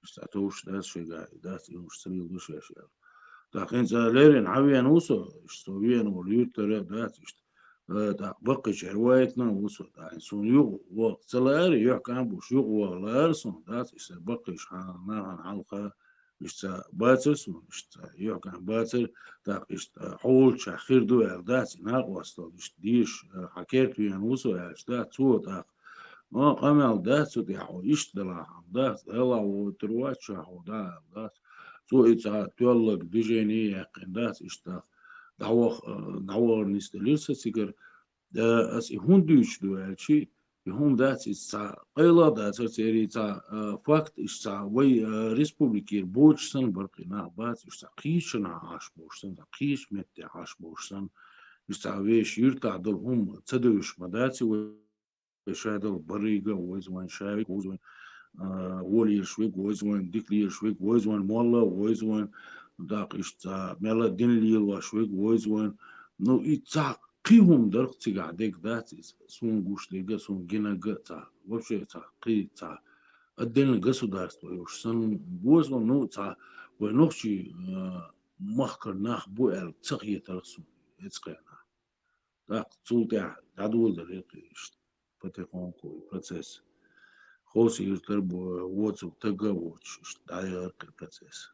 Иштта цхьа товш дац шайга, дац и хӀумаш ца лело шаьш аьлла. ТӀаккха хӀинца леррина хьан веана ву со, иштта со веана волу юьртара а дац иштта. Э, тӀаккха баккхийчара вайтина а ву со, тӀаккха суна юкъа ваха ца лаьара, юьхькӀант буш юкъа ваха лаьара суна, дац, иштта баккхийчу хьан-, нахана хьалха, иштта бацара суна, иштта юьхькӀант бацара, тӀаккха иштта хьолчохь хир ду аьлла, дац, и накъосталла, иштта дезаш, э, хьан керта веана ву со аьлча, дац, цо тӀаккха. Ма къамел дац цу тӀехь хьо, иштта делахь хьан, дац, Далла вуьйтур вац ша хьо, да, аьлла, дац. Цо и цхьа тоьлларг движение яьккхина, дац, иштта дӀаваха, э, дӀавахар нисделира сан цигара. Э, ас и хӀунда дуьйцуш ду аьлча, и хӀума дац, иза цхьа къайла а дацара церий цхьа, э, факт, иштта цхьа вай, э, республикера боцуш санна бара кхин нах бац, иштта цхьа кхечанхьа Ӏаш болуш санна, цхьа кхечу меттехь Ӏаш болуш санна, иштта цхьа вешан юьртахь долу хӀума ца девзаш ма дац и вай. Ша дала баррига а войза вайн, шавиг а войза вайн, а, волераш виг а войза вайн, дика лелаш виг а войза вайн, молла а войза вайн, даккха иштта цхьа мелла а дин лелош виг а войза вайн. Ну, и цхьа кхин хӀума дарх цигахь дерг дац иза, суна гуш дерг а, суна гинарг а цхьа, вообще цхьа, кхин цхьа, отдельно государство йолуш санна бу со, ну, цхьа вай нохчий, а, махкара нах бу аьлла ца хетарх суна эцкъена. ТӀаккха цул тӀаьхьа дӀадоладелира кхин иштта потихоньку и процесс. Хосийртара бо-, воцург тага а воцуш, иштта дӀаяхара кхин процесс.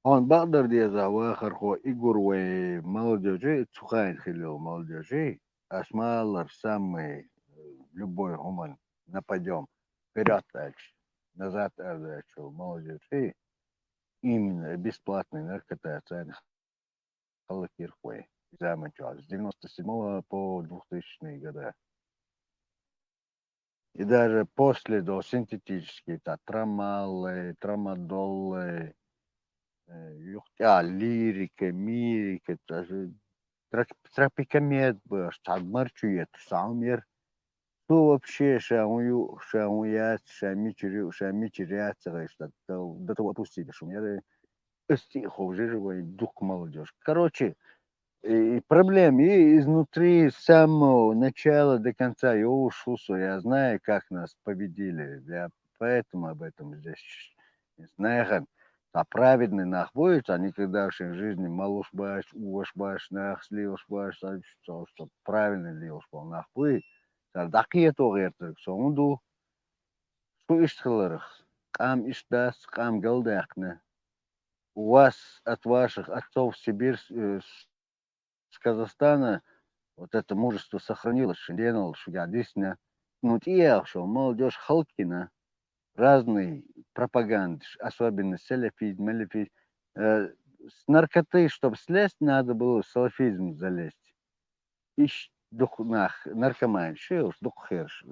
Хьуна бакъдар деза, вахархо Игор, вай молодёжи цу хенахь хилла йолу молодёжи, аш ма-аллара, самый, э, любой хӀуманна нападём, вперёд аьлча, назад аьлла аьлча йолу молодёжи, именно бесплатный наркота царна хӀаллакйира вай заман чохь, с девяносто седьмого по двухтысячные года. И даже после до синтетические, та трамаллы, трамадоллы, э, юхтя лирика, мирика, даже трак-, тропикомед бу, аш цхьа марчу етташ, цхьа хӀума яра. Цо вообще ша хӀун ю, ша хӀун яц, ша мичара ю, ша мичара яц ца гӀайша, до, до того опустили, шу яра. Ас тӀе а ховшира вайн дукха молодёжь. Короче, и, и проблема, и изнутри, с самого начала до конца йовш ву со, я знаю, как нас победили. Я поэтому об этом здесь не знаю. Цхьа праведный нах бу, цхьа никогда в жизни малуш бац, угӀаш бац, нахаца лелаш бац, цхьа, цхьа, цхьа праведный лелаш болу нах бу. Цара дӀакхето гӀертарг со хӀун ду? Шу иштта хиларх, къам иштта дац, къам галдаьккхина. У вас от ваших отцов Сибирь, э, с, с Казахстана вот это мужество сохранилось, шун денал шуьгахь дисна. Ну, тӀеяхьа шо, молодёжь хӀаллакйина, разный пропагандаш, особенно салафизм, малафизм. Э, с наркоты, чтоб слезть, надо было в салафизм залезть. Иш дукха нах, наркоманаш, уж дукха херш.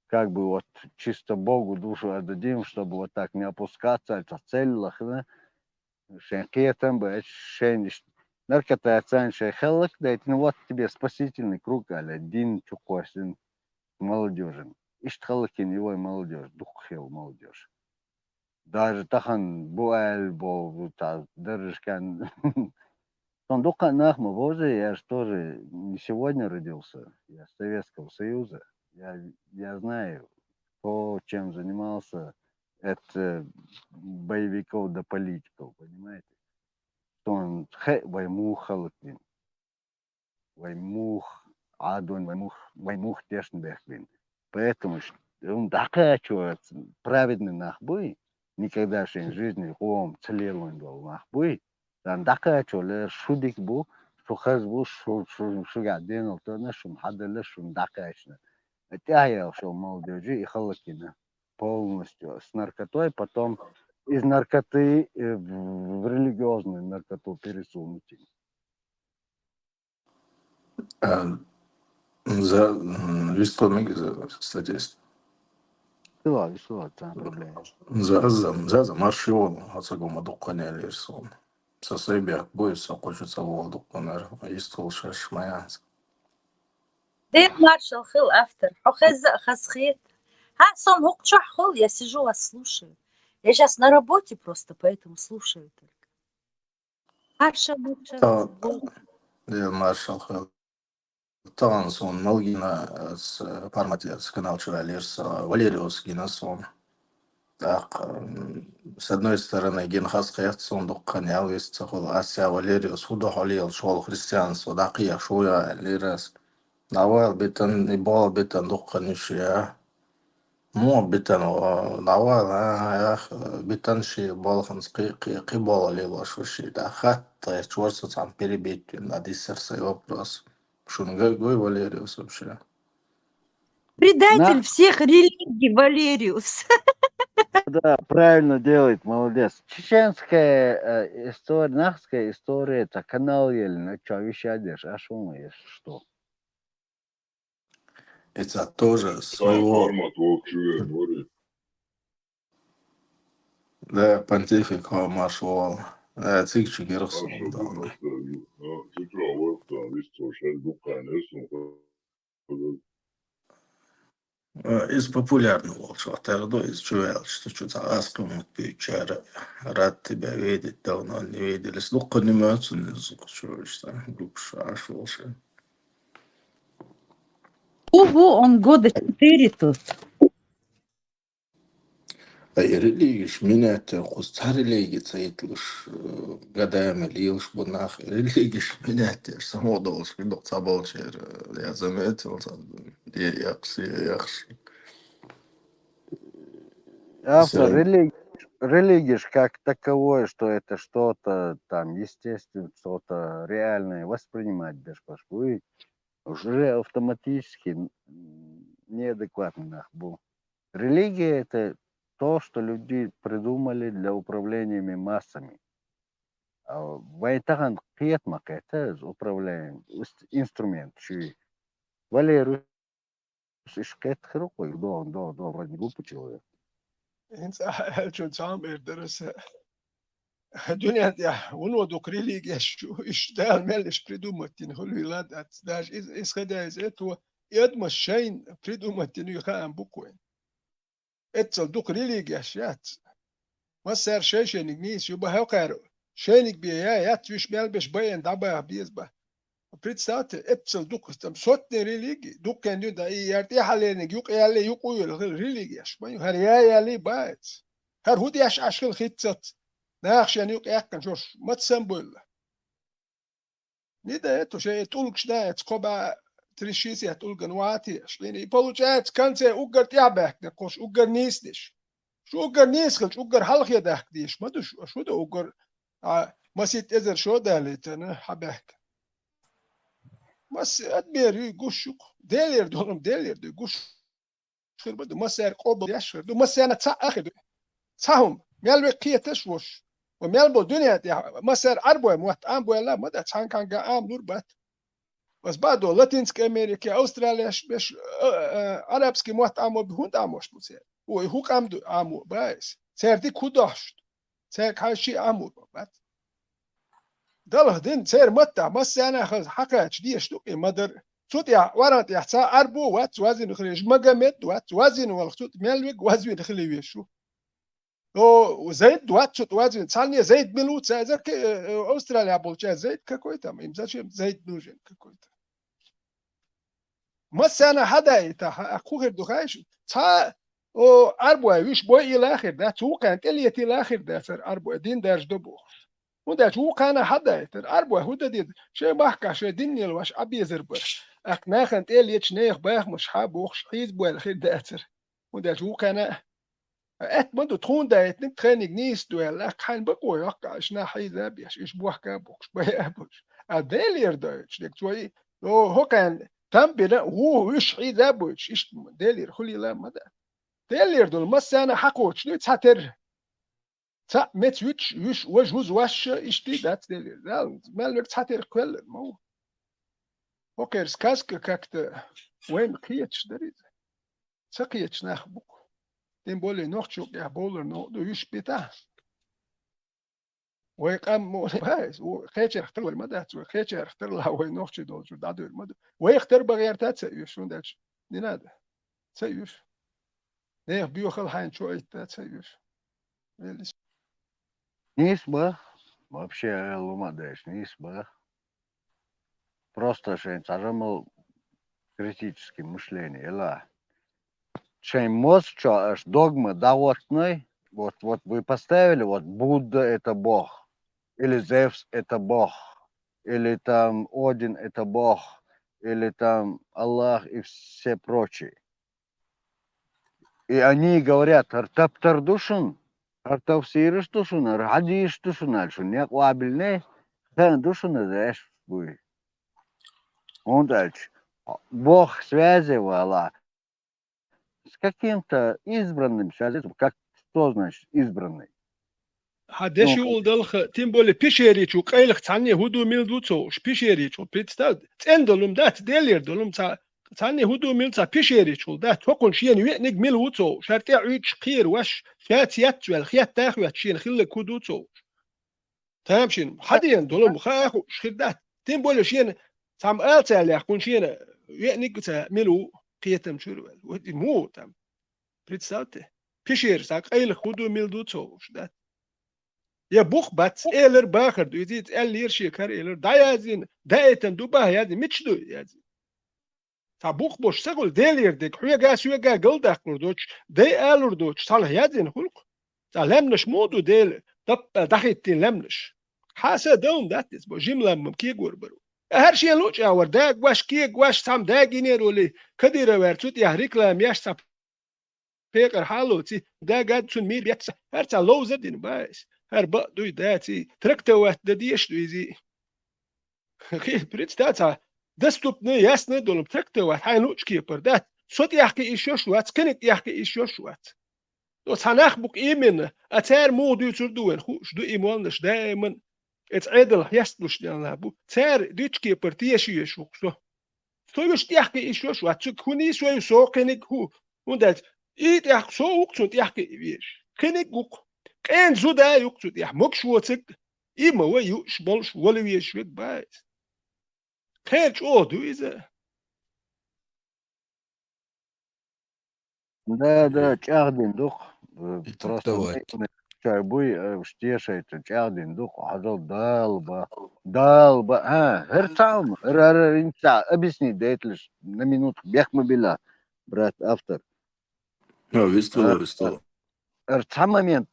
Как бы вот чисто Богу душу отдадим, чтобы вот так не опускаться, это цель лахна. Шайн кхетам бац, шайн иш-, наркотациян шайн хӀаллакдайтина, вот тебе спасительный круг, аьлла, дин чу кхоьссина молодёжан. Иштта хӀаллакйина ю вай молодёжь, дукха хилла молодёжь. Даже тахана бу аьлла боху, цхьа даржашкан Он дукха нах ма бовзий, я же тоже не сегодня родился, я с Советского Союза. Я, я знаю, кто чем занимался от э, боевиков до политиков, понимаете? Что он хе, вай мух халатин, вай мух адун, вай мух, вай мух тешн бехлин. Поэтому он дакачу праведный нах буй, никогда в жизни ком целилон дол нах буй. Дан дакачу лер шудик бу, шухаз бу, шу шу шуга денал тона, шум хадале, шум дакачна. Это я шо молодежи и халакина полностью с наркотой, потом из наркоты э, в, в религиозную наркоту пересунуть. Э, За м, вистомиг за статист. Сила, сила, там проблема. За за за за маршион, ацагома дукканяли ирсон. Са сайбяк бой, са кочу са вол дукканар, истол шаш маянц. Дэн маршал хыл автор. Хо хеза хас хет. Ха сом хукчах хыл, я сижу вас слушаю. Я сейчас на работе просто, поэтому слушаю только. Маршал, маршал. Та Дэн маршал хыл. Таган сон малгина форматец канал чура лерса Валериос гина сон. Так, с одной стороны, гин хас хет сон дукканял вис цахол ася Валериос худо холил шол христианство дакия шуя лерас. Навал битан, и бол битан дуккан ишия. Мо битан, навал, ах, битан ши болханс кы кы кы бол лило шуши. Да хатта чорса цам перебить на диссер сай вопрос. Шунга гой Валериус вообще. Предатель всех религий Валериус. Да, правильно делает, молодец. Чеченская э, история, нахская история, это канал еле, на чё вещать, а шо, если что. Это тоже своего. Да, понтифик маршал. Да, цик чигерх сон. Из популярный волчу атарду, из чувел, что что-то аскомут пичара, рад тебя видеть, давно не виделись. Ну, понимаю, что не звук, что что, грубо шаш волча. Ого, он года четыре тут. А религиш минятер кус ца религи цайтлыш гадаем лилш бунах религиш минятер самодолш бинок цаболчер. Я заметил, я якси яхш. Автор религиш как таковое, что это что-то там естественно, что-то реальное воспринимать даже пошли, уже автоматически неадекватный нах был. Религия это то, что люди придумали для управления массами. А вайтаган кият макета управляем инструмент чуй. Валеру ишкет хрукой до до до вроде глупый человек. Инца чун цам эрдересе. Дунят я, уно дук религия шу, иш дал мел иш придумать тин хулилад, даже исходя из этого, и адмас шайн придумать тин ю хаам буквен. Эццал дук религия шац. Массар шай шайник нис, ю ба хакар шайник би я, яц виш мел биш баян даба биз ба. Представьте, эццал дук там сотни религий, дук кен да и ярти халеник юк яли юк уйл религия ш. Май хар я яли бац. Хар худ яш ашхил хитцат. Нахшан юк яккан шош мат сам буйла. Нида это же тулкшда эт скоба тришисят улган вати. Швини получается конце угар тябек на кош угар нисдиш. Шу угар нисхилч угар халхедак диш. Мадуш шу да угар а масит эзер шо далитана хабек. Мас адмер ю гушук. Делер долум делер ду гуш. Хирбаду масар къобал яшхирду масана ца ахирду. Цахум мел ве кияташ вош. Ва мел бо дунят я масар арбой муат ам бой ла мада цан канга ам нур бат. Вас бадо Латинская Америка, Австралия ш беш арабский муат ам бо хунт ам вош мусе. Ой хук ам ду ам бо байс. Церди кудашт. Цер каши ам бо бат. Далахдин цер матта масана хаз хакач диеш ду и мадар. Цут я варант я ца арбу вац вазин хреш Магомед вац вазин вал цут мелвиг вазвин хлевешу. О, Зайд вац цу тӀа вазвина. Цхьанне Зайд мила ву ца эзар ке-, э, э, Австралия болча Зайд какой-то, им зачем Зайд нужен какой-то? Массана хьадаита, хьа, а, ху хир ду хайш? Цхьа, о, Ӏарбой виш бой ила хир дац, вукхана тӀелетила хир дац, ар Ӏарбой дин дарж до бохуш. ХӀунда аьлча вукхана хьадаийтар, Ӏарбой хӀу дан деза? Шайн бахка, шайн диннел ваш Ӏабезар бар. Акх нахана тӀелеташ нехан бахамаш хьа бохуш, хьийза бойла хир дацар. ХӀунда аьлча вукхана Аьтта ма ду, тхуна даийтиниг тхайниг нийса ду аьлла, аккха хьайна бакъо йоккху, аш нах хьийза а беш, иш бохка а бохуш, бай а бохуш. А Делера дойтуш дерг цо и, о, хӀокхайн там бина, ву, уьш хьийза а бойтуш, иштта Делера хулийла а ма дац. Делера долу массарна хьакхочуш ду цхьатерра. Цхьаъ меца вуьтуш, вуьш, важа вуза вашша, иштта дац Делера. Дала, мел верг цхьатерра кхоьллина ма ву. ХӀокхеран сказка как-то вайна кхеташ дара иза. Ца кхеташ нах бу-кх. Тем более нохчо кӀехь бовлар нохчо ду, уьш бита. Вай къам мо, вай, ву-, кхечарах тарлур ма дац, вай кхечарах тарлахь, вай нохчий долчуьра дӀадуьйр ма ду. Вайх тар бан гӀерта а ца оьшу, хӀунда аьлча не надо. Ца оьшу. Нехан боьхалла хьайна чу айтта а ца оьшу. Вел ис. Нийса бан, вообще, лума а дайша, нийса бан. Просто шайн цхьа жамал критический мышление ела. Шайн мозг чу аш догма дӀагӀоттаной, вот, вот вы поставили, вот Будда — это бог, или Зевс — это бог, или там Один — это бог, или там Аллах и все прочие. И они говорят: «ХӀара таптар ду шуна, хӀара тафсираш ду шуна, хӀара хьадисаш ду шуна», аьлла, шуна некъ вабилне, хӀара ду шуна из эш буй. ХӀунда аьлча Бог связи вала с каким-то избранным связи, как, что значит избранный? Хьан деш Ну, юкъал далха, тем более Пещеричу къайлаха цхьанне хӀу ду мила ду ца хууш, Пещеричу, представь, цӀена долу-м дац, Делера долу-м ца, цхьанне хӀу ду мила ца Пещеричу дац, хӀокхунна шена веаниг мила ву ца хууш, хӀара тӀе Ӏуьйчуш кхера ваш, ша ца яц ваьлла, хетта а хетта шена хилларг хӀу ду ца хууш. Тамашийна, хьадена долу-м хаа хууш хир дац, тем более шена цхьамма ала ца лехкахь, шена веаниг а ца мила ву кхетам чуьра ваьлла. Вот и муха там. Представьте, Пещера цхьа къайлаха хӀу ду мила ду ца хууш дац. Я бух бац, элар бахар ду, иза аьллера шен кара элар, дӀаяздина, даийтина ду баха яздина, мича ду яздина? Цхьа бух бошуш ца хуьлу, Делера дерг хьоьга а, соьга а галдаккхалур доцуш, дай алур доцуш, цхьанхьа яздина хуьлу-кх. Цхьа лаьмнаш мо ду Дела, даппа дӀахӀиттина лаьмнаш. Хьан са давна дац иза бо, жима лам-м кегор баро. ХӀара шен луъучӀагӀвар дагаваш, кегаваш, цхьамма дагийнера олий, Кадыровера цу тӀехь реклама еш цхьа пекъар хьалоций, дагад цунна мийр бетта, хӀара цхьа ловза дина баьс, хӀара бакъ дуй даций, трактовать дан дезаш ду изий. Хи, представь, цхьа доступный, ясный долу трактовать, хьайн луъучу кепара дац, со тӀехь кхиийш йолуш вац, кхиниг тӀехь кхиийш йолуш вац. Со цхьа нах бу-кх именно, а цара муха дуьйцур ду вайн хууш ду и молланаш даиман, эца Ӏедал хьесталуш денна бу, цара дуьйцучу кепара теша езаш ву-кх со. Со уьш тӀехь кхиийш йолуш вац, цуьнга хӀун нийса вай со кхиниг хӀу, хӀунда аьлча и тӀехь со ву-кх цунна тӀехь кхиа везаш. Кхиниг ву-кх, къена зуда а ю-кх цу тӀехь, могуш воцург, и ма вай юуш болуш, вала везаш верг бац. Кхера чӀогӀа ду иза. Да, да, чӀагӀдина ду-кх. Э, И так просто давай. Ме-, чай буй, э, уж тешайтан, чӀагӀдина ду-кх, хьажал, Дала ба-, Дала ба-, а, хӀара цхьа хӀума, хӀара, хӀара, хӀара, хӀинца объяснить дайталаш, на минуту бехк ма билла, брат автор. А, вистхила, А, вистхила. ХӀара цхьа момент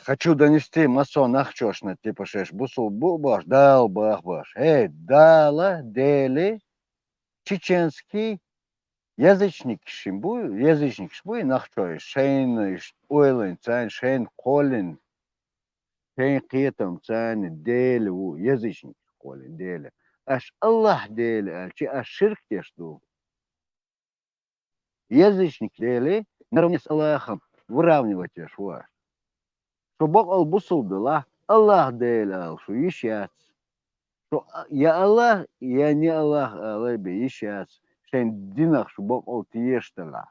хочу донести массо нахчошна, типа, шеш бусул бу баш, Дала бах баш. Хей, Дала, Дели, чеченский язычник шин бу, язычникаш буй нахчой, шайна иш ойлайн, цайна шайна кхоллин, шайн кхетам цайна Дели ву, язычник кхоллин Дели. Аш Аллах Дели аьлчи, аш ширк деш ду. Язычник Дели наравне с Аллахом выравнивать еш ву аш. Шу бакъал бусул дала, Аллах Дели ала шу йиш яц. Шу а-, я Аллах, я не Аллах ала бе йиш яц. Шайн динах шу бакъал тешаш дала.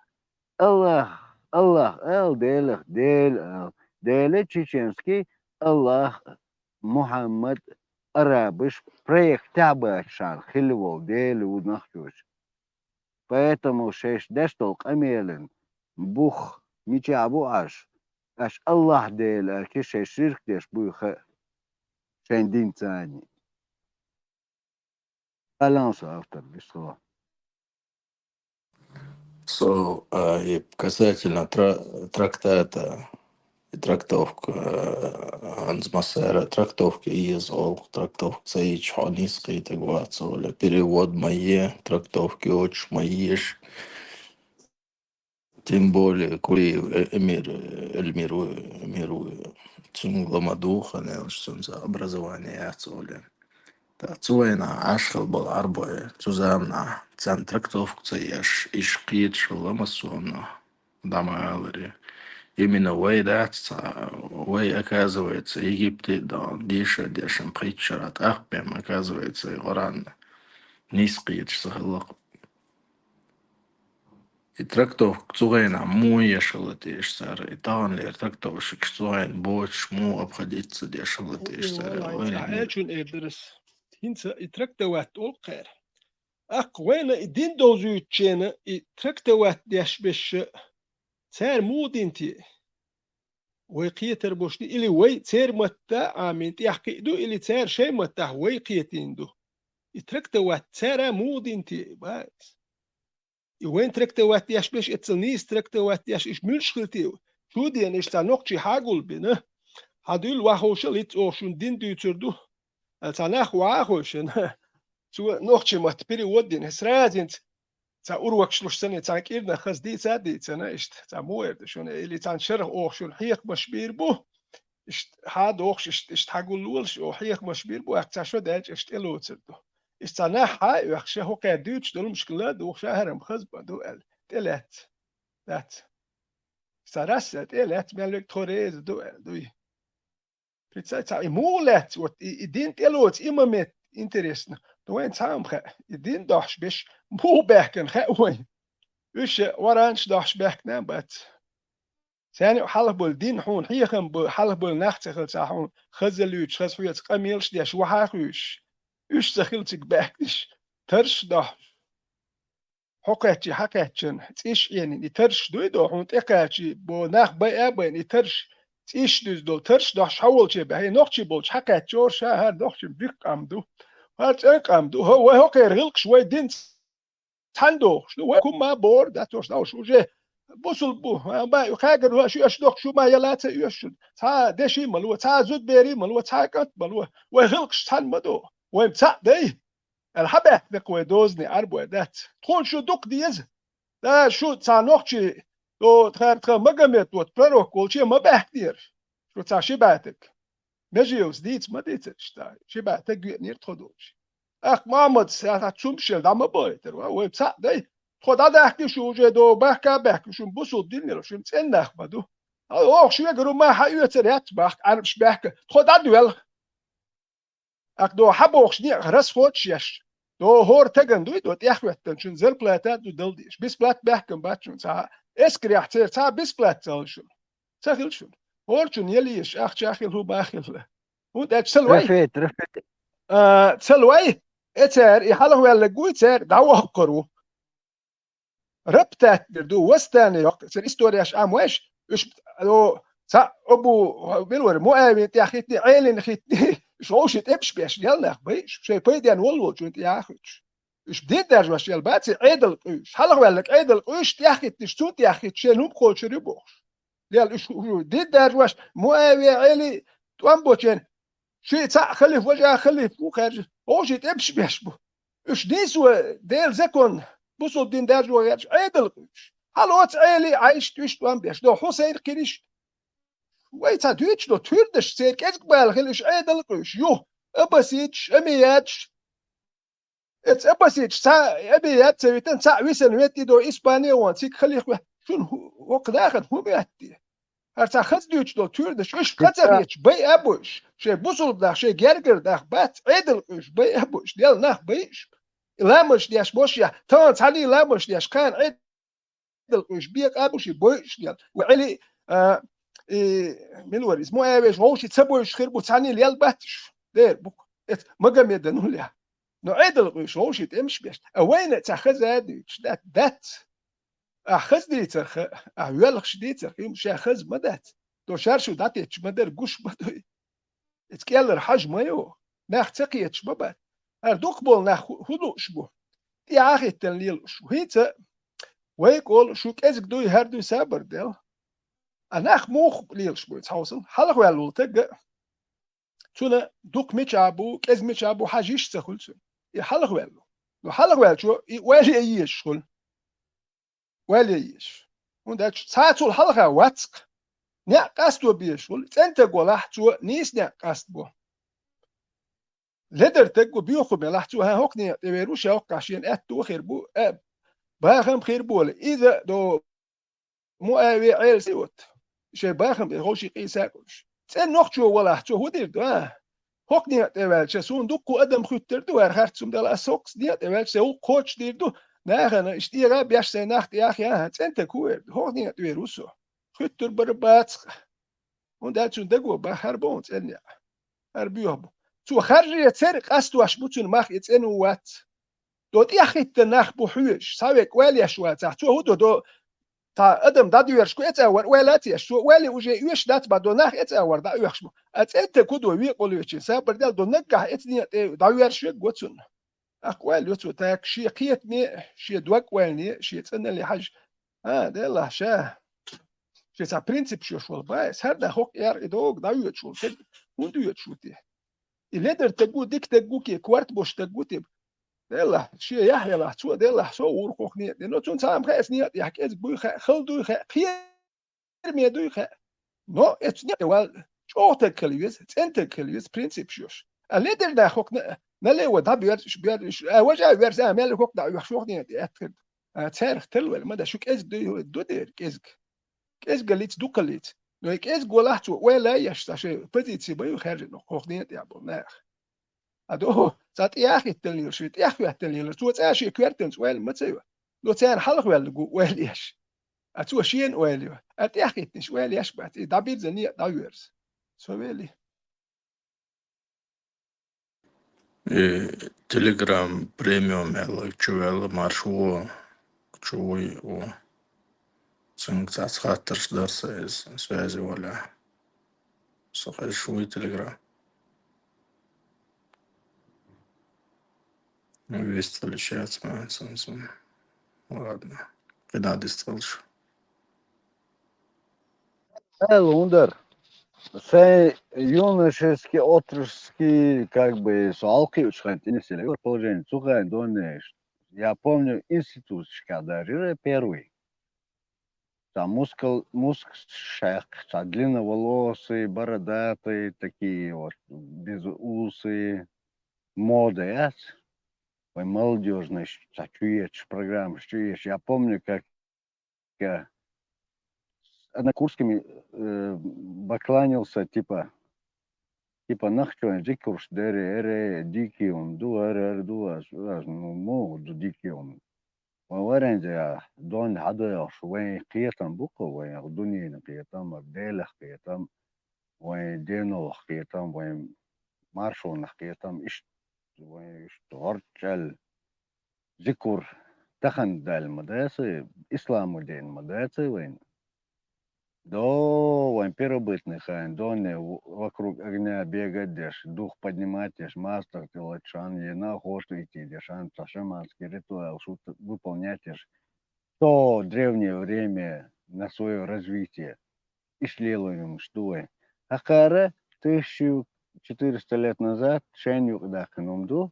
Аллах, Аллах ала, Делах, Дели ала. Дели чеченский, Аллах, Мухаммад, арабаш, проект тӀехь баччахьана хилла волу Дели ву нахчочун. Поэтому шайш деш долу къамелан бух мичахь бу Ӏаш? Аш Аллахь Дела аьлла, шаьш ширк деш буй хаьа шайн динца а. Баланс автор, бисала. So, а, и касательно тра-, трактата, и трактовка, а, хӀанз массара трактовка еза оалу, трактовка ца йича хьо нийса кхийтарг вац оале, перевод ма е, трактовка йоцуш ма еза. Тем более Кулиев, э, Эмир, э, Эльмир ву, Эмир ву, цуьнга ла ма духу, хӀана аьлча цуьнца образование яц оале. Ткъа цу вайнахь Ӏаш хила болу Ӏарбой, цу заманахь царна трактовка ца еш, иш кхеташ хилла массо а хӀума, дӀа ма аларе. Именно вай дац цхьа, вай, оказывается, Египте а дахана, дешар дешна пхийтта шарахь тӀаккха бен, оказывается, и Къуръан нийса кхеташ ца хилла-кх. И трактовка цу гӀенахь муха еш хилла теша цара, и таханлера трактовщикаш цу гӀенахь боцуш муха обходиться деш хилла теша цара, вайна хӀинца эр дара ас. ХӀинца и трактовать олу кхара. Аккха вайна и дин довзуьйтучу хенахь и трактовать деш берш, цара муха дина те? Вай кхетар болуш ду, или вай церан матта Ӏамийна тӀехь кхиъ ду, или цара шайн маттахь вай кхетийна ду? И трактовать цара муха дина те, бац? И вайн трактовать деш берш, эццал нийса трактовать деш, иш муьлш хила те? Чу дена иш цхьа нохчий хьагулбина. Хьан дуьйла ваховшал, ицца оха шуна дин дуьйцур ду. Цхьа нах ваховшина. Цо нохчий матта перевод дина. Сразинца цхьа урокаш луш санна, цхьа кӀирнах хаза дийца а дийцина, иштта цхьа муха эр ду шуна, или цхьана шарах оха шуна хьехамаш бийр бу. Иштта хьадохуш, иштта, иштта хьагуллолаш, оха хьехамаш бийр бу, аьлла цхьа шо даьлча, иштта тӀелоцур ду. Иштта цхьа нах хьа а оьхуш, ша хӀокхара дуьйцуш долу мушкила а духуш, ша хӀара-м хаза ма ду аьлла, тӀелаьцна. Дац. Цара аса тӀелаьцна, мел верг тхо реза ду аьлла, дуй. Представь, цхьа и муха лаьцна, вот и, и дин тӀелоцу, и момент интересно. Ну, вайн цхьа а ма хаьа, и дин дохьуш берш муха баьхкина хаьа вайн. Уьш а варанчаш дохьуш баьхкина а бац. Царна а хьалха болу дин хьуна хьехам бу, хьалха болу нах ца хилла цхьа хьуна хаза луьйчу, хаза хьоьца къамелаш деш, вахьа а хуьйшуш. Уьш ца хилла цига баьхкинарш, тарш дохьуш. Хьо кхаьччий, хьан кхаьччан, цӀиш Ӏенийна, и тарш дуй до, хьуна тӀекхачий, бо нах байа а байна, и тарш, цӀиш дуьзна долу тарш дохьуш хьан волче баьхьа, и нохчий болчу хьан кхаьччора, ша хӀара нохчий буьйккха къам ду, хӀара цӀанкъа къам ду, хӀо, вай хӀокхеран гӀиллакхаш вай динца цхьаьна дохуш ду, вай хӀумма а бора, дац ош дӀа уьш уже бусулба бу, а, ма, кхаьгар шу аш дохку, шу ма яла ца оьшу шуна, цхьа деши ма ло, цхьа зудбери ма ло, цхьа кӀант ма ло, вай гӀиллакхаш цхьаьна ма до, вай-м цхьаъ дай. Аьлла, хьан баьхкина-кх вай дозане Ӏарбой, дац? Тхуна шу дукха деза. Да, шу цхьа нохчий, о, тхара тхан Магомед вот пророк волче ма баьхкинера. Шу цхьа ши бӀе стаг. Межиевс дийца ма дийцара иштта, ши бӀе стаг веанера тхо долчу. Ахь Мухьаммад сахьат шумшел дӀа ма бойтара, ва, вай цхьаъ дай. Тхо дӀадаьхкина шу уже до, баьхка а баьхкина, шун бусул динера, шун цӀен нах ма ду. Оха шуьгара ма хьан оьцар яц бахка, Ӏарбаш баьхка. Тхо дӀадоьлху. Акх до хьан бохуш некъах расходаш еш. До хӀора таган дуй, до тӀехветтан шун зарплата а ду дала дезаш. Бесплат баьхкам бац шун цхьа. Эскарехь церан цхьа бесплат ца хила шуна. Ца хила шуна. ХӀора шун яла езаш ахча а хила, хӀума а хила. ХӀунда аьлча ца лой. Рафет, рафет. А, ца лой, э, цара, и хьалха ваьллаг вуй, цара дӀавоккхур ву. Раб таьттар ду, восстание йоккху, церан историяш а ма вайша, уьш, о, цхьа Абу, мила вара, Муавин тӀехь хитни, Ӏелина хитни, уьш вовшийн тӀемаш беш, ял нах байш, шайн пайденна воллолчун тӀехь а хуьттуш. Уьш дин даржош ял баций Ӏедал къуьйш, хьалха ваьллаг Ӏедал къуьйш, тӀехь хитниш, цун тӀехь хитта, шен хӀума кхочур ю бохуш. Ял уьш хӀу-, дин даржош, Муавия, Ӏели, тӀом бочен, ши цхьаъ халиф, важа халиф ву хаьржа, вовшийн тӀемаш беш бу. Уьш дийцо Делан закон, бусул дин даржо гӀерташ Ӏедал къуьйш. Хьалоца Ӏели Ӏайшта уьш тӀом беш, до Хьусайн кхиниш. Вай цхьа дуьйцуш до, туьрдаш церан кӀезиг бала хила уьш Ӏедал къуьйш. Ю, аббаситаш, амияташ. Эца аббаситаш цхьа амият ца витан, цхьаъ висана ветти до Испания ван, цига халих ве. Шун хӀу-, хӀокху дахана хӀума веттий? ХӀара цхьа хаза дуьйцуш долу туьрдаш, уьш къа ца хеташ, байа а бу уьш. Шайн бусулба нах, шайн гергара нах бац, Ӏедал къуьйш, байа а бу уьш, Делан нах байа уьш. И ламазаш деш бошъяхь, тахана цхьаьний ламазаш деш, кхана Ӏедал къуьйш, бекъа а бу ши бойуш дел. Вай Ӏели, а, и, мила вара иза, Муавеш вовши ца бойуш хир бу, цхьаьний лел бац уьш. Дера бу. Эц Магомедан уллехь. Но Ӏедал къуьйш вовши тӀемаш беш. А вайна цхьа хаза а дуьйцуш, дац, дац. Ахь хаза дийцарх, ахь воьлхаш дийцарх, хӀума ша хаза ма дац. До шаьршув дӀатетташ ма дара, гуш ма дуй. Эца кӀеллара хьажа ма йо. Нах ца кхеташ ма бац. ХӀара дукха болу нах хӀу-, хӀун лууш бу? ТӀехьа а хӀиттина лелуш бу. ХӀинца вай кӀола, шу кӀезиг дуй, хӀара дуй, сабар дел. А нах муха лелаш бу иза хьовсал? Хьалхаваьлла волу таг а, цуьнан дукха мичахь бу, кӀезиг мичахь бу, хьажа йиш ца хуьлу цуьнан. И хьалхаваьлла ву. Ну, хьалхаваьллачо и ойла ян езаш хуьлу. Ойла ян езаш. ХӀунда аьлча цхьа цул хьалха вац-кх. Некъ къасто безаш хуьлу. ЦӀена таг валахь, цо нийса некъ къастабо. Ледар таг ву, боьха хӀума елахь, цо: «ХӀан, хӀокху некъа тӀе вер ву, ша хӀокхахь шена аьтто хир бу, а, бахам хир бу», — олий. Иза до Муавия Ӏелас и отту. Шайн бахам тӀе ховший къийса а кхуьуш. ЦӀена нохчо валахь, цо хӀун дийр ду, а? «ХӀокху некъа тӀе ваьлча, суна дуккха адам хуьттур ду, хӀара харц хӀума дала, ас хӀокху некъа тӀе ваьлча, сайн гӀуллакх кхочушдийр ду, нахана иштта дегӀа беш, сайн нах тӀе яхъян, а, цӀена таг хӀун вер ду? ХӀокху некъа тӀе вер ву со». Хуьттур бара бац-кх. ХӀунда аьлча цуьнан даго бахар бу хьуна цӀена некъ. ХӀара боьха бу. Цо харжа церан къастош бу цуьнан мах, и цӀена ву, вац. До тӀеххӀиттина нах бу хьоьжуш, цхьавега ойла еш вацахь, цо хӀун до, до цхьа адам дӀадоьрзуш ку, эцӀа вар ойла а ца еш, цо ойла уже оьшуш дац бан, до нах эцӀа вар дӀаоьхуш бу. А цӀена таг хӀун до, векъа волавича, сабар дел, до наггахь эцӀа некъа тӀе дӀаоьрзуш верг го цунна. ТӀаккха ойла йо цо, так, шен кхетаме а, шен дог а ойлане а, шен цӀеналле хьажа. А, делахь ша. Шен цхьа принципаш йолуш волу бай, хӀара нах хӀокху аьркъа и догу дӀайоьдуш волу таг хӀунда йоьдуш ву те? И ледар таг ву, дика таг ву те, корта беш таг ву те? Делахь, шен яхь елахь, цо делахь, со а вур хӀокху некъа тӀе. Но цунна цхьа а ма хаьа, эца некъа тӀехь кӀезиг буй хаьа, хала дуй хаьа, кхераме дуй хаьа. Но эца некъа тӀе вала чӀогӀа таг хила веза, цӀена таг хила веза, принципаш йолуш. А ледар нах хӀокху на-, нале ван дӀабоьрзуш, боьрзуш, а, важа а верза, а, мел хӀокху дӀа оьхуш хӀокху некъа тӀе аьтту хир ду. А, царах тала ваьлла ма дац, шу кӀезиг дуй, ду дера кӀезиг. КӀезигаллица, дукхаллица. Но и кӀезиг валахь, цо ойла а еш, цхьа шайн позици ма ю хаьржина хӀокху некъа тӀехь болу нах. А до, цхьа тӀехьа а хӀиттина лелаш, тӀехьа а хӀоьттина лелаш, цо цкъа шен коьртанца ойла ма ца йо. Но царна хьалхаваьлларг ву ойла еш. А цо шена ойла йо. А тӀехьа а хӀиттинарш ойла еш бац, и дӀабирзина некъа дӀаверза. Со вели. И Telegram премиум аьлла чу ваьлла марш ву, чу вуй ву. Цуьнга цхьацца хаттарш дара сан иза, связи валахь. Со хезаш вуй Telegram. Вестфали сейчас, ма, сан, сан. Ладно. КхидӀа дистхилча. Э, Лундар, сайн юношеский, отроческий, как бы, со алкхи учхайн тинисили положение цухайн донеш. Я помню, институтчика даже первый. Там мускул, мускул шайх, там длинноволосые, бородатые, такие вот, без усы, мода яц. Вай молодёжный, ш-, ца чуетш, программа чуетш. Я помню, как я с однокурсниками, э, поклонился, типа, типа, нах чуьнан зикруш дери, эре, дикий он ду, эре, эре ду, ас, ас, ну, муха ду дикий он. Вайн варензе, дон хьадоьлхуш, вайн кхетам бу-кх, вайн дуьненан кхетам, Делах кхетам, вайн денолах кхетам, вайн маршонах кхетам, иштта вайн иштта гӀорчӀел зикур тахана даьлла ма дац, исламо ден ма дац вайн. До вайн первобытный хайн, доне в-, вокруг огня бегать деш, дух поднимать деш, мастер делать шан, е на охоту идти деш, ан, ца шаманский ритуал шут выполнять деш, то древнее время на своё развитие. Ислелуем, что ли. А кара тысячу четыреста лет назад шайн юкъа даьккхина хӀума ду,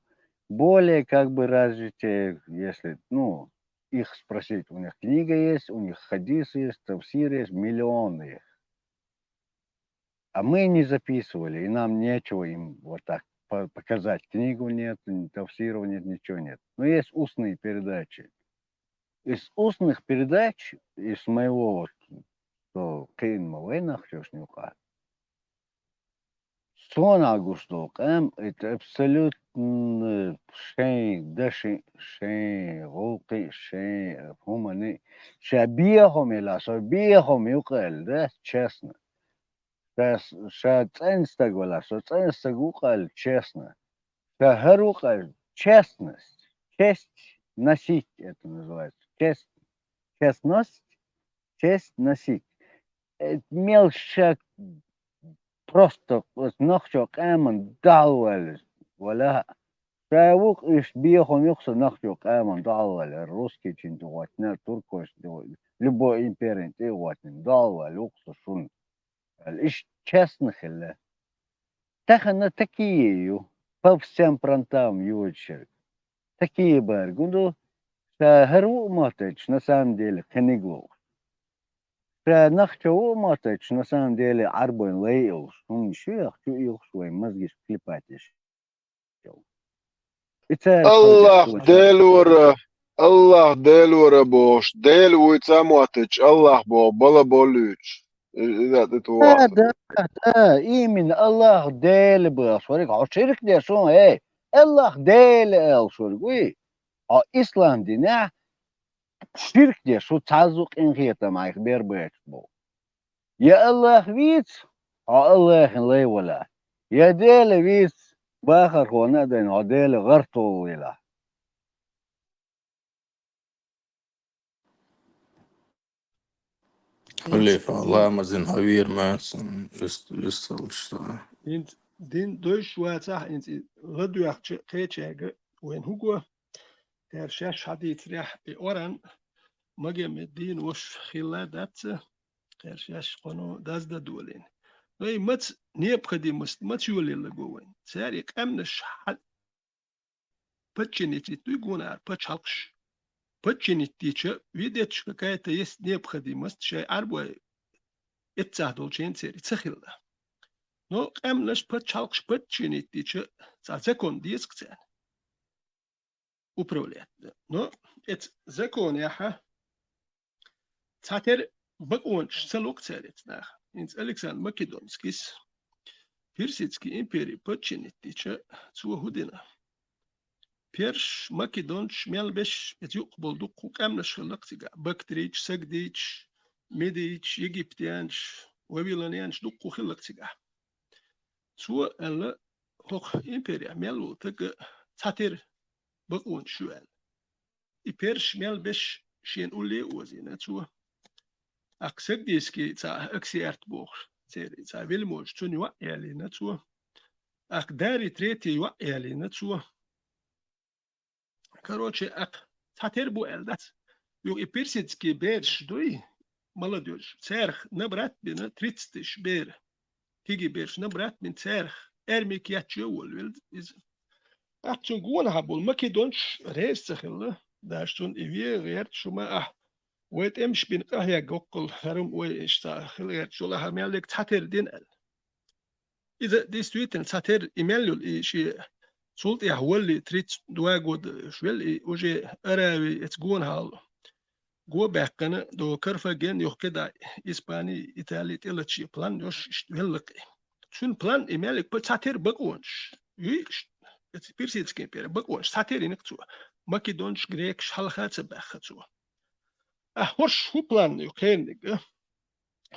более как бы развитие, если, ну, их спросить, у них книга есть, у них хадис есть, тафсир есть, миллионы их. А мы не записывали, и нам нечего им вот так по-, показать. Книгу нет, ни тафсиров нет, ничего нет. Но есть устные передачи. Из устных передач, из моего вот, что кхиъна ма вай нах чушна юкъа. Суна гуш долу къам, это абсолютно шайн даши, шайн гӀуллакхи, шайн хӀумани, ша бехам ела, со бехам юкъа аьлла, да, честно. Ша с-, ша цӀена стаг вала, со цӀена стаг ву-кх аьлла, честно. Ша хӀара ву-кх аьлла, честность. Честь носить это называется. Честь. Честность, честь носить. э, мел ша просто оцу нохчо къаман дӀавалла вала. Ша вукх иштта бехам юкъа со нохчо къаман дӀавалла, русский чин тӀе гӀоттина, туркойш тӀе гӀоттина, любой империн тӀе гӀоттина, дӀавалла вукх со шуна. Аьлла, иштта честно хилла. Тахана такие ю, по всем фронтам йоьдуш ерг. Такие бара гу ду, ша хӀара ву а моттуьйтуш, на самом деле, кхиниг ловш. Ша нохчо ву а моттуьйтуш, на самом деле, Ӏарбойн лай а йолуш, хӀунда шу яхчу а йохуш вайн мозгаш клепать еш. И цара Аллах халкъаш Делора, Аллах Делора бохуш, Дела вуй ца моттуьйтуш, Аллах боху, бала болуьйтуш. И, и да, тӀе Да, тоху. Да, да, именно Аллах Дела бохуш, вариг хьо ширк деш хьуна, эй, Аллах Дела аьлла шург вуй. Хьо ислам динехь ширк деш хьу цхьаззу къинхетам айх бер баьчу боху. Я Аллах вийца, хьо Аллахин лай вала. Я Дела вийца, бахархона а дайна, хьо Дела гӀартол вила. Халифа, ламазин хьавийр ма сан, вис-, виссалш сан. ХӀинца дин дойш вацахь, хӀинца и ладоьгӀча кхечаьрга вайн хӀуго, тера шаьш хьадийцарехь, и оран Магомед дийна вош хилла дац, тера шаьш кхуьно дазда долийна. Но и маца необходимость, маца йолийла го вайн? Цара и къаьмнаш хьа-, подчинить дуй гонара пачхьалкхаш. Подчинить дича, видетш какая-то есть необходимость, шай Ӏарбой эццахь долчу хенцери ца хилла. Но къаьмнаш пачхьалкхаш подчинить дича, цхьа закон деза-кх царна управлять. Но эца законехьа цхьатера бакъонаш ца луг цаьрца наха. ХӀинца Александр Македонскис Персидский импери подчинить дича, цо хӀу дина? Перш, македонаш мел беш, эца юкъа болу дуккха къаьмнаш хилла-кх цигахь, бактрийча, сагдийча, медийча, египтянаш, вавилонянаш дуккха хилла-кх цигахь. Цо аьлла, хӀокху империя мел волу тага цхьатера бакъонаш ю аьлла. И перш мел беш шена улле а озийна цо. Аккха сагдийский цхьа аксиарт бохуш, церан цхьа вельможа цунна йоӀ ялийна цо. Аккха Дарий третий йоӀ ялийна цо. Короче, аккха цхьатера бу аьлла дац. Юха и персидский бераш дуй, молодёжь, царах набрать бина тридцать тысяч бер. Киги бераш набрать бина царах, армик етташ а волавелла иза. ТӀаккха цунна гонахьа болу македонаш реза ца хилла, даже цунна и вен гӀерта шу ма ахь. Вай тӀемаш бина къахьегга воккхул, хӀара-м вай иштта хила гӀерта шу лахьа мел дерг цхьатера дина аьлла. Иза действительно цхьатера и мел йолу, и шен цул тӀаьхьа валли, тридцать два года уьш велла, и уже Аравия эца гонахьа го баьккхина, до Карфаген юхкида Испани, Итали тӀелаче план йош иштта велла-кх и. Цуьнан план и мел дерг цхьатера бакъонаш юй иштта, эца персидский импери бакъонаш цхьатера йина-кх цо. Македонаш, грекаш хьалха а ца баьхна цо. Ахь хӀорш хӀу план ю кхерниг а?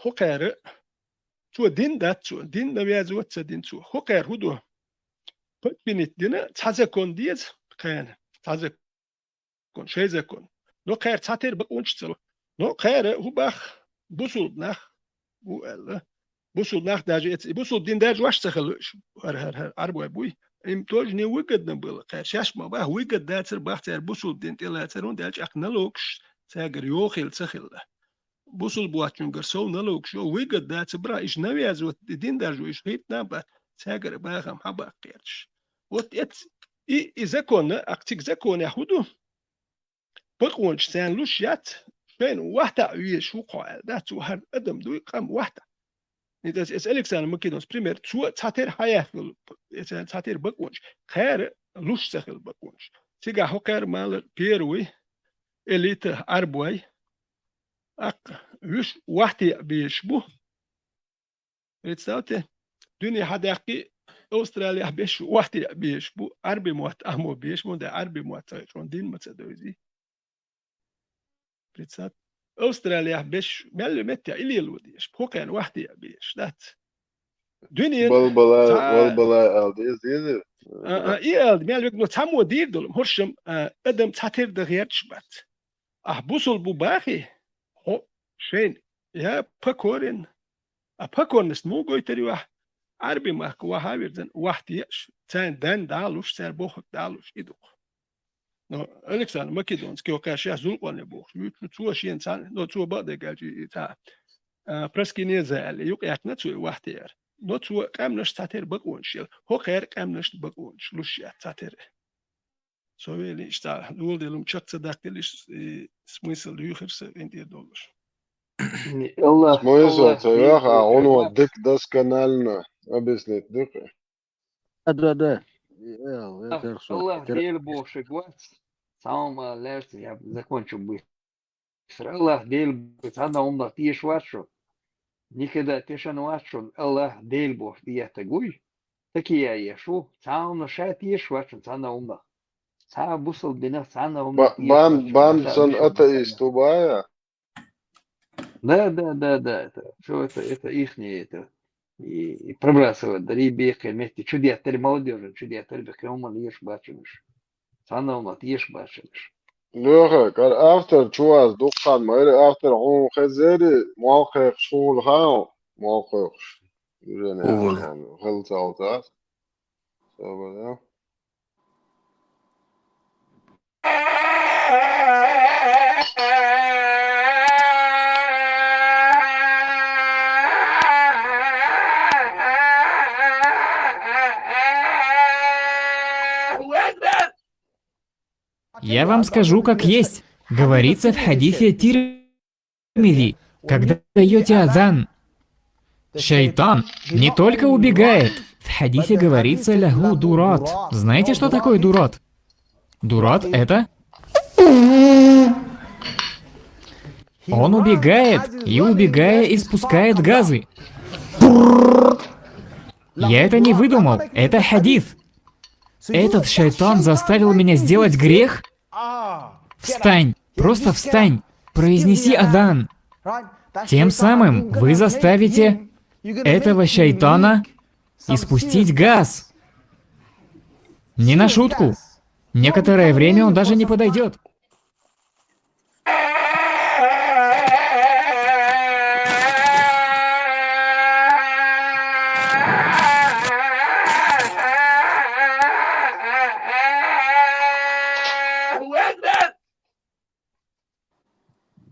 ХӀу кхера, цо дин дац цо, дин навязывать ца дин цо. ХӀу кхера хӀу ду? Подчинить дина, цхьа закон деза кхена, цхьа закон, шайн закон. Но кхера цхьатера бакъонаш ца ло. Но кхера хӀу бах, бусулба нах бу аьлла. Бусулба нах даже эца, и бусулба дин даже ваш ца хилла уьш, хӀара, хӀара, хӀара Ӏарбой буй. Им тоже невыгодно было кхера. Шаьш ма бах, выгодно дацар бах цара бусулба дин тӀелацар, хӀунда аьлча аккха налогаш цаьргара йохийла ца хилла. Бусулба воцчуьнгара сов налогаш йо, выгодно дацар бах, иштта навязывать дин даже, иштта хӀиттина а бац, цаьргара бахам хьабаккха гӀерташ. Вот эц-, и, и законна, аккха цига законехь хӀу ду? Бакъонаш царна луш яц, шайна вахтаӀ везаш ву-кх хьо аьлла дац, цо хӀара адам дуй, къам вахтаӀ. И ас, ас Александр Македонс пример, цо цхьатера хьаяьхна йолу, цхьатера бакъонаш, кхара луш ца хилла бакъонаш. Цигахь хӀокхара малар первый, элита Ӏарбой, аккха вуьш вахтеа безаш бу. Представьте, дуьне хьадаьккхи, Австралиехь беш вахтеа безаш бу, Ӏарби мотт ахмо безаш бу, да Ӏарби мотт ца хилча, дин ма ца девзи. Представь, Австралиехь беш мел ю меттехь и лело дезаш, пхукхен вахтеа безаш дац. Дуьнен Балбала, цхьа балбала аьлла деза, деза. А, а, и аьлла, мел вегано цхьаммо дийр долу, хӀоршам, а, адам цхьатера дан гӀерташ бац. Ахь бусул бу бахи, хьо шайн я пакорин, А покорность муха гойтар юха? Ӏарбий махка ваха вирзина, вахтеш, царна денна далуш, цар бохург далуш, и ду-кх. Но Александр Македонский, кхаьчча, Зулкъарнайн бохуш вуьйцу, цо шена цхьаьна, но цо бакъдерг аьлча, и цхьа, а, Проскинеза аьлла, юкъ яьккхина цо и вахтера. Но цо къаьмнашца цхьатерра бакъонаш елла. ХӀокхеран къаьмнашца бакъонаш луш яц цхьатерра. Со велий, иштта доладелла чакх ца даккхилла, и смысл юьйхира са къинтӀера долуш. Аллах, Смысл Аллах ца йоьху, а хӀуно дика досконально объяснить ду-кх. Да, да, да. Я, я Аллах, хорошо. Аллах Дела бохуш вац. Цхьа хӀума лаьрца я закончу бу. Аллах Дела бу, цхьанна хӀуманах теша вац шу. Никогда тешан вац шуна Аллах Дела бохуш дӀаеттарг вуй. Такие я шу. Цхьа хӀуманах ша теша вац шуна, цхьанна хӀуманах. Цхьа бусалба динах цхьанна хӀуманах Ба-, теша бам-, вац шуна. Бам Ша сан бийшо атеист ву бая? Да, да, да, да, это, всё это, это ихнее, это, и, и пробрасывать, дари бехке вместе, чудех тери молодёжи, чудех тери бехке, он ман еш бачунуш. Цхьанна хӀуманах теша бачунуш. Лёха, кара автор чу ваз дуккхан майра автор хьун хезери, мол кхайкхаш хул хаал, мол кхайкхаш. Уже не Хул. Хал цалцас. Собар, да? Я вам скажу, как есть. Говорится в хадисе Тирмизи, когда даёте азан, шайтан не только убегает, в хадисе говорится: «Лягу дурат». Знаете, что такое дурат? Дурат — это... Он убегает и, убегая, испускает газы. Я это не выдумал, это хадис. Этот шайтан заставил меня сделать грех. Встань, просто встань, произнеси азан. Тем самым вы заставите этого шайтана испустить газ. Не на шутку. Некоторое время он даже не подойдёт.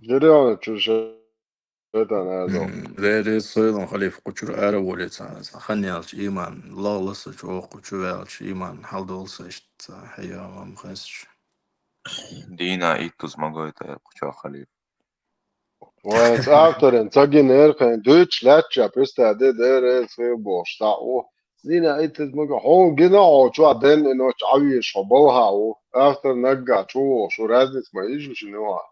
Жирёвна чу шайтан азал. М, Дела реза хуьлда, халиф, кху чуьра ара волий цхьана, хан яьлча иман, лагъ ласа чу кху чу ваьлча иман, хьалдолу са иштта хьайоам хезча. Дийна иттаза ма гойту кху чохь, халиф. Вайн авторин ца гинера кхайн дуьйцуш лаьттача, представь, де, Дела реза хила бохуш, цхьаъ ву. Дийна иттаза ма го, хьуна гина хьо чохь денна и ночь Ӏавийша хьо балха ву. Автор наггахь чу вогӀуш ву, разница ма йижу шуна юха.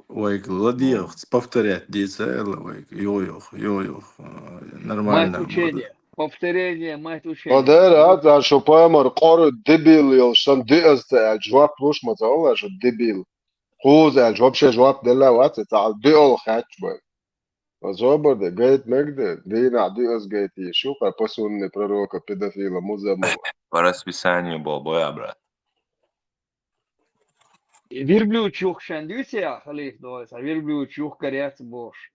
Вайга ладегӀа, повторять дийца аьлла вайга. Юха, юха, юха, юха. Э, нормально. Мать учения. Повторение, мать учения. Ма дера, а, цара шу пайхамар къора дебил йолуш санна, диъаза ца аьлча, жоп луш ма ца вала шу дебил. Кхуза аьлча, вообще жоп делла вац, ца аьлла, диъал хаьтташ бай. Ма собар де, гайта мега де, дийнахь диъаза гайта йиш ю, кхара по сунне пророка педофила музаммала. По расписанию бо, боя, брат. Верблюд чухкаш шайн дуьйцу я, халиф, дой, сан верблюд чухкар яц бохуш.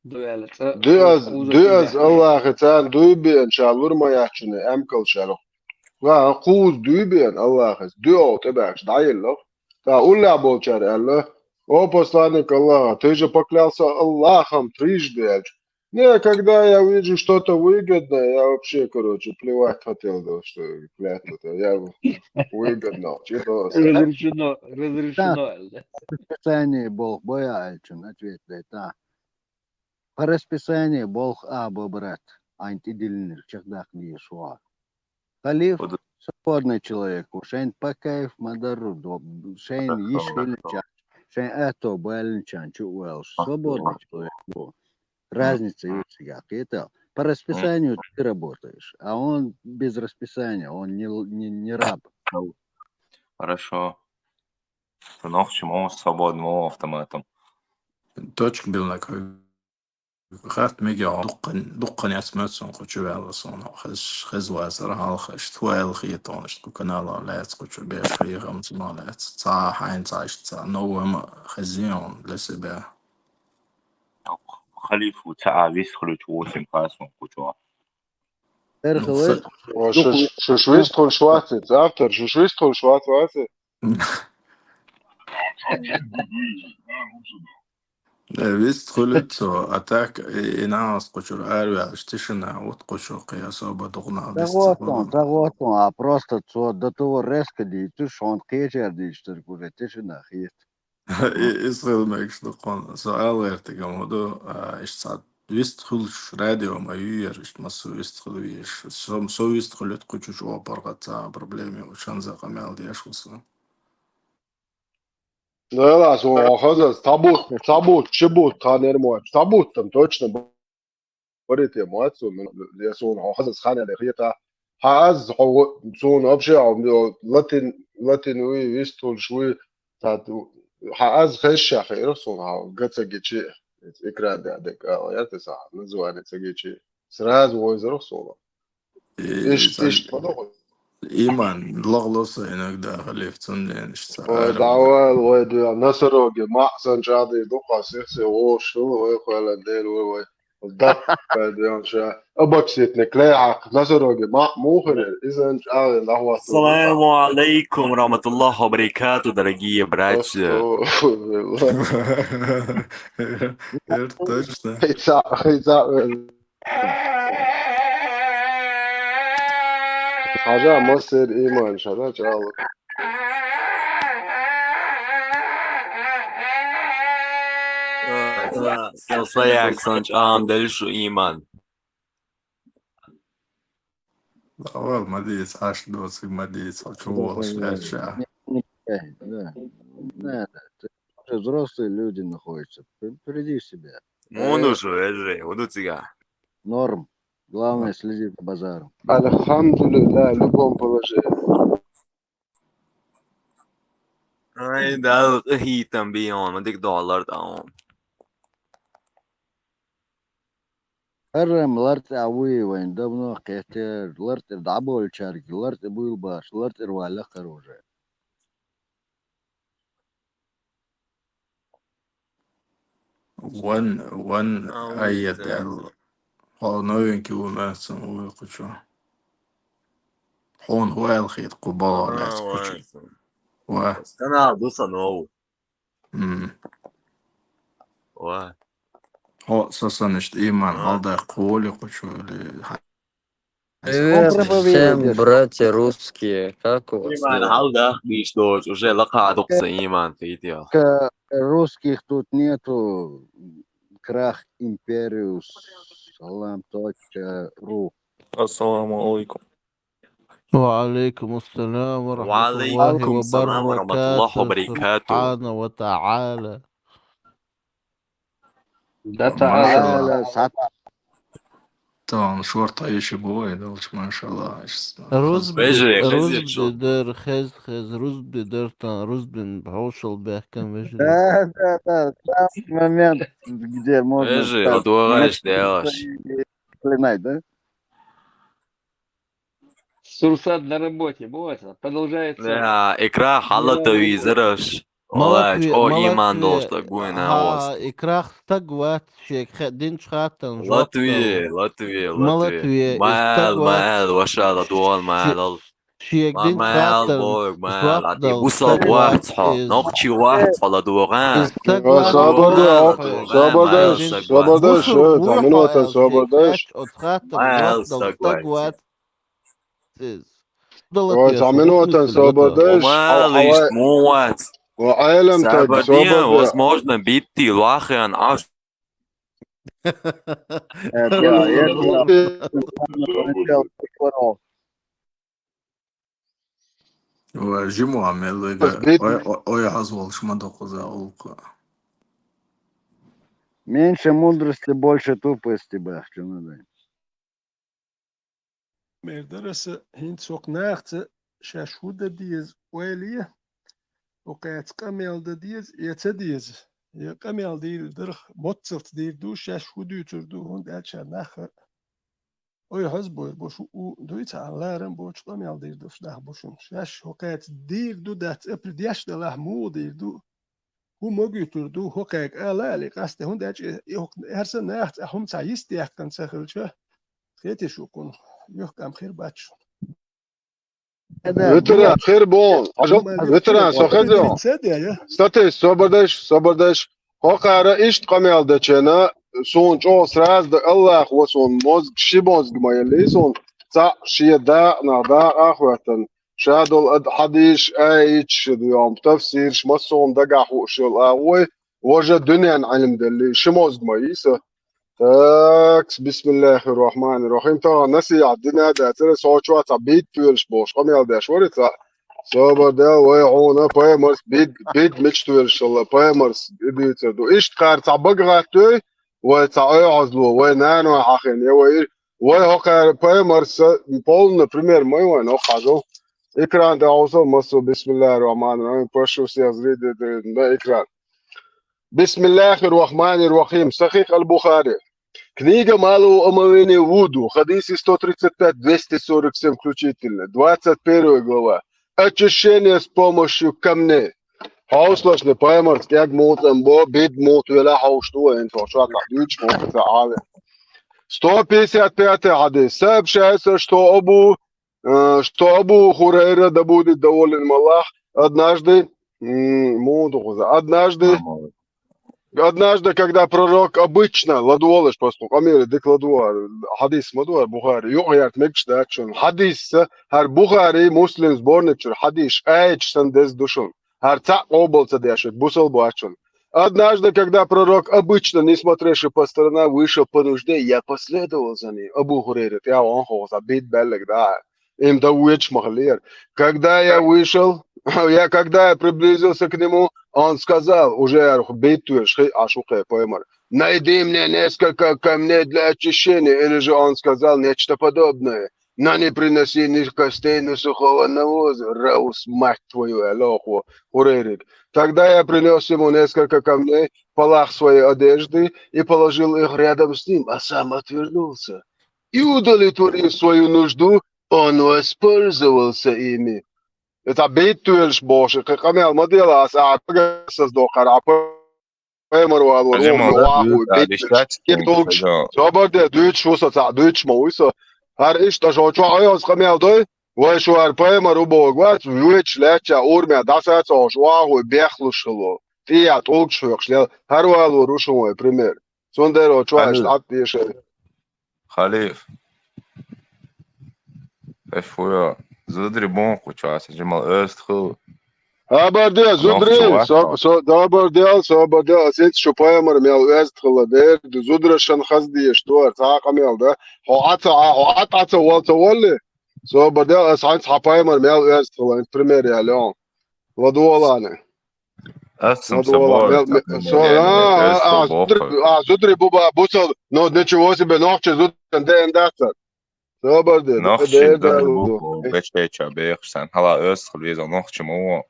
Дуьаз, дуьаз Аллахе царна дуй беана, ша лур ма яц шуна эмкал шарах. Ва кхуза дуй беана Аллахе, дуьал тӀебаьхкаш дӀаеллах. Ткъа уллехь болчара аьлла: «О, посланник Аллаха, ты же поклялся Аллахом трижды», аьлча. Не, когда я вижу что-то выгодное, я вообще, короче, плевать хотел, да, что клятва-то, я выгодно, что-то. Разрешено, разрешено. По расписанию болх бой аьлчун ответ дай, та. По расписанию болх а бо, брат, айн тӀедиллинарг чекхдаккха дезаш ву. Халиф свободный человек ву, шайн по кайфу ма дарра до, шайн йиш хилинча, шайн аьтто балинчан чу а ваьллаш, свободный человек ву. Разница есть, кхетал. По расписанию ты работаешь, а он без расписания, он не л-, не, не раб. Хорошо. Шу нохча ма ву, свободный ма ву автоматом. Точка билнак. Хатта мега хьо дуккхан-, дуккхан яц моьтту суна кху чу ваьлла суна. Хез-, хеза вацара хьалха, иштта хӀу аьлла хета хьуна, иштта кху каналах лаьцна кху чу беш хьехамца ма лаьцна. Цхьа хьайна цхьа иштта цхьа новое ма хезий хьуна для себя. Халифа ца а вист хуьлуьйту восемь класс ван кучо. Эрхалай. Шуш вист хуьлуш вац, автор, шуш вист хуьлуш вац, вац. Э, вист хуьлуьйту цо, а так, и, и нагӀас кхучур араваьлаш тишина, вот кхучо кхе особо духна дис ца ДагӀотун, хуьлу. ДагӀотун, а просто цо до того резко дийцу, шоана кхечар дийцу, уже тишина хет. И, иза хила мегаш ду кхунна. Со ала гӀертаргам хӀу ду, а, иштта цхьа вист хуьлуш радио ма юй яр, иштта массо вист хуьлу веш. Со, со вист хуьлуьйту кхучу чӀогӀа паргӀат цхьа проблема ю, шанза къамел деш ву со. Дела, суна хаза, табут, табут, чибут, ханер моч, табут там точно барите моц, я суна хаза ханер хета. Хьа аз, хьо, суна вообще, а, латин, латин уй, вистулш уй, тат, хьа аз хешша хера суна, хьа, гаца гичи, экран да, да, а, я те са, название ца гичи. Сразу войзарах суна. И, Иш, ца-, иш, подумай. Иман, лаглоса иногда халиф цунденш ца Ой, ара. Давай, ой, да, носороги, ма, сан чады, духа, сих, сих, о, шул, ой, хуэлэн, дэл, ой, ой. Да, ой, да, ша. Обокситник, лей, хак, носороги, ма, мухрер, изан чады, лахвас. Ассаламу алейкум ва рахматуллахи ва баракату, дорогие братья. Астагфируллах. Это точно. Хица, хица, э. Хьажа, масер иман, шада, чалу. Са, са, са, са, як сан чам дельшу иман. Лавал, ма дийца, аш доциг ма дийца, чу волаш ляча. Не, не, не, не, не, ты уже взрослые люди находятся. При-, приди в себя. Мунушу, эжи, удуцига. Норм. Главное, следи за базаром. Альхамдулиллах, в любом положении. Ай, дал, хитам бион, ма дик доллар таон. Харам ларт а вуй вайн, давно кхетер, ларт ир дабол чарги, ларт ир буйл баш, ларт ир валах уже. Ван, ван А, ой, айя да. Дал. Хо новенький у нас, ой, кучу. Хон хуэл хит, кубала Ага, нас кучу. Вай. Ва. Канал дуса нову. М. Ва. Хо, сосанышт иман, А. Халда хули кучу или ха-, Привет. Он всем, проповедует, братья русские. Как у вас дела? Иман, халда, биш дож, уже лака дукса иман, ты идеал. К-, русских тут нету. Крах Империус, салам точка ру. Ассаламу алейкум. وعليكم السلام ورحمة الله وعليكم السلام ورحمة الله وبركاته. وبركاته. سبحانه وتعالى. Да, машалла. Таала сат. Тон шорта иши бой, долч, машалла, иш. Рузби, Вежи, хезир рузби шо. Дар, хез, хез, рузби дар, тан, рузбин бхошал бехкан вежи. Да, да, да, там момент, где можно Вежи, так вот дорогая, мочить делаешь. И проклинать, да? Сурсат на работе, вот, продолжается. Да, икра халата визараш. Малатве, о, иман малатве, доста гуйна ха, ост. Икра стаг вац, шек хе-, динч хатан, Латвия, жоп Латвия, Латвия. Малатве, и стаг вац. Майл, ваша ла дуал, майл. Шек динч хатан, бой, майл, жоп ати дал, бусал стаг вац, вац, хо. Из. Нохчи вац, хала дуган. И стаг вац, собода, собода, собода, шо, там минута, собода. Майл, стаг вац. Из. Ой, цхьа минута, собода. Омалиш, муват. Ва айлам так, собода. Возможно, битти лахян аш. Ва жиму амел, ой, ой, ой, хаз волш ма докуза улку. Меньше мудрости, больше тупости, бах, чё надо. Мердараса, хӀинца хӀокху нахаца шаьш хӀу дан деза ойла е, хӀокхаьца къамел дан деза, я ца деза. Я къамел дийр дарх, моццалц дийр ду, шаьш хӀу дуьйцур ду, хӀунда аьлча нах ой хьоза бой, бо шу у дуй ца ларам бочу къамел дийр ду, нах бу шуна. Шаьш хӀокхаьца дийр ду, дац, апри деш далахь, муха дийр ду? хӀун могуьйтур ду, хӀокхаьга ала али къасте, хӀунда аьлча и хӀокху эрсаннах цӀа хӀума цхьа йист яьккхина ца хилча, хетий шуна, юхкам хир бац шуна. Ветеран, хир бу. Ветеран, со хезо. Статес, собардаш, собардаш. ХӀокхара иштта къамел дечена, суна чӀогӀа сразу да, Аллах ва суна мозг, ши мозг ма елли суна, цхьаъ шен дакъа, нах дакъа а хӀоьттина. Ша долу ад хьадийш, аяташ ду йом, тафсирш, массо а дагахь хууш йолу агӀой, важа дуьнен Ӏилма делли, ши мозг ма йий со. Такс, бисмиллахир-рахманир-рахим. Тахана насихьат дина а дацара, со чохь цхьа бит тоьлуш болуш къамел деш вара цхьа. Собар де, вай хьуна пайхамарс бит, бит мича тоьлуш хилла, пайхамарс и дуьйцур ду. Иштта кхара цхьа бага гӀаттоьй, вай цхьа оьгӀазло, вай наной хьахийна, я вай, вай хӀокхара пайхамарс полный пример ма ю вайн хӀокху хьажал. Экран тӀе хьовсал, массо, бисмиллахир-рахманир-рахим, прошу всех зрителей на экран. Бисмиллахир-рахманир-рахим. Сахих аль-Бухари. Книга малого омовения вуду. Хадисы сто тридцать пять, двести сорок семь включительно. Двадцать первая глава. Очищение с помощью камней. Хьовсалаш, пайхамарс кӀег муха тӀам бо, бит муха велла хьовш ду вайн, тхо чохь дуьйцуш муха ца Ӏали. Сто пятьдесят пятый хьадис. Сообщается, что Абу э, что Абу Хурайра, да будет доволен им Аллах, однажды, м, муха ду хӀума, однажды, однажды, когда пророк обычно, ладугӀалаш, просто къамеле дика ладугӀа, хьадис ма ду Бухари, юкъа ярта мегаш дац шуна. Хьадисца, хӀара Бухари, Муслим сборник чуьра хьадис, аяташ санна деза ду шуна. ХӀара цхьаъ къобал ца деш, бусалба вац шуна. Однажды, когда пророк обычно, не смотревший по сторонам, вышел по нужде, я последовал за ним. Абу Хурайра, тӀе ван хьо, цхьа бит баьлларг да. Им дан вуьйцуш ма хиллера. Когда я вышел, я, когда я приблизился к нему, он сказал, уже арх бит веш хи ашукхе поймар. Найди мне несколько камней для очищения, или же он сказал нечто подобное. Но не приноси ни костей, ни сухого навоза. Раус, мать твою, алёху, Хурейрик. Тогда я принёс ему несколько камней в полах своей одежды и положил их рядом с ним, а сам отвернулся. И удовлетворив свою нужду, он воспользовался ими. Это бит тоьлуш бохуш, кхин къамел ма дела аса, а пагасаздокхар, а пайхамар валор, Жимал, вахуй, да, бит дишач, ким тулгаш. Собар де, дуьйцуш ву со цхьаъ, дуьйцуш ма вуй со. ХӀара иштта шо чохь айхьа къамел дой, вай шу хӀара пайхамар ву бохург вац, вуьйцуш лаьттача ураме дӀасацӀохуш, вахуй, бехлуш хило. ТӀехьа тулгаш хьоькхуш лел, хӀара валор ву шун вай пример. Цундела чохь иштта Ӏад тешай. Халиф. Эфуя. Зудри бонху часа, Жимал, оьзда хила. Хабар де, зудри, со, со, хабар де, собар де, ас итт шу пайхамар мел оьзда хила дер, зудра шан хаза деш, дуар, цхьа къамел, да? Хьо Ӏа ца, хьо Ӏа тӀа ца вал ца валли? Собар де, ас хьайца хьа пайхамар мел оьзда хила, пример я леон. Ладуолана. Ас сам Ладуола, собор, мел, мел, со, а, а, зудри, а, зудри буба, бусал, но ничего себе, нохчи зудри, де, де, Собар де, нохчи де, де, де, бешеча бехсан, хала оьзда хила веза нохчи ма ву.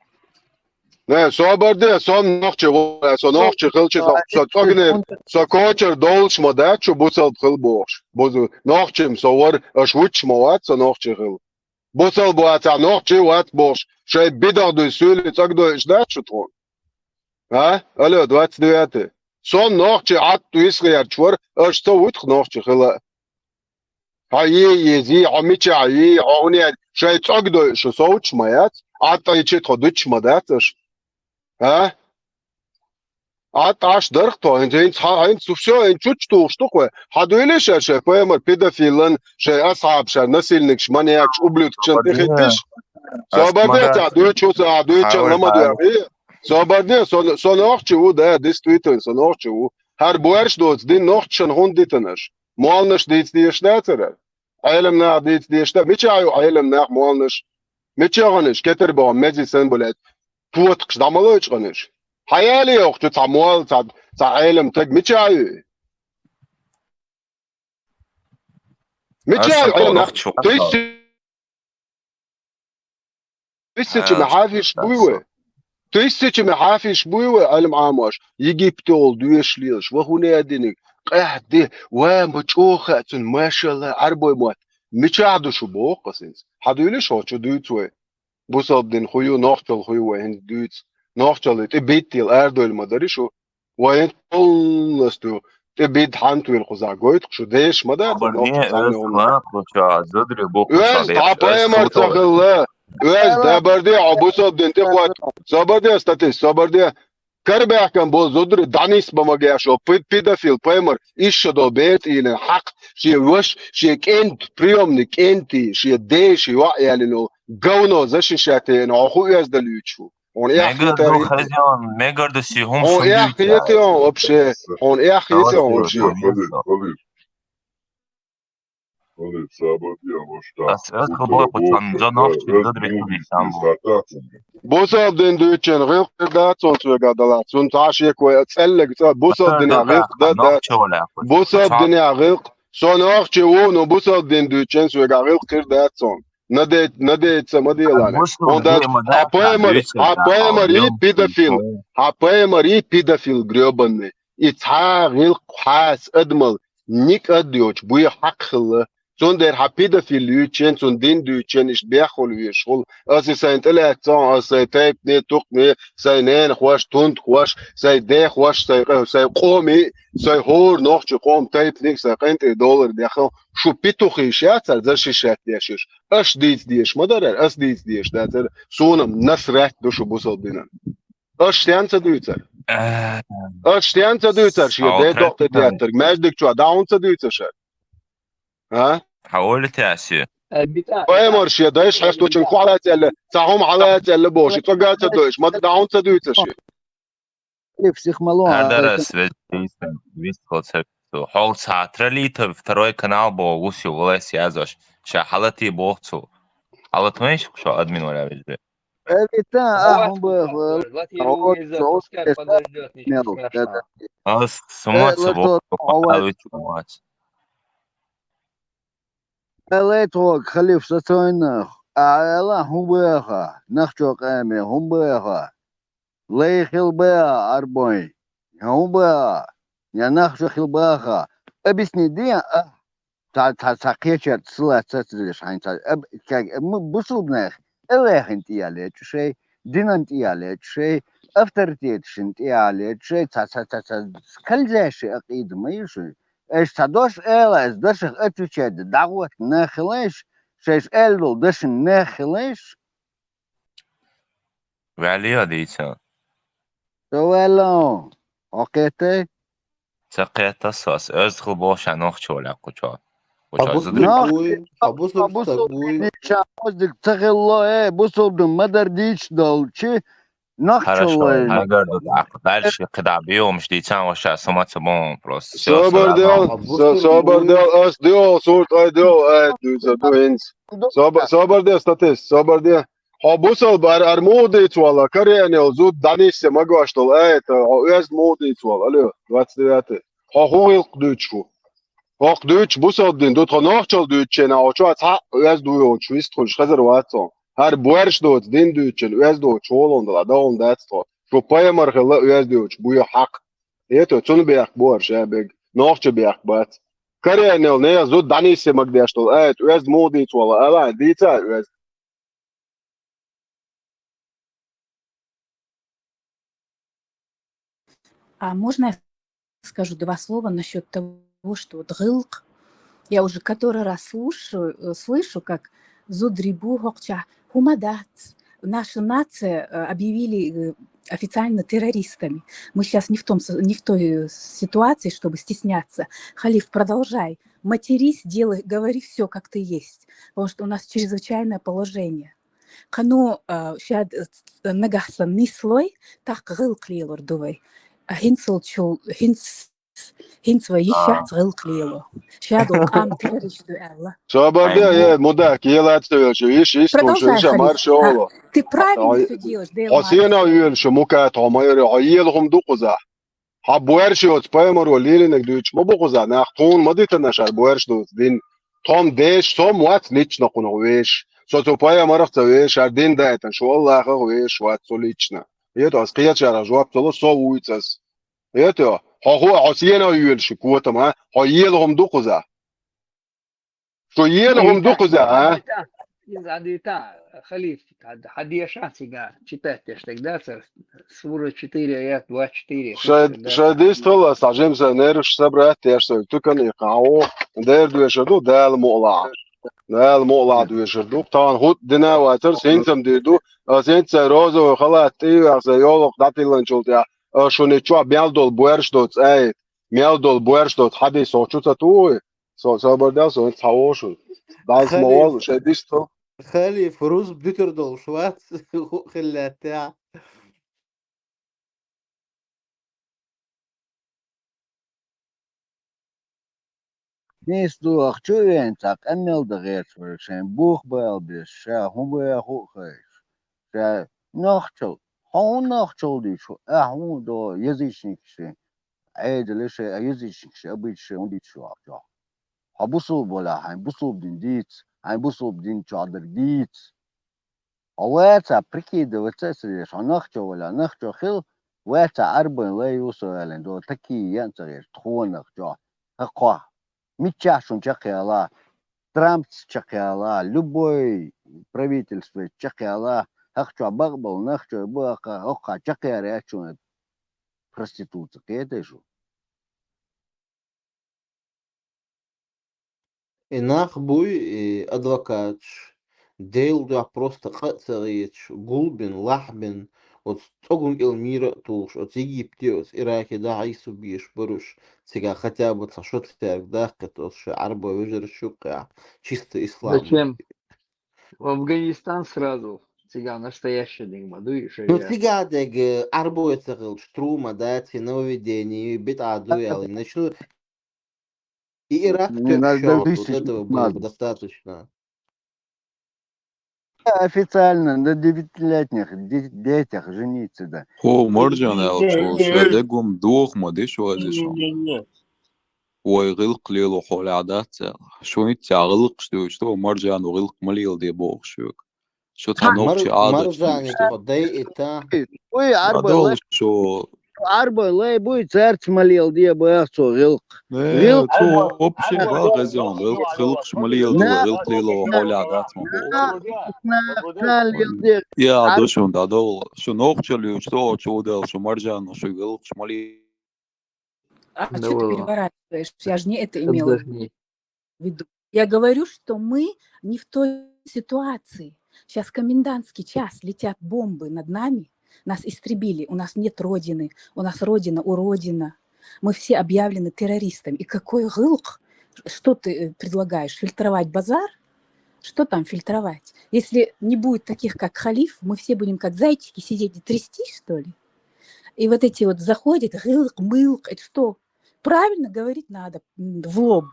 Не, собар де, со нохчи ву, со нохчи хилча, со, со цогне, со кочар долуш ма дац, шу бусалба хила бохуш. Бузу, нохчим со вар, аш вуч ма вац, со нохчи хила. Бусалба ваца нохчи вац бохуш, шай бидах дуй суьйли цӀагдойуш дац шу тхуна? А? Алло, двадцать девятый. Со нохчи Ӏатта висхерча вара, аша ца вуьтах нохчи хила. Хьо е ези, хьо мичахь йий, хьо хӀунер, шай цӀагдойуш шу совчу ма яц, Ӏатта ичи тхо дуьтуш ма дац аша. А? Ӏа тӀаш дарх тхо, хӀинца, хӀинца, хьа, хӀинца цу всё, хӀинца чучу тухуш ду кхой. Хьан дуьйлиш ша шай пайхамар педофилан, шай асхьаб ша насильникаш, маньякаш, ублюдкаш ан тӀехиттиш? Собар де, ца дуьйчу, ца дуьйчу, ламадоьхи. Собар де, со, со нохчи ву, да, действительно, со нохчи ву. ХӀара боьрш доцу дин нохчашан хӀунда дитанаш? Молнаш дийца дезаш дацара? Ӏелам нах дийца дезаш да? Мича ю Ӏелам нах молнаш? Мича гӀанаш? Кетар боху мези сан, блядь. Потакхаш дӀа ма лойчу гӀанаш. Хьаяли йохчу цхьа мол, цхьа, цхьа Ӏелам таг мича ю? Мича ю Ӏелам нах? Тысяча Тысячами хьафиш буй вай? Тысячами хьафиш буй вай, Ӏелам Ӏамош? Египте волу доьшуш лелаш, ва хӀун а диниг, къаьхьа де, ва ма чӀогӀа хаьа цунна, машалла, Ӏарбой мотт. Мичахь ду шу боху ас хӀинца? Хьан дуьйлиш хьо чу дуьйцу вай? Бусалба дин хуй ю, нохчалла хуй ю вай хӀинца дуьйцу. Нохчалла тӀе биттийла арадойла ма дарий шу. Вайн полностью тӀе бидда хьант вийла кхузахь гойту шу, деш ма дац, Собар нохча не, цхьанне эс хӀума. Ла кхуча, зудрий бу кхуча. Оьзда деш, хьан эс пайхамар ца хутор. Хилла. Оьзда, собар де, хьо бусалба дин тӀе хӀотта. Собар де, статист, собар де. Карабаьхкан болу зудрий дӀанисбан ма геш, о пи-, педофил, пайхамар, иша долу бер тӀе йиллина хьакха, шен ваша, шен кӀентан, приёмный кӀентий, шен ден, шен йоӀ яьллина, говно защищать яьллина, хьо хӀун оьзда луьйчу? Хьуна эхь хетар ду хезон, мегар ду си хӀума. Хьуна эхь хетий хьуна вообще? Хьуна эхь хетий хьуна вообще? Халид, Халид, Халид, собар де, а ваш так. Ас, ас хабар кху цан жанах чи дад рекуди самбу. Бусалба дин дуьйчен гӀилкх хир дац цунна соьга далахь. Цунна цхьа шеко я цӀеллиг цӀа бусалба динехь гӀилкх дан дац. Бусалба динехь гӀилкх. Со нохчи ву, но бусалба дин дуьйчен соьга гӀилкх хир дац цунна. Надейть-, надейть ца ма делахь. Бусалба дин ма дац, хьан пайхамар, хьан пайхамар и педофил. Хьан пайхамар и педофил грёбаный. И цхьа гӀилкх хьас адамал никъ а доцуш буй хьакха хилла. Цундела хьан педофил юьйчен, цунна дин дуьйчен, иштта беххула везаш хула. Ас и сайн тӀелаьццахь, ас сайн тайпане, тукхане, сайн ненахош, тунтахош, сайн дехош, сайн къе-, сайн къоми, сайн хӀора нохчи къом тайпаниг, сайн къинтӀера долар дехал. Шу петухи ша цара защищать деш уьш. Аш дийца дезаш ма дарара, ас дийца дезаш дацара. Суна насрать ду шу бусалба динан. Аш стен ца дуьйцара? Э, Аш стен ца дуьйцара, шен ден докъе деттарг, маьждиг чохь дӀа хӀунда ца дуьйцара шара? А? Хьан ойла тесю? Пайхамар шен дайша хьесточун кху хьалаца аьлла, цхьа хӀума хьалаца аьлла бохуш, и цӀа га ца дойуш, ма дӀа хӀунда ца дуьйцара шен? Психмало. Хьадарас везийсан, вист хол церкву. Хьол цхьа тралитов второй канал бо вусю, валайс язош. Ша хьалати бохцу. Хьалат вайш, шо админ валя везде. Эвита, а, хӀун бах, Владимир, пускай подождёт, ничего страшного. Ас сумаца бо, алуч вац. Элей тхог, халиф сацойнах. А, эла, хӀун баха? Нахчо къеме, хӀун баха? Лай хил баха, арбой. ХӀун баха? Я нахчо хил баха? Объясни, де, а? Цхьа, цхьа, цхьа кхечара силаца ца деш хьайна цхьа, аб-, как, аб-, му-, бусулбанех, Аллахьан тӀе ялечу шей, динан тӀе ялечу шей, авторитеташна тӀе ялечу шей, цхьа, цхьа, цхьа, цхьа, скользящий акъида ма ю шуй. Эш цхьа дош эла, эс дошах отвечать де, дӀагӀотта нах хилайш, шайш аьлла долу дашна нах хилайш. Ваьлли а дийца. Со ваьлла, хьо кхеттай? Ца кхетта со, ас оьзда хила бохуш а нохчо валя кхучо. Кхучо зудрий. Нах-, бусулба стаг вуй. Ша оздиг ца хилла, э, бусулба ма дар дийча долчи, нохчо вай. Хьагарду дакъа. Дальше кхидӀа биомаш дийцан ваша сама ца бон просто. Всё, собар дел, со-, собар дел, ас дио, сурт ай дио, ай, дуьза ду хӀинца. Собар, собар де, статист, собар де. Хьо бусалба ар-, ар муха дийца вала, каренел зуда дӀаниссе магош долу аята, хьо оьзда муха дийца вала, алло, двадцать девятый. Хьо хӀун гӀилкх дуьйцуш ву? ХӀокху дуьйцуш бусалба дин ду, тхо нохчалла дуьйцученахь, хьо чохь цхьаъ оьзда вуй волчу вист хуьлуш хезар вац хьо. ХӀара боьрша доцу дин дуьйцучун оьзда волчу хьолан дала, догӀун дац тхо. Шу пайхамар хилла оьзда йоцуш буй хьакха. Это, цунна бехк бу хӀара ша бега, нохча бехк бац. Каренел нехан зуда дӀаниссе магадеш долу аят оьзда муха дийца вала, ала, дийца оьзда. А можно я скажу два слова насчёт того, что вот гӀилкх? Я уже который раз слушаю, э, слышу, как зудрий бу хӀокхучохь хӀума дац. Наша нация, э, объявили, э, официально террористами. Мы сейчас не в том с-, не в той, э, ситуации, чтобы стесняться. Халиф, продолжай. Матерись, делай, говори всё, как ты есть. Потому что у нас чрезвычайное положение. Кхано, а, шад, э, нагахь сан нислой, тахка гӀилкх лелур ду вай. А хӀинцалчул, хӀинц-, хӀинца вай йиш яц гӀилкх лело. Шадо къам террориш ду аьлла. Собар де, э, мудак, ела ца велча, йиш, йиш, продолжай, иша, марша олу. Ты правильно всё делаешь, Дела. Хьо сенах велча, мукат хьо ма яра, хьо ела хӀума ду кхузахь. Хьан боьрша йоцу пайхамаро лелийнарг дуьйцуш ма бу кхуза, нах тхуна ма дитина шара боьрша доцу дин. Тхо-м деша, со-м вац лично кхунах вешаш. Со цу пайхамарах ца вешаш, шара дин дайтина, шу Аллахах вешаш вац со лично. Это, ас кхечарах жоп ца ло, со вуйца ас. Это, хьо хӀу, хьо сенах йоьлуш ю котам, а? Хьо ела хӀума ду кхуза? Шу ела хӀума ду кхуза, а? Иза дӀадита, халиф, хьа-, хьадеша цига, читать деш дерг дацар, сура четыре, аят двадцать четыре, Шай, шай дистала, са жемса нервш собрать деш, со тукан и као, дер дуэшер ду, Дала муъла. Дала муъла дуэшер ду. Тахан хут дина вацар, синцам дир ду, а синца розовый халат, тивах, са ёлок датилан чултя, а шуни чуа мял дол буэрш доц, ай, мял дол буэрш доц, хадис со чуца туй, со, собар дал, со, ца ошу. Дас Халиф. Мовал, шай дисто. Халиф, руз бдитер долуш вац, ху-, хиллаьттехь. Нийса ду ахчу вен цхьа къамел дан гӀерташ вара шайн бух бала беш, ша хӀун баьху а хойш. Ша нохчал, хьо хӀун нохчал дийчу, ахьа хӀун до язычникаш, Ӏедале шайн язычникаш, обычай хӀун дийчу ахчохь. Хьо бусулба валахь, хьайн бусулба дин дийца, хьайн бусулба дин чохь дерг дийца. Хьо вацахь, прикидываться а ца деш, хьо нахчо валахь, нахчо хила, вацахь, Ӏарбойн лай ву со аьлла, до такие ян ца гӀерташ, тхо нахчо, хӀокхо. Миччахь шуна чекхъяла, Трампца чекхъяла, любой правительство чекхъяла, хӀокху чохь бакъбала нахчой бу, хӀокху, хӀокху чекхъяр яц шуна проституция, кхетий шу? И нах буй, и адвокаташ, Делан дуьхьа просто къа а ца гӀеташ, гулбина, лахьбина, оцу цӀоган кӀел мийра а тухуш, оцу Египте, оцу Ираке дӀахьийсу беш баруш, цигахь хотя бы цхьа шо цаьрга даккхийта оцу шайн Ӏарбой вежаршна юккъехь, чисто ислам. Зачем? В Афганистан сразу. Цигахь настоящий динг ма дуй, Ну, шариат. Цигахь дерг, э, Ӏарбой ца хилча, трума дац, и нововведение, бидӀа ду аьлла, начну И Ирак Не, тоьуш надо шо, вот этого было достаточно. Официально на девятилетних де-, детях жениться, да. Хьо, Маржан, аьлла, шу, шу дегум доху ма де шу, ази шу. Вай гӀиллакх лело хьолехь дац аьлла. Шу хӀинца гӀиллакхаш дуьйцу, Маржано гӀиллакх ма леладе боху шуьга. Шу цхьа нохчи Ӏадаташ Маржани дуьйцу. Тхо дайита. Уй, Ӏарбой лай. Шу Ӏарбой лай буй, цаьрца ма леладе баха цо гӀиллакх. Не, гӀиллакх. Цо вообще баха хезон, гӀиллакх, гӀиллакхаш ма леладе, гӀиллакх лело хьолехь дац ма боху. Я, ду шун дӀадовла. Шу нохчалла юьйцу, цо чу удал, шу Маржано, шу гӀиллакхаш ма ле- А что ты переворачиваешь? Я же не это имела в виду. Я говорю, что мы не в той ситуации. Сейчас комендантский час, летят бомбы над нами, нас истребили, у нас нет родины, у нас родина уродина. Мы все объявлены террористами. И какой гӀиллакх? Что ты, э, предлагаешь? Фильтровать базар? Что там фильтровать? Если не будет таких, как Халиф, мы все будем как зайчики сидеть и трястись, что ли? И вот эти вот заходят, гӀиллакх-мылкх, это что? Правильно говорить надо, м, в лоб.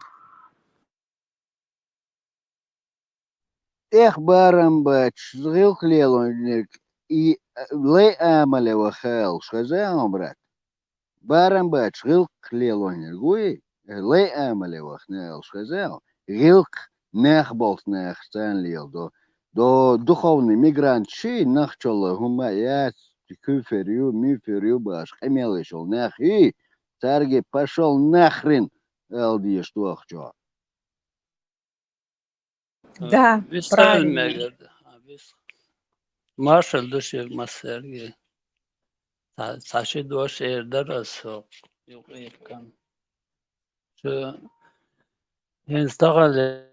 Эх, барам бац, гӀиллакх лелониг, и, э, лай амале ваха алуш хеза, хьо, брат? Барам бац, гӀиллакх лелониг вуй, э, лай амале вахна алуш хеза, гӀиллакх нах болх нах царна леладо. До духовный мигрант ши, нахчалла хӀума яц, куьйфер ю, муьйфер ю баш, къамел йиш йолу нах и, цаьрга пошёл нахрен, ала дезаш ду ахчо. Да, виса правильно. Мегар, а, вис-, маршалла ду шуьга массаьрга. Цхьа, цхьа ши дош эр дара аса хӀокху юкъ-, юкъ-, шу хӀинца тахана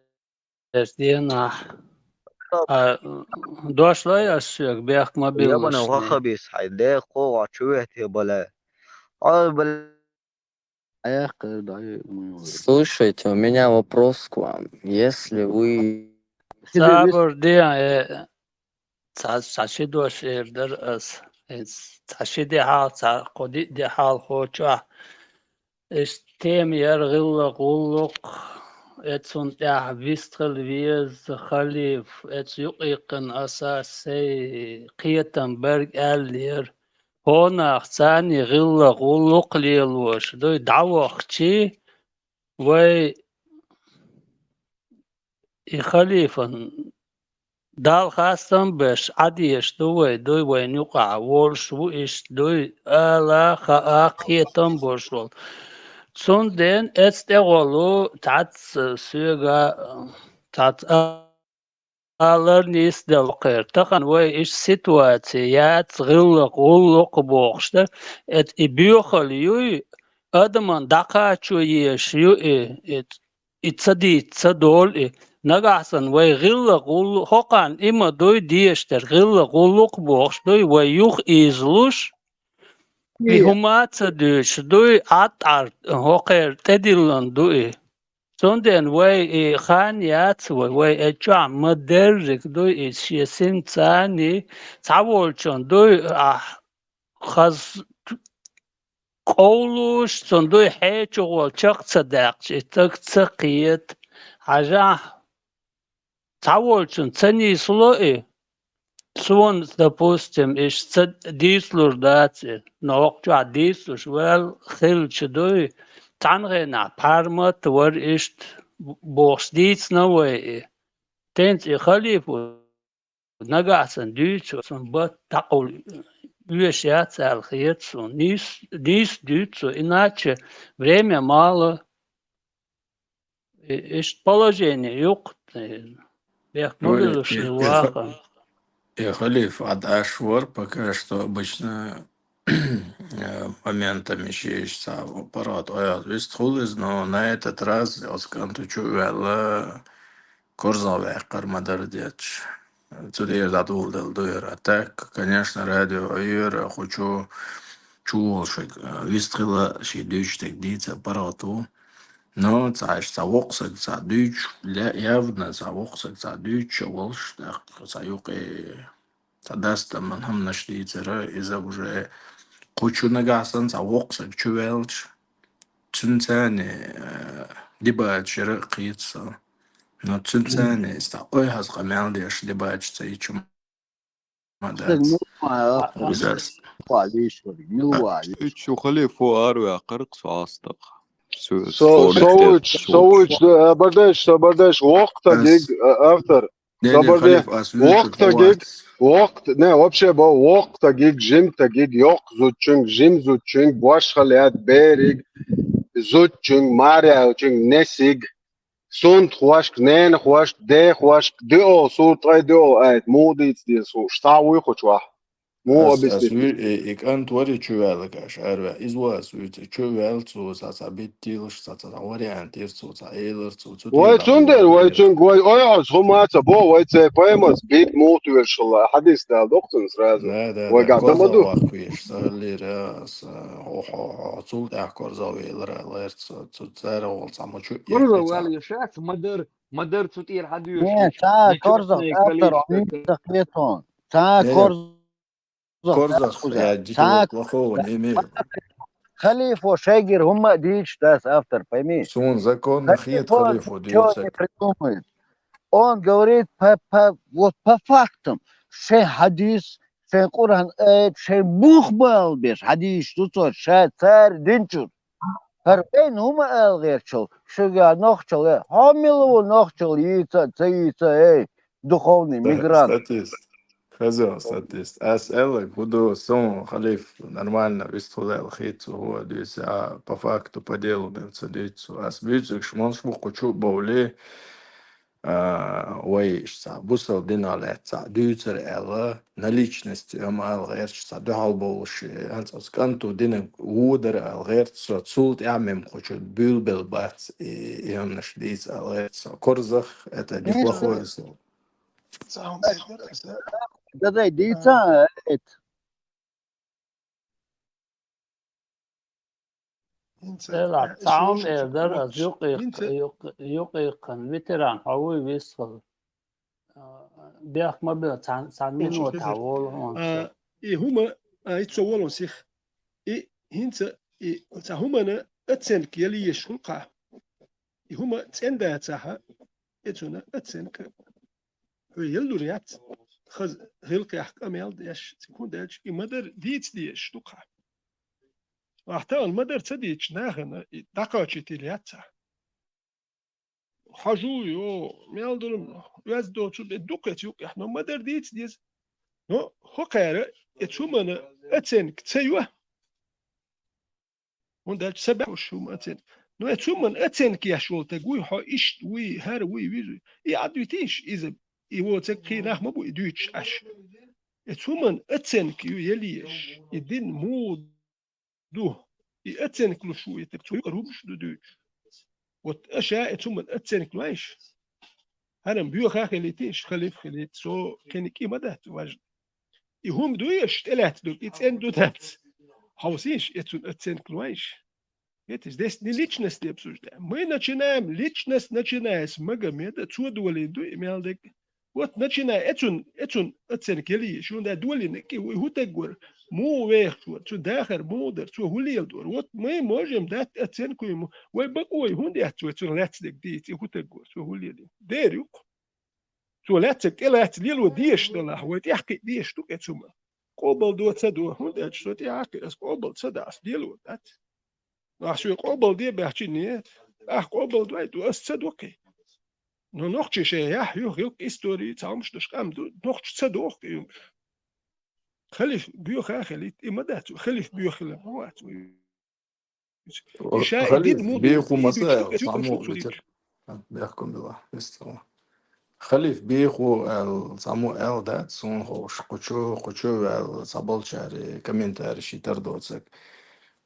леш денахь. А, дош лай ас шуьга, бехк ма биллалаш. Ябана вахабис хьайн декъо вахчу вехте бале. Ой, бале. Эх, кхер дай, м. Слушайте, у меня вопрос к вам. Если вы Сабур де, э, цхьа, цхьа ши дош эр дара ас. Э, цхьа ши де хьал, цхьа кхо диъ де хьал хо чохь. Иштта тема яра гӀиллакх, гӀуллакх, э, цунна тӀехь вистхила веза халифа, э, цу юкъ иккхина аса сайн кхетам берг аьллера. Хьо нах царний гӀиллакх, гӀуллакх лелош дуй, дӀавахчи, вай и халифан Далла хастам беш, Ӏадеш ду вай, дуй вайн юкъахь волуш ву иштта дуй, ала, хаа, кхетам болуш волу. Цундела эцу тӀегӀолу цхьацца соьга, цхьацца алар нийсделла кхер. Тахан вай иштта ситуаци яц, гӀиллакх, гӀуллакх бохуш дар. Эт и боьхалла юй, адаман дӀакхачо еш ю и, и, и ца дийца ца долу и. Нагахь санна вай гӀиллакх, гӀуллакх, хӀокхарна и ма дуй деш дерг, гӀиллакх, гӀуллакх бохуш дуй, вай юха ийзалуш, и хӀума а ца дуьйцуш дуй, Ӏад-Ӏар хӀокхеран тӀедиллина ду и. Цундела вай и хан яц вай, вай и чохь ма-дерриг дуй и шен синца цхьаволчун дуй, ахь хаз къовлуш, цунна дуй хьечугӀол чекх ца даьккхича, и стаг ца кхета. Хьажахь, цхьаволчун ца нийсло и, суна, допустим, иштта ца дийцалур дац и, но хӀокху чохь дийцалуш ваьлла хилча дуй, цхьана хенахь пхьармат а вара иштта бохуш дийцина вай и. ТӀенца и халифо нагахь санна дуьйцу, цунна бат дӀакъовла оьшуш яц аьлла хета суна. Нийса, нийса дуьйцу, иначе время мало. И-, иштта положение ю-кх, э, бехк ма Ой, билуш и, и, ваха. И халиф Ӏад Ӏаш вара, пока что обычно, э, моментами ши иштта паргӀат Ӏояз вистхула иза, но на этот раз оцу кӀанта чу а ваьлла, корзагӀ ваьккхар ма-дарра детташ. Цу тӀера дӀадоладелла ду яра. А так, конечно, радио Ӏуьйра, хӀу чу, чу волуш, э, вистхила, ши дуьйцуш дерг дийца паргӀат ву. Но цхьа иштта цхьа воккха саг цхьа дуьйцуш, ле-, явно цхьа воккха саг цхьа дуьйцуш а волуш, тӀаккха цхьа юкъе цхьа дастаман хӀуманаш дийцара, иза уже кху чу нагахь санна цхьа воккха саг чу ваьлча, цуьнца, э, дебаташ яра а кхета со. Но цуьнца иза цхьа ойхьаза къамел деш дебаташ ца йича ма дац. Мила ван, Иза мила ван лийш верг, мила ван лийш. Уьш шу халифо араваьккхира-кх со хьастагӀа. Со, Со, со вуьйцу, со вуьйцу, а, бардаш, со бардаш, воккхатагиг, а, автор. Не, не, Собар де, халиф, ас вуьйцу воккхатагиг, воккхат-, не, вообще, бо, воккхатагиг, жимтагиг, йоккха зудчуьнга, жима зудчуьнга, бошхалла яц, бериг, зудчуьнга, маьряучуьнга, несиг, сунтхошка, ненахошка, дехошка, диъо, сур ткъе диъо айта, муха дийца деза хууш, цхьа вуй кху чохь. Муха Ас, ас объяснить? вуьй-, и, и кӀант вари чу ваьлла каш, аьрваьхьа. Иза вац вуьйцу, чу ваьлла цо, цхьа, цхьа биттийлаш, цхьа, цхьа вариант йира цо, цхьа элира цо, цу Вай тӀера цундела, вай дӀадоладелира. Цуьнга, вай ойхьаз хӀума ца бо, вай церан поэмаца бит муха тоьшалла, хьадис дала доккху цунна сразу. Да, да, Вай да, гахь дан ма ду. КорзагӀваккха веш, сагӀаллера, ас, хьо, хьо, хьо, цул тӀаьхьа корзагӀвелира, аьлла гӀерта со, цу цара гӀолла цхьа ма чу КорзагӀ эккхи цхьа. Ваьлла шац, ма-дарра, ма-дарра цу тӀера хьадоьшуш. Не, ца Нечестное корзагӀ автор, количество. Амин, ца кхетон. Ца Не, не, корзагӀ Корзах, кхуза. Я, дикий Цхьа плохого не имею. Халифо шайгара хӀумма а дийцуш дац автор, пойми. Суна законно хета Халифо халифо ничего дийцар. Не придумает. Он говорит по, по, вот по фактам. Шайн хьадис, шайн Къуръан аят, шайн бух бала беш хьадисаш ду цо, ша цара динчуьра. ХӀара вайна хӀума ала гӀертачул, шуьга нохчалла, хьо мила ву нохчалла йийца а, ца йийца а, эй, духовный Да, мигрант. Статист. Хаза статист. Ас аьлларг хӀун ду, суна халиф нормально вистхула аьлла хета цо, хӀун а дуьйцу, а по факту, по делу мел ца дуьйцу цо. Ас буьйцург шу молуш бу кху чу а бовлий, а, вай иштта цхьа бусалба динах лаьцна цхьа дуьйцур аьлла, на личности хӀума ала гӀерташ цхьа дуьхьал бовлуш, хӀинца оцу кӀанто динарг водар ала гӀерта со, цул тӀаьхьа мем кху чу буьйлабелла бац и, и хӀуманаш дийца ала гӀерта со. Корзах, это неплохое слово. Дадай, дийца, эт. ХӀинца Эла, э, цхьа хӀума эр дара ас юкъе-, хӀинца юкъе-, юкъекхан, ветеран, хьо вуй вистхула. А, бехк ма бе, цхьан, цхьан минута хьан волу хьуна. А, и хӀума, а, иццо волу сих. И хӀинца, и цхьа хӀумана оценка яла еш хӀун кхаьа? И хӀума цӀена дацахьа, и цуьнан оценка хьо яла лур яц, хаза гӀиллакхехь къамел деш, хӀунда аьлча и ма-дарра дийца дезаш ду-кх хьан. Ахьа тахана ма-дарра ца дийцча нахана и дӀакхачийтийла яц ахьа. Хьажу, йо, мел долу, оьзда доцург, и дукха эца юкъехь, но ма-дарра дийца деза. Но хӀокхара и цу хӀумана оценка ца йо. ХӀунда аьлча ца баьхьаш хӀума оценка. Ну, э, цу хӀуманна оценка еш волу стаг вуй, хьо иштта вуй, хӀара вуй, виза вуй. И Ӏад витийша иза, и воцаг кхий нах ма бу и дуьйцуш Ӏаш. Эцу хӀуман оценка ю ел еш, и дин муха ду, и оценка луш ву, и тера цу юкъара хӀумаш ду дуьйцуш. Вот аша эцу хӀуман оценка лойш. ХӀарам боьха хилийта, иш халиф хилийта, со кхин кӀи ма дац важна. И хӀума дуй аша тӀелаьцнарг, и цӀена ду дац. Хьовсийша, эцун оценка лойш. Это здесь не личность обсуждаем. Мы начинаем, личность начиная с Магомеда, цо долийна ду и мел дег. Вот начиная, эцун, эцун оценка ели, шун да долийна кӀи, вай хӀу таг вар, муха вехаш вар, цу дахар муха дар, цо хӀу леладора. Вот мы можем дать оценку ему. Вай бакъо вай хӀунда яц вай цунах лаьцнарг дийца, и хӀу таг вар, цо хӀу лелийна. Дера ю-кх. Цо лаьцнарг тӀелаьцна лело дезаш далахь, вай тӀехкхиа дезаш ду-кх эцу хӀуманах. Къобал до, ца до, хӀунда аьлча со тӀехьа а кхиъ, ас къобал ца даь, ас лело дац. Ахь соьга къобал де баьхча, нет. Ахь къобал дой, ду, ас ца до кхин. Но нохчий шайн яхь ю, гӀиллакх, истори, цхьа хӀумаш деш къам ду, нохчо ца доху и хӀумаш. Халиф боьха а хилийта, и ма дац, халиф боьха хилар ма вац вай. И ша и дин муха беху ма ца аьлла, цхьаммо а витар. Бехкам била, вистхила. Халиф беху аьлла, цхьаммо аьлла дац, суна ховш, кхучу, кхучу аьлла, цхьаболчаьрий комментарий ши тар доцаг.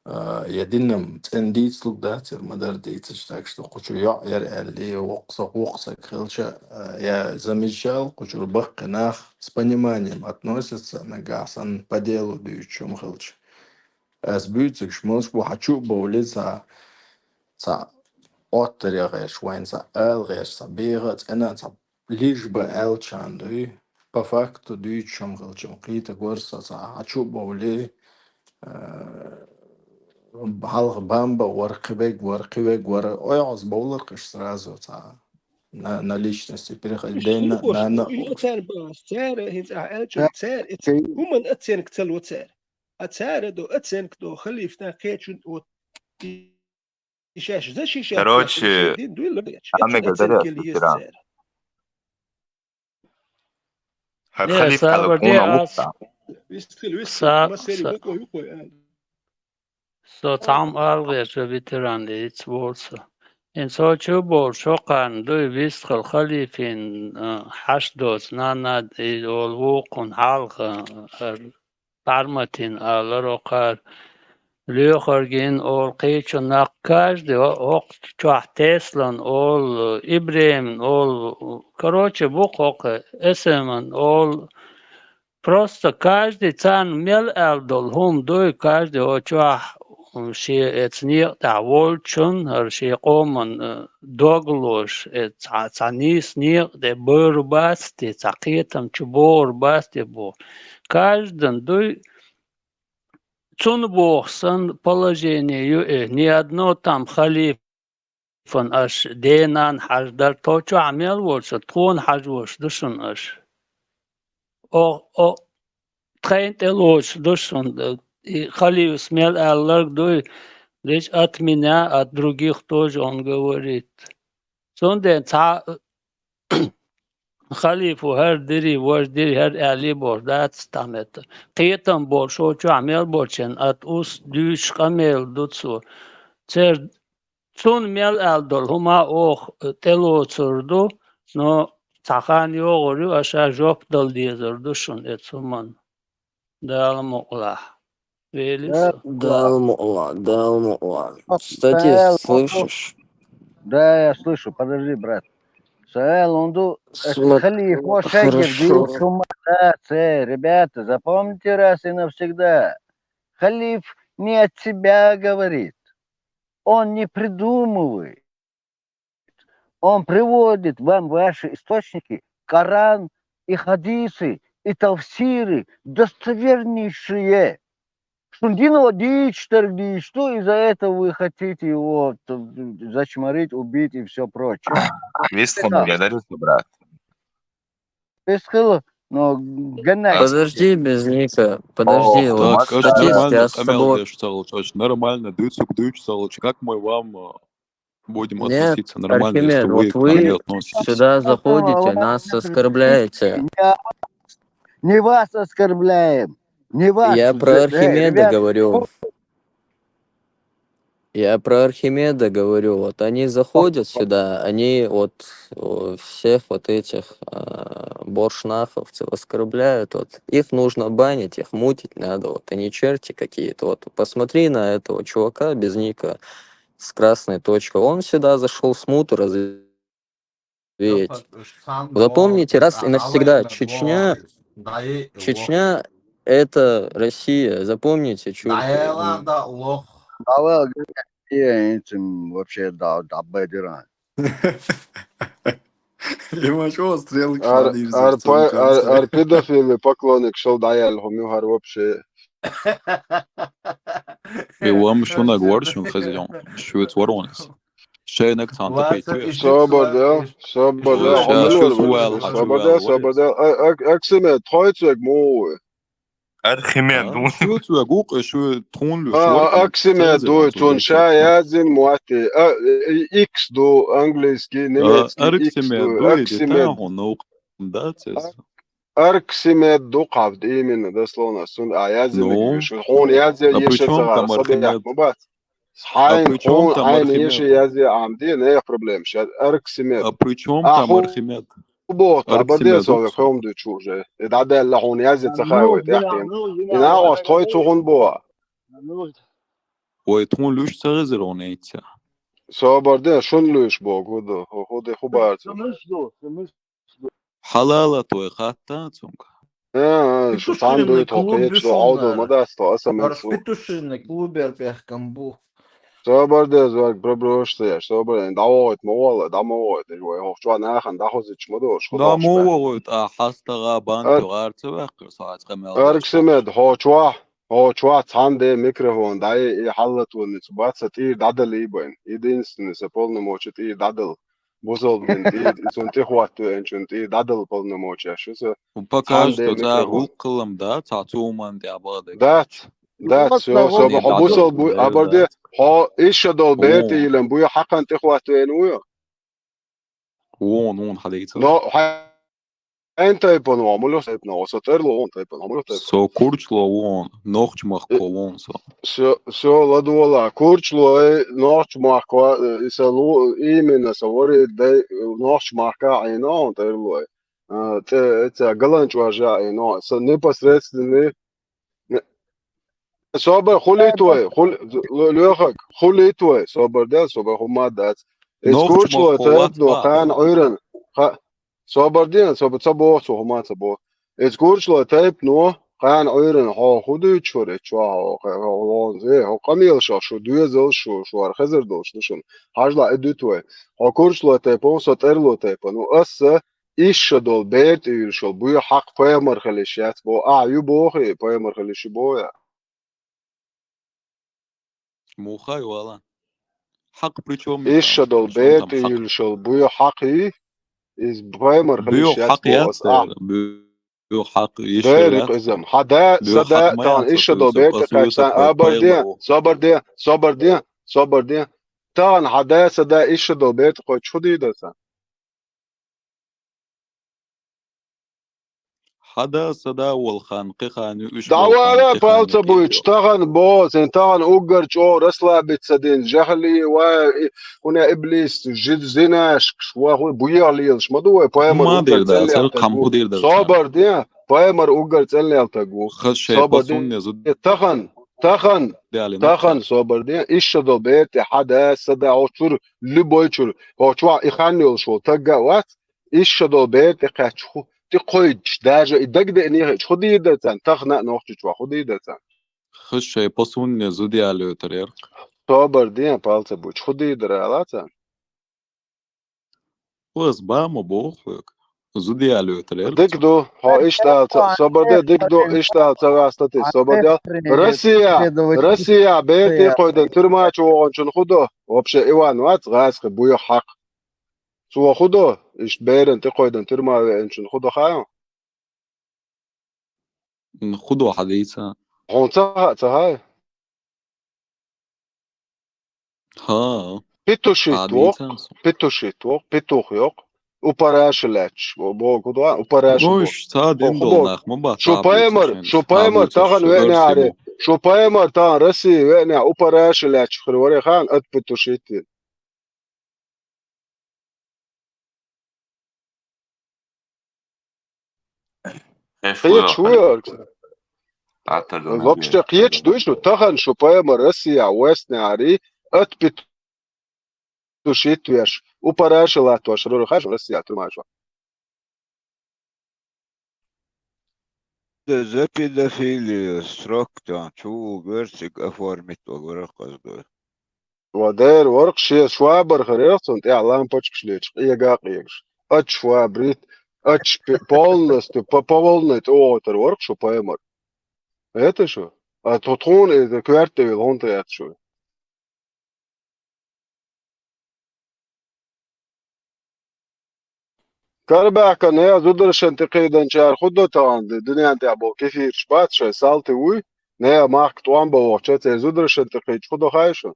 А, я динам цӀена дийцалуг дац, яр ма дар дийцаш, так что кхучу йоӀ яр аьлли, воккха саг, воккха саг хилча, а, я замечал, кхучура баккхий нах с пониманием относятся, нагахь санна по делу дуьйцуш хӀума хилча. Ас буьйцург малаш бу, хьан чу а бовлий, цхьа, цхьа оттаре гӀерташ, вайна цхьа ала гӀерташ, цхьа беха а, цӀена а, цхьа лиш ба аьлча дуй, по факту дуьйцуш хӀума хилча, кхетарг вар со, цхьа хьан чу а бовлий, э, хьалха бамба вар, кхибег вар, кхивег вар, ойгӀаз бовлар-кх уьш сразу, цхьа на, на личности переходить. Уьш Дена, хӀун боху, нана, уьш цара бахьаш, цара хӀинца ахь аьллачун, цара, хӀуман оценка ца ло цара. А цара до, оценка до, халифна кхечун, вот, и шаьш защищать, короче, дин дуй ла, амега оценка дарья ели еза цара. Хьан халиф хьала гуна лукта. Вистхила, вистхила, массери бакъо юкъой, а. Со цхьамма ала гӀерташ ветеран дийца волу со. Ин со чу болу шо кхарна дуй, вистхила халифин, а, хьаш доцу нана, и олу вукхун хьалха, а, БӀарматин аларо кхара, лоьхаргин олу кхечу нах каждый о-, окху чохь Теслан олу, ИбрахӀиман олу, короче, бу кхокху СМ-ан олу. Просто каждый царна мел аьлла долу хӀума дуй, каждый о чохь шен эца некъа тӀехь волчун, хӀара шен къоман, э, дог лош, э, цхьа, цхьа нийса некъа тӀе бора бац те, цхьа кхетам чу бора бац те боху. Каждан дуй, цунна боху санна положение ю и, ни одно там халифан аша денан хьаждар, тхо чохь мел волчу, тхуна хьажош ду шуна аша. О, о, тхайна тӀе лоцуш ду шуна, и халифас мел аьлларг дуй, лечь от меня, от других тоже он говорит. Цундела цхьа халифо хӀара дири, важа дири, хӀара аьлли бохуш дац тхьаметтан. Кхетам болуш, шо чохь мел болчен, ат ус дуьйцуш къамел ду цо. Церан Цунна мел аьлла долу хӀума оха тӀелоцур ду, но цхьа хан йогӀур ю, аша жоп дала дезар ду шуна эцу хӀуманна. Дала мукъалахь. Вели со. Дала мукъалахь, Дала мукъалахь. Кстати, слышишь? Да, я слышу. Подожди, брат. Саэл, он ду, халиф, хорошо. Ребята, запомните раз и навсегда. Халиф не от себя говорит. Он не придумывает. Он приводит вам ваши источники, Коран и хадисы, и тафсиры, достовернейшие. Шуна дин дийцуш дерг дийцуш ду, из-за этого вы хотите его т-, зачморить, убить и всё прочее. Вистхуна, я дарю, брат. Вистхила, но геннай. Подожди, без Ника, подожди, вот так, статистика, нормально, я с тобой. Нормально, дыцук дыч салыч. Как мы вам, э, будем относиться нормально, если вы к нам не относитесь? Нет, Архимед, вот вы сюда заходите, нас оскорбляете. Не вас оскорбляем, не вас. Я про Архимеда говорю. Я про Архимеда говорю, вот они заходят сюда, они вот, э, всех вот этих, э, боршнаховцев оскорбляют, вот, их нужно банить, их мутить надо, вот, они черти какие-то. Вот, посмотри на этого чувака без ника с красной точкой. Он сюда зашел смуту развеять. Запомните раз и навсегда, Чечня, Чечня — это Россия. Запомните, чё. Давай, Россия, этим вообще, да, да, бедера. Лимачева стрелок Ар педофилный поклонник шел даял хумюхар вообще. Ивам шуна гваршун хазион. Швец воронес. Шейнак тан тапету. Соборда, соборда, соборда, соборда. Аксиме, тхойцек му. Архимед. Шуцвагу, шу тхунлю. Аксиме дуй, тун ша язин муати. Икс ду, английский, немецкий. Архимед дуй, тахун наук. Да, цез. Арксимед ду кавд, именно, дословно. Сун а язин, шу хун язин, еши цагар, собеяк, мубат. Хайн хун, хайн еши язин, амди, не проблем, ша, арксимед. А при чем там Архимед? Бо, абаде, со, хом ду чуже. И да, да, ла хун язин, цахай, вот, яхин. И на, ос, той цухун бо. Ой, тхун люш цагазир он эйтя. Соборде, шун люш бо, гуду, худе хубарцу. Халала той хатта цунка. Э, шу тан дуй тохеч, аудо мадасто, асамет. Петушинный клубер пехкам бу. Соборде, звак, пробросте, соборде, да вот, мовала, да вот, ой, хо чуа нахан, да хозич мадош. Да мовала, а хастага бан туар цвак, саат камел. Арксимед, хо чуа, хо чуа, цан де микрофон, да и халлатуни цубаца, ти дадал ибен. Единственный со полномочий, ти дадал. Бузол бин, ти, цун ти хватту, энчун, ти дадал полномочий, а шу со. Пока что за гулкалам, да, цацуман, да, бады. Да, да, все, все, бо, бусол бу, абарде, хо, иша дол бети илем, буя хакан ти хватту, эн уйо. Вон, вон, хадейца. Но, ха, эн тайпон, вон, муло тайпон, осо терло, вон тайпон, муло тайпон. Со курчло, вон, нохчмах колон, со. Все, все, ладуола, курчло, э, нохчмах ко, э, и со лу, именно, со вори, да, нохчмах ка, ай, но, он терло. Э, те, эти, галанч важа, ай, но, со непосредственный, Собар, хули твой, хули, лёхак, хули твой, собар, да, собар, хума дац. Из курчло тайп но хан уйран. Собар, дин, собар, цабо, цо хума цабо. Из курчло тайп но хан уйран, хо, худу чуре, чуа, хо, хо, хо, хо, камил шо, шу дуезал, шу, шу архазар дол, шу, шу. Хажла иду твой. Хо курчло тайп, он со терло тайп, ну, ас, Иша дол бертӀ уьллуш йола буй хьакъ пайхамар хила йиш яц бо. Ахьа ю боху и пайхамар хила йиш ю бо я? Муха ю ала? Хьакъ при чём? Иша дол бертӀ уьллуш йола буй хьакъ и, из пайхамар хила йиш яц бо. Ас ахь Буй хьакъ йиш Дери къизам. Хьада, сада, тан иша дол бертӀ кхайсан. Абар де, собар де, собар де, собар де. Тан хьада, сада, иша дол бертӀ кхой чу дийда сан. Хьада, сада, вол хан, кхи хан, уьш Давара палца буйч, тахан бо, сен тахан уггар чӀо расслабиться дин, жахли ва, и, хуна иблис, жид, зинаш, ва, ху, буя лилш, ма ду вай, пайхамар уггар цӀеллялтаг ву. Собар де, пайхамар уггар цӀеллялтаг ву. Собар де, тахан, тахан, собар де, иша дол бертӀ, хьада, сада, о чур, любой чур, о чуа, и хан йолш вол, тагга вац, Иша дол бертӀ кхаьчча ху, ти кхойч, даже и дагадеънехи чу ху дийр дар цан, тахна а нохчич ва ху дийр дар цан. Хиш шай посунне зудя лётар яр. Собар де, палца буч, ху дийр дар ала цан. Ваз ба ма бохуек. Зудя лётар яр. Дик ду, хо иштал ца, собар де, дик ду, иштал ца вастати, собар де. Россия, Россия, бертӀ кхойдан тюрьма чу вогӀун чун ху до. Вообще, Иван вац, гӀаскхи буя хьакъ. Цо худо, ишт беран тӀекхойдан тюрьма веанчун худо хаьо? Худо хьадийца. Хьун ца хаьа, ца хаьа? Ха. Петушит вок, петушит вок, петух йок. Упараша лач. Бо худо, упараша. Ну, иш ца дин дол нах, ма ба. Шу паймар, шу паймар тахан вене аре. Шу паймар тахан Россия вене упараша лач. Хрваре хан ат петушит. Кхеташ ву йорг? Локхача кхеташ дуй шу, тахан шу пайхамар Россия веснарий, отпетушить веш, у параша латтош, рура хаш Россия тюрьмаш ву. За педофилию срок там, чу версик оформить вагара хазгой. Ва дер ворх шес швабар харел, цун тӀехь лампочкаш лечу, къега а къегаш. Ач швабрит, ач пе-, полностью, по, по волной тӀе оьгӀуьйтур ворх шу пайхамар. Это шу? А тху-, тхуна иза коьрта тӀе вилла хӀунда тӀе эцна шу? Карабаьхкан, я зударшан тӀекхийданчара хӀун до тахана, дуьнен тӀехь болу кефираш бац, шайн салти вуй, нехан махка тӀом бан вохуча, церан зударшан тӀекхийча хӀун до хаьий шуна?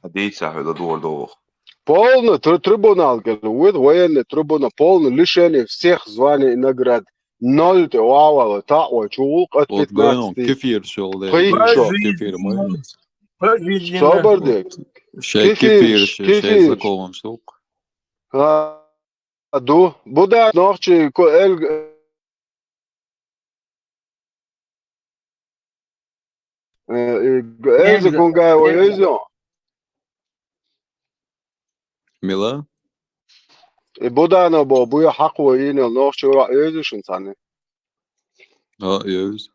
Дийца хьуьла дугӀур ду ваха. Полный тру-, трибунал кӀел вуьйла, военный трибунал, полный лишение всех званий и наград. Ноль тӀе вагӀа вала, таӀ вай чу гӀуллакх, от пятнадцати. Кефир шел, да. Кефир ма. Собар де. Шай кефир, кефир, шай кефир. Закон штук. А, ду. Буда нохчи ко-, эл-, э, э, Эльза Кунгаева йовза? Мила? И Буданов бо, буя хьакхо йийнал нохчи ура йовза шун цхьаьна? А, йовза.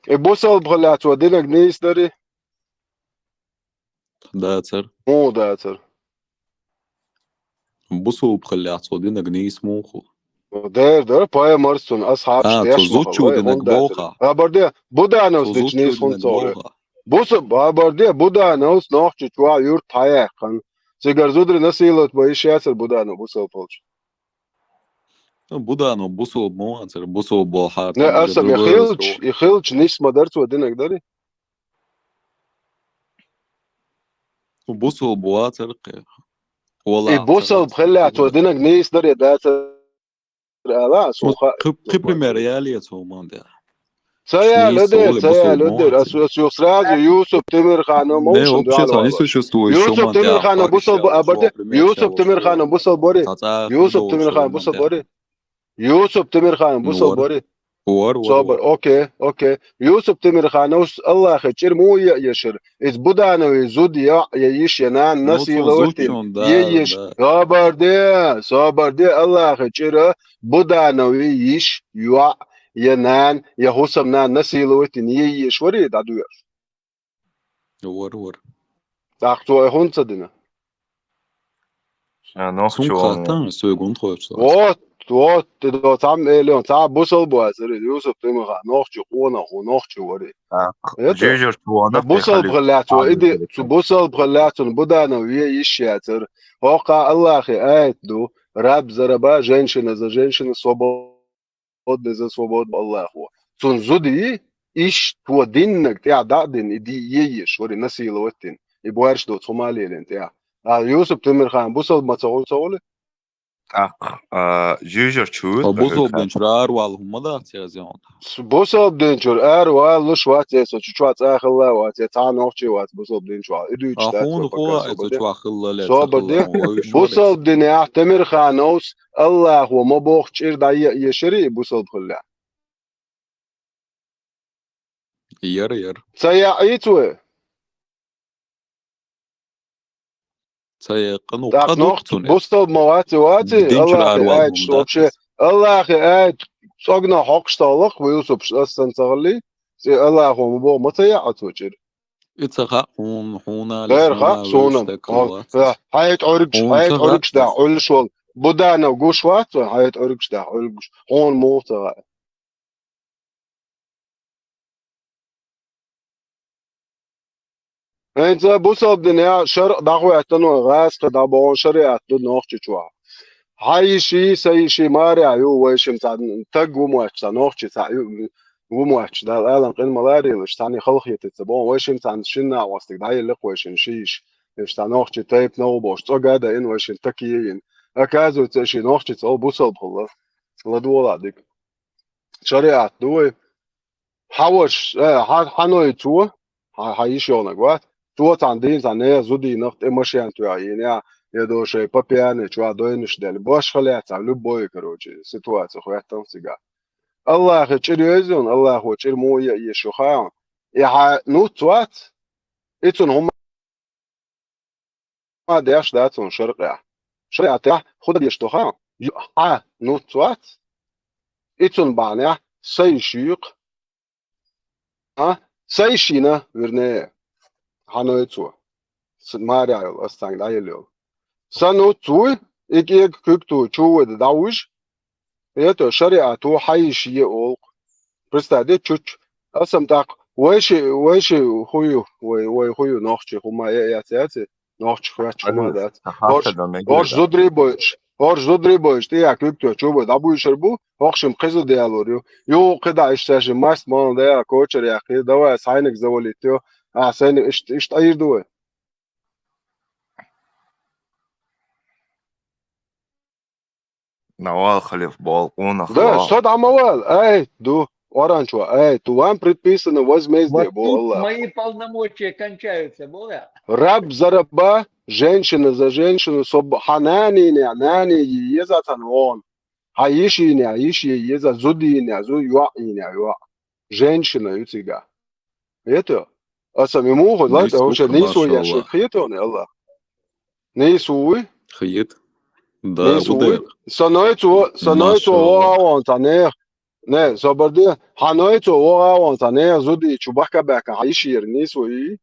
И бусалба хилла цо динаг нийса дарий? Дацар. Муха дацар? Бусалба хилла цо динаг нийса муха хул? Дер, дер, пайхамарс цунна асхьабаш а, деш цо ма зудчо хилла, динаг хӀунда дацар? Боху. Хабар де, Будановс дича нийса хӀунда ца хилла? Бусалба, хабар де, Будановс нохчи чохь юрт хьаяьккхина. Цигара зударий насиловать бан йиш яцара Буданов бусалба хилча? Ну, Буданов бусалба ма вацара, бусалба бохьа. Не, аса, и хилча, и хилча нийса ма дара цо динаг дарий? Бусалба вацара кхе. И бусалба хилла цо динаг нийса дарий дацара ала, аса ву ха-, кхи-, кхи пример яле цо ма де. Ца яло дер, ца яло дер. Ас, ас юха сразу Юсуп Тимирханов ма ву шун дуьхьал валла. Юсуп Тимирханов бусалба, а, барде, Юсуп Тимирханов бусалба барий. Юсуп Тимирханов бусалба барий. Юсуп Тимирханов бусалба барий. Вар, вар, собар, вар. Окей, окей. Юсуп Тимирхановс Аллахе чӀир муха е а ешар? Иза Буданове зуда я, я йиш, я нана насиловать йина, е а еш. Собар де, собар де, Аллахе чӀира Буданове йиш, йоӀ, я нана, я хӀусамнана насиловать йина, е а еш варий, дӀадоьлхуш? Вар, вар. ТӀаккха цо и хӀунда ца дина? Ша нохчо. Цунга хаттан, соьга хӀунда хоьттуш дац? Вот, вот, и до цхьамма эле, цхьа бусалба вацара, Юсуп Тимирхан, нохчо къонах ву, нохчо варий. ТӀаккха жижар чу вана, бусалба хилла цо, иди, цу бусалба хилла цунна Буданов ве йиш яцара. ХӀокху Аллахе аят ду, раб за раба, женщина за женщина, свободный за свободного Аллахо. Цунна зуда йи, иштта цо диннарг тӀехь дӀа а дина, и ди-, е а еш варий, насиловать йина, и боьрша доцу хӀума а лелийна тӀехь. А Юсуп Тимирхан бусалба ма ца хуьлу, ца хуьлу? ТӀаккха, а, жижар чу вуьйла, бусалба динчуьра аравала хӀума дац, я зен. С-, бусалба динчуьра аравала луш вац, я со чу чохь цкъа а хилла вац, я цхьа а нохчи вац бусалба динчохь. И дуьйцуш дац, хӀунда хӀун а, я со чохь хилла ле, ца хилла, вуьйш варий. Бусалба динехь Тимирхановс Аллахо ма бохху чӀир дӀа е а ешарий бусалба хилла? Яра, яра. Ца яьий цо? Ца яьккхина, тӀаккха нохчо бусалба ма вац, вац, Аллахе аьлча, вообще, Аллахе аьлча, цӀогна хьокхуш ца хилла-кх, ву Юсупаш ас санна ца хиллий, цӀе Аллахо ма боху, ма ца яьий цо чӀир? И ца хаьа хьуна, хьуна а, дера хаьа суна. Хьайн тӀе Ӏуьргаш, хьайн тӀе Ӏуьргаш дахь Ӏуьллуш волу Буданов гуш вац вайн, хьайн тӀе Ӏуьргаш дахь Ӏуьллуш, хьуна муха ца хаьа? ХӀинца бусалба динехь шарӀ дӀахӀоьттина вайн, гӀазкхи дӀабохьун шариӀат ду нохчи чохь. Хьан йиш йий, сан йиш йий, марехь ю, вайшимма цхьа таг ву моьттуш, цхьа нохчи цхьаъ ю, ву моьттуш, Дала алам къин ма ларийла, уьш цхьаьна халахетар ца бохьун, вайшимма цхьаьна шина накъостиг дӀаелла-кх вайшинна ши йиш, уьш цхьа нохчи тайпана ву бохуш, цӀога а даина вайшинна таке а йина. Оказывается, ши нохчица олу бусалба хилла. ЛадогӀалахь дика. ШариӀат ду вай. Хьан ваша, э, хьан, хьан ой цо, хьан, хьан йиш йолнаг вац, цо цхьана дийна цхьана нехан зуда йинарг тӀе машен тоьхна йина, я до шай по пьяни чуа дойнаш дели. Башха лаьцахь, любой, короче, ситуация хӀоьттина цигахь. Аллахьа чӀир йойзун, Аллахьо чӀир муха е еш ю хаан. И хьа нуц вац, и цун хӀума деш дац хьуна шаркъехь. ШариӀатехь худа деш ду хаан. Ю-, хьа нуц вац, и цун бахьанехь са йиш юкъ. А? Са йиш йина, вернее, хьан ойцо. С-, марехь йолу, ас цаьнга дӀаелла йолу. Са нуц вуй, и кӀега куьг ту чу вада дӀавуьжу, это шариӀато хьан йиш е олу. Представь, де чуччу. Аса-м тӀаккха, вай ши, вай ши хӀу ю, вай, вай хӀу ю, нохчи хӀума е яц яци, нохчи хӀоьттуш хӀума дац. ХӀорш, хӀорш зударий бойуш, хӀорш зударий бойуш, тӀехьа куьг ту чу вада дӀабуьйшур бу, хӀокху шимма кхин зуда ялор ю. Юха кхидӀа иштта шаьш маст молла дела кочар яьккхи, давай, ас хьайниг завалит ю. А, сайниг иштта, иштта Ӏийр ду вай. Навал халиф боху къонах. Да, со дӀа ма вала, ай, ду, оранчо, ай, ту вам предписано возмездие, бо Аллах. Мои полномочия кончаются, бо. Раб за раба, женщина за женщину, со б-, хьан нанийне, нанийе еза цхьана вон. Хьан йиш йийне, йиш е еза, зуда йийне, зу, йоӀ йийне, йоӀ. Женщина ю цигахь. Хету? Аса ми муха лайта, вообще нийсо еш хетоне, Аллах. Нийсо вуй? Хет. Да, нийсо вуй? Сан ойцо, сан ойцо вогӀа вон цхьа нех. Не, собар де, хьан ойцо вогӀа вон цхьа нех зудий чу бахка баьхка, хьан йиш йира нийсо йий?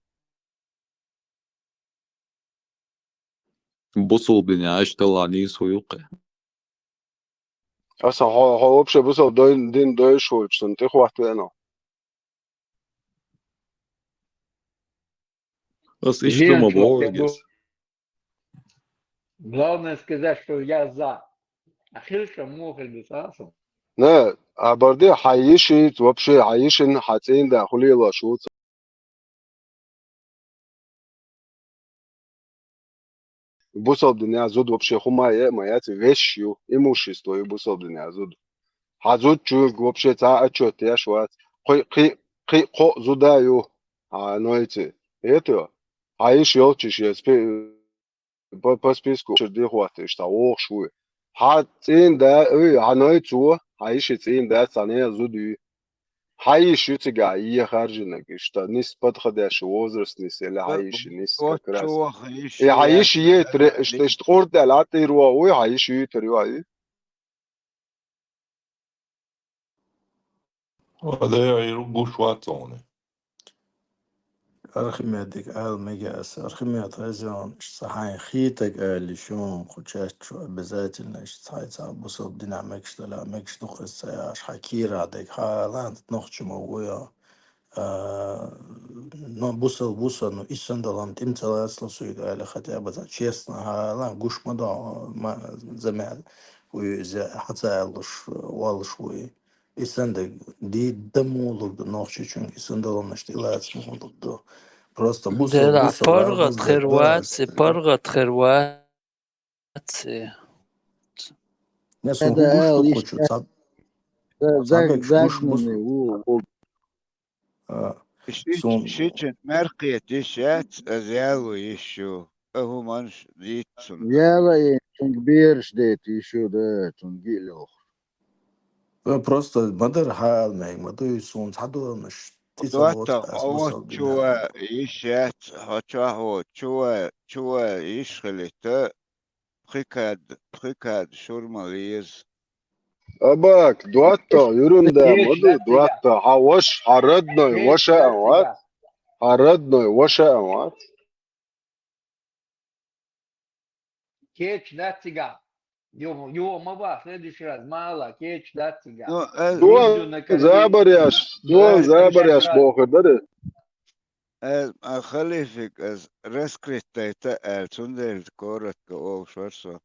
Бусулба дин аьшта ла нийсо юккъе. Аса хьо, хьо вообще бусулба дой-, дин дойуш волчу, сан тӀе хӀотта веана. Ас иштта ма боху иза. Главное сказать, что я за. А хилча муха хир ду цхьа а сан? Не, а барде хьан йиш йийца, вообще хьан йишин, хьан цӀийнда хуьлийла шу ца. Бусалба динехь зуда вообще хӀума е а ма яц, вещь ю, имущество ю бусалба динехь зуда. Хьан зудчуьнга вообще цхьа а отчет еш вац. Кхи-, кхи-, кхи-, кхо а зуда ю хьан нойци. Хетайо? Хьан йиш йолчу шен спи-, по, по списку чуьра дехьоттийша цхьа вогӀуш вуй. Хьан цӀийнда, уй, хьан нойцо, хьан йиши цӀийнда цхьа нехан зуда юй. Хьан йиш ю цигахь е харжинарг иштта, нис подходящий возраст нис, или хьан йиши нис как раз. Э, хьан йиш йитар, иштта, иштта къурд аьлла, Ӏаттийр вогӀу вуй, хьан йиш йитар ю, хьан ю? Ва, да, я гуш вац хьуна. Архимедиг ала мега аса. Архимед, хьайзан, иштта хьайн хетаг али шун, кху чаччу обязательно иштта хьай цхьа бусалба динехь мегаш дала, мегаш ду-кх иза ца яхаш, хьан кийра дерг, хьан лан нохчи ма ву я. А, но бусал, бусал, ну, иссандалан тӀим ца лацало суйга али, хотя бы цхьа честно, хьан лан гуш ма до, ма, замел, вуй иза хьан ца аьллуш, воллуш вуй. И сан даг, ди дан муха лург ду нохчичуьнга, и сан далонаш тӀелаца муха лург ду. Просто бусал, бусал паргӀат хир вац, и паргӀат хир вац. Не, сан хӀун гуш ду кхучу, цхьа, цхьа бекаш гуш бу сан. А, ши-, сун шичан маркхета йиш яц, аз яло йиш ю. А хӀуманаш дийццунна. Яла е, цунга бераш дайта йиш ю, да, цунга гиъ лохур. Э, просто ма дара хьан ала мега, ма дуй суна цхьа доланаш. ДоттагӀа хьо воцчу а йиш яц, хьо чохь воцчу а, чу а йиш хилийта, пхи кад, пхи кад шура ма леза. Абак, доттагӀа, юрунда ма ду, доттагӀа, хьан ваша, хьан родной ваша а вац, хьан родной ваша а вац. Кеча дац цигахь. Юха, юха ма бах, следующий раз ма ала, кеча дац цигахь. Ну, э, Суна забаръеш, суна забаръеш бохур дара. Э, а халифиг аз раскрыть дайта аьлла, цундела коротко олуш вара со.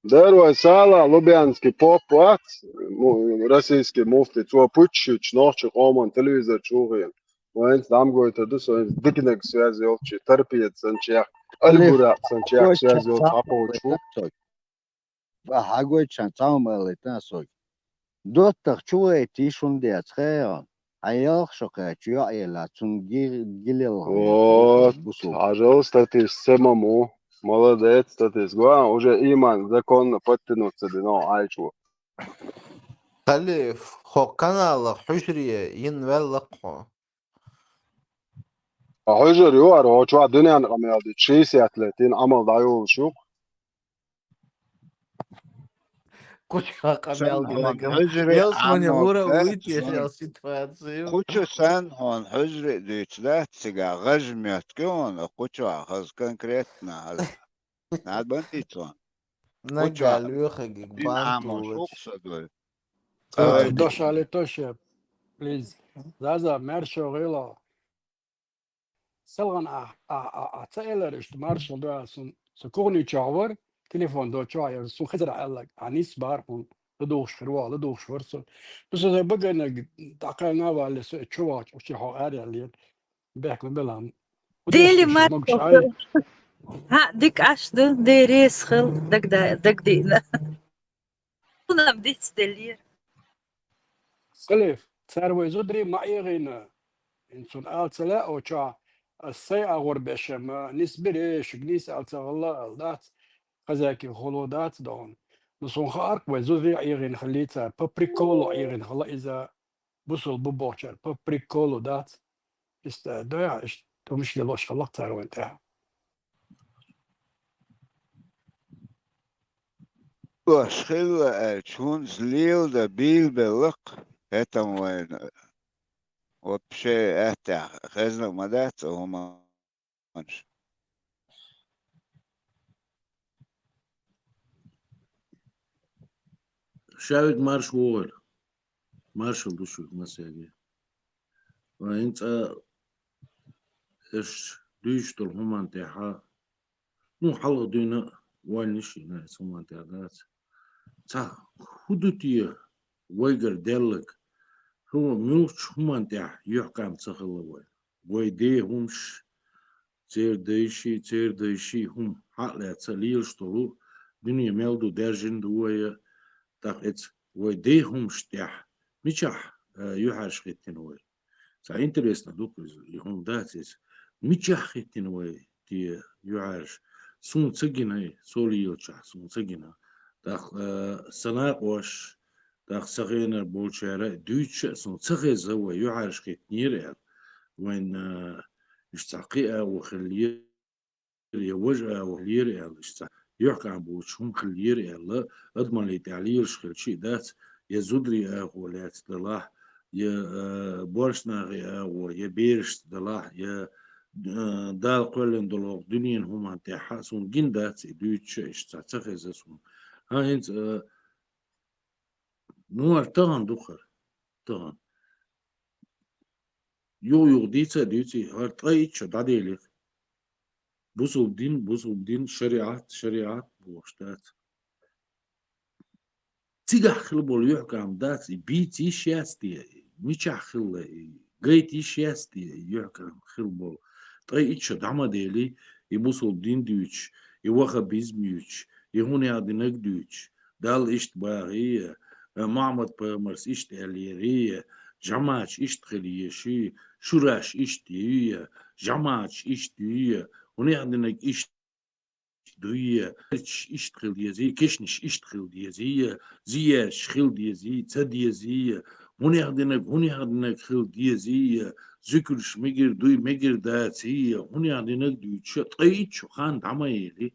Дера вай Сала Лубянский поп вац, му-, российский муфти, цо путчаш йича нохчийн къоман телевизор чу вахийна. Вайнца дӀа ма гойтур ду, со вайнца диканиг связь йолчу, торпеда санна чех, альбуракъ санна чех связь йолчу хьакхочуш ву. Ва хьагойту шайн цхьа хӀума алийтина сога. ДоттагӀа чу вайта йиш хӀунда яц хаьий хьуна? Хьан ялх шо кхаьчча йоӀ елла, цунна ги-, гилелла хӀума яц, бусулба. Хьажал, статистика ма мо. Молодец, татис. Главное, уже иман законно подтянуться, да, ну, айчу. Халиф, хо каналах хьужре йин веллакхо. А хьужур ю ара, хо чуа дунян къамел ди, шестьдесят лет, ин амал да юл шук. Куча къамел Сан гинагам. Хьужуре Ялс мане амал ура да, уйти сан ял ситуацию. Куча сан хьон хьужуре дуйч да, цига гъаж мётке он, куча хаз конкретно хаз. Над бантицо. Нагал Куча. Юхаги Дин амал бантулач. Шук садой. Э, Давай. Дош али тоше, please. Заза, мершо гила. Селган а, а, а, а, ца элар ишт маршал да сун, су когни чавар, телефон до чавар, сун хазар аллаг, анис бар хун, да дугш хирва, да дугш варсу. Бу су багана, такана вале су чавач, учи хо ар яле. Бехме белам. Дели мат. Ха, дик аш да, дерес хил, дагда, дагдина. Унам диц делир. Салиф, цар вай зудри ма игина. Инсун алцала оча, а сай агъур бешама, нис береш, нис алцагъалла алдац, хазаки холодац дон. Ну сон хаарк вай зудри игин хлица, по приколу игин хла иза, бусул бу бохчар, по приколу дац. Иста, доя, иш, тумиш лелош халлах цар вай та. Башхилла, э, чун злил да бил беллак, это вайн, э, вообще, это, хезна мадат, уманш. Шавик марш вогъар. Маршал ду шук масяги. Ва инца эш дуйш тол хуман тяха. Ну, хьалха дуйна ванниш ина эс хуман тяха дац. Ца худутия вайгар деллаг. Ху мюлч хуман тяха юхкам цахилла вай. Вай де хумш, цер дайши, цер дайши хум хьалла ца лилш толу, дуния мел ду держин ду вая, так эц вай де хумш тяха. Мичах, э, юхарш хиттин вай. Ца интересно ду куз, и хум дац эс. Мичах хиттин вай, ти юхарш. Сун цагинай, сол йилчах, сун цагина. Так, э, сана ош, так сагенар болчара, дуйча, сун цагеза вай юхарш хиттнир эл. Вайн, э, иш цахи а ухилир, я вож а ухилир эл, иш ца. Юхкам буч хум хилир эл, адмали талирш хилчи дац, я зудри а хуляц далах, я, э, боршнагъи а гъо, я берш далах, я, э, дал къолен долох дунин хуман тяха сун гин дац, и дуйча иш ца, цагеза сун. Ха, хинц, э, ну, ар тагъан духар, тагъан. Юг-юг дица, дици, хар тӀай ичча дӀаделих. Бусул дин, бусул дин, шариат, шариат, буш дац. Цигахь хила бол юхкам дац, и бийц йиш яц те, мичахь хилла, и гайт йиш яц те, юхкам хила бол. ТӀай ичча дӀама дели, и бусул дин дуьйч, и вахабизм юьч, и хӀун ял динаг дуьйч, Далла ишт багӀий, э, Мухьаммад пайхамарс ишт аьллерий, жамач ишт хилийший, шураш ишт юй, жамач ишт юй, хӀунех динаг ишт дуй, иш ишт хил дезий, кешниш ишт хил дезий, зиеш хил дезий, ца дезий, хӀунех динаг, хӀунех динаг хил дезий, зуькрш мегир дуй, мегир даций, хӀунех динаг дуьйча, тӀай иччу хан дӀама ели.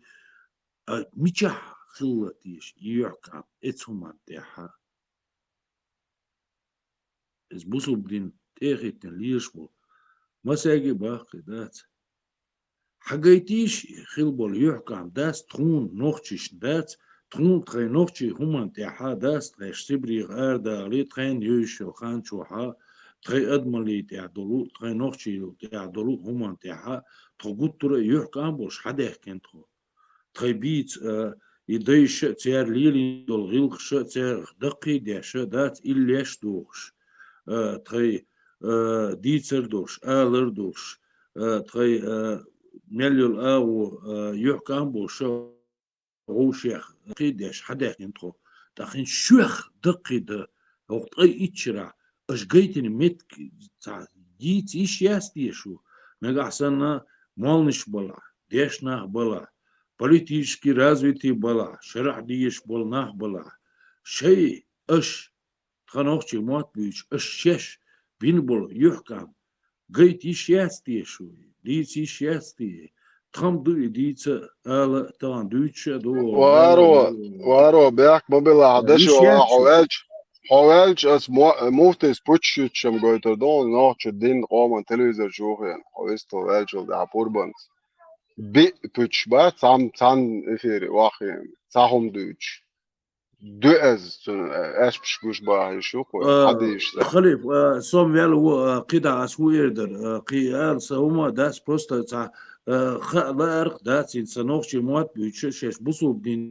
А мичахь хилла теша, и юьхькӀам, эцу хӀуман тӀехьа? Эс бусулба дин тӀехӀиттина лелаш бу. Масаьрга а баккхий дац. Хьагайтийша хила болу юьхькӀам дац, тхуна нохчишна дац, тхуна тхайн нохчий хӀуман тӀехьа дац, тхаьш Сибрех арадагӀале, тхайна йовзуш йолу хан чохьа, тхайн адамаллий тӀехь долу, тхайн нохчий тӀехь долу хӀуман тӀехьа, тхо гуттара а юьхькӀам болуш хьадаьхкина тхо. Тхайн бийца, а, и дайша а, цара лелийна долу гӀиллакхаша а, царах даккхий а деш а дац, иллеш а дохуш, а, тхайн, а, дийцар а долуш, алар а долуш, а, тхайн, а, мел йолу агӀо, а, юьхькӀам а болуш а, вовшех даккхий а деш, хьадаьхкина тхо. ТӀаккха хӀинца шоьх даккхий дан, хӀокху тӀай иччарахь, аша гайтина меттиг цхьа дийца йиш яц те шу? Нагахь санна молланаш балахь, дешна нах балахь, политически развитый балахь, шарахь дезаш болу нах балахь, шай аша тхан нохчий мотт буьйцуш, аша шаьш бина болу юьхькӀам гайта йиш яц те шу, дийца йиш яц те? Тхан ду и дийца ала а, тахана дуьйцуш а ду. Варо, варо, бехк ма белахь, дашо, хьо ваьлча, хьо ваьлча ас мо-, муфтис пуччуьйтчам гойтур ду, нохча дин къоман телевизор чу хен, хьо вистал ваьлчул дӀа пурбанца. Биъ пуччу бац, цхьам-, цхьана эфире ваххийна, цхьа хӀума дуьйцуш. Дуьаза цуьнан аьшпаш гуш бахьа йиш ю кхо, хьадийша ца. Халиф, а, сом вел ву, а, кхидӀа ас ву эр дара, а, кхин ала сан хӀума дац, просто цхьа, а, хаа лаарх дац, хӀинца сан нохчий мотт буьйцуш, шаьш бусулба дин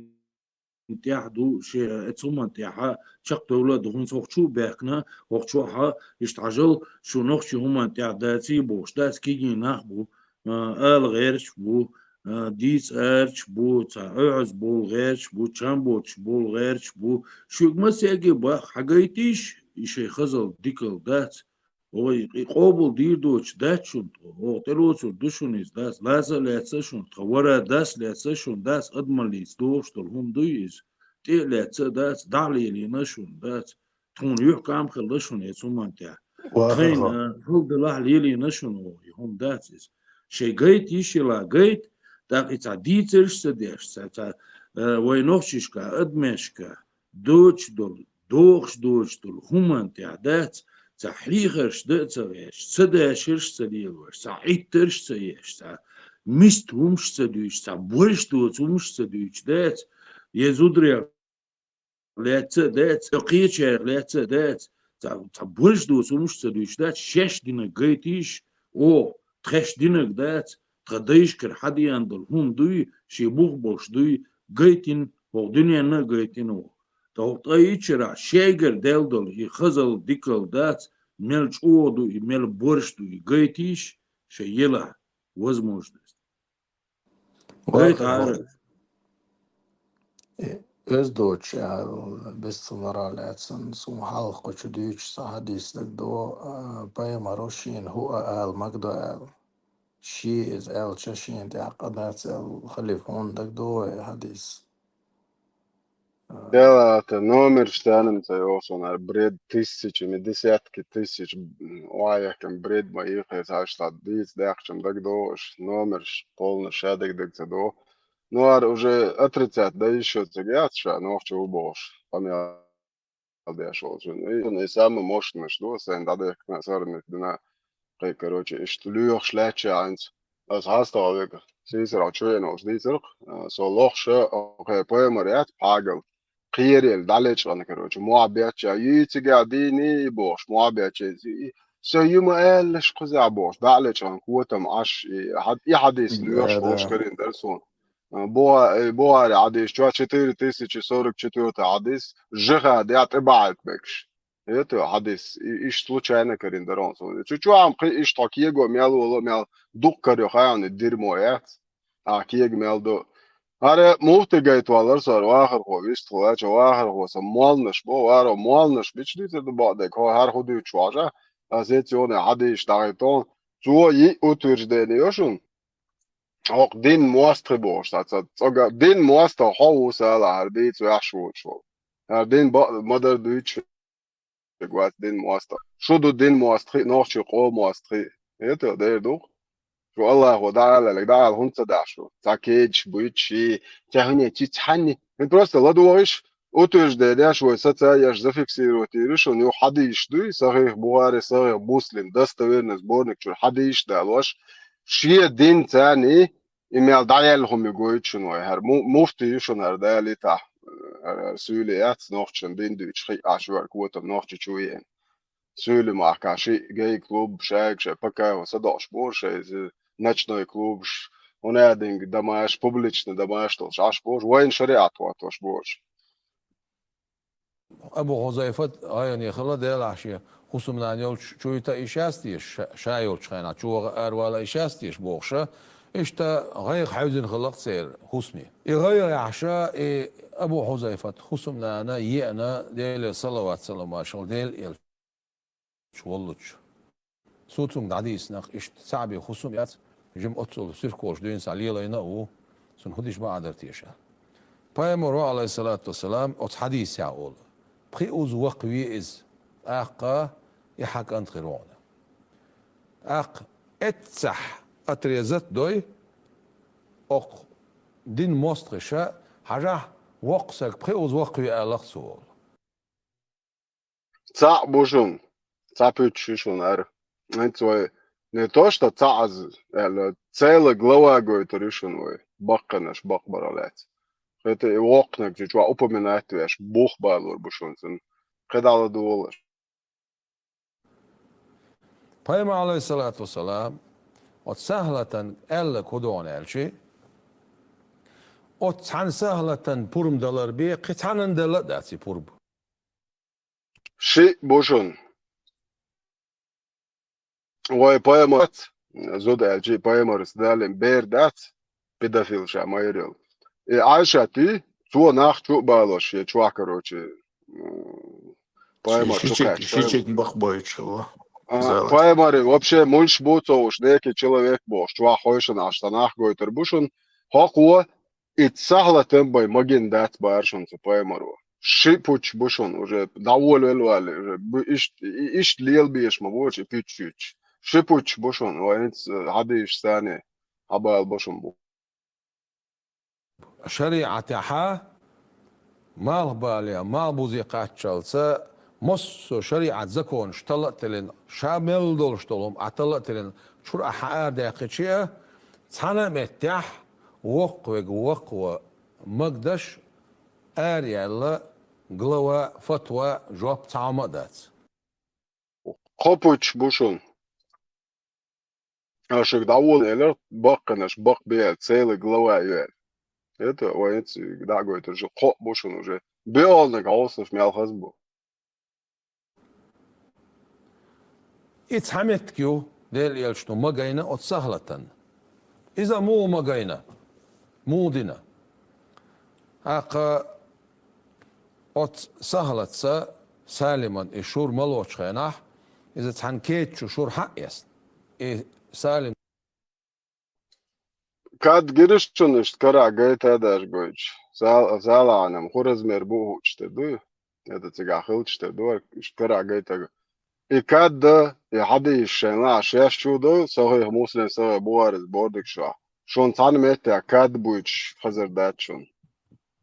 тӀехь ду, шен, э, цу хӀуман тӀехьа чекхдовла а ду, хӀинца хӀокху чу а баьхкина, хӀокху чохьа, иштта хьажал, шу нохчий хӀуман тӀехь даций бохуш дац, кегий нах бу, а, ала гӀерташ бу, а, дийца гӀерташ бу, цхьа оьгӀаз болу гӀерташ бу, чам боцуш болу гӀерташ бу. Шуьга массаьрга бах, хьагайтийша, и шайн хазалла дикалла дац. Вай, и къобал дийр доцуш дац шуна тхо, оха тӀелоцур ду шуна иза дац, лаза а лаьцна шуна, тхан вара дас а лаьцна шуна дац, адамаллица догӀуш долу хӀума дуй иза, тӀе а лаьцна дац, дӀа а лелийна шуна дац, тхуна юьхькӀам хилла шуна эцу хӀуманна тӀехь. Тхайна хӀалдалахь лелийна шуна оха, и хӀума дац иза. Шайн гайта йиш йила гайта, тӀаккха и цхьа дийцарш а ца деш, цхьа, цхьа, э, вай нохчашка, адамашка, доцуш долу, дохуш доцуш долу хӀуманна тӀехь дац, цхьа хьехарш дан а ца гӀерташ, ца дашарш а ца лелош, цхьа Ӏиттарш а ца еш, цхьа миста хӀумаш а ца дуьйцуш, цхьа борш доцу хӀумаш а ца дуьйцуш дац, я зударий лаьцна а дац, я кхечарах лаьцна а дац, цхьа, цхьа борш доцу хӀумаш а ца дуьйцуш дац, шаьш динарг гайтийша, оха, тхаьш динарг дац, тхан дайшкара хьадеана долу хӀума дуй, шен бух болуш дуй, гайтина, хӀокху дуьненна а гайтина оха. ТӀаккха хӀокху ткъе итт шарахь шайгара даьлла долу и хазалла дикалла дац, мел чӀогӀа ду и, мел борш ду и, гайтийша, шайн елахь возможность. Гайта гӀара. Э, оьзда доцуш аьлла, бистхилара лаьцна, суна хьалха кху чу дуьйцуш цхьа хьадис дагадогӀу, а, пайхамаро шена хӀуъа ала магадо аьлла. Шен иза аьлча, шена тӀехь къа дац аьлла, халиф, хьуна дагадогӀу и хьадис? Делата номерш царна ца йогӀу суна, хӀара бред, тысячами, десятки тысяч, м, охьаехкина бред ма йийхира, цхьаьш цхьа дийца даьккхачам дагадогӀу аша, номерш полна ша дагадага ца догӀу. Ну, хӀара уже отрицать дан йиш йоцург яц ша, нохчо ву бохуш, къамел деш волчун. И, и самый мощныйш ду, сайн дӀадехкина, сарниг дина, кхин, короче, иштта лоьхуш лаьтташ хӀинца. Аса хьастагӀа вега, сийсара чу вена волчу дийцарх, а, со лохуша, кхе пайхамар яц, пхьагал. Кхерел, дӀалечкъана, короче, мохь бечча, йийцигахь дийний бохуш, мохь бечча, и, со юма аьллаш кхузахь бохуш, дӀалечкъана котам Ӏаш, и хьад-, и хьадис лоьхуш волуш карийна дара суна. А, Буха-, э, Бухари хьадис чохь четыре тысячи сорок четвёртый хьадис, жиха дехь тӀебахьийта мегаш. Это хьадис, и, иштта случайно карийна дара хьуна суна. Цу чохь-м кхин иштта хьо кего мел волу, мел дукха карайо хаьа хьуна, и дирмо яц. Ахь кега мел ду. ХӀара муфти гайта валлара со, хӀара вахархо, вистхилча вахархо, сан молланаш бо, варо молланаш бича дийцар ду бакъдерг, хьо хӀара хӀу дуьйцуш вахьа, аса эццонан хьадисаш дӀахӀиттон, цо йиъ утверждение йо шуна. ХӀокху дин мостагӀий бохуш, цхьа, цхьа, цкъа дин мостагӀа хьо ву, сала, хӀара дийца ваьхьаш воцуш волу. ХӀара дин бакъ-, ма-дарра дуьйцуш вац дин мостагӀа. Шу ду дин мостагӀий, нохчийн къоман мостагӀий. ХӀета, дера ду-кх. Шу Аллахо дӀаала аьлларг дӀаала хӀунда ца дахь шу? Цхьа кегаш буьйцу ши, цхьа хӀуне чи цхьанне. ХӀун просто ладогӀийша, утверждение деш вай сацаеш, зафиксировать йийр ю шуна, юха хьадисаш дуй, Сахих Бухари, Сахих Муслим, достоверный сборник чуьра хьадисаш а далош, шен дин царний, и мел дӀаяьлла хӀума гойту шуна вай. ХӀара му-, муфти ю шуна хӀара далийтахь, хӀара, хӀара суьйле яц, нохчашна дин дуьйцуш хиъ Ӏаш верг, котам Нохчийчу веана. Суьйле махкахь шиъ гей клуб, шайга шайн Пакаева садоӀуш бу, шайн иза ночной клубаш, хӀунадинга домаш, публичный домаш долуш Ӏаш бу, вайна шариӀат хӀоттош бу. Абу Хузайфат гӀайгӀане хилла, делахь шен хӀусамнана йолчу чу йита йиш яц те, ша, ша йолчу хенахь чу ваха аравала йиш яц те бохуша, иштта гӀайгӀа хьаьвзина хилла-кх церан хӀусаме. И гӀайгӀа яхьаша, и Абу Хузайфат хӀусамнана еана, Делера салават-салам маршалла Делан элча воллучу. Цо цуьнга дӀадийцина-кх, иштта цхьаъ бен хӀусам яц, жима оццул суьрхколуш дуьйна схьа лелайна а ву. Цунна хӀун деш ма Ӏа дара теша. Пайхамаро, алейхиссалату вассалам, оцу хьадисехь олу: «Пхи уз вакха ве иза, тӀаккха и хьан кӀант хир ву хьуна». ТӀаккха эццахь отрезать дой, окху дин мостагӀаша, хьажахь, воккха саг пхи уз вакха ве алахь цо олу. Цхьаъ бу шуна, цхьа пуьчча ю шуна ара. ХӀинца вай не то что цхьаъ аз аьлла, цела глава гойтур ю шуна вай, баккханаш бакъбарах лаьцна. ХӀета и воккханиг чу чохь упоминать веш, бух балор бу шуна цунна. КхидӀа ладогӀалаш. Пайхамар, алейхиссалату вассалам, оцу сахьлатан аьлла кху догӀана аьлчи, оцу цхьана сахьлатан пурба далар бен, кхин цхьанна делла а дац и пурба. Шиъ бу шуна. Вай пайхамар, зуда аьлчи пайхамарца далийна бер дац, педофил ша ма йирал. И Ӏайшат и, цо нах чу а балош, я чохь, короче, м, пайхамар чу кхаьчча, шичек бакъбойтуш хилла. А, пайхамаре вообще муьлш бу ца хууш, некий человек бохуш, чохь хойшина Ӏаш ца нах гойтур бу шуна. ХӀокхо и сахьлатан бай магин дац бара шуна цу пайхамаро. Ши пуч бу шуна уже, дӀаволавелла валли уже. Бу ишт-, и-, иштта лелабеш ма бу и пуч юьтуш. Ши пуч бу шуна, вай хӀинца хьадийш сани хьабала бу шуна бу. ШариӀатехьа малхбале, малхбузе кхаччалца, массо а шариӀат законаш талла а теллина, ша мел долуш долу хӀума Ӏа талла а теллина, чуьра ахьа арадаьккхича а, цхьана а меттехь воккхавега воккхаво магадеш, араяьлла глава, фатва, жоп цхьа хӀума а дац. Кхо пуч бу шуна. Аш шуьга дӀаволла элира, баккханаш бакъбе аьлла, цела глава ю аьлла. Это, вай хӀинца дӀа а гойтур шу, кхоъ бу шуна уже. Биолнаг хьовсалаш мел хаза бу. И цхьа меттиг ю, Делан элчано ма гайна оцу сахьлатан. Иза муха ма гайна? Муха дина? ТӀаккха оцу сахьлатца Салиман и шура ма лоцучу хенахь, иза цхьана кеда чу шура хьаэцна. И Салим Кад гира шуна иштта карахь гайта а даьржа гойтуш. Сал-, салахьанам хӀун размер бу а хууш тера дуй? ХӀета цигахь хилча тера ду, иштта карахь гайта а. И кад а, и хьадийсаш шайна лаахь шаьш чу ду, сахьихь Муслим, сахьихь Бухари, бордиг шуьхьа. Шуна цхьана меттехь кад буьйцуш хазар дац шуна.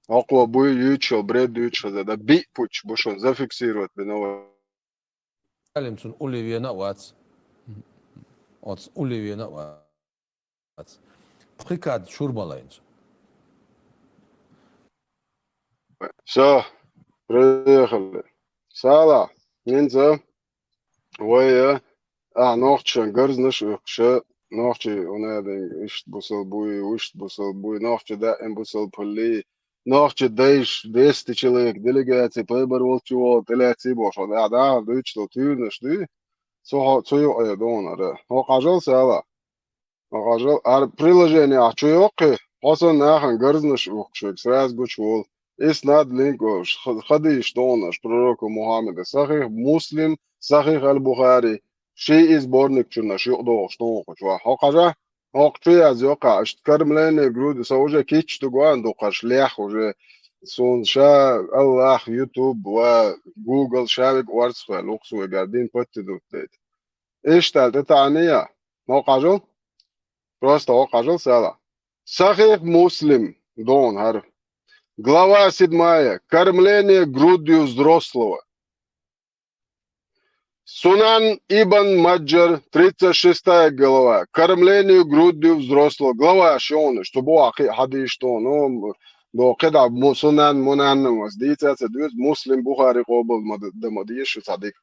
ХӀокхо буй юьйцуш йолу бред дуьйцуш хазар дац, биъ пуч бу шуна зафиксировать бина вай. Салим цунна улле вена а вац. Оцу улле вена а вац. Пхи кад шура ма лайна цо. Всё, проехали. Салахь, хӀинца вай, а, ахьа нохчашна гарзнаш а уьхкуша, нохчий, хӀун аьлла, иштта бусал буй, вуьшта бусал буй, нохчий даим бусал паллий, нохчий дайша, двести человек делегация, пайбар волчу вогӀу, тӀелаьцций бохуш, хьо дӀа-, дӀахьа дуьйцуш долу туьйранаш дуй? Цу хьо-, цу юкъе догӀуна ара. ХӀокху хьажал, Сала. ХӀокху хьажал, ара приложение ахь чу йоккхий, хьо санна нахана гарзнаш а ухкуш верг сразу гучуволу. Иснад линк олуш, ха-, хадийсаш догӀуна аша пророка Мухаммада, сахих Муслим, сахих аль-Бухари, ши и сборник чунна аша юкъадогӀуш догӀу кху чохь. ХӀокху хьажа? ХӀокху чу язйо кху, иштта кормление груди, со уже кийча ду гуан ду кхаш, лех уже. Суна ша Аллах, YouTube ва Google ша вега орца хваьлла, вукху суна вегар дин патти дутта дайта. Иштта аьлла, тӀе таӀанийя? ХӀокху хьажал? Просто хӀокху хьажал, Сала. Сахих Муслим, догӀун хӀара. Глава седьмая. Кормление грудью взрослого. Сунан Ибн Маджар, тридцать шестая глава. Кормление грудью взрослого. Глава шонаш, цу бохьа кхин а хьадийш тону, до кхидӀа му-, Сунан, Мунан, вас дийца ца дуьйцу, Муслим, Бухари къобал ма д-, да ма дийша шу цхьа дика.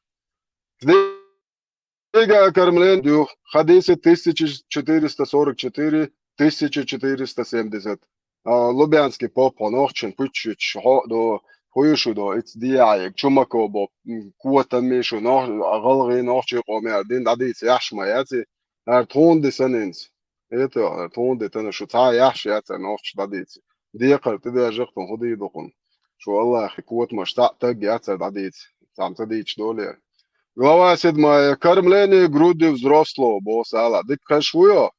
Книга о кормлении, хадисы тысяча четыреста сорок четыре, тысяча четыреста семьдесят. А, Лубянский поп, хьо нохчийн пуьччуьйтуш, хьо а до, хӀуй шу до, ица дияхьег, Чумаков бо, м, котам шу, нох-, гӀалгӀи нохчийн къомера дин дӀадийца яхьаш ма яци, ара тхуна ди санна инца. Это, ара тхуна ди тана шу цхьа а яхьаш яцара нохчаш дӀадийца. Декхар тӀедежа кхуна хӀун дийр ду кхуна. Шу Аллахи котамаш цхьаъ таг яцара дӀадийца. Цхьамма ца дийцаш доле. Глава седьмая. Кормление грудью взрослого, боху Сала. Дика хезаш вуй хьо?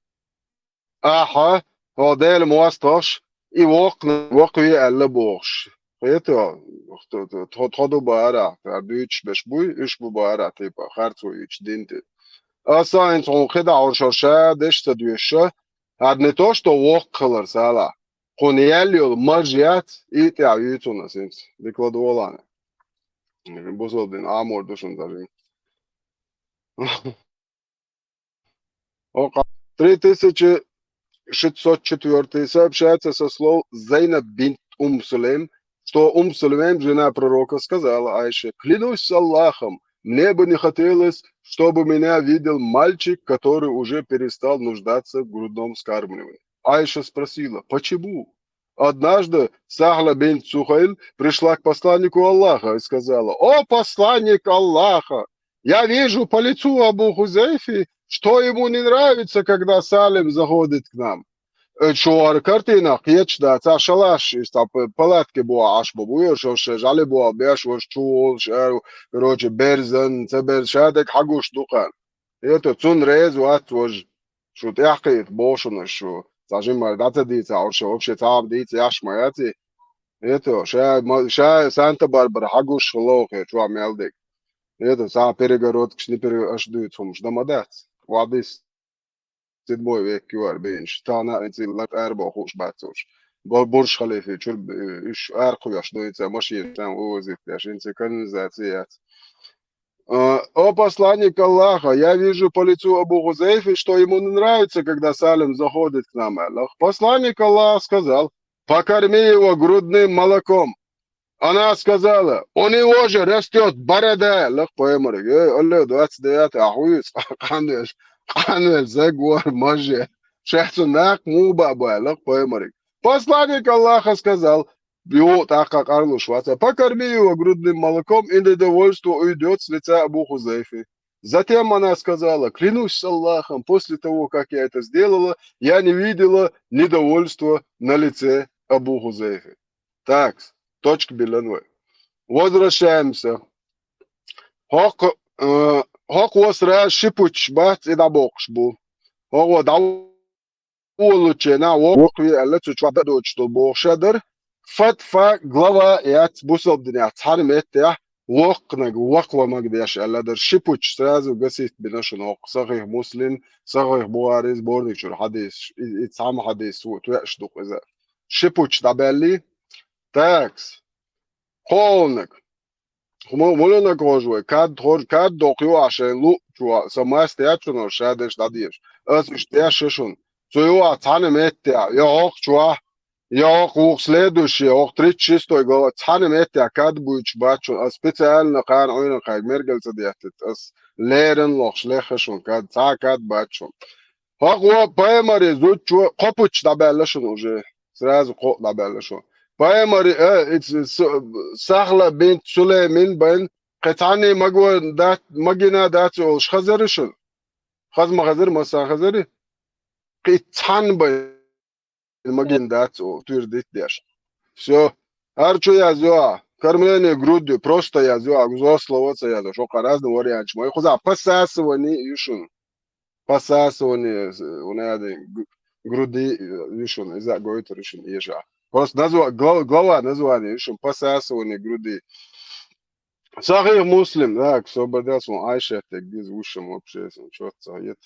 Ахьа, хьо Дела мостагӀаш, и воккхана, воккхаве аьлла бохуш. Хета, тхо, тхо, тхо ду бара, цара дуьйцуш берш буй, уьш бу бара, типа, харцо йуьйцуш дин тӀе. Аса хӀинца хьуна кхидӀа Ӏуьршар ша деш ца доьша, хӀара не то, что воккха хилар сала. Кхуна яьлла йолу маржа яц, и тӀехь юьйцу хьуна аса хӀинца. Дикла долана. Бусалба дин Ӏамор ду шуна даже. Оха, три тысячи шестьсот четвёртый, сообщается со слов Зайнаб бинт Ум Сулейм, что Ум Сулейм, жена пророка, сказала Айше: «Клянусь Аллахом, мне бы не хотелось, чтобы меня видел мальчик, который уже перестал нуждаться в грудном вскармливании». Айша спросила: «Почему?» Однажды Сахла бинт Сухайл пришла к посланнику Аллаха и сказала: «О, посланник Аллаха, я вижу по лицу Абу Хузейфи, что ему не нравится, когда Салим заходит к нам». Э, чугӀар картина кхеташ дац, цхьа шалаш, иштта п-, палатке бохьа Ӏаш бу, буьйр шо ше жӀали бохьа беш, ваш чу волуш, аьру, короче, берзан, ца берзан, ша дерг хьагуш ду кхаьн. Это цунна реза вац важа. Шу тӀаьхкхийта боху шуна шу. Цхьа жимма дӀа ца дийца, Ӏуьрша вообще цхьа а дийца яхьаш ма яц и. Это ша ма-, ша Санта-Барбара хьагуш хилла вахе, чохь мел дерг. Это цхьа перегородкаш, не пере-, аша дуьйцу хӀумаш, дан ма дац. Вадис. Седьмой век юар бийнаш. Тахана а цил лар аьрбо хууш бац уьш. Бо-, Бурж-Халифи чуьра, э, уьш арахуьйш дуьйца, машина тӀе увозить деш, хӀинца канализация яц. А, о посланник Аллаха, я вижу по лицу Абу Хузейфи, что ему не нравится, когда Салим заходит к нам, аьлла. Посланник Аллаха сказал: «Покорми его грудным молоком». Она сказала: «У него же растёт борода», аьлла пайхамаре. Эй, алло, двадцать девятый, ахьа вуьйцу, къанвеш, къанвеш, загор, маже. Ша цу нах муха баба, аьлла пайхамаре. Посланник Аллаха сказал, юха тӀаккха къарлуш вац: «Покорми его грудным молоком, и недовольство уйдёт с лица Абу Хузейфы». Затем она сказала: «Клянусь Аллахом, после того, как я это сделала, я не видела недовольства на лице Абу Хузейфы». Так, точка билан вай. Возвращаемся. ХӀокху, э, хӀокхо сразу ши пуччаш бац и дӀабоккхуш бу. ХӀокхо дӀа волучченахь воккхаве аьлла, цу чохь дан доцуш долу бохуш а дара. Фатфа глава яц бусалба динехь цхьана меттехь воккханиг вакхаван мага деш аьлла дара. Ши пуччаш сразу гасить бина шуна хӀокху Сахих Муслим, Сахих Бухари сборник чуьра хьадисаш. И, и цхьамма хьадис ву, тоьаш ду иза. Ши пуччаш дӀабаьллий? Такс. Кхоалниг. Хьума муьланнаг хьожа вай, кад хьожа, кад доккху юкъахь шайн луъ чу, сан маста яц шуна ша деш дӀадеша. Ас уьш деш ю шуна. Цу юкъахь цхьана меттехь, я хӀокху чохь, я хӀокху вукху следующий, хӀокху тридцать шестой глава, цхьана меттехь кад буьйцуш бац шуна. Ас специально кхана Ӏуьйранна кхайга мергал ца деттит. Ас леррина лохуш лехха шуна кад, цхьа а кад бац шуна. ХӀокхо пайхамаре зудчо кхо пуччаш дӀабаьлла шуна уже. Сразу кхоъ дӀабаьлла шуна. Пайхамаре, э, иц-, с-, Сахла бинт Сулеймин байн, кхин цхьанний магор дац-, магина дац олуш хазара шуна? Хаза ма хазара, массан хазара? Кхин цхьанна байн магина дац олу, туьра дитдеш. Всё. ХӀара чу язйо, кормление грудью, просто язйо, зо слово ца язйо, шо кхара разный варианташ ма ю. Кхузахь посасывание ю шуна. Посасывание, э, у надо г-, груди, э, ю шуна, иза гойтур ю шуна эша. Просто назва-, гла-, глава название ю шуна посасывание груди. Сахих Муслим, так, освободился он Айшат, так, без высшим вообще, если чё-то совет.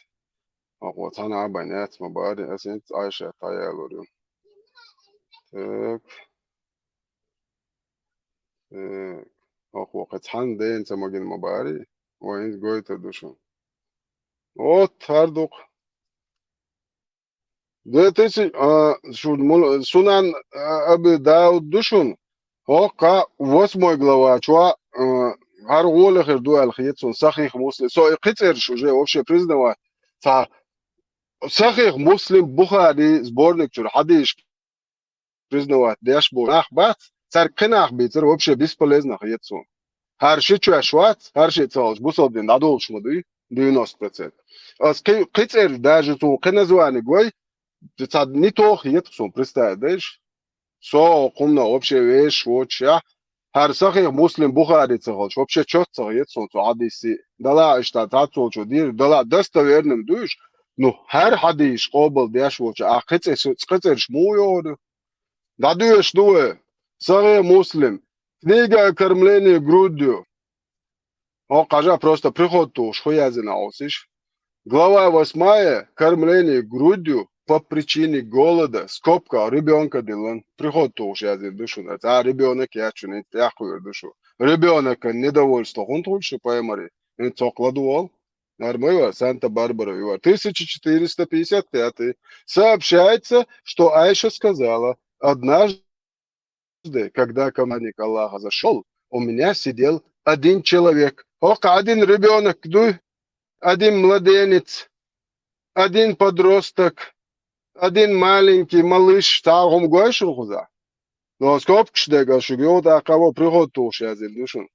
А вот она обонять, ма бари, а сен Айшат, а я говорю. Так. Так. Ох, вот, цхьана ден ца магин ма бари, вайн гойтур ду шуна. Вот, хӀара дукха. Две тысячи, а, шу мул-, Сунан, а, Аби Дауд ду шуна. ХӀокху восьмой глава чохь, а, хӀара гӀоле хир ду аьлла хета суна, Сахих Муслим. Со и кхин цӀераш уже вообще признавать ца. Сахих Муслим, Бухари сборник чуьра хьадисаш признавать деш болу нах бац, цаьрга кхин нах бийцар вообще бесполезно хета суна. ХӀара ши чоьш вац, хӀара ши ца хилча, бусалба дин дӀадолуш ма дуй, девяносто процентов. Ас кхи-, кхин цӀераш даже суна кхин название гой, цхьа не то хета суна, представить дайша. Со хӀуманах вообще вешаш воцуш, хӀара Сахих Муслим, Бухари ца хилча, вообще чот ца хета суна цу хьадисий. Дала иштта цхьаццолчо дийр, дала достоверным дуьйш, Ну, хӀара хьадийш къобал деш волча, а кхецӀе су-, кхецӀерш муха йогӀур ю? ДӀадоьшуш ду вай. Сахьихь Муслим. Книга о кормлении грудью. О, хьажа, просто приход тухуш хӀу яздина Ӏовсиш. Глава восьмая, кормление грудью по причине голода, скобка, ребёнка диллан. Приход тухуш яздина ду шуна. А ребёнок яц шуна, хӀинца тӀехьа кхуьур ду шу. Ребёнокан недовольство хӀунда хуьлу шу пайхамаре? ХӀинца цо кхаладувал. Нормально, Санта-Барбара вивар. Тысяча четыреста пятьдесят пятый. Сообщается, что Айша сказала: «Однажды, когда ко мне посланник Аллаха зашёл, у меня сидел один человек». ХӀокху один ребёнок ду, один младенец, один подросток, один маленький малыш, цхьа хӀума гой шуна кхузахь? Но скобкаш дерг ас шуьга йоху, тӀаккха вон приход тухуш яздина ду шуна.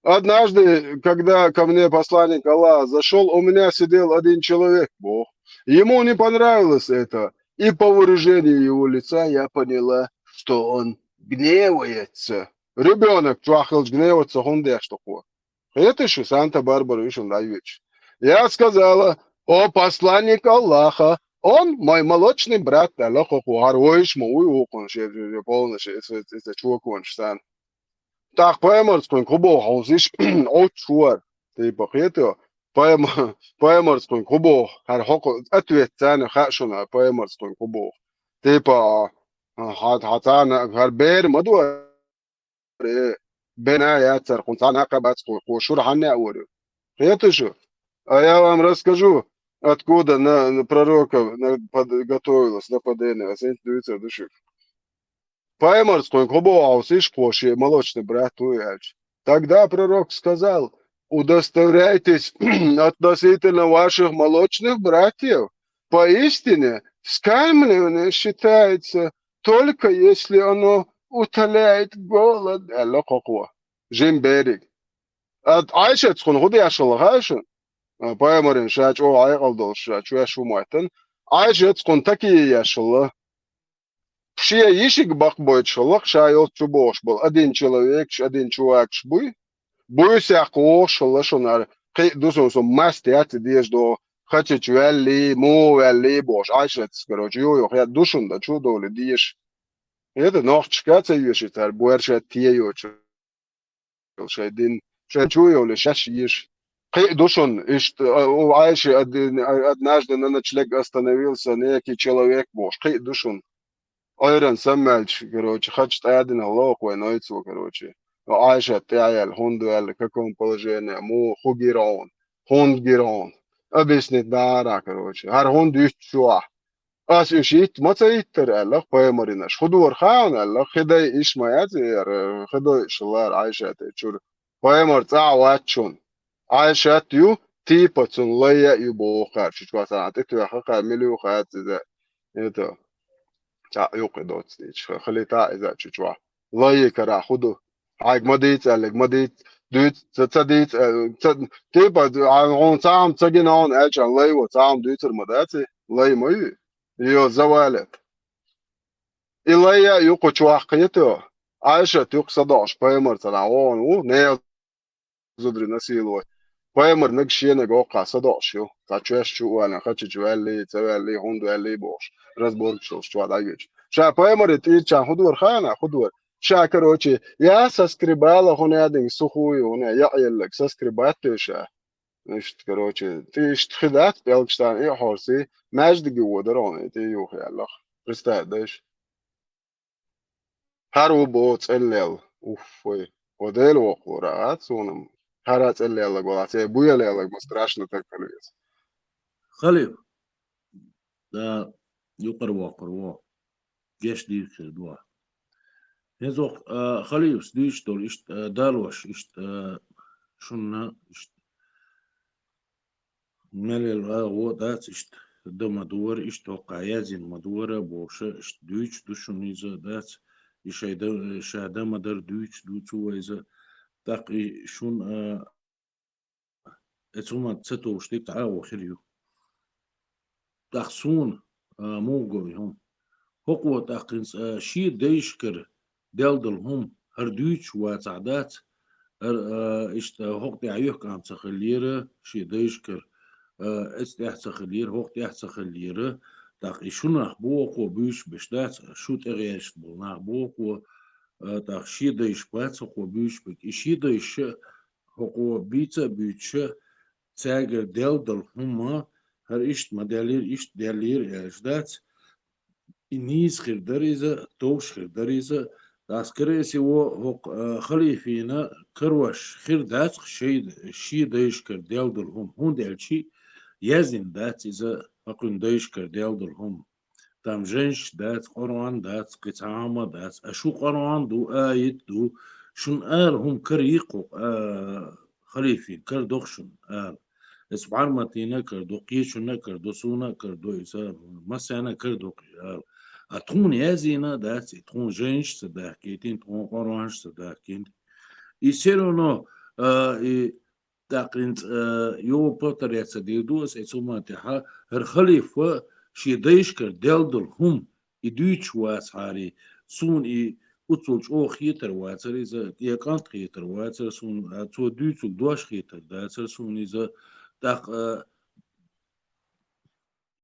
Однажды, когда ко мне посланник Аллаха зашёл, у меня сидел один человек, боху. Ему не понравилось это, и по выражению его лица я поняла, что он гневается. Ребёнок чохь хилча гневаться хӀунда деш ду кхо? Кхетий шу, Санта-Барбара ю шуна дӀайоьдуш. Я сказала: «О посланник Аллаха, он мой молочный брат», аьлла кхо, кхо хӀара вайша ма вуй вукхун, шен, шен, шен полнаш, иза, иза чоконаш сан. ТӀаккха пайхамарца кхуьнга хӀун боху хьовсийша, Ӏуттуш вара, типа, кхетий, пайхам-, пайхамарца кхуьнга хӀун боху, хӀара хӀокху ответ царна хаьа шуна, пайхамарца кхуьнга хӀун боху. Типа, хьан, хьан царна хӀара бер ма ду, э, бен а яцара, кхунна цхьа накха бац кху, кхо шура хьанна а вара ю. Кхетий шу? А я вам расскажу, откуда на, на пророка на-, под-, готовилось нападение. Ас хӀинца дуьйцур ду шуьга. Пайхамарца кхуьнга хӀун боху хьовсийша, кхо шен молочный брат ву аьлча. Тогда пророк сказал: «Удостоверяйтесь относительно ваших молочных братьев. Поистине, вскармливание считается только если оно утоляет голод», аьлла кхо, кхо. Жима бериг. А Ӏайшатца кхуьнга хӀун деш хилла хаьа шуна? А, пайхамарна ша чӀогӀа Ӏекъал долуш, ша чоьш ву моьттина. Ӏайшатца кхуьнга такие еш хилла. Шен йишига бакъбойтуш хилла, ша йолчу бохуш болу один человекаш, один чувакаш буй. Буьйсехь кху вохуш хилла шуна хӀара, кхин а ду шуна, со маста яц и дезаш догӀу, хачича ваьллий, муха ваьллий бохуш, Ӏайшатца, короче, ю-, юха ду шуна дан чу а довлий дезаш. ХӀета нохчашка а ца йоьший цара, боьрша те йоцу. Шайн дин, шайн чу а йовлий, шаьш езаш. Кхин а ду шуна, иштта, а, у Ӏайши од-, од-, однажды на ночлег остановился некий человек бохуш, кхин а ду шуна. Ӏуьйранна самаваьлча, короче, хача тӀе а дина лоху вайн ойцо, короче. Ӏайшат тӀе а яьлла, хӀунда ваьлла, каком положении, муха, хӀун гира хьуна, хӀунда гира хьуна. Объяснить дара, короче. ХӀара хӀунда юьттуш ю ахь? Ас уьш йитта ма ца йиттара, аьлла пайхамаринаш. ХӀун дора хаьа хьуна, аьлла, хи дай иша ма яц яра, хи дойуш лара Ӏайшате чуьра. Пайхамар цӀахь вац шуна. Ӏайшат ю, типа цунна лай а ю боху кхара, шича вацахьа тӀетоьхна кхара, мила ю хаьа иза. Это, цхьаъ юккъе доцу дийча, хилита а иза чу чохь. Лай кара хӀун ду? Хьайга ма дийца аьллиг, ма дийца, дуьйца, ца, ца дийца, э, ца, типа, а, хьуна цхьа хӀума ца гина хьуна аьлча, лай ву, цхьа хӀума дуьйцур ма дац и? Лай ма ю? Йо, завалят. И лай а ю кху чохь, кхетий? Ӏайшат юккъе садоӀуш пайхамарца вогӀун ву, нехан зударий насиловать. Пайхамар нагахь шенага воккхахь садоӀуш ю. Цхьа чоьш чу а валина, хачича ваьллий, ца ваьллий, хӀунда ваьллий бохуш, разборкаш йолуш чохь дӀайоьдуш. Ша пайхамаре тӀийрачарна хӀун дора хаьа, хӀун дора? Ша, короче, я соскребала хӀуна, я динга сухую хӀуна, я еллаг соскребать ша. Иштта, короче, тӀе иштта хи дац, пӀелгаш тана и а хьорсий, маьждиге водара хьуна, и тӀе юха яьллах. Представь, дайша. ХӀара ву боху цӀеллел. Уф, вай. Ва Дела воккхалур а, а, цунам. ХӀара цӀеллеллаг валац, э, буьйлеллаг ма страшно так хила веза. Халиф. Да, юкъара воккхур ву. Геш дийцира ду. ХӀинца воккха, а, халифас дуьйцуш долу иштта, а, далош, иштта, а, шуна, иштта. Мел йолу агӀо дац иштта, дан ма дора, иштта хӀокхахь яздина ма дора, бохуша, иштта дуьйцуш ду шуна иза дац, и шайн дан, ша дан ма дара дуьйцуш ду цо иза, тӀаккха и шуна, а, оцу хӀуманна ца товш дерг тӀе агӀо хир ю. ТӀаккха суна, а, муха го и хӀума? ХӀокхо тӀаккха хӀинца, а, шен дайшкара делла долу хӀума хӀара дуьйцуш вацахь дац, хӀара, а, иштта хӀокху тӀехь юьхькӀам ца хиллера шен дайшкара, э, эцу тӀехь ца хиллера, хӀокху тӀехь ца хиллера, тӀаккха и шу нах боху буьйцуш беш дац, шу тӀегӀерташ болу нах боху, э, тӀаккха шен дайша бац хӀокхо буьйцуш берг. И шен дайша хӀокхо буьйца а буьйцуша, цаьргара делла долу хӀума, хӀара иштта ма деллера, иштта деллера аьлча дац, и нийса хир дара иза, товш хир дара иза. Дас караси во хӀокху, а, халифина карош хир дац шен, шен дайшкара делла долу хӀума, хӀунда аьлча яздина дац иза хӀокхуьнан дайшкара делла долу хӀума. Там женщина дац, Къуръан дац, кхин цхьа хӀума дац. А шу Къуръан ду, аят ду, шуна ала хӀума кара йикху, а, халифин, кара доху шуна ала. Эс бӀарматина кара ду, кхечунна кара ду, суна кара ду, иза массарна кара ду, ала. А тхуна яздина дац, и тхуна женщина ца дахкийтина, тхуна Къуръанаш ца дахкийтина. И все равно, а, и ТӀаккха хӀинца, э, йо повторять ца дийр ду аса, и цу ма тӀехьа, хӀара халифа шен дайшкара делла долу хӀума, и дуьйцуш вацахьара, суна и уццул чӀогӀа хетар вацара иза, я кӀант хетар вацара суна, а, цо дуьйцург дош хетар дацара суна иза, тӀаккха, э,